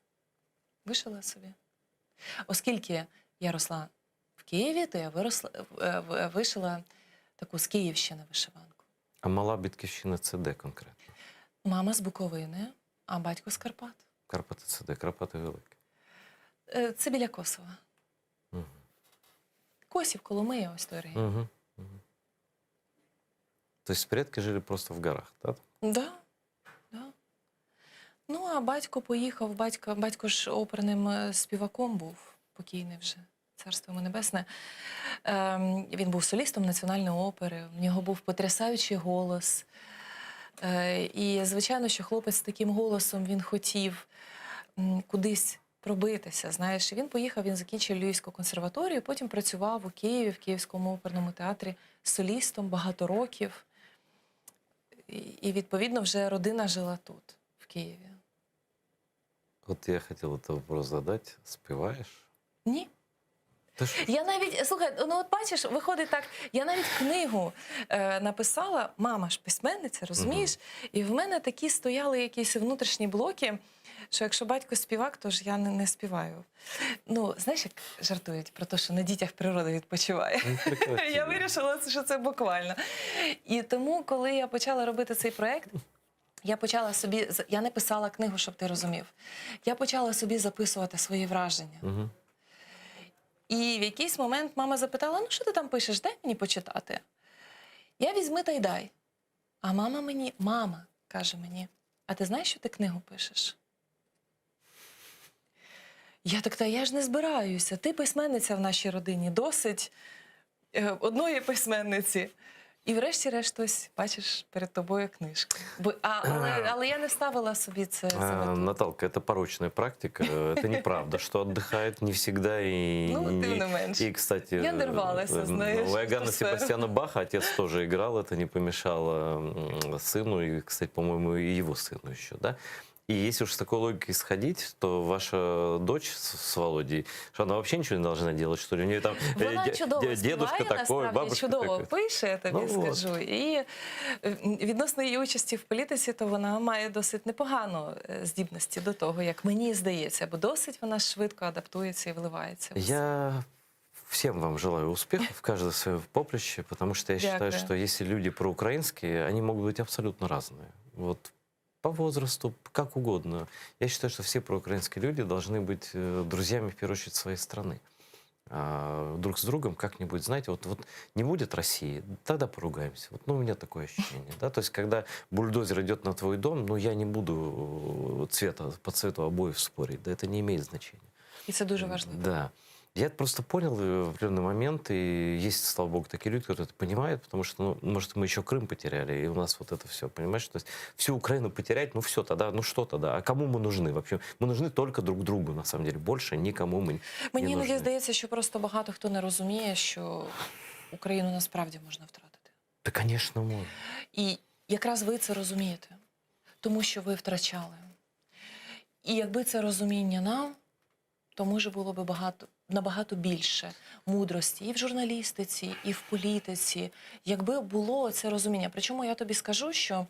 Вишила собі. Оскільки я росла в Києві, то я виросла, е, в- вишила таку з Київщини вишиванку. А мала батьківщина це де конкретно? Мама з Буковини, а батько з Карпат. Карпати це де? Карпати великі. Е, Це біля Косова. Мгм. Косів, Коломия, ось той регіон. Мгм. Мгм. То есть предки жили просто в горах, да? Да, да. Ну, а батько поїхав, батько, батько ж оперним е, співаком був, покійний вже, царство йому небесне. Ем, він був солістом Національної опери, в нього був потрясаючий голос. Е, і, звичайно, що хлопець з таким голосом він хотів м, кудись пробитися. Знаєш, І він поїхав, він закінчив Львівську консерваторію, потім працював у Києві, в Київському оперному театрі солістом багато років. І, і відповідно вже родина жила тут, в Києві. Вот я хотел этот вопрос задать. Співаєш? Ні. Та що Я навіть слухай, ну от бачиш, виходить так. Я навіть книгу е, написала, мама ж письменниця, розумієш? І в мене такі стояли якісь внутрішні блоки, що якщо батько співак, то ж я не, не співаю. Ну, знаєш, як жартують про те, що на дітях природа відпочиває. Ну, Я вирішила, що це буквально. І тому, коли я почала робити цей проект, я почала собі, я не писала книгу, щоб ти розумів. Я почала собі записувати свої враження. Мгм. І в якийсь момент мама запитала: ну що ти там пишеш, дай мені почитати. Я візьми та й дай. А мама мені, мама каже мені: а ти знаєш, що ти книгу пишеш? Я так, та я ж не збираюся. Ти письменниця в нашій родині, досить е, одної письменниці. І врешті-решт, ось, бачиш, перед тобою книжка. Бо, а, але, але я не ставила собі це за А, мету. Наталка, это порочная практика. Это неправда, что отдыхает не всегда и... Ну, тем не- не менше. И, кстати, Я не рвалася, э, знаєш, у в ту Иоганна сферу. Себастьяна Баха отец тоже играл, это не помешало м, сыну и, кстати, по-моему, и его сыну еще, да? И если уж с такой логикой исходить, то ваша дочь с, с Володей, что она вообще ничего не должна делать, что ли? У нее там э, Вона де- чудово де- дедушка співає, такой, насправді бабушка чудово такой. пише, я тобі Ну вот. скажу. І е, відносно її участі в політиці, то вона має досить непогану е, здібності до того, як мені здається, бо досить вона швидко адаптується і вливається. в усе. Я всем вам желаю успехов в каждом своем поприще, потому что я считаю, Дякую. что если люди проукраинские, они могут быть абсолютно разные. Вот по возрасту, как угодно. Я считаю, что все проукраинские люди должны быть э, друзьями, в первую очередь, своей страны. А, друг с другом как-нибудь, знаете, вот, вот не будет России, тогда поругаемся. Вот, ну, у меня такое ощущение, да, то есть, когда бульдозер идет на твой дом, ну, я не буду э, цвета, по цвету обоев спорить, да, это не имеет значения. І це дуже важливо. Да. Я это просто понял э, в определенный момент, и есть, слава богу, такие люди, которые это понимают, потому что, ну, может, мы еще Крым потеряли, и у нас вот это все, понимаешь? То есть всю Украину потерять, ну все тогда, ну что тогда? А кому мы нужны вообще? Мы нужны только друг другу, на самом деле. Больше никому мы Мені не іноді нужны. здається, що просто багато хто не розуміє, що Україну насправді можна втратити. Да, конечно, можно. І якраз ви це розумієте, тому що ви втрачали. І якби це розуміння нам, то може було би багато. набагато більше мудрості і в журналістиці, і в політиці, якби було це розуміння. Причому я тобі скажу, що е,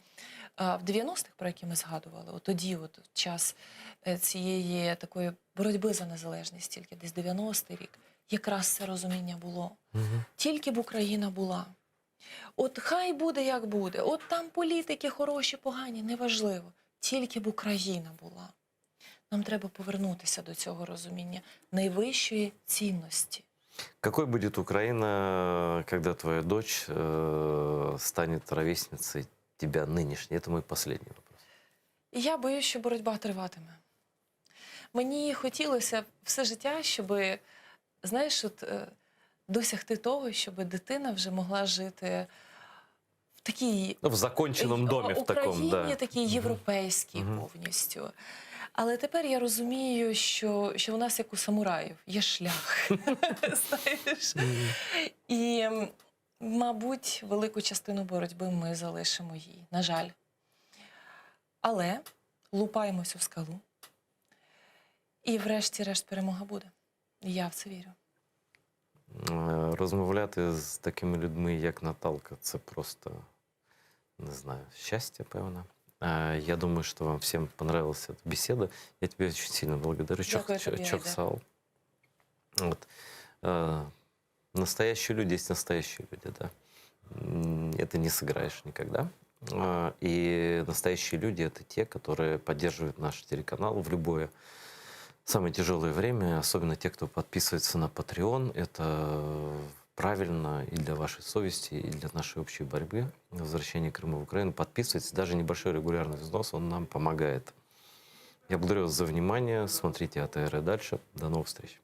в 90-х, про які ми згадували, от тоді, от час е, цієї такої боротьби за незалежність, тільки десь 90-й рік, якраз це розуміння було. Тільки б Україна була. От хай буде як буде, от там політики хороші, погані, неважливо. Тільки б Україна була. Нам треба повернутися до цього розуміння найвищої цінності. Какой будет Украина, когда твоя дочь э, станет ровесницей тебя нынешней? Это мой последний вопрос. І я боюсь, що боротьба триватиме. Мені хотілося б все життя, щоб, знаєш, от, е, досягти того, щоб дитина вже могла жити в такій Ну, в законченном доме, в таком, Україні, да. такій європейській повністю. Але тепер я розумію, що, що у нас, як у самураїв, є шлях. Знаєш? І, м, мабуть, велику частину боротьби ми залишимо їй. На жаль. Але лупаємось у скалу. І врешті-решт перемога буде. Я в це вірю. Е, Розмовляти з такими людьми, як Наталка, це просто, не знаю, щастя, певно. Е, Я думаю, что вам всем понравилась эта беседа. Я тебя очень сильно благодарю. Çoq, Дякую тобі, Çoq Айдер. sağ ol. Вот. Э, Настоящие люди есть настоящие люди, да. М, Это не сыграешь никогда. А, И настоящие люди — это те, которые поддерживают наш телеканал в любое самое тяжелое время, особенно те, кто подписывается на Patreon. Это правильно и для вашей совести, и для нашей общей борьбы за возвращение Крыма в Украину. Подписывайтесь, даже небольшой регулярный взнос, он нам помогает. Я благодарю вас за внимание. Смотрите АТР и дальше. До новых встреч.